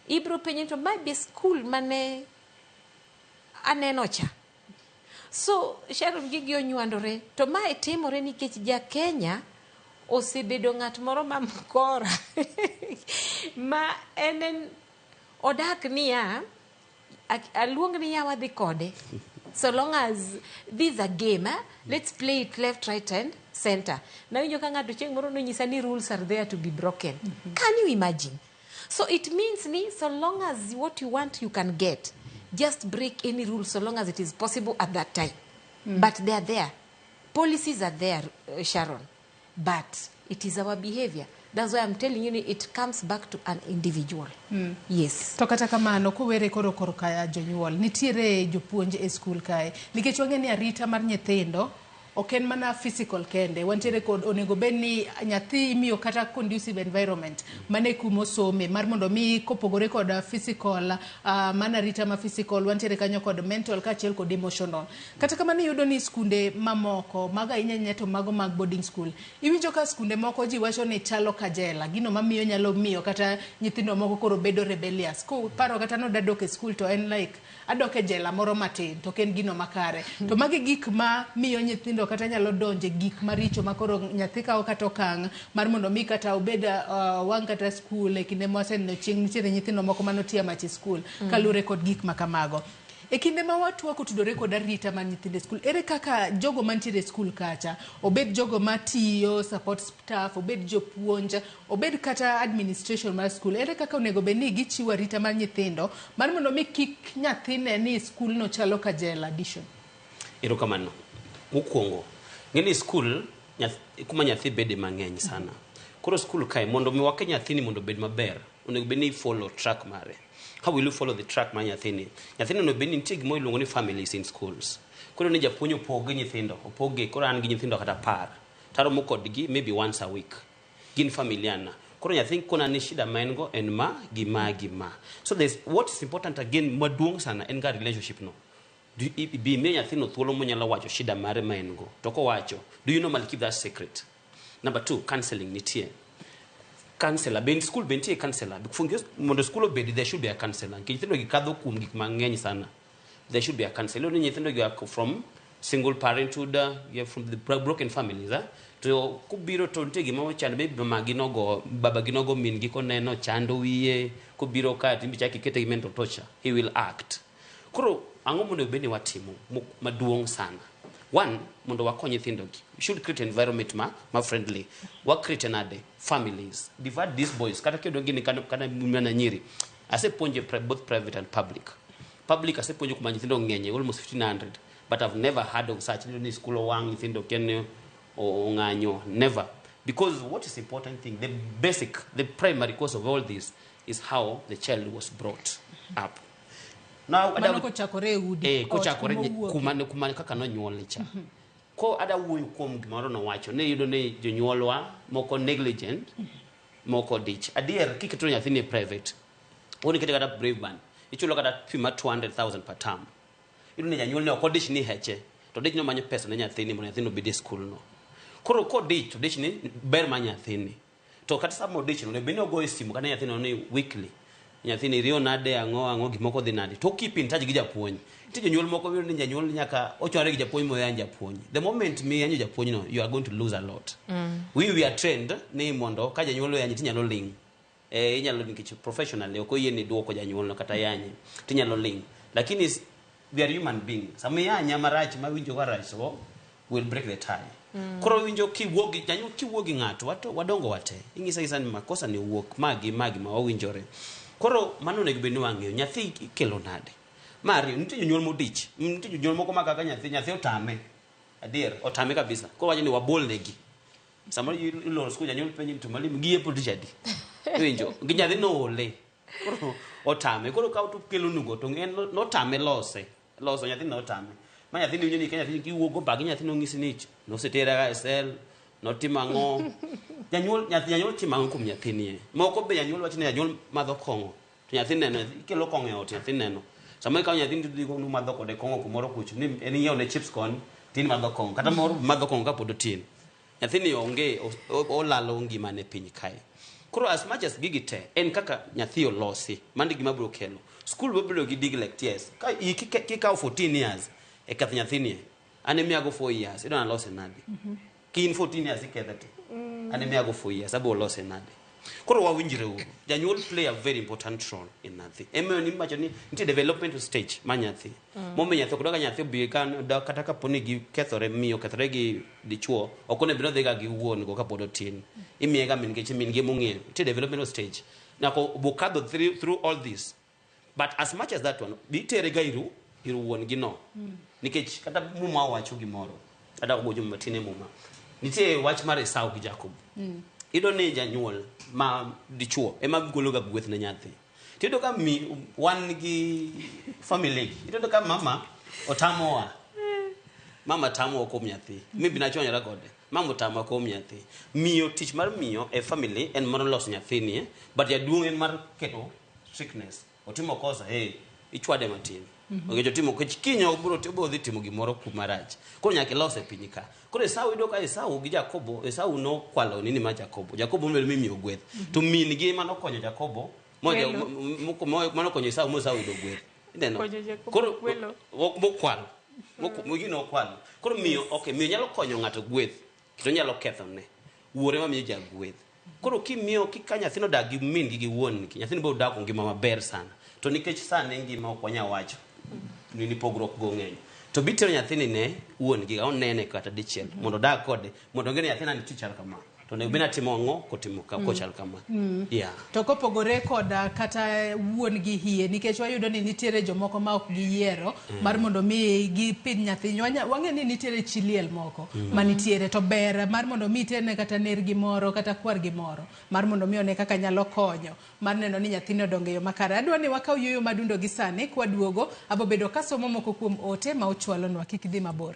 ibro penje to ma be school mane aneno cha so Sharon gigi onywandore to mae timore nikech ja Kenya osebedo ng'at moro ma mkora ma en en Odak niya, aluong ni yawa dhi kode. So long as this is a game, eh? Let's play it left, right and center. Nawinjo ka ng'ato chieng' moro nonyisa ni rules are there to be broken. Can you imagine? So it means ni so long as what you want you can get, just break any rule so long as it is possible at that time. But they are there. Policies are there, Sharon. But it is our behavior. That's why I'm telling you it comes back to an individual. Yes. To kata kamano kowere koro korka ya jonyuol nitiere jopuonj e skul kae nikech wang'e ni arita mar nyithindo ok en mana physical kende wantiere kod onego bed ni nyathi imiyo kata conducive environment mane kuma osome mar mondo mi kopogore kod physical mana arita ma physical wantiere kanyo kod mental kaachiel kod emotional. Kata kamano iyudo ni skunde mamoko mago ahinya ahinya to mago mag boarding school iwinjo ka skunde moko ji wacho ni chalo ka jela gino mamiyo nyalo miyo kata nyithindo moko koro bedo rebellious ko paro kata nodwa dok e skul to en like adok e jela moro matin to ok en gino makare. To magi gik ma miyo nyithindo kata nyalo donje gik maricho ma koro nyathi kawo kata okang' mar mondo mi kata obed wang' kata skul e kinde mawaseneno chieng' nitiere nyithindo moko manotiyo mach e skul kaluwore kod gik ma kamago. E kinde ma watwak otudore kod arita mar nyithindo e skul, ere kaka jogo mantiere e skul kacha, obed jogo matiyo, support staff, obed jopuonj, obed kata administration mar skul, ere kaka onego bed ni gichiwo arita mar nyithindo mar mondo mi kik nyathi ne ni skul no chalo ka jela addition? Erokamano. Mokwongo, ng'e ni skul kuma nyathi bede mang'eny sana. Koro skul kae mondo mi wake nyathini mondo obed maber, onego bed ni i follow track mare. How will you follow the track mar nyathini? Nyathini onego bed ni nitie gima iluongo ni families in schools. Koro ni japuonj opog nyithindo, opogi, koro an gi nyithindo kata 10. Taromo kodgi maybe once a week. Gin familia na. Koro nyathi kona ni shida ma en go en ma gi ma gi ma. So there's what is important again maduong' sana en ga relationship no. Bi miyo nyathino thuolo monyalo wacho shida mare ma en go. To kowacho, do you normally keep that secret? Number two, counseling nitie. Counselor, be school be nitie counselor. Mondo school obedi, there should be a counselor. Nikech nyithindo gi kadho kuom gik mang'eny sana. There should be a counselor. Iyudo ni nyithindo gi are from single parenthood, yeah, from the broken families. Eh? To kubiro to nitie gima ochando, maybe mama gi nogo, baba gi nogo min gi koneno, chando wiye, kobiro ka timbi chak ikete gi mental torture. He will act. Koro, ang'o mondo bed ni watimo maduong' sana? One, mondo wakony nyithindo gi. We should create environment ma friendly. Wa create nade? Families. Divide these boys. Kata kiyudo gini kata mana nyiri. Asepuonjo both private and public. Public asepuonjo kuma nyithindo ng'enye, almost 1500. But I've never heard of such. Ni school owang' nyithindo kia ong'anyo. Never. Because what is important thing, the basic, the primary cause of all this is how the child was brought up. Now, Mano kochakore e udi, ot kochakore kuma owuoke. kuma kaka nonyuole cha. Ko ada wuoyo kuom gimoro nowacho ne iyudo ni jonyuolwa moko negligent, moko dich. Adier kiketo nyathini e private, wuon ikete kata Brave Band, ichulo kata fee mar 200,000 per term. Iyudo ni janyuol ne ok odich ni heche, to odich ni omanyo pesa ne nyathini mondo nyathini obed e skul no. Koro kodich to odich ni ber mar nyathini. To kata sama odich no, onego bed ni ogoyo simu kata nyathino ni weekly. Nyathini riyo nade ang'o ang'o gimoko dhi nade. To keep in touch gi japuonj. Nitie jonyuol moko iyudo ni janyuol nyaka ochware gi japuonj moyany japuonj. The moment miyanyo japuonj no, you are going to lose a lot. We are trained ni mondo ka janyuol oyanyi tinyalo ling'. Inyalo nikech professionally ok oyieni duoko janyuol no kata yanye. Tinyalo ling'. Lakini we are human being. Sama iyanya marach mawinjo ka rach so will break the tie. Koro winjo kiwuok gi janyuol kiwuok gi ng'ato wadongo wate. Ing'isa ng'isa ni makosa ni owuok magi magi ma wawinjore. Koro mano onego bed ni wang'eyo nyathi ikelo nade. Mar ariyo nitie jonyuol modich. Nitie jonyuol moko ma kaka nyathi otame. Adier otame kabisa. Koro wacho ni wabol negi. Samoro iloro skul janyuol penji ni to mwalimu giepo tich adi. Iwinjo gi nyathi noole. Koro otame. Koro ka to kelo nugo to en notame lose. Loso nyathi notame. Ma nyathi winjo ni ka nyathi kiwuok go bagi nyathi nong'isi ni nosetera e sel notimo ang'o. Janyuol nyathi janyuol timo ang'o kuom nyathini e. Moko be janyuol wacho ni janyuol madho kong'o. To nyathi neno ikelo kong'o e ot nyathi neno. Sama ikawo nyathini to idhi go madho kode kong'o kumoro kucho ni en ing'iewo ne chips koni tin madho kong'o kata moro madho kong'o kapod otin. Nyathini onge olalo ngimane piny kae. Koro as much as gigi te en kaka nyathi olosi mano e gima biro kelo. Skul biro bedo gi neglect yes. Ka kikawo 14 years e ketho nyathini e, an emiyago 4 years idwa nalose nade? Kin 14 years ikethe te. An emiyago 4 years abo lose nade? Koro wawinjre uru. Janyuol play a very important role in nyathi. Emomiyo niwacho ni nitie development stage mar nyathi. Momiyo nyathi ok dwa ka nyathi obi ka kata kapo ni gikethore miyo okethore gi dichuo, ok onego bed ni odhiga gi wuon go kapod otin. Imiye ga min nikech min gi emong'eyo. Nitie development stage. Nyaka obokadho through all this. But as much as that one, be itere ga ir wuon gi no. Nikech kata Muma owacho gimoro. Kata ogojo matin e Muma. Nitie wach mar Esau gi Jacob. Iyudo ni janyuol ma dichuo ema golo ga gweth ne nyathi. Tiyudo ka mi wan gi family. Iyudo ka mama otamowa. Mama tamowa kuom nyathi. Maybe nachwanyora kode. Mama otamowa kuom nyathi. Miyo tich mar miyo e family en mar loso nyathini, but jaduong' en mar keto strictness. Otimo kosa, hey, ichwade matin. Nikech otimo nikech kiny obiro dhi timo gimoro kuma rach. Koro nyaka ilose piny ka. Koro Esau iyudo ka Esau gi Jakobo, Esau nokwalo nini mar Jakobo. Jakobo nobedo mimiyo gweth. To min gi ema nokonyo Jakobo, manokonyo Esau mo Esau oyudo gweth. Ineno? Koro mokwalo. Gino okwalo. Koro miyo, okay, miyo nyalo konyo ng'ato gweth, kendo nyalo kethone. Wuore ema miyo ja gweth. Koro kimiyo ka nyathino odak gi min gi gi wuon gi, nyathino biro dak ngima maber sana. To nikech sani ngima ok wanyal wacho ni pogruok go ng'eny. To bitero nyathini ne wuon gi onene kata dichiel mondo odag kode mondo ong'e ni nyathina nitie chal kama. To onego bed ni atimo ang'o kotimo kochal kama. Yeah. To kopogore koda kata wuon gi hie nikech wayudo ni nitiere jomoko ma ok giyiero mar mondo mi gipidh nyathi. Wang'e ni nitiere chi liel moko manitiere to ber mar mondo mi iterne kata nergi moro kata kwargi moro mar mondo mi one kaka nyalo konyo mar neno ni nyathini odongo e yo makare. Adwa ni wakaw yueyo madundo gi sani kwaduogo abobedo kasomo moko kuom ote ma ochwalonwa. Kik idhi mabor.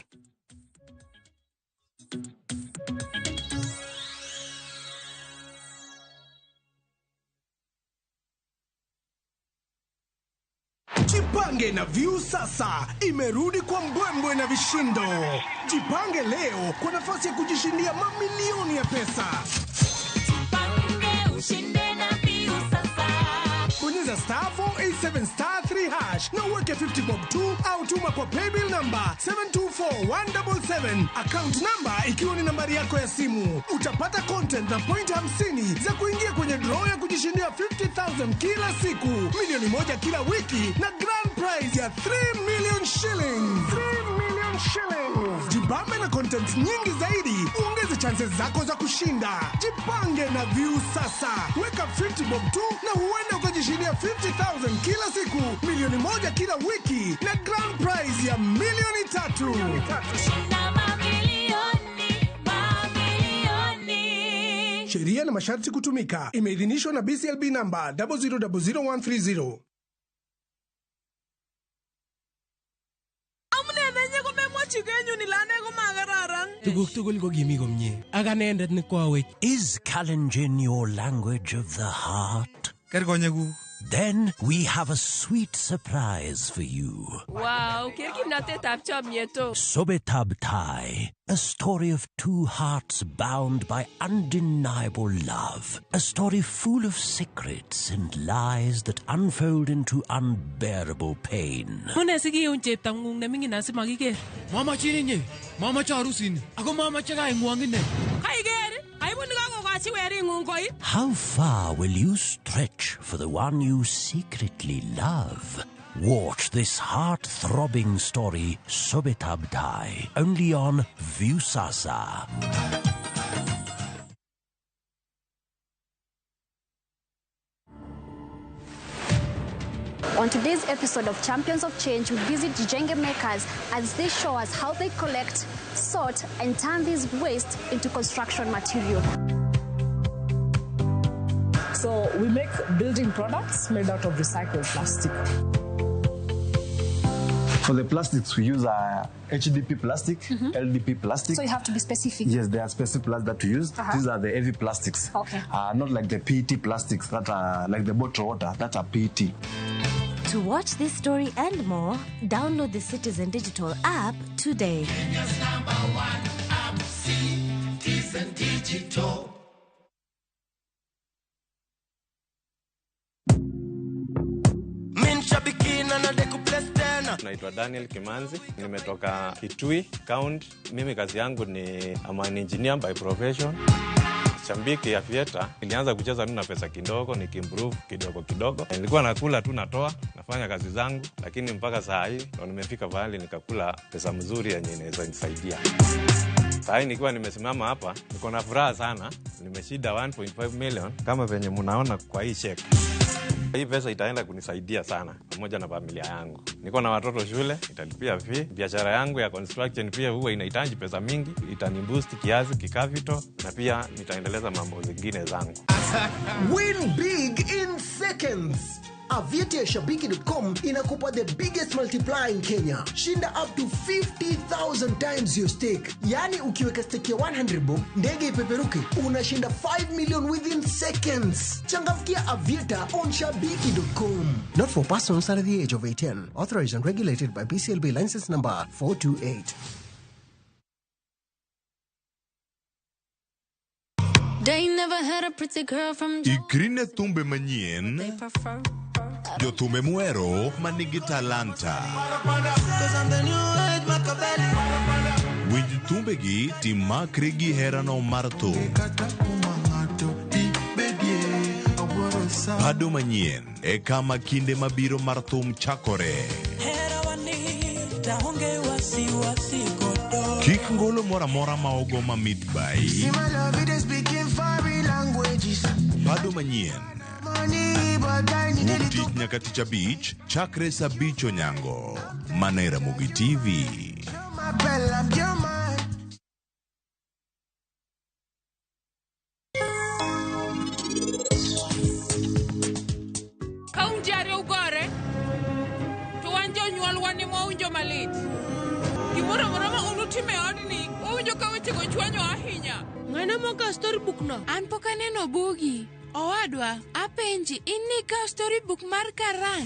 Jipange na Viusasa imerudi kwa mbwembwe na vishindo. Jipange leo kwa nafasi ya kujishindia mamilioni ya pesa. Jipange ushinde na Viusasa. Bonyeza star 487 star 3 hash na uweke 50 bob 2 au tuma kwa paybill number 724177, account number ikiwa ni nambari yako ya simu. Utapata content na point 50 za kuingia kwenye draw ya kujishindia 50,000 kila siku, milioni 1 kila wiki na grand prize ya 3 million shillings. 3 million shillings. Jibambe na content nyingi zaidi, uongeze chances zako za kushinda. Jipange na Viusasa. Weka 50 bob 2 na huenda ukajishindia 50,000 kila siku, milioni 1 kila wiki na grand prize ya milioni 3. Shinda mamilioni, mamilioni. Sheria na masharti kutumika. Imeidhinishwa na BCLB number 0000130. Tuguk tugul ko kimi komie. Ak anendet ne koawech. Is Kalenjin your language of the heart? Ker konyekuk. Then we have a sweet surprise for you. Wow, ker kimnatetab chomyet o. Sobetab Tai, a story of two hearts bound by undeniable love. A story full of secrets and lies that unfold into unbearable pain. Mune sikiun cheptang'ung neming'in asimakiker. Mamachin inye, mamache arusini, ako mamache kaing'wong ine. Kaiker, aibun kakokochi wering'ung koip. How far will you stretch for the one you secretly love? Watch this heart-throbbing story, Sobetab Tai, only on Viusasa. On today's episode of Champions of Change, we visit Jijenge Makers as they show us how they collect, sort, and turn this waste into construction material. So we make building products made out of recycled plastic. For the plastics, we use HDP plastic, LDP plastic. So you have to be specific. Yes, there are specific plastics that we use. These are the heavy plastics. Okay. Not like the PET plastics that are like the bottled water, that are PET. To watch this story and more, download the Citizen Digital app today. Kenya's #1 app, Citizen Digital. Naitwa Daniel Kimanzi, nimetoka Kitui County. Mimi kazi yangu ni I'm an engineer by profession. Shabiki Aviator nilianza kucheza tu na pesa kidogo, nikiimprove kidogo kidogo. Nilikuwa nakula tu, natoa, nafanya kazi zangu, lakini mpaka saa hii ndo nimefika pahali nikakula pesa mzuri yenye inaweza nisaidia. Saa hii nikiwa nimesimama hapa, niko na furaha sana, nimeshinda 1.5 million kama venye mnaona kwa hii cheque. Hii pesa itaenda kunisaidia sana pamoja na familia yangu. Niko na watoto shule, italipia fee. Biashara yangu ya construction pia huwa inahitaji pesa mingi, itaniboost kiasi kicapital, na pia nitaendeleza mambo zingine zangu. Win big in seconds. Aviator ya Shabiki.com inakupa the biggest multiplier in Kenya. Shinda up to 50,000 times your stake. Yaani ukiweka stake ya 100 bob, ndege ipeperuke, unashinda 5 million within seconds. Changamkia Aviator on Shabiki.com. Not for persons under the age of 18. Authorized and regulated by BCLB license number 428. They never had a pretty girl from Ikri ne thumbe manyien, jothumbe muhero manigi talanta. Winj thumbegi timakri gi herano mar thum. Bado manyien e kama kinde mabiro mar thum chakore. Kik ngolo moro amora ma ogo mamit bai. Bado manyien. Wuok tich nyaka tich abich, chakre saa abich onyango. Mana e Ramogi TV. Ka un ji ariyo ugore, to wan jonyuol wan ema wawinjo malit. Gimoro amora ma un utimo e odni, wawinjo ka wechego chwanyowa ahinya. Ng'ano mokawo storybook no? An pok aneno bugi. Owadwa, apenji, in nikawo storybook mar Karan?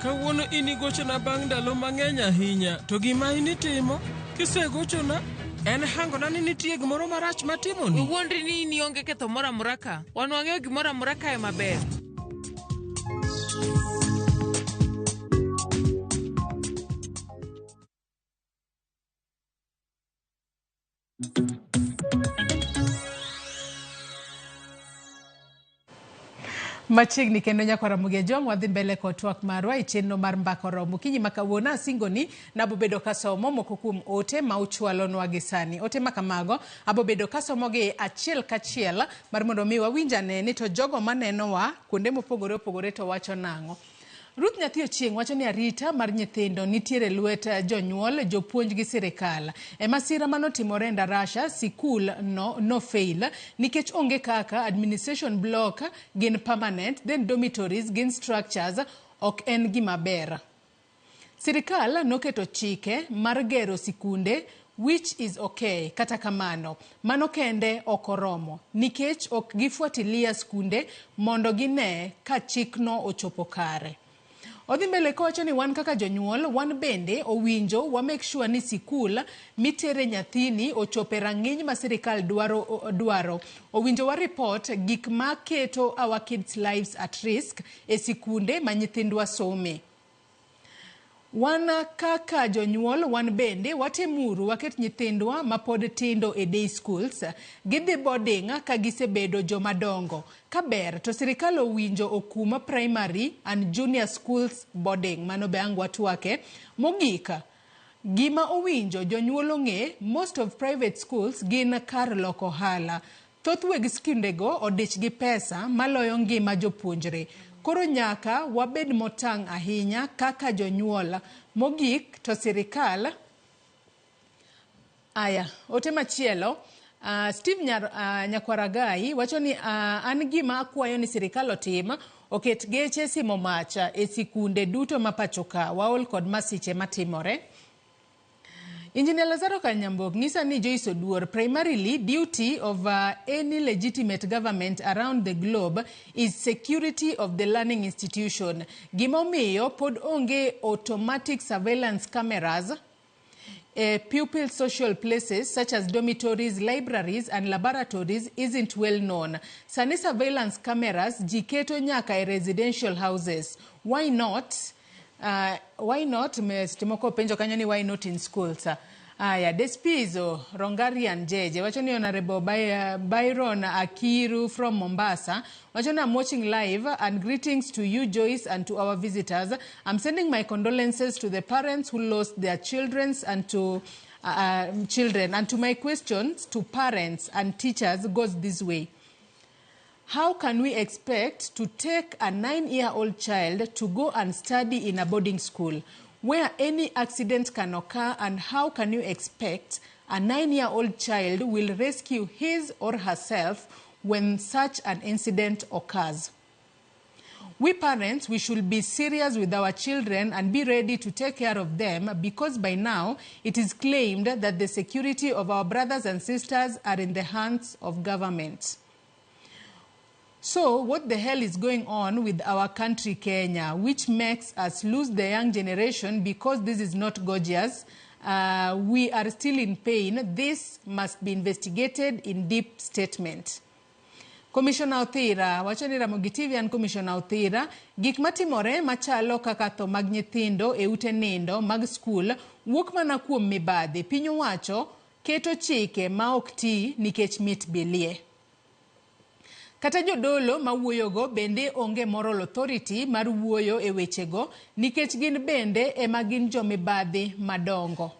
Kawuono in igochona bang' ndalo mang'eny ahinya, to gima in itimo kisegochona en hangona ni nitie gimoro marach matimoni. Iwuondri ni in ionge ketho moro amora ka. Wan wang'eyo gimoro amora kae maber. Machiegni kendo nyakwa Ramogi Ajwang' wadhi mbele kod twak marwa e chenro mar Mbaka Oromo. Okinyi ma kawuono asingo ni nabobedo kasomo moko kuom ote ma uchwalonwa gi sani. Ote ma kamago abobedo kasomogi achiel kachiel mar mondo mi wawinj ane ni to jogo manenowa kuonde mopogore opogore to wacho nang'o. Ruth Nyathi Ochieng' wacho ni arita mar nyithindo nitiere lwet jonyuol, jopuonj gi sirikal. E masira manotimore e Ndarasha, sikul no fail nikech onge kaka administration block gin permanent, then dormitories gin structures ok en gima ber. Sirikal noketo chike mar gero sikunde which is okay, kata kamano mano kende ok oromo nikech ok gifuatilia skunde mondo gine ka chikno ochopo kare. Odhi mbele kowacho ni wan kaka jonyuol, wan bende owinjo wa make sure ni sikul mitere nyathini ochope rang'iny ma sirikal dwaro. Owinjo wa report gik ma keto our kids lives at risk e sikunde ma nyithindwa some. Wan kaka jonyuol, wan bende watemuru waket nyithindwa mapod tindo e day schools. Gidhi boarding ka gisebedo joma dongo. Ka ber to sirikal owinjo okum primary and junior schools boarding. Mano be ang' watwake. Mogik, gima owinjo jonyuol ong'e, most of private schools gin kar loko ohala. Thoth weg skundego odich gi pesa maloyo ngima jopuonjre. Koro nyaka wabed motang' ahinya kaka jonyuol. Mogik to sirikal. Aya, ote machielo. Steve Nyakwaragai wacho ni an gima akwayo ni sirikal otim oket geche simo mach e sikunde duto ma pacho ka. Waol kod masiche matimore. Engineer Lazaro Kanyambok nyisa ni Joyce Oduor, primarily duty of any legitimate government around the globe is security of the learning institution. Gimomiyo pod onge automatic surveillance cameras pupil social places such as dormitories, libraries and laboratories isn't well known. Sani surveillance cameras jiketo nyaka e residential houses. Why not? Why not? Moko penjo kanyo ni why not in schools? Aya, Despizo Rongarian Jeje wacho ni Honorable Byron Akiru from Mombasa wacho ni I'm watching live and greetings to you Joyce and to our visitors. I'm sending my condolences to the parents who lost their children and to children and to my questions to parents and teachers goes this way. How can we expect to take a 9-year-old child to go and study in a boarding school where any accident can occur, and how can you expect a 9-year-old child will rescue his or herself when such an incident occurs? We parents, we should be serious with our children and be ready to take care of them, because by now it is claimed that the security of our brothers and sisters are in the hands of government. So what the hell is going on with our country, Kenya, which makes us lose the young generation because this is not gorgeous? We are still in pain. This must be investigated in deep statement. Commissioner Othira, wacho ni Ramogi TV an Commissioner Othira, gik matimore machalo kaka tho mag nyithindo e ute nindo mag skul wuok mana kuom mibadhi. Piny owacho keto chike ma ok ti nikech mit bilie. Kata jodolo mawuoyogo bende onge moral authority mar wuoyo e wechego nikech gin bende ema gin jomibadhi madongo.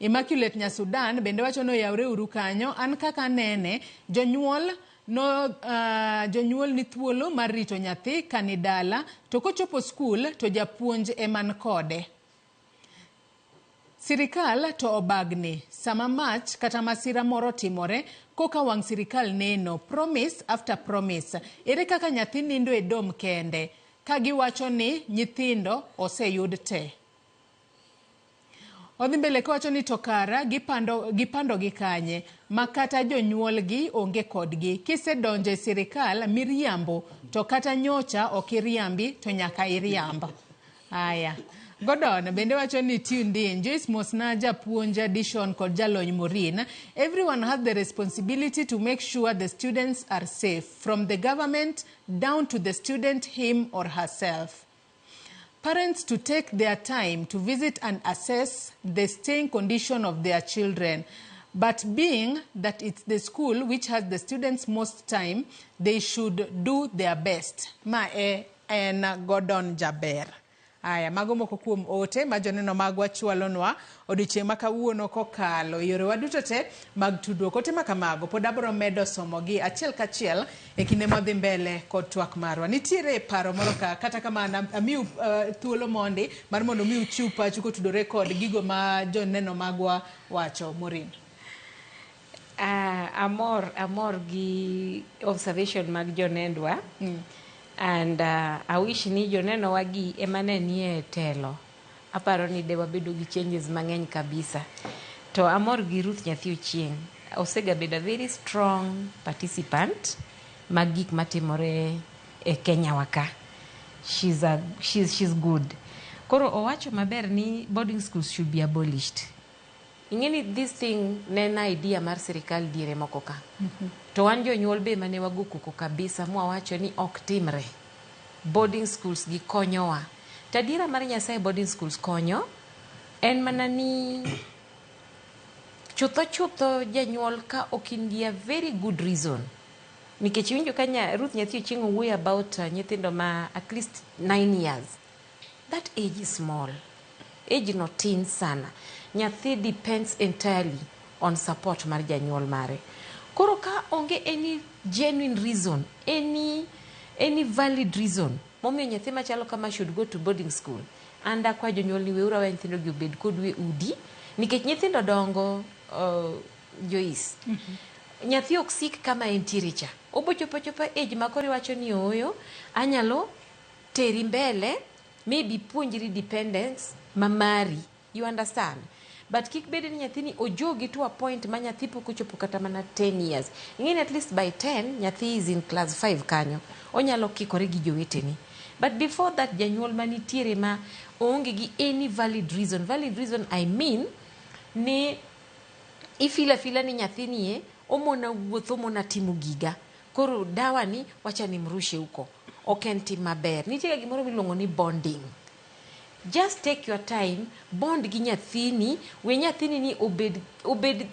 Immaculate Nyasudan bende wacho ni oyawre uru kanyo, an kaka nene jonyuol no jonyuol ni thuolo mar rito nyathi kani dala to kochopo skul to japuonj eman kode. Sirikal to obagni sama mach kata masira moro timore koka wang' sirikal neno promise after promise. Ere kaka nyathi nindo e dom kende ka giwacho ni nyithindo oseyud te. Odhi mbele kowacho ni to kara gipando gi kanye ma kata jonyuolgi onge kodgi. Kisedonjo e sirikal miriambo to kata nyocha ok iriambi to nyaka iriamb. Aya. Gordon bende wacho ni tuned in. Joyce Mosna, japuonj Dishon kod jalony Maureen. Everyone has the responsibility to make sure the students are safe, from the government down to the student him or herself. Parents to take their time to visit and assess the staying condition of their children. But being that it's the school which has the students most time, they should do their best. Ma e en Gordon Jaber. Aya, mago moko kuom ote ma joneno magwa chwalonwa odiochieng' ma kawuono kokalo yorewa duto te mag tudruok. Ote ma kamago pod abiro medo somogi achiel kachiel e kinde madhi mbele kod twak marwa. Nitiere paro moro ka, kata kamano amiu thuolo mondi mar mondo mi uchiw pachu kotudore kod gigo ma joneno magwa wacho. Maureen. Amor gi observation mag jonendwa. And I wish ni joneno wagi ema ne nie telo. Aparo ni de wabedo gi changes mang'eny kabisa. To amor gi Ruth Nyathi Ochieng'. Osegabedo a very strong participant mag gik matimore e Kenya wa ka. She's good. Koro owacho maber ni boarding schools should be abolished. Ing'eni this thing ne en idea mar sirikal diere moko ka. To wan jonyuol be mane wago koko kabisa mwawacho ni ok timre. Boarding schools gi konyowa. To adiera mar Nyasaye boarding schools konyo en mana ni chutho chutho janyuol ka ok in gi a very good reason. Nikech iwinjo ka Ruth Nyathi Ochieng' owuoyo about nyithindo ma at least 9 years. That age is small. Age no tin sana. Nyathi depends entirely on support mar janyuol mare. Koro ka onge any genuine reason, any valid reason momiyo nyathi machalo kama should go to boarding school, and akwa jonyuol ni weuru aweya nyithindo gi obed kodu e udi, nikech nyithindo dongo, Joyce. Nyathi ok sik kama entiere cha. Obo chopo achopa age ma koro iwacho ni ooyo, anyalo teri mbele, maybe puonjri dependence ma mari. You understand? But kik bed ni nyathini ojogi to a point ma nyathi pok ochopo kata mana 10 years. Ing'eni at least by 10, nyathi is in class 5 kanyo. Onyalo kikore gi jowetene. But before that, janyuol manitiere ma oonge gi any valid reason. Valid reason I mean ni ifila fila ni nyathini e, omona wuoth, omona timo giga. Koro dawa ni wacha nimrushe huko. Ok en tim maber. Nitie ga gimoro miluongo ni bonding. Just take your time, bond gi nyathini, we nyathini ni obed, obed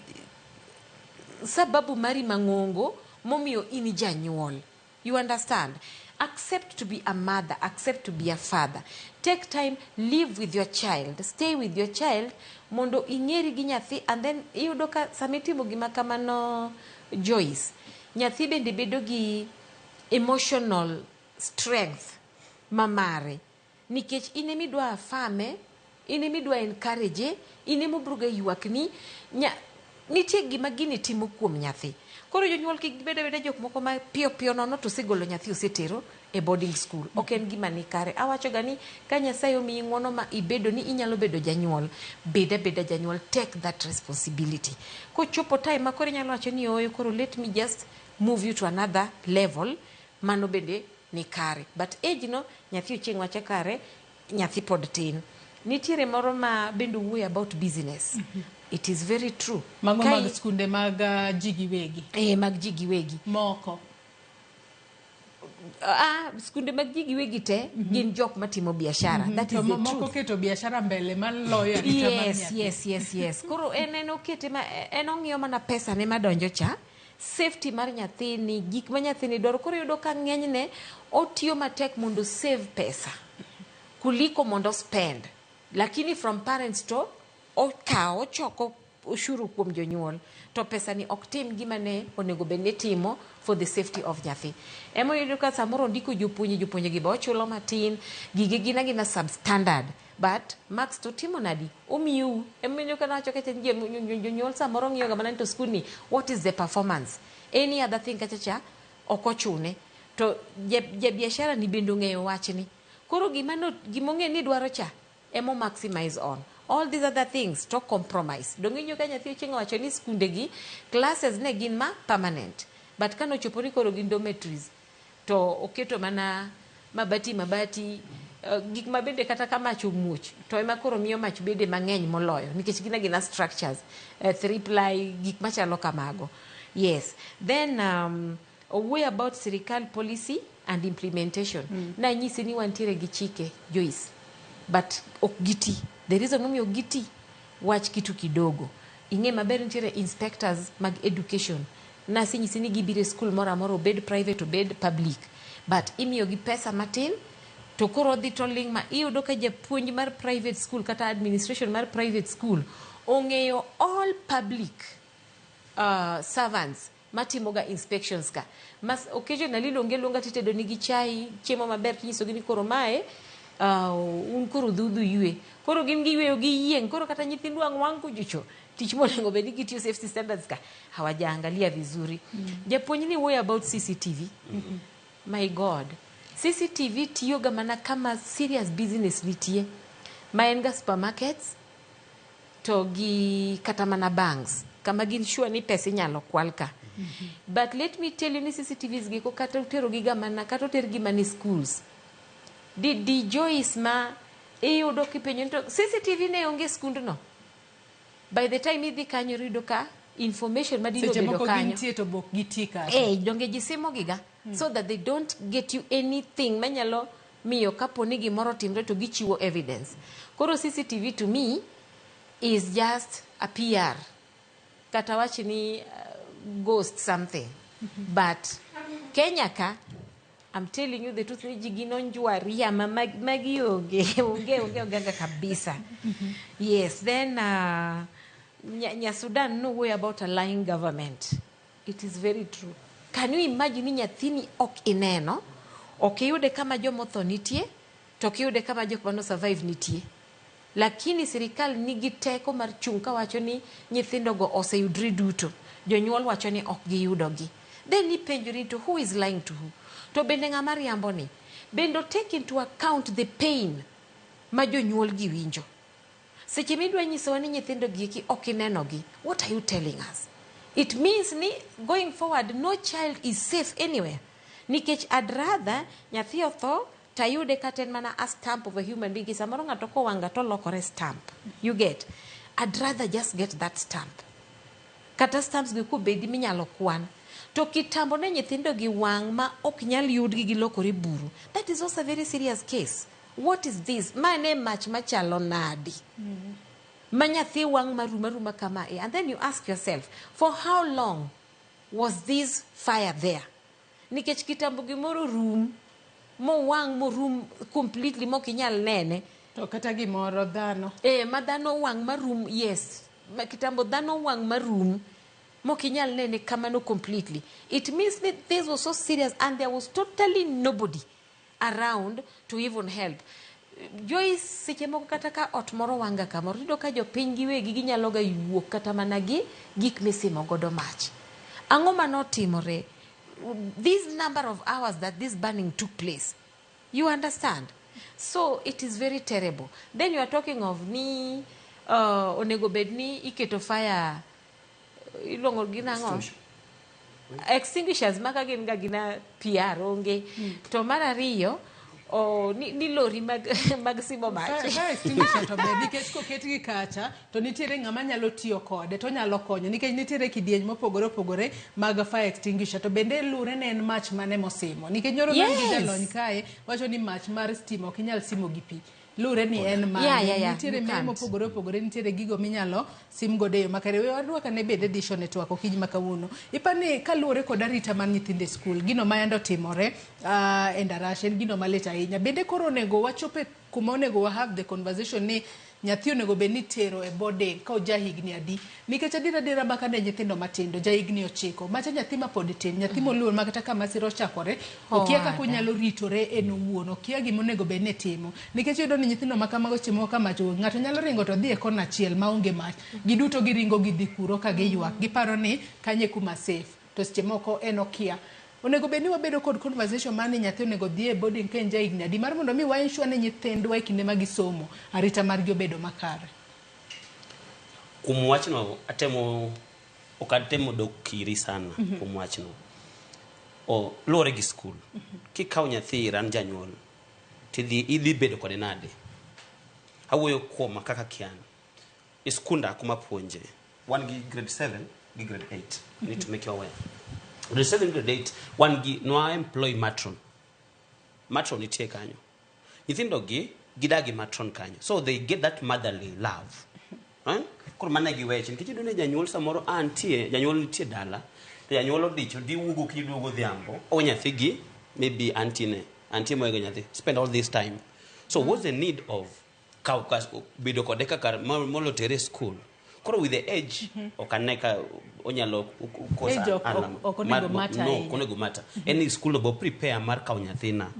sababu mari mang'ongo momiyo in janyuol. You understand? Accept to be a mother, accept to be a father. Take time, live with your child, stay with your child mondo ing'eri gi nyathi and then iyudo ka sama itimo gima kamano Joyce, nyathi bende bedo gi emotional strength mamare nikech in emidwa afame in emidwa encourage in emobroga ywakni nya, nitie gima gini timo kuom nyathi koro jonyuol kik bed abeda jok moko ma piyo piyo nono to osegolo nyathi osetero e boarding school ok en gima ni kare awacho ga ni ka nyasaye omiyi ng'uono ma ibedo ni inyalo bedo janyuol bed abeda janyuol take that responsibility kochopo time ma koro inyalo wacho ni ooyo koro let me just move you to another level mano bende ni kare but age no nyathi ochieng' wacha kare nyathi pod tin nitiere moro ma bende owuoyo about business it is very true Mago Ka mag i- skunde mag ji giwegi. Eh, mag ji giwegi moko ah, skunde mag ji giwegi te gin jok matimo biashara that is To the moko truth keto biashara mbele maloyo arita mar yes nyathi. yes yes yes koro en en okete ma en ong'iyo mana pesa ne madonjo cha safety mar nyathini gik ma nyathini dwaro koro iyudo ka ng'enyne otiyo matek mondo save pesa kuliko mondo spend lakini from parents to okawo ochoko ushuru kuom jonyuol to pesa ni ok tim gima ne onego bed ni timo for the safety of nyathi ema iyudo ka samoro ondiko jopuonje jopuonje gi be ochulo matin gige gin agina substandard but marks to timo nadi omiyou ema ka nawacho kacha ni jonyuol samoro ng'iyo ga mana ni to skul ni what is the performance any other thing kacha cha ok ochune to jabiashara ni bende ong'eyo wachni koro gima no gimong'e ni dwaro cha emo maximize on all these other things to compromise donge inyo ka nyathi ochieng' owacho ni skunde gi classes ne gin ma permanent but kanochopo ni koro gin dormitories to oketo mana mabati mabati gik ma bende kata ka mach omuoch to ema koro miyo mach bede mang'eny moloyo nikech gin agina structures three ply gik machalo kamago yes then owuoyo about sirikal policy and implementation nanyisi ni wantiere gi chike Joyce but ok giti the reason momiyo ok giti wach kitu kidogo ing'e maber nitiere inspectors mag education nasenyisi ni gibiro e skul moro amora obed private obed public but imiyogi pesa matin to koro odhi to ling' ma iyudo ka japuonj mar private school kata administration mar private school ong'eyo all public servants matimoga inspections ka mas occasionally iluongi aluonga titedo nigi chai chiemo maber tinyisogi ni koro mae un koro udhi udhi uywe koro gin giyweyo giyieng' koro kata nyithindu ang' wang' kuchocho tich monego bed ni gitiyo safety standards ka hawajaangalia vizuri japuonj ni wuoyo about cctv my god cctv tiyoga mana kama serious business nitie ma en ga supermarkets to gi kata mana banks kama gin sure ni pesa inyalo kwal ka but let me tell you ni cctvs gi ko kata oterogi ga mana kata otergi mana e schools di, di Joyce ma iyudo kipenjo ni to cctv ne onge e skundno by the time idhi kanyo iyudo ka information madino Seche obedo moko kanyo gintie to bok giti kata. eh donge ji simo giga so that they don't get you anything manyalo miyo kapo ni gimoro otimre to gichiwo evidence koro cctv to me is just a pr kata wach ni ghost something but kenya ka I'm telling you the truth ni ji gin onjwaria ma magi onge onge onge onge kabisa yes then nya Sudan nowuoyo about a lying government it is very true can you imagine ni nyathini ok ineno ok iyude kama jomotho nitie to ok iyude kama jok mano survive nitie lakini sirikal nigi teko mar chung' kawacho ni nyithindogo oseyudre duto jonyuol wacho ni ok giyudogi then ipenjori to who is lying to who to bende ng'ama riambo ni bende take into account the pain ma jonyuol gi winjo seche midwa nyisowa ni nyithindo gi eki ok inenogi what are you telling us it means ni going forward no child is safe anywhere nikech I'd rather nyathi otho tayude kata en mana a stamp of a human being samoro ng'ato kowanga to olokore stamp you get I'd rather just get that stamp kata stamps gi kobedi minyalo kwan to kitambo ne nyithindo gi wang' ma ok nyal yudgi gilokore buru that is also a very serious case What is this? Ma ne mach machalo nadi? Ma nyathi wang' marum aruma kama e. And then you ask yourself, for how long was this fire there? Nikech kitambo gimoro rum, mowang' morum completely mok inyal nene. To kata gimoro dhano. Eh, ma dhano wang' marum, yes. Ma kitambo dhano wang' marum, mok inyal nene kamano completely. It means that this was so serious and there was totally nobody around to even help. Joyce, seche moko kata ka ot moro wanga kamoro, iyudo ka jopiny giwegi ginyalo ga wuok kata mana gi gik misimo godo mach. Ang'o manotimore? This number of hours that this burning took place. You understand? So it is very terrible. Then you are talking of ni onego bed ni iketo fire iluongo gi nang'o? Extinguishers maka gin ga gina PR onge. To mar ariyo, o, ni lori mag simo mach. Fire extinguisher to ber nikech koketgi kacha to nitiere ng'ama nyalo tiyo kode to nyalo konyo nikech nitiere kidieny mopogore opogore mag fire extinguisher to bende lure ne en mach mane mosimo nikech nyoro yes. Gi jalony kae wacho ni mach mar stima ok inyal simo gi pi lure ni en mane nitiere You meye can't. mopogore opogore nitiere gigo minyalo sim godo e yo makare. We warwak ane bende dishon e twak okinyi ma kawuono. Ipani kaluwore kod arita mar nyithindo e skul, gino ma yande otimore e Ndarasha en gino malit ahinya. Bende koro onego wachope kuma onego wa have the conversation ni nyathi onego bed ni itero e boarding ka oja higni adi. Nikech adiera adiera ma kane nyithindo matindo, ja higni 9, macha nyathi ma pod tin, nyathi moluor ma kata ka masira ochakore, okia kaka onyalo ritore en owuon, okia gima onego bed ni timo. Nikech iyudo ni nyithindo ma kamago seche moko ka mach owuok, ng'ato nyalo ringo to dhi e kona achiel maonge mach. Giduto giringo gidhi kuro ka giywak. Giparo ni kanyo e kuma safe. To seche moko en okia. Onego bed ni wabedo kod conversation mar ni nyathi onego dhi e boarding ka en ja higni adi mar mondo mi wa ensure ni nyithindwa e kinde ma gisomo arita margi obedo makare. Kuom wachno atemo ok atemo dok iri sana kuom wachno. O luwore gi skul. Kikawo nyathi ir an janyuol tidhi idhi bedo kode nade? Awuoyo kuoma kaka kian. E skunda kuma puonje wan gi grade 7 gi grade 8. I need to make you aware. Grade 7 grade 8 wan gi nwa employ matron. Matron nitie kanyo. Nyithindo gi gidak gi matron kanyo. So they get that motherly love. Eh? Koro mano e gi weche nikech iyudo ni janyuol samoro a nitie janyuol nitie dala to janyuol odich odhi wuok gokinyi duogo godhiambo owe nyathi gi maybe auntie ne auntie moego nyathi spend all this time so what's the need of kaw bedo kode kaka molo tere e school koro with the age ok ane ka onyalo kosa Age ok onego matter no ahinya. ok onego matter en ni school no bo prepare mar kawo nyathina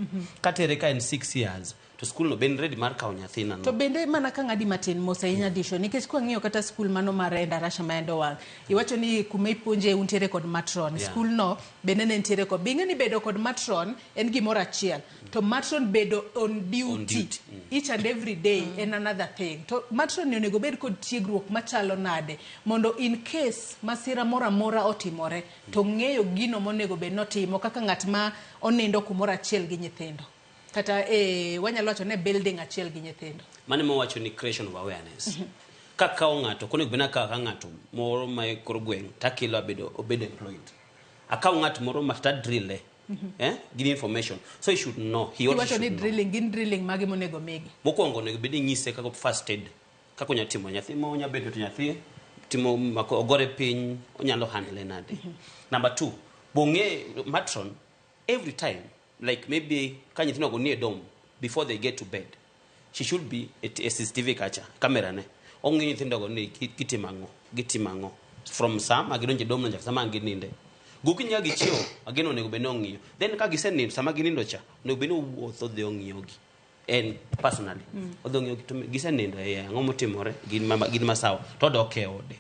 katere ka en 6 years to school no ben ready mar kawo nyathina no To bende mana ka ng'adi matin mos ahinya disho nikech kwang'iyo kata skul mano mar Endarasha ma endo wang' iwacho ni kuma ipuonje untiere kod matron. Skul no bende ne nitiere kod bing'e ni bedo kod matron en gimoro achiel to matron bedo on duty, On duty, each and every day en another thing. To matron ni onego bed kod tiegruok machalo nade mondo in case masira moro amora otimore to ng'eyo gino monego bed notimo kaka ng'at ma onindo kumoro achiel gi nyithindo kata wanyalo wacho ne building achiel gi nyithindo. Mano ema wacho ni creation of awareness. Kakawo ng'ato ok onego bed ni akawo ka ng'ato moro ma e kor gweng' takelo abedo obedo employed. Akawo ng'at moro ma ta drille gi information so he should know he also Iwacho should ni know. drilling gin drilling mage monego migi. Mokwongo onego bed ni inyise kaka first aid kaka onya timo nyathi ma onya bedo to nyathi timo mako ogore piny onyalo handle nade. Number 2 bong'e matron every time like maybe ka nyithindo go nie dorm before they get to bed she should be at a CCTV kacha camera ne ong'iyo nyithindo go ni gitimo ang'o gitimo ang'o from sama gidonjo e dorm no nyaka sama ang' gininde gokinyi ka gichiewo again onego bed ni ong'iyo then ka gisenindo sama ginindo cha onego bed ni owuotho odhi ong'iyogi en personally odhi ong'iyogi to gisenindo e ang'o motimore gin masawa to odok e ode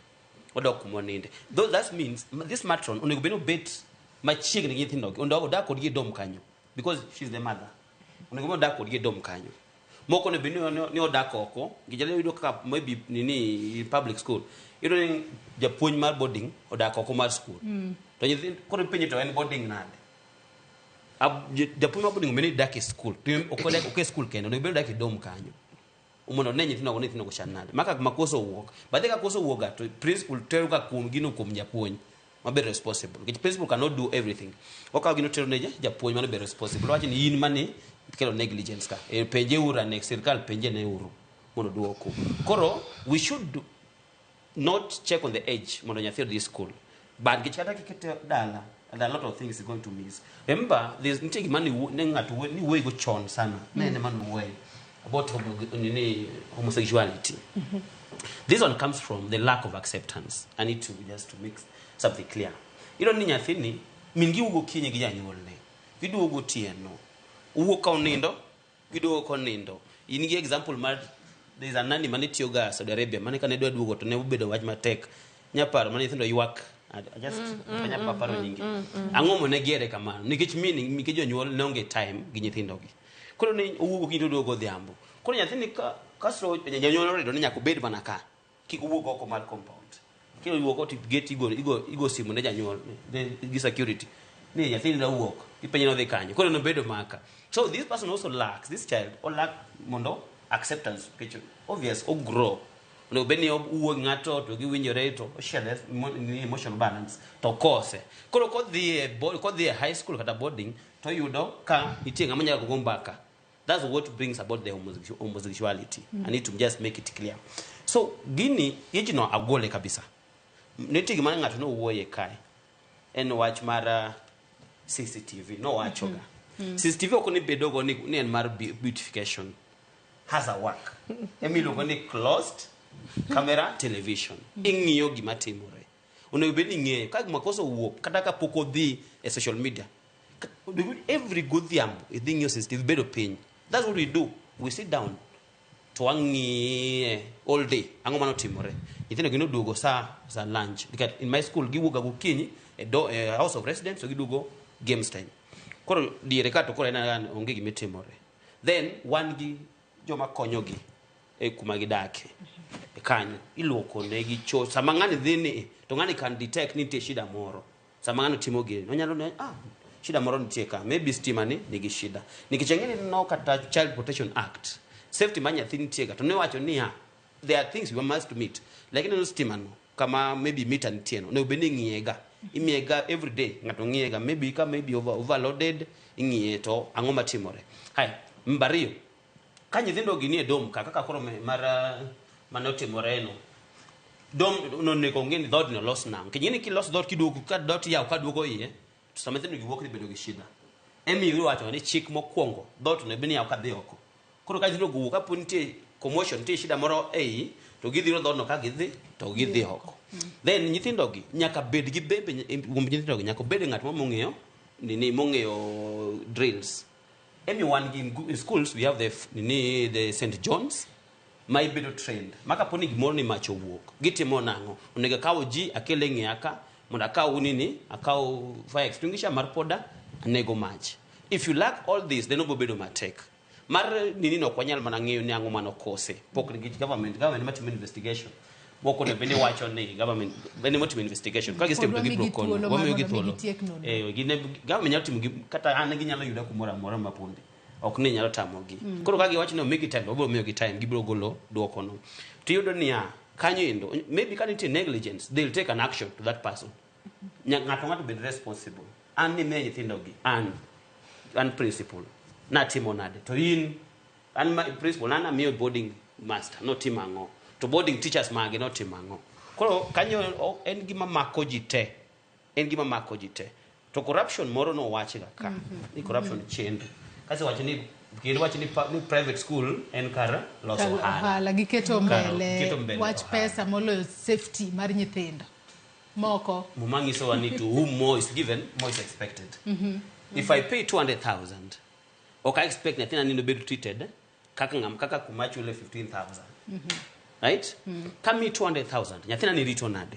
odok kuma oninde. Though that means this matron onego bed ni obet machiegni gi nyithindo gi odak kodgi e dorm kanyo because she's the mother onego bed ni odak kodgi e dorm kanyo moko onego bed ni odak oko nikech iyudo kaka maybe nini public school iyudo ni japuonj mar boarding odak oko mar school to nyithindo koro ipenje to en boarding nade japuonj mar boarding onego bed ni dak e school to ok odak ok e school kende onego bed ni odak e dorm kanyo mondo one nyithindo go ni nyithindo go chal nade maka makosa owuok badhe ka kosa owuok ga to principal tero ga kuom gino kuom japuonj Mabe responsible. Nikech principal cannot do everything. Okawo gino tero ne japuonj mano be responsible. Owacho ni in mani kelo negligence ka. E penje uru ane sirkal penje ne uru mondo duoku. Koro we should not check on the age mondo nyathi odhi school. But nikech kata kikete dala, there are a lot of things going to miss. Remember, there's nitie gima ne ng'ato ni wuoyigo chon sana. Ne en ema nowuoye about nini, homosexuality. This one comes from the lack of acceptance. I need to just to make something clear. Iyudo ni nyathini min gi wuok gokinyi gi janyuolne. Giduogo gotieno. Owuok ka onindo, giduogo konindo. In gi example mar there is a nanny mane tiyoga Saudi Arabia mane kane dwa duogo to ne obedo wach matek. Nyaparo mane nyithindo ywak. I just anyaparo paro nyinge. Ang'o mo ne gihere kamano? Nikech meaning nikech jonyuol ne onge time gi nyithindogi. Koro ne owuok gokinyi to oduogo godhiambo. Koro nyathini ka kasto janyuol orido ni nyaka obed mana ka. Kik owuog oko mar compound. Kik owuok oko to gate igo igo igo simu ne janyuol gi security. Ni nyathini dwa wuok. Ipenje ni odhi kanye. Koro nobedo maka. So this person also lacks, this child o lack mondo acceptance nikech obvious o grow. Onego bed ni owuo gi ng'ato to giwinjore to o share the emotional balance to kose. Koro kodhi e kodhi e high school kata boarding to oyudo ka nitie ng'ama nyalo go mbaka. That's what brings about the homosexuality. I need to just make it clear. So gini age no agole kabisa. Nitie gima ng'ato nowuoye kae. En wach mar CCTV nowachoga. CCTV ok ni bedogo ni en mar beautification. Has a work. Ema iluongo ni closed camera television. Ing'iyo gima timore. Onego bed ni ing'eyo ka makosa owuok kata ka pok odhi e social media. Every godhiambo idhi ng'iyo CCTV bedo piny. That's what we do. We sit down to wang'iye all day. Ang'o manotimore? Nyithindo gi noduogo sa lunch. Nikech in my school giwuok ga gokinyi e house of residence to giduogo games time. Koro diere ka to koro en onge gimitimore. Then wan gi joma konyogi e kuma gidake. E kanyo iluoko negi cho. Sama ng'ani dhi ni to ng'ani can detect ni nitie shida moro. Sama ng'ano timo gini, onyalo ne shida moro nitie ka. Maybe stima ni nigi shida. Nikech ang'e ni no kata Child Protection Act. Safety mar nyathi nitie ga. To ne wacho niya, there are things we must meet. Like ineno stima no, kama maybe meter nitie no, onego bed ni ing'iye ga. Imiye ga every day, ng'ato ng'iye ga. Maybe ka maybe overloaded, ing'iye to ang'o matimore. Haya, namba ariyo, ka nyithindo gi nie dorm ka, kaka koro mar mane otimore no, dorm nonego ong'e ni dhoodni olos nang'o. Nikech ing'e ni kiloso dhoot kiduogo, ka dhoot yaw ka duogo iye, to sama nyithindo gi wuok dhi bedo gi shida. Emiyo iwacho ni chik mokwongo, dhoot onego bed ni yaw kadhi oko. Koro ka nyithindo go wuok, kapo nitie commotion, nitie shida moro e iyi, to gidhiro dhoodno ka gidhi, to gidhi oko. Then nyithindo gi nyaka bed gi bebe, kuom nyithindo gi nyaka obed ng'at mong'eyo nini, mong'eyo drills. Emi wan gi in schools we have the nini, the St John's ma ibedo trained. Ma kapo ni gimoro ni mach owuok, gitimo nang'o? Onego akaw ji akel e ng'eya ka mondo akaw nini, akaw fire extinguisher mar poda anego mach. If you lack all this, then obiro bedo matek. Mar nini no ok wanyal mana ng'eyo ni ang'o manokose. Pok nikech government matimo investigation. Moko onego bed ni wacho ni government bende motimo investigation. Ka gisetimo to Pod gibiro wamigi kono. thuolo mar Wamiyogi mondo mi thuolo. gitiek nonro. Eh, government nyalo timo kata an ginyalo yuda kumoro amora maponde. Ok ni nyalo tamogi. Koro ka giwacho ni omigi time, wabiro miyogi time, gibiro golo duoko no. To iyudo niya, kanyo endo, maybe ka nitie negligence, they'll take an action to that person. Ng'ato ng'ato bed responsible. An ni miyo nyithindo gi, an principal. Natimo nade? To in, an ma, principal, an amiyo boarding master, notimo ang'o? To boarding teachers mage notimo ang'o? Koro kanyo en gima mako ji te. En gima mako ji te. To corruption moro nowachi ga ka. Ni corruption chendo. Kasewacho ni kendo wacho ni private school en kar loso Kar ohala. ohala giketo mbele Giketo mbele wach ohala. pesa moloyo safety mar nyithindo moko. Muma nyisowa ni to whom more is given, more is expected. If I pay 200,000, ok I expect nyathina ni obed treated kaka ng'am kaka kuma chule 15,000. Right? Kami 200,000, nyathina ni rito nade?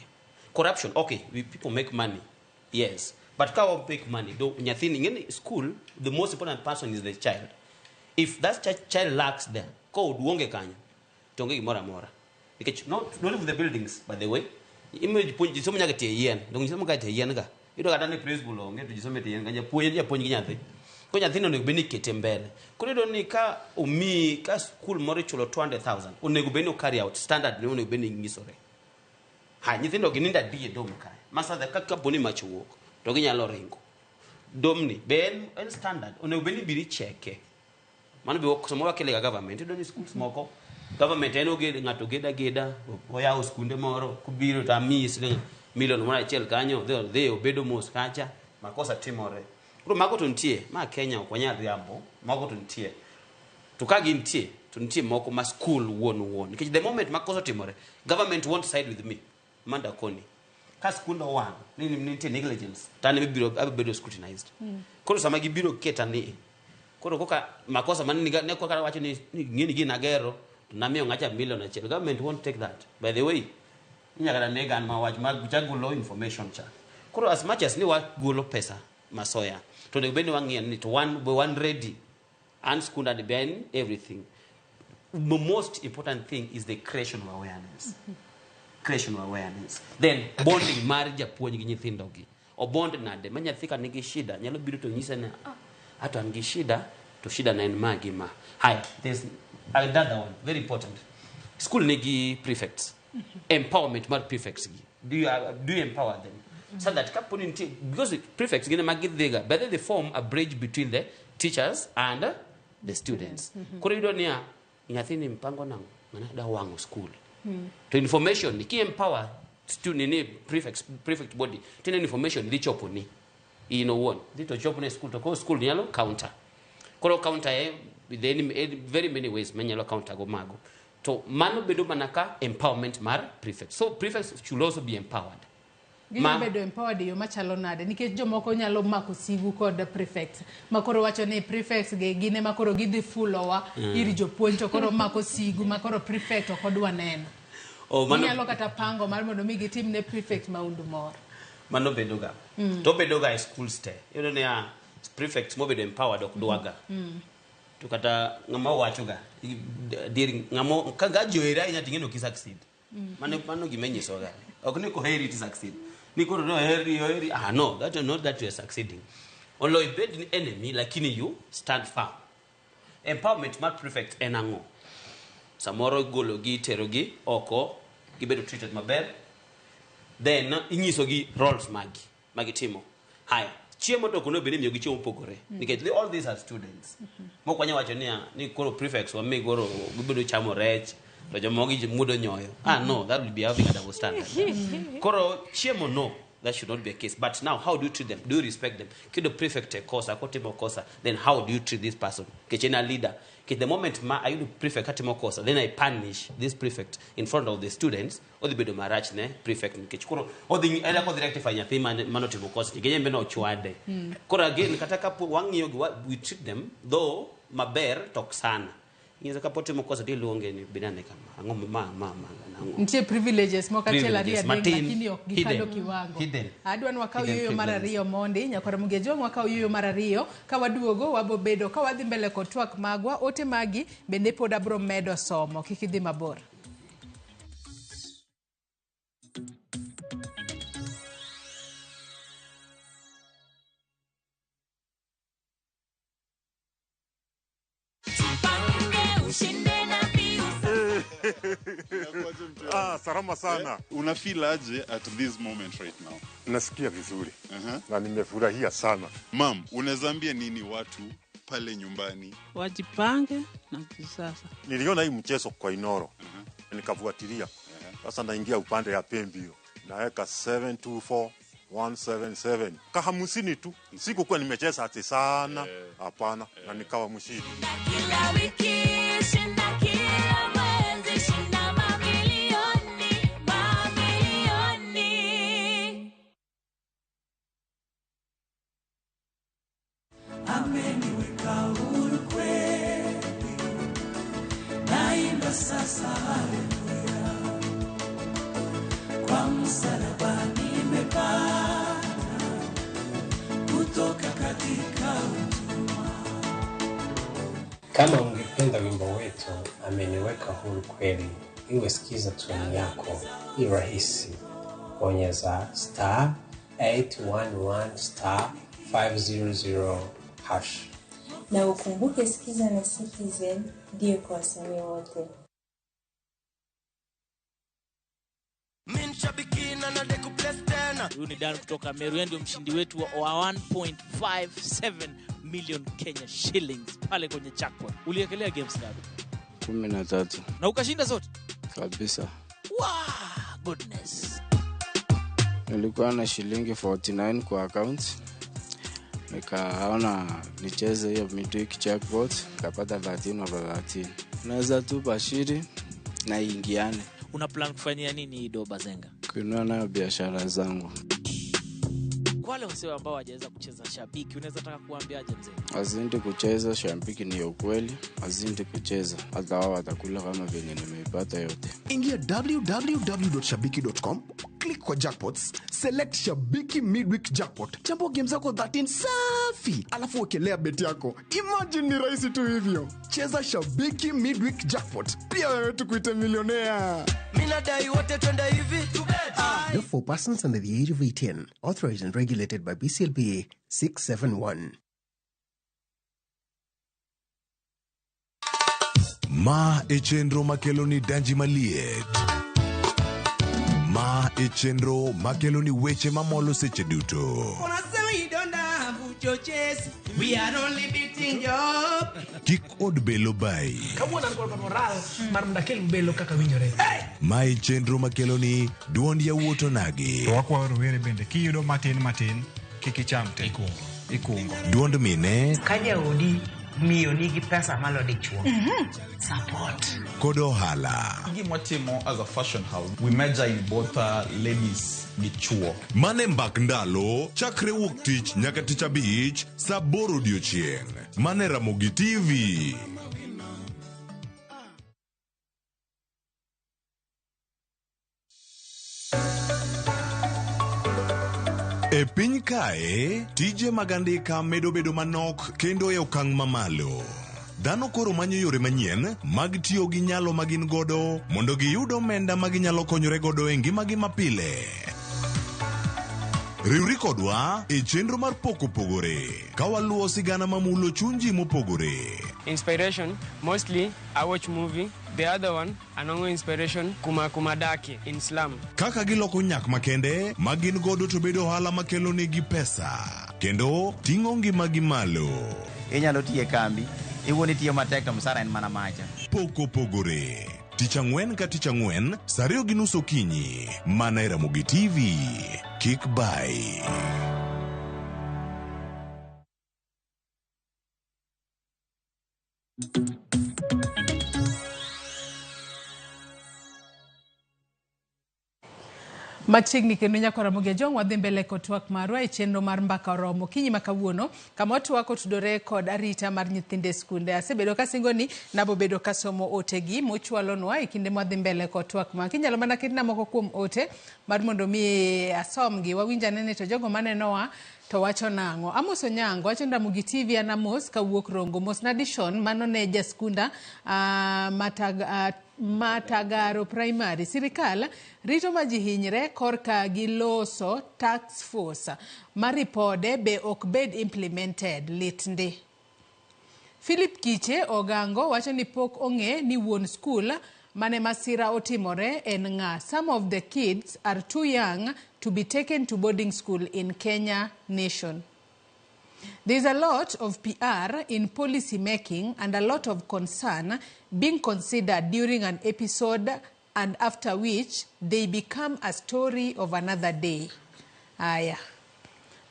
Corruption, okay, we people make money. Yes. But ka wa make money, do nyathini ng'eni school, the most important person is the child. If that child lacks there, ko onge kanyo, to onge gimoro amora. Nikech not even the buildings, by the way. Imiyo jopuonj ji somo nyaka tie yien. Donge ji somo ka tie yien ga. Iyudo kata ni principal onge to ji somo e tie yien ka japuonj japuonj gi nyathi. Ko nyathino onego bed ni ikete mbele. Koro iyudo ni ka omiyi ka school moro ichulo 200,000, onego bed ni o carry out standard ne onego bed ni nyisore. Ha, nyithindo gi nindo adi e dorm kae? Masadha kaka poni mach wuok to ginyalo ringo. Domni be en standard onego bed ni biri cheke. Mano be samoro wakele ga government iyudo ni schools moko government en oged ng'ato geda geda oyawo skunde moro kubiro to amiyi siling milion moro achiel kanyo dhi obedo mos kacha makosa timore. Koro mago to nitie ma Kenya ok wanyal riambo mago to nitie. To ka gintie to nitie moko ma school wuon nikech the moment makosa timore government won't side with me manda koni. Ka skund owang' ni nitie negligence to an ema abiro bedo scrutinized. Koro sama gibiro keta ni koro koka makosa man ne koka wacho ni ng'eni gina gero to namiyo ng'acha milion achiel. Government won't take that. By the way, inyalo nega an mawach mag jagolo information cha. Koro as much as ni wagolo pesa masoya to onego bed ni wang'iyo ni to one ready and skund and ben everything. The most important thing is the creation of awareness. Creation of awareness. Then bonding mar japuonj gi nyithindo gi. Obond nade ma nyathi ka nigi shida nyalo biro to nyise ni ato an gi shida to shida na en ma gi ma. Haya, there's another one very important. School nigi prefects. Empowerment mar prefects gi. Do you empower them? So that kaponi nitie because prefects gin ema gidhiga but they form a bridge between the teachers and the students. Koro iyudo niya nyathini mpango nang'o ng'ana da wang'o school. To information ki empower student ni prefect body tine information dhi chopo ni in owuon dhi to chopo ne school to ko school nyalo counter. Koro counter in very many ways manyalo counter go mago. To mano bedo mana ka empowerment mar prefect. So prefects should also be empowered. Ginyalo bedo empowered e yo machalo nade nikech jomoko nyalo mako sigu kod prefect makoro wacho ni prefects gi gin ema koro gidhi fulowa ir jopuonj to koro mako sigu makoro prefect ok odwa neno. Ginyalo kata pango mar mondo mi gitim ne prefect maundu moro. Mano bedoga. To bedoga e schools te. Iyudo niya prefects mobedo empowered ok dwaga. To kata ng'ama owachoga dier ng'ama ka joheri ahinya ting'e ni ok i succeed. Mano gima inyisoga. Ok ni koheri to succeed. Ni koro no heri no that is not that you are succeeding. Although ibed ni enemy lakini you stand firm. Empowerment mar prefect en ang'o? Samoro igolo gi itero gi oko gibedo treated maber. Then inyiso gi roles magi magitimo. Haya, chiemo to ok onego bed ni imiyo gi chiemo mopogore nikech all these are students. Mok wanyal wacho niya ni koro prefects wami koro gibedo chamo rech to jomoko mudo nyoyo. No, that will be having a double standard. Koro chiemo no, that should not be a case. But now how do you treat them? Do you respect them? Kido prefect e kosa kotimo kosa, then how do you treat this person? Nikech en a leader. Nikech the moment ma ayudo prefect katimo kosa, then I punish this prefect in front of the students, odhi bedo marach ne prefect nikech koro odhi eda kodhi rectify nyathi manotimo kosa nikech en be nochwade. Koro again kata kapo wang'iyo gi we treat them though maber to ok sana. Inyiso kapo timo kosa to iluonge ni bed ane kama ang'o ma nang'o. Nitie privileges moko achiel ariyo adek lakini ok gikalo kiwango. Adwa ni wakaw yueyo mar ariyo mondi nyakwar Mugejwang' wakaw yueyo mar ariyo ka waduogo wabo bedo ka wadhi mbele kod twak magwa ote magi bende pod abro medo somo kik idhi mabor. Salama sana. Una feel aje at this moment right now? Nasikia vizuri. Na nimefurahia sana. Mam, unaweza ambia nini watu pale nyumbani? Wajipange na kisasa. Niliona hii mchezo kwa Inoro. Nikafuatilia. Sasa naingia upande ya Pembio. Naweka 724177. Ka50 tu. Sikukuwa nimecheza ati sana. Hapana, na nikawa mshindi. Kila wiki shinda kila mwezi shinda mamilioni mamilioni. Ameniweka huru kweli, naimba sasa haleluya, kwa msalaba nimepata kutoka katika utumwa. Kama ungependa wimbo wetu Ameniweka Huru Kweli iwe sikiza tune yako, ni rahisi. Bonyeza star 811 star 500 hash. Na ukumbuke Sikiza na Citizen ndiyo kwa wasanii wote. Min shabiki na na deku place tena. tena. Huyu ni Dan kutoka Meru, yeye ndio mshindi wetu wa 1.57 million Kenya shillings pale kwenye jackpot. Uliekelea games ngapi? 13. Na ukashinda zote? Kabisa. Wow, goodness. Nilikuwa na shilingi 49 kwa account. Nikaona nicheze hiyo midweek jackpot, nikapata 13 over 13. Naweza tu bashiri na ingiane. Una plan kufanyia nini hii doba Zenga? Kuinua nayo biashara zangu. Kwa wale wasio ambao hawajaweza kucheza shabiki, unaweza taka kuambiaje mzee? Wazidi kucheza shabiki ni ukweli, wazidi kucheza hata wao watakula kama venye nimeipata yote. Ingia www.shabiki.com, click kwa jackpots, select Shabiki Midweek Jackpot, chambua game zako 13 safi, alafu wekelea bet yako. Imagine ni rahisi tu hivyo. Cheza Shabiki Midweek Jackpot, pia wewe tukuite milionea. Mimi nadai wote twende hivi. Not for persons under the age of 18. Authorized and regulated by BCLBA 671. Ma e chenro makelo ni danji maliet. Ma e chenro makelo ni weche mamolo seche duto. Unasema you don't have choices. We are only beating job. Kik od belo bai. Kawuono an kod moral mar mondo akel belo kaka winjore. Ma e chenro makelo ni duond yawuot onagi. To wakwayo rowere bende kiyudo matin matin kik icham te. Ikungo. Duond mine Ka jaodi miyo nigi pesa malo dichuo. Support. Kod ohala. Gima watimo as a fashion house, we major in both ladies gi chuo. Mane mbak ndalo chakre wuok tich nyaka tich abich saa aboro odiochieng'. Mane Ramogi TV. E piny kae, tije mag andika medo bedo manok kendo e okang' mamalo. Dhano koro manyo yore manyien mag tiyo gi nyalo ma gin godo mondo giyud omenda ma ginyalo konyore godo e ngimagi mapile. Riwri kodwa e chenro mar pok opogore ka waluwo sigana mamulo chuny ji mopogore. Inspiration, mostly I watch movie. The other one, anongo inspiration, kuma kumadaki in slum. Kaka giloko nyak makende ma gin godo to bedo ohala makelo negi pesa kendo ting'o ngimagi malo. Inyalo tiyo e kambi, iwuon itiyo matek to msara en mana macha. Pok opogore. Tich ang'wen ka tich ang'wen, saa 2:30 okinyi, mana e Ramogi TV. Kik bai. Machiegni kendo nyako Ramogi Ajwang' wadhi mbele kod twak marwa e chenro mar mbaka oromo okinyi ma kawuono kama watwak otudore kod arita mar nyithindo e skunde. Asebedo kasingo ni nabobedo kasomo otegi mochwalonwa e kinde mwadhi mbele kod twak ma. Kinyalo mana ketna moko kuom ote mar mondo mi asomgi wawinj anene to jogo manenowa to wacho nang'o. Amos Onyango wacho ni Ramogi TV an Amos kawuok Rongo. Mos na Dishon mano ne jaskunda Matagaro Primary. Sirikal rito ma ji hinyre korka giloso tax force ma ripode be ok bed implemented lit ndi. Philip Kiche Ogango wacho ni pok ong'e ni wuon skul mane masira otimore en ng'a. Some of the kids are too young to be taken to boarding school in Kenya nation. There is a lot of PR in policy making and a lot of concern being considered during an episode and after which they become a story of another day. Aya.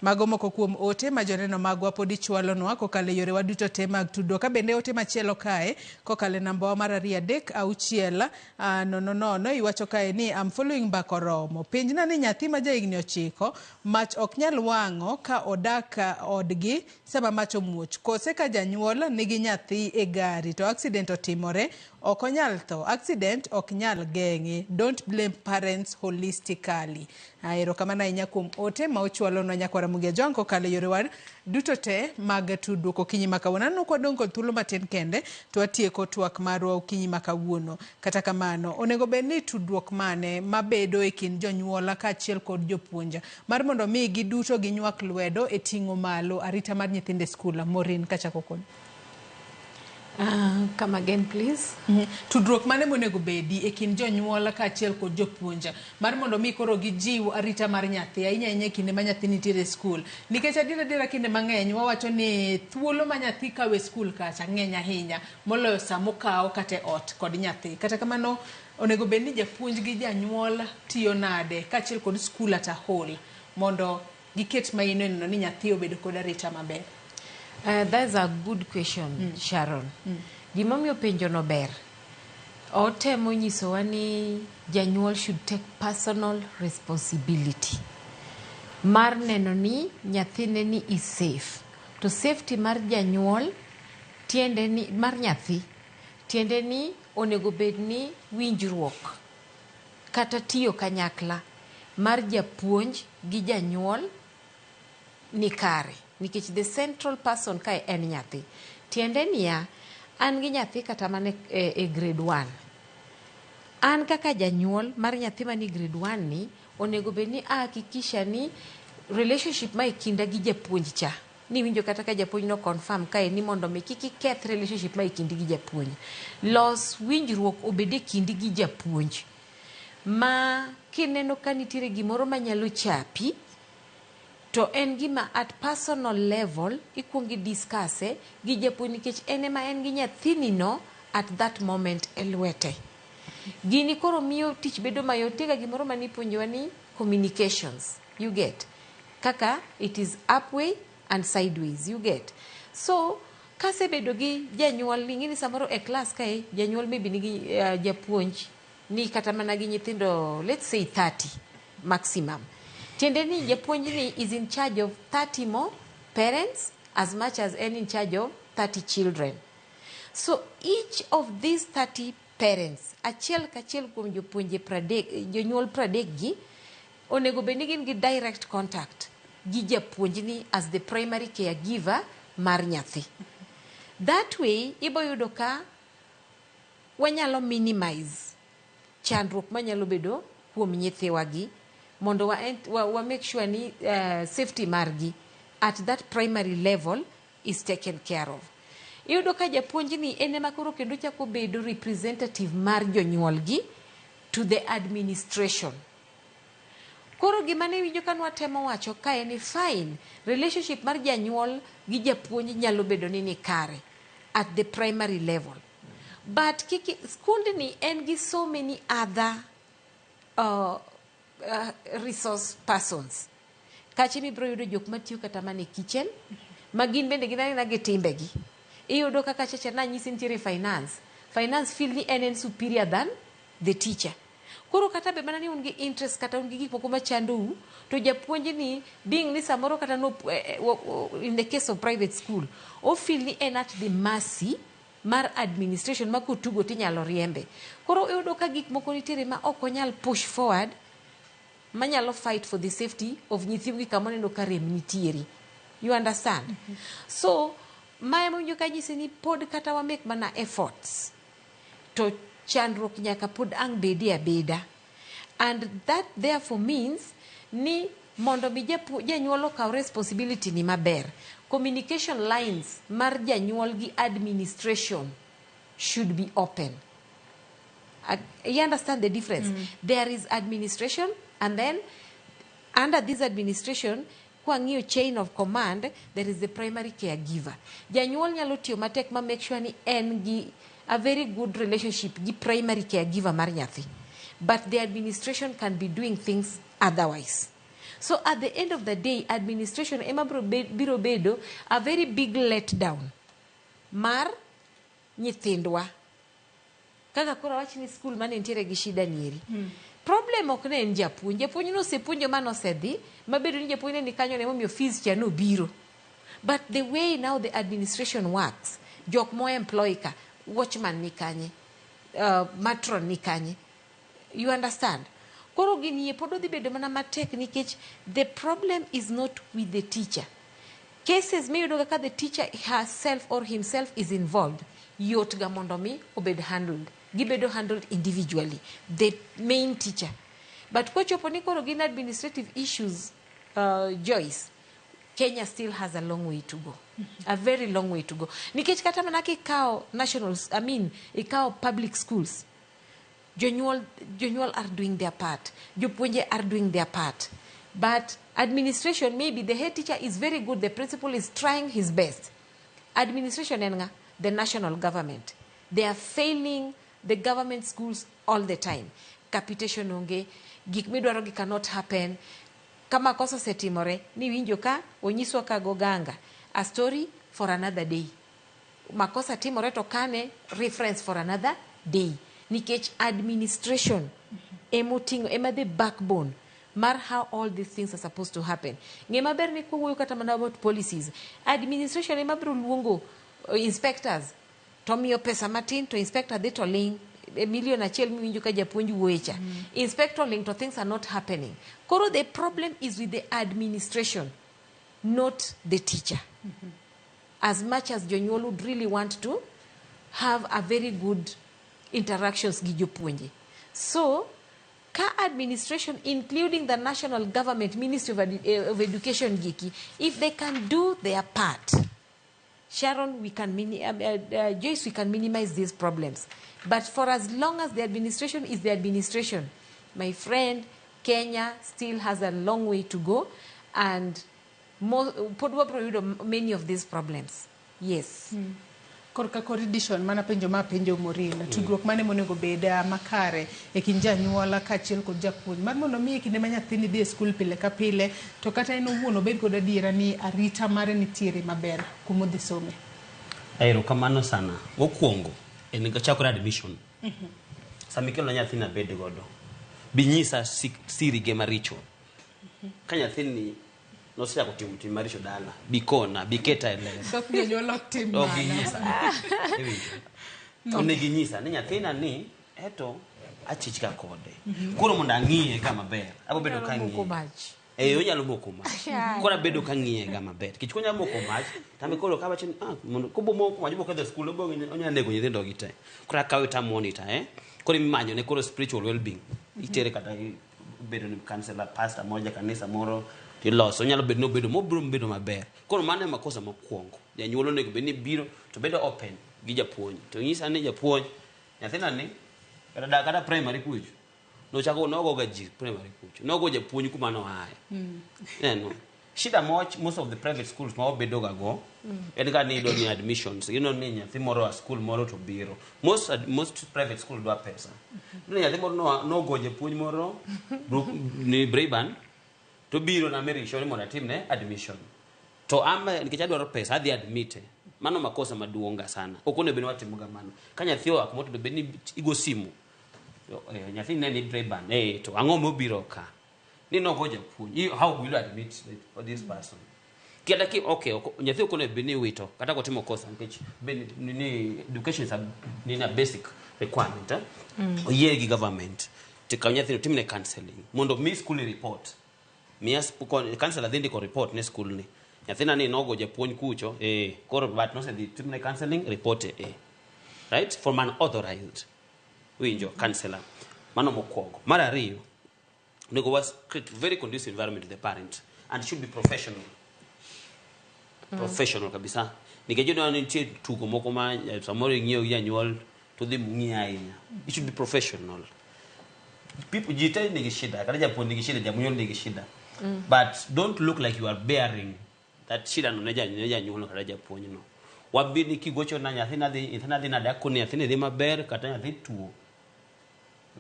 Mago moko kuom ote ma joneno magwa pod ichwalonwa kokalo e yorewa duto te mag tudruok. Ka bende ote machielo kae kokalo e nambawa mar 2 3 6 0 0 iwacho kae ni I'm following mbaka oromo. Penjna ni nyathi ma jahigni 9 mach ok nyal wang'o ka odak odgi sama mach omuoch. Kose ka janyuol nigi nyathi e gari to accident otimore ok onyal tho. Accident ok nyal geng'e. Don't blame parents holistically. Erokamano ahinya kuom ote ma ochwalonwa nyakwara Ramogi Ajwang' kokalo e yorewa duto te mag tudruok okinyi ma kawuono. Aneno ka wadong' kod thuolo matin kende to watieko twak marwa okinyi ma kawuono. Kata kamano, onego bed ni tudruok mane mabedo e kind jonyuola kaachiel kod jopuonj mar mondo mi giduto ginywak lwedo e ting'o malo arita mar nyithindo e skul. Maureen, kachako kodi. Come again, please. Tudruok mane monego bedi e kind jonyuol kaachiel kod jopuonj mar mondo mi koro gijiw arita mar nyathi, ahinya ahinya e kinde ma nyathi nitiere e skul, nikech adier adiera kinde mang'eny wawacho ni thuolo ma nyathi kawo e skul kacha ng'eny ahinya moloyo sama okawo kata e ot kod nyathi. Kata kamano, onego bed ni japuonj gi janyuol tiyo nade kaachiel kod skul at a whole mondo giket maino e neno ni nyathi obedo kod arita maber? That's a good question, Sharon. Gimomiyo penjo no ber, otemo nyisowa ni janyuol should take personal responsibility mar neno ni nyathine ni is safe. To safety mar janyuol tiende ni mar nyathi tiende ni onego bed ni winjruok kata tiyo kanyakla mar japuonj gi janyuol ni kare, nikech the central person kae en nyathi. Tiende niya, an gi nyathi kata mana e grade 1, an kaka janyuol mar nyathi mani grade 1 ni onego bed ni ahakikisha ni relationship ma e kinda gi japuonj cha niwinjo kata ka japuonj no confirm kae ni mondo mi kik iketh relationship ma e kindi gi japuonj, los winjruok obed e kindi gi japuonj ma kineno ka nitiere gimoro manyalo chapi, to en gima at personal level ikuongo i discuss gi japuonj, nikech en ema en gi nyathini no at that moment e lwete. Gini koro miyo tich bedo mayot. Nitie ga gimoro manipuonjowa ni communications, you get, kaka it is upway and sideways, you get. So kasebedo gi janyuol ni ing'eni samoro e class kae janyuol maybe nigi japuonj ni kata mana gi nyithindo, let's say 30 maximum. Tiende ni japuonj ni is in charge of 30 more parents as much as en in charge of 30 children. So each of these 30 parents, achiel kachiel kuom jopuonje 30, jonyuol 30 gi onego bed ni gin gi direct contact gi japuonj ni as the primary caregiver mar nyathi. That way ibo yudo ka wanyalo minimize chandruok manyalo bedo kuom nyithiwagi mondo wa make sure ni safety margi at that primary level is taken care of. Iyudo ka japuonj ni en ema koro kendo chako bedo representative mar jonyuolgi to the administration. Koro gima ne winjo ka nwatemo wacho kae ni fine, relationship mar janyuol gi japuonj nyalo bedo ni kare at the primary level, but kiki skundni en gi so many other resource persons kache mibiro yudo jok matiyo kata mana e kitchen ma gin bende gin agina gi timbegi. Iyudo kaka chacha nanyisi nitiere finance feel ni en superior than the teacher. Koro kata be mana ni un gi interest kata un gi gik moko machandou, to japuonj ni being ni samoro kata no, in the case of private school o feel ni en at the mercy mar administration ma kotugo tinyalo riembe. Koro iyudo ka gik moko nitiere ma ok onyal push forward manyalo fight for the safety of nyithiwgi kama oneno ka rem nitiere, you understand? So ma emowinjo ka nyisi ni pod kata wa make mana efforts to chandruok nyaka pod ang' bedie abeda, and that therefore means ni mondo mi janyuol okaw responsibility ni maber, communication lines mar janyuol gi administration should be open. You understand the difference? There is administration, and then under this administration, kwang'iyo chain of command, there is the primary caregiver. Janyuol nyalo tiyo matek ma make sure ni en gi a very good relationship gi primary caregiver mar nyathi, but the administration can be doing things otherwise. So at the end of the day, administration ema biro bedo a very big letdown mar nyithindwa. Kaka koro awach ni skul mane nitiere gi shida nieri, problem ok ne en japuonj. Japuonj nosepuonjo ma nosedhi mabedo ni japuonj ne ni kanyo ne momiyo fees cha nobiro, but the way now the administration works, jok mo employ ka, watchman ni kanye, matron ni kanye, you understand? Koro gini yie pod odhi bedo mana matek nikech the problem is not with the teacher. Cases miyudo ga ka the teacher herself or himself is involved, yot ga mondo mi obed handled, gibedo handled individually, the main teacher. But kochopo ni koro gin administrative issues, Joyce. Kenya still has a long way to go. A very long way to go. Nikech kata mana kikawo national, I mean, ikawo public schools, jonyuol are doing their part. Jopuonje are doing their part. But administration, maybe the head teacher is very good, the principal is trying his best. Administration en ng'a? The national government. They are failing the government schools all the time. Capitation onge, gik midwaro gi cannot happen. Kama kosa osetimore, niwinjo ka onyiswa ka goganga. A story for another day. Makosa timore to kane reference for another day. Nikech administration emoting'o ema the backbone mar how all these things are supposed to happen. Ng'e maber ni kwawuoyo kata mana about policies, administration ema biro luongo inspectors to miyo pesa matin to inspector dhi to ling e million achiel miwinjo ka japuonj wuoye cha. Inspector ling to things are not happening. Koro the problem is with the administration, not the teacher. As much as jonyuol would really want to have a very good interactions gi jopuonje. So, ka administration, including the national government, Ministry of Education giki, if they can do their part, Sharon, we can Joyce, we can minimize these problems. But for as long as the administration is the administration, my friend, Kenya still has a long way to go, and pod wabro yudo many of these problems. Yes. Korka kor Dishon, mana penjo ma penjo Maureen, tudruok mane monego bed makare e kind janyuola kaachiel kod japuonj mar mondo mi e kinde ma nyathini dhi e skul pile ka pile to kata en owuon obed kod adiera ni arita mare nitiere maber kuma odhi some. Erokamano sana. Mokwongo, en chakore admission. Sama ikelo nyathini abed godo, bi nyisa siri ge maricho. Ka nyathini nosechako timo tim maricho dala, bi kona, bi keta e ler. Thoth jonyuol ok tim Ok mano. ginyisa. Iwinjo? Onego inyisa ni nyathina ni eto achich ga kode. Koro mondo ang'iye ga maber. Abo bedo ka Onyalo moko ang'iye. mach. Eh, onyalo moko mach. Yeah. Koro abedo ka ang'iye ga maber. Nikech konyalo moko mach, tambe koro kawacho ni ah mondo kobo moko mach boketho skul obo onyalo nego nyithindo gi te. Koro akawe to monitor eh. Koro imanyo ne koro spiritual well-being. Itere kata bedo ni counselor, pastor moja kanisa moro tiloso. Onyalo bedo ni obedo mobiro bedo maber. Koro mano e makosa mokwongo. Janyuol onego bed ni biro to bedo open gi japuonj. To nyisa ni japuonj nyathina ni kata da kata primary kucho. Nochako nogoga ji primary kucho. Nogo japuonj kuma noaye. Neno. Shida moch most of the private schools ma wabedo ga go en ga ni iyudo ni admissions iyudo ni nyathi moro a school moro to biro most private school dwa pesa. Iyudo ni nyathi moro nogo japuonj moro ni Braeburn to biro na Merisho ni mondo atimne admission. To ama nikech adwaro pesa adhi admite. Mano makosa maduong' ga sana. Ok onego bed ni watimo ga mano. Ka nyathi oa kumoro to bed ni igo simu. Nyathi ne ni Braeburn to ang'o mobiro ka? Ni nogo japuonj. How will you admit this person? Kata ki okay, nyathi ok onego bed ni iwito kata kotimo kosa nikech bed ni education is a ni a basic requirement eh? Oyie gi government. To kaw nyathino timne counseling mondo mi school report. Miya counselor dhi ndiko report ne school ni. Nyathina ni nogo japuonj kucho koro but nosedhi timne counseling report Right? From an authorized winjo counselor. Mano mokwongo. Mar ariyo, onego was create very conducive environment to the parent and should be professional. Professional kabisa. Nikech iyudo ni nitie tugo moko ma samoro ing'iyo gi janyuol to dhi ng'iyo ahinya. It should be professional. People ji te nigi shida, kata japuonj nigi shida, janyuol nigi shida. But don't look like you are bearing that shida no ne janyuol no kata japuonj no. Wabi ni kigocho na nyathi nadhi nade akoni nyathini dhi maber kata nyathi tuo.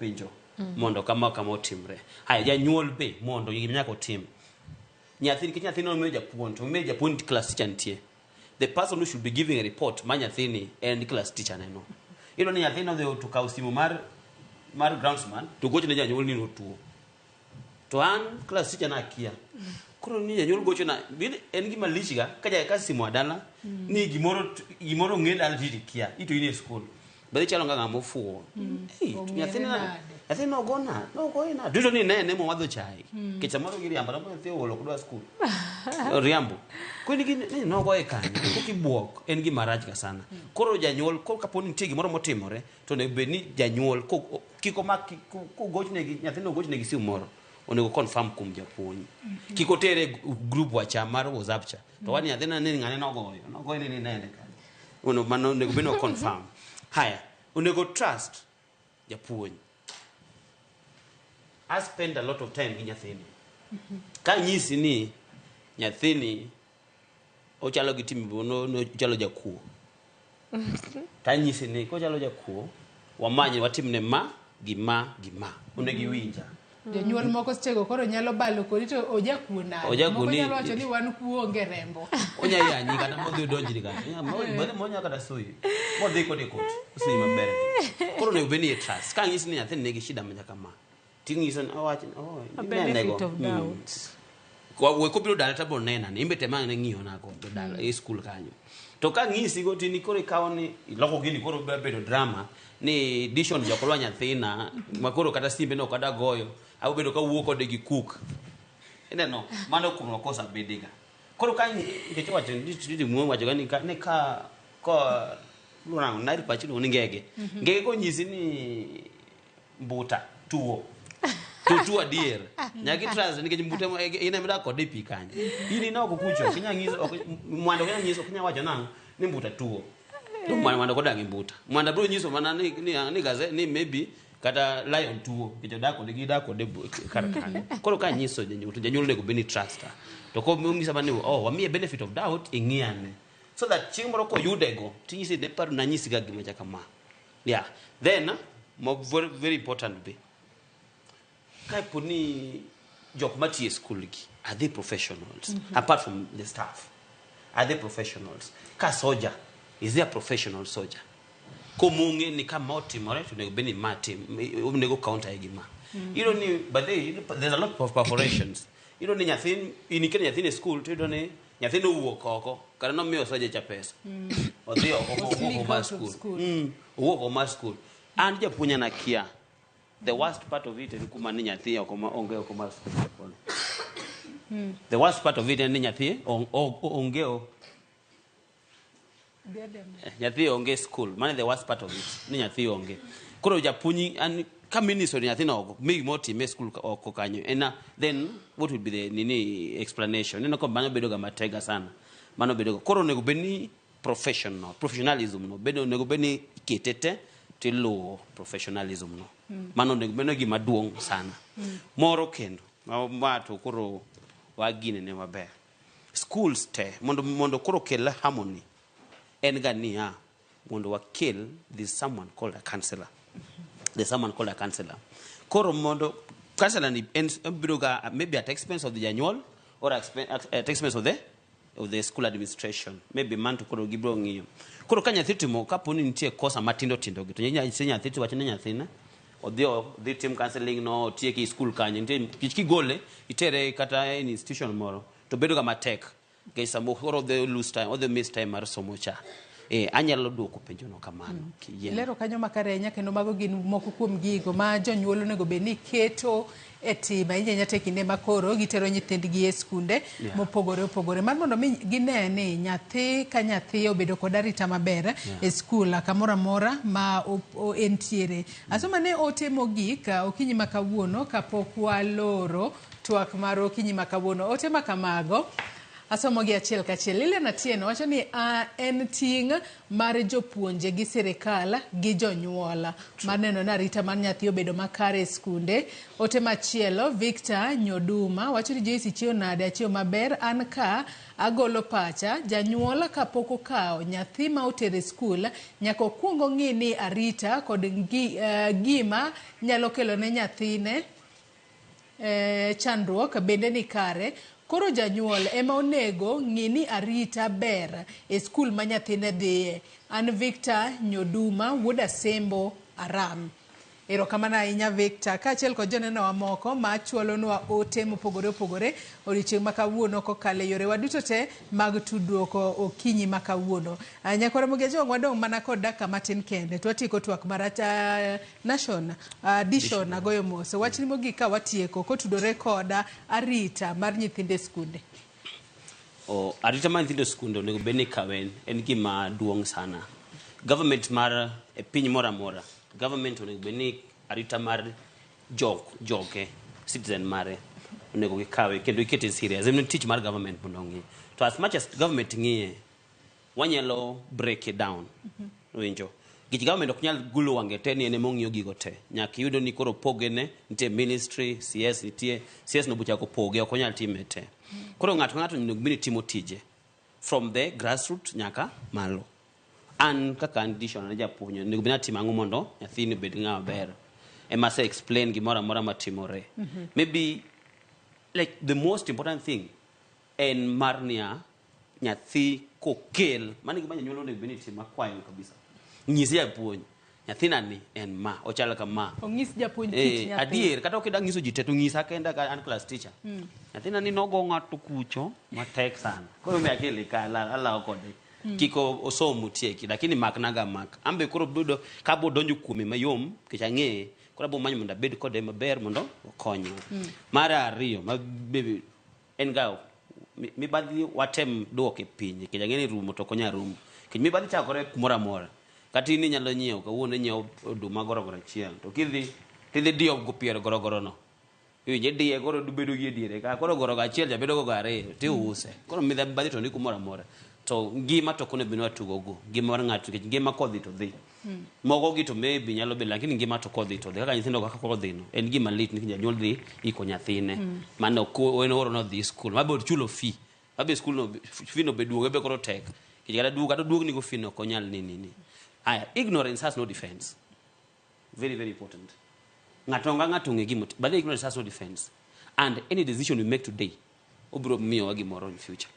Winjo. Mondo kama kama otimre. Haya janyuol be mondo gima nyaka otim. Nyathi nikech nyathini omiyo japuonj, to omiyo japuonj class teacher nitie. The person who should be giving a report ma nyathini en class teacher neno. Iyudo ni nyathini odhi to kawo simu mar groundsman to gocho ne janyuol ni otuo. To an class teacher na akia. Koro ni janyuol gocho na en gima lich ga ka ja ka simu adala ni gimoro ng'e dala to ikia ito in e school. Be chalo ga ng'ama ofuwo. Nyathini nogona, nogoye na. Duto ni nene momadho chai. Nikech samoro giriambo, samoro nyathi oolo ok dwa skul. Riambo. Koro ni nogoye kanyo, kok ibuok, en gima rach ga sana. Koro janyuol, koro kapo ni nitie gimoro motimore, to onego bed ni janyuol, kik omak, kogochnegi, nyathino ogochne gi simu moro. Onego confirm kuom japuonj. Kik otere e group wacha mar WhatsApp cha. To wani nyathina ni ng'ane nogoyo. Nogoyo ni nene kanyo. Ono mano onego bed ni o confirm. Haya, onego trust japuonj. I spend a lot of time gi nyathini. Ka nyisi ni nyathini ochalo gi tim no, no, ochalo jakuo. Tanyisi ni kochalo jakuo, wamanye watimne ma gi ma gi ma. Onego iwinja. Jonyuol moko sechego koro nyalo balo kodi to ojakuo nade. Ojakuo Moko ni- nyalo wacho ni wan kuo onge rembo. Onya yanyi kata modhi odonjni kata. Monya kata suyi. Modhi kode kot. Osuyi maber. Koro onego bed ni e trust. Ka ng'isi ni nyathini nigi shida macha kama. Ting'iso ni owach oh, A inenego. benefit of doubt. We kobiro dala to abiro nena ni imbe tem ang' ne ng'iyo nako e dala e skul kanyo. To ka ng'isi go tini koro ikawo ni iloko gini koro biro bedo drama ni dishon jokolwa nyathina ma koro kata simbe no kada goyo abo bedo ka wuok kode gi cook. Ineno mano kuom makosa bediga. Koro ka nikech wacho ni muo wacho ga ni ka ni ka ko luongo nairi pachi luongo ni ngege. Ngege konyisi ni mbuta tuo to tuo adier nyaka itrust nikech mbuta in ema idak kode e pi kanyo in ina oko kucho ok inyal nyiso ok mwanda ok inyal nyiso ok inyal wacho nang'o ni mbuta tuo to mwanda mwanda ok odak gi mbuta mwanda biro nyiso mana ni ni, ni, gaze, ni maybe kata lion tuo nikech odak kode gidak kode kar kanyo koro ka nyiso janyuol to janyuol onego bed ni trust her. To kong'isa mana ni oh wamiye benefit of doubt ing'iyane so that chieng' moro koyudego tinyisi ne paro nanyisi ga gima chaka ma. Yeah. Then mo very, very important be ka ni jok matiyo e skul gi are they professionals? Apart from the staff, are they professionals? Ka soja, is there a professional soldier komong'e ni kama otimore to onego bed ni ma tim onego counter e gima. Iyudo ni but they, there's a lot of perforations. Iyudo ni nyathi in iketo nyathini e skul to iyudo ni nyathini owuok oko kata nomiyo soja cha pesa odhi oko owuok mar skul. Owuok oko mar skul. An japuonj an akia the worst part of it en kuma ni nyathi oko ma onge oko mar skul. The worst part of it en ni nyathi onge nyathi onge school. Mano the worst part of it ni nyathi onge. Koro japuonj an ka minister nyathi no oko mi gima otime e school oko kanyo en then what will be the nini explanation? Ineno ka mano bedo ga matega sana. Mano bedo ga koro onego bed ni professional professionalism no bedo onego bed ni ikete te tiluwo professionalism no. Mano onego bed ni gima duong' sana. Moro kendo ma to koro waginene maber. Schools te mondo koro kel harmony en ga niya mondo wakel there's someone called a counselor. There's someone called a counselor. Koro mondo counselor ni en biro ga maybe at expense of the janyuol or at expense of the school administration. Maybe man to koro gibiro ng'iyo. Koro ka nyathi timo kapo ni nitie kosa matindo tindo gi to nyathi to wacho ne nyathina odhi tim counseling no otieki e school kanyo nitie kich kigole itere kata in institution moro to bedo ga matek nikech samoro koro odhi lose time odhi miss time mar somo cha. Anyalo duoko penjo no kamano. Kiyie. Lero kanyo makare ahinya kendo mago gin moko kuom gigo ma jonyuol onego bed ni keto e tim ahinya ahinya to e kinde ma koro gitero nyithindgi e skunde mopogore opogore mar mondo mi gine ni nyathi ka nyathi obedo kod arita maber e skul kamoro amora ma entiere. Asoma ne ote mogik okinyi ma kawuono kapok waloro twak mar okinyi ma kawuono. Ote ma kamago asomo gi achiel kachiel. Lilian Atieno wacho ni en ting' mar jopuonje gi sirikal gi jonyuol mar neno ni arita mar nyathi obedo makare e skunde. Ote machielo Victor Nyoduma wacho ni Joyce ichiewo nade? Achiewo maber. An ka agolo pacha janyuol kapok okawo nyathi ma otero e skul nyaka okuong ong'i ni arita kod gima nyalo kelo ne nyathine chandruok bende ni kare. Koro janyuol ema onego ng'i ni arita ber e skul ma nyathine dhiye. An Victor Nyoduma wuod Asembo Aram. Erokamano ahinya Victor, kaachiel kod joneno moko ma chwalonwa ote mopogore opogore odiochieng' ma kawuono kokalo e yorewa duto te mag tudruok okinyi ma kawuono. Nyakwar Ramogi Ajwang' wadong' mana kod dakika matin kende to watieko twak mar Nation Dishon agoyo mos. Wachni mogik ka watieko kotudore kod arita mar nyithindo e skunde. Arita mar nyithindo e skunde onego bed ni ikawe en gima duong' sana. Government mar e piny moro amora, government onego bed ni arita mar joge citizen mare onego gikawe kendo ikete serious. En tich mar government mondo ong'i. To as much as government ng'iye, wanyalo break it down. Winjo. Nikech government ok nyal gulo wang'e te ni en ema ong'iyo gigo te. Nyaka iyudo ni koro pogene, nitie ministry, CS nitie, CS no bochako poge, ok onyal time te. Koro ng'ato ka ng'ato onego bed ni timo tije from the grassroots nyaka malo. An kaka an Dishon, an japuonj, onego bed ni atimo ang'o mondo nyathini obed ng'ama ber. Ema ase explain gimoro amora matimore. Maybe like the most important thing en mar niya nyathi kokel mano e gima janyuol onego bed ni timo akwayo kabisa nyis japuonj nyathina ni en ma ochal kama. Ong'is japuonj kit nyathi. Adier kata ok idwa nyiso ji te to nyisa kenda ka an class teacher. Nyathina ni nogo ng'ato kucho matek sana koro mi akele ka alawo kode. Kik osom otieki lakini maknaga mak an be koro bedo ka bo donjo kuome mayom nikech ang'eye koro abo manyo mondo abed kode maber mondo okonywa. Mar ariyo ma be en ga mibadhi watem duoke piny nikech ang'e ni rumo to ok onyal rumo nikech mibadhi chakore kumoro amora kata in inyalo nyiewo kawuono inyiewo oduma gorogoro achiel to kidhi tidhi diyo go pier gorogoro no iwinjo idiye koro bedo gi e diere ka koro gorogo achiel ja bedo gogo ariyo tiuse koro mibadhi to ni kumoro amora to ngima to ok onego bed ni watugo go ngima mar ng'ato nikech ngima kodhi to dhi. Moko gi to maybe nyalo bedo lakini ngima to kodhi to dhi kaka nyithindo kaka kodhi no en gima lit nikech janyuol dhi iko nyathine. Mano ok en oro nodhi skul mabe chulo fee mabe skul no fee no be duoge be koro tek nikech kata duogo kata duogni go fee no ok onyal ni aya ignorance has no defense. Very very important. Ng'ato ka ng'ato ong'e gima but ignorance has no defense and any decision we make today obiro miyowa gimoro in future.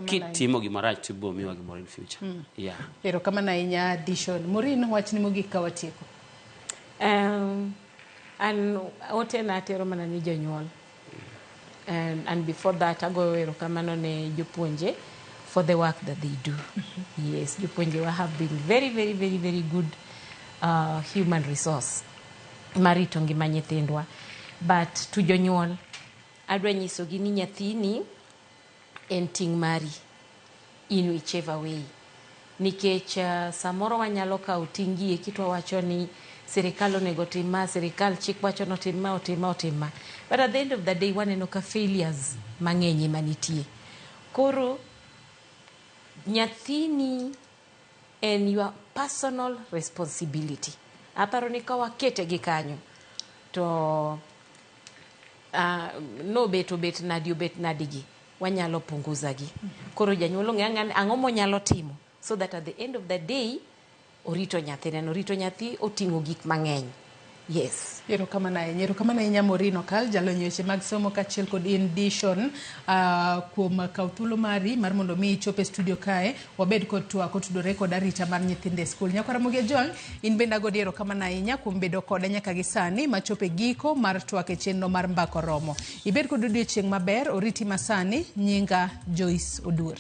Kitimo gima rach to ibiro miyowa gimoro in future. Yeah. Erokamano ahinya Dishon. Maureen, wachni mogik ka watieko. An ote na atero mana ni jonyuol. And before that agoyo erokamano ne jopuonje for the work that they do. Yes, jopuonje wa have been very very very very good human resource marito ngima nyithindwa. But to jonyuol adwa nyisogi ni nyathini en ting' mari in whichever way. Nikech samoro wanyalo kawo ting' gi eki to wawacho ni sirikal onego tim ma, sirikal chik wacho ni otim ma, otim ma, otim ma. But at the end of the day waneno ka failures mang'eny ema nitie. Koro nyathini en your personal responsibility. Aparo ni ka wakete gi kanyo to nobet obet nadi obet nadi gi wanyalo punguza gi. Koro janyuol ong'e ang'e ang'o monyalo timo so that at the end of the day orito nyathine no orito nyathi oting'o gik mang'eny. Yes. Erokamano ahinya. Erokamano ahinya Maureen Okal, jalony e weche mag somo kaachiel kod in Dishon kuom kawo thuolo mari mar mondo mi ichop e studio kae wabed kod twak otudore kod arita mar nyithindo e skul. Nyakwar Ramogi Ajwang', in bende agoni erokamano ahinya kuom bedo koda nyaka gi sani machopo e giko mar twak e chenro mar Mbaka Oromo. Ibed kod odiochieng' maber, oriti masani, nyinga Joyce Oduor.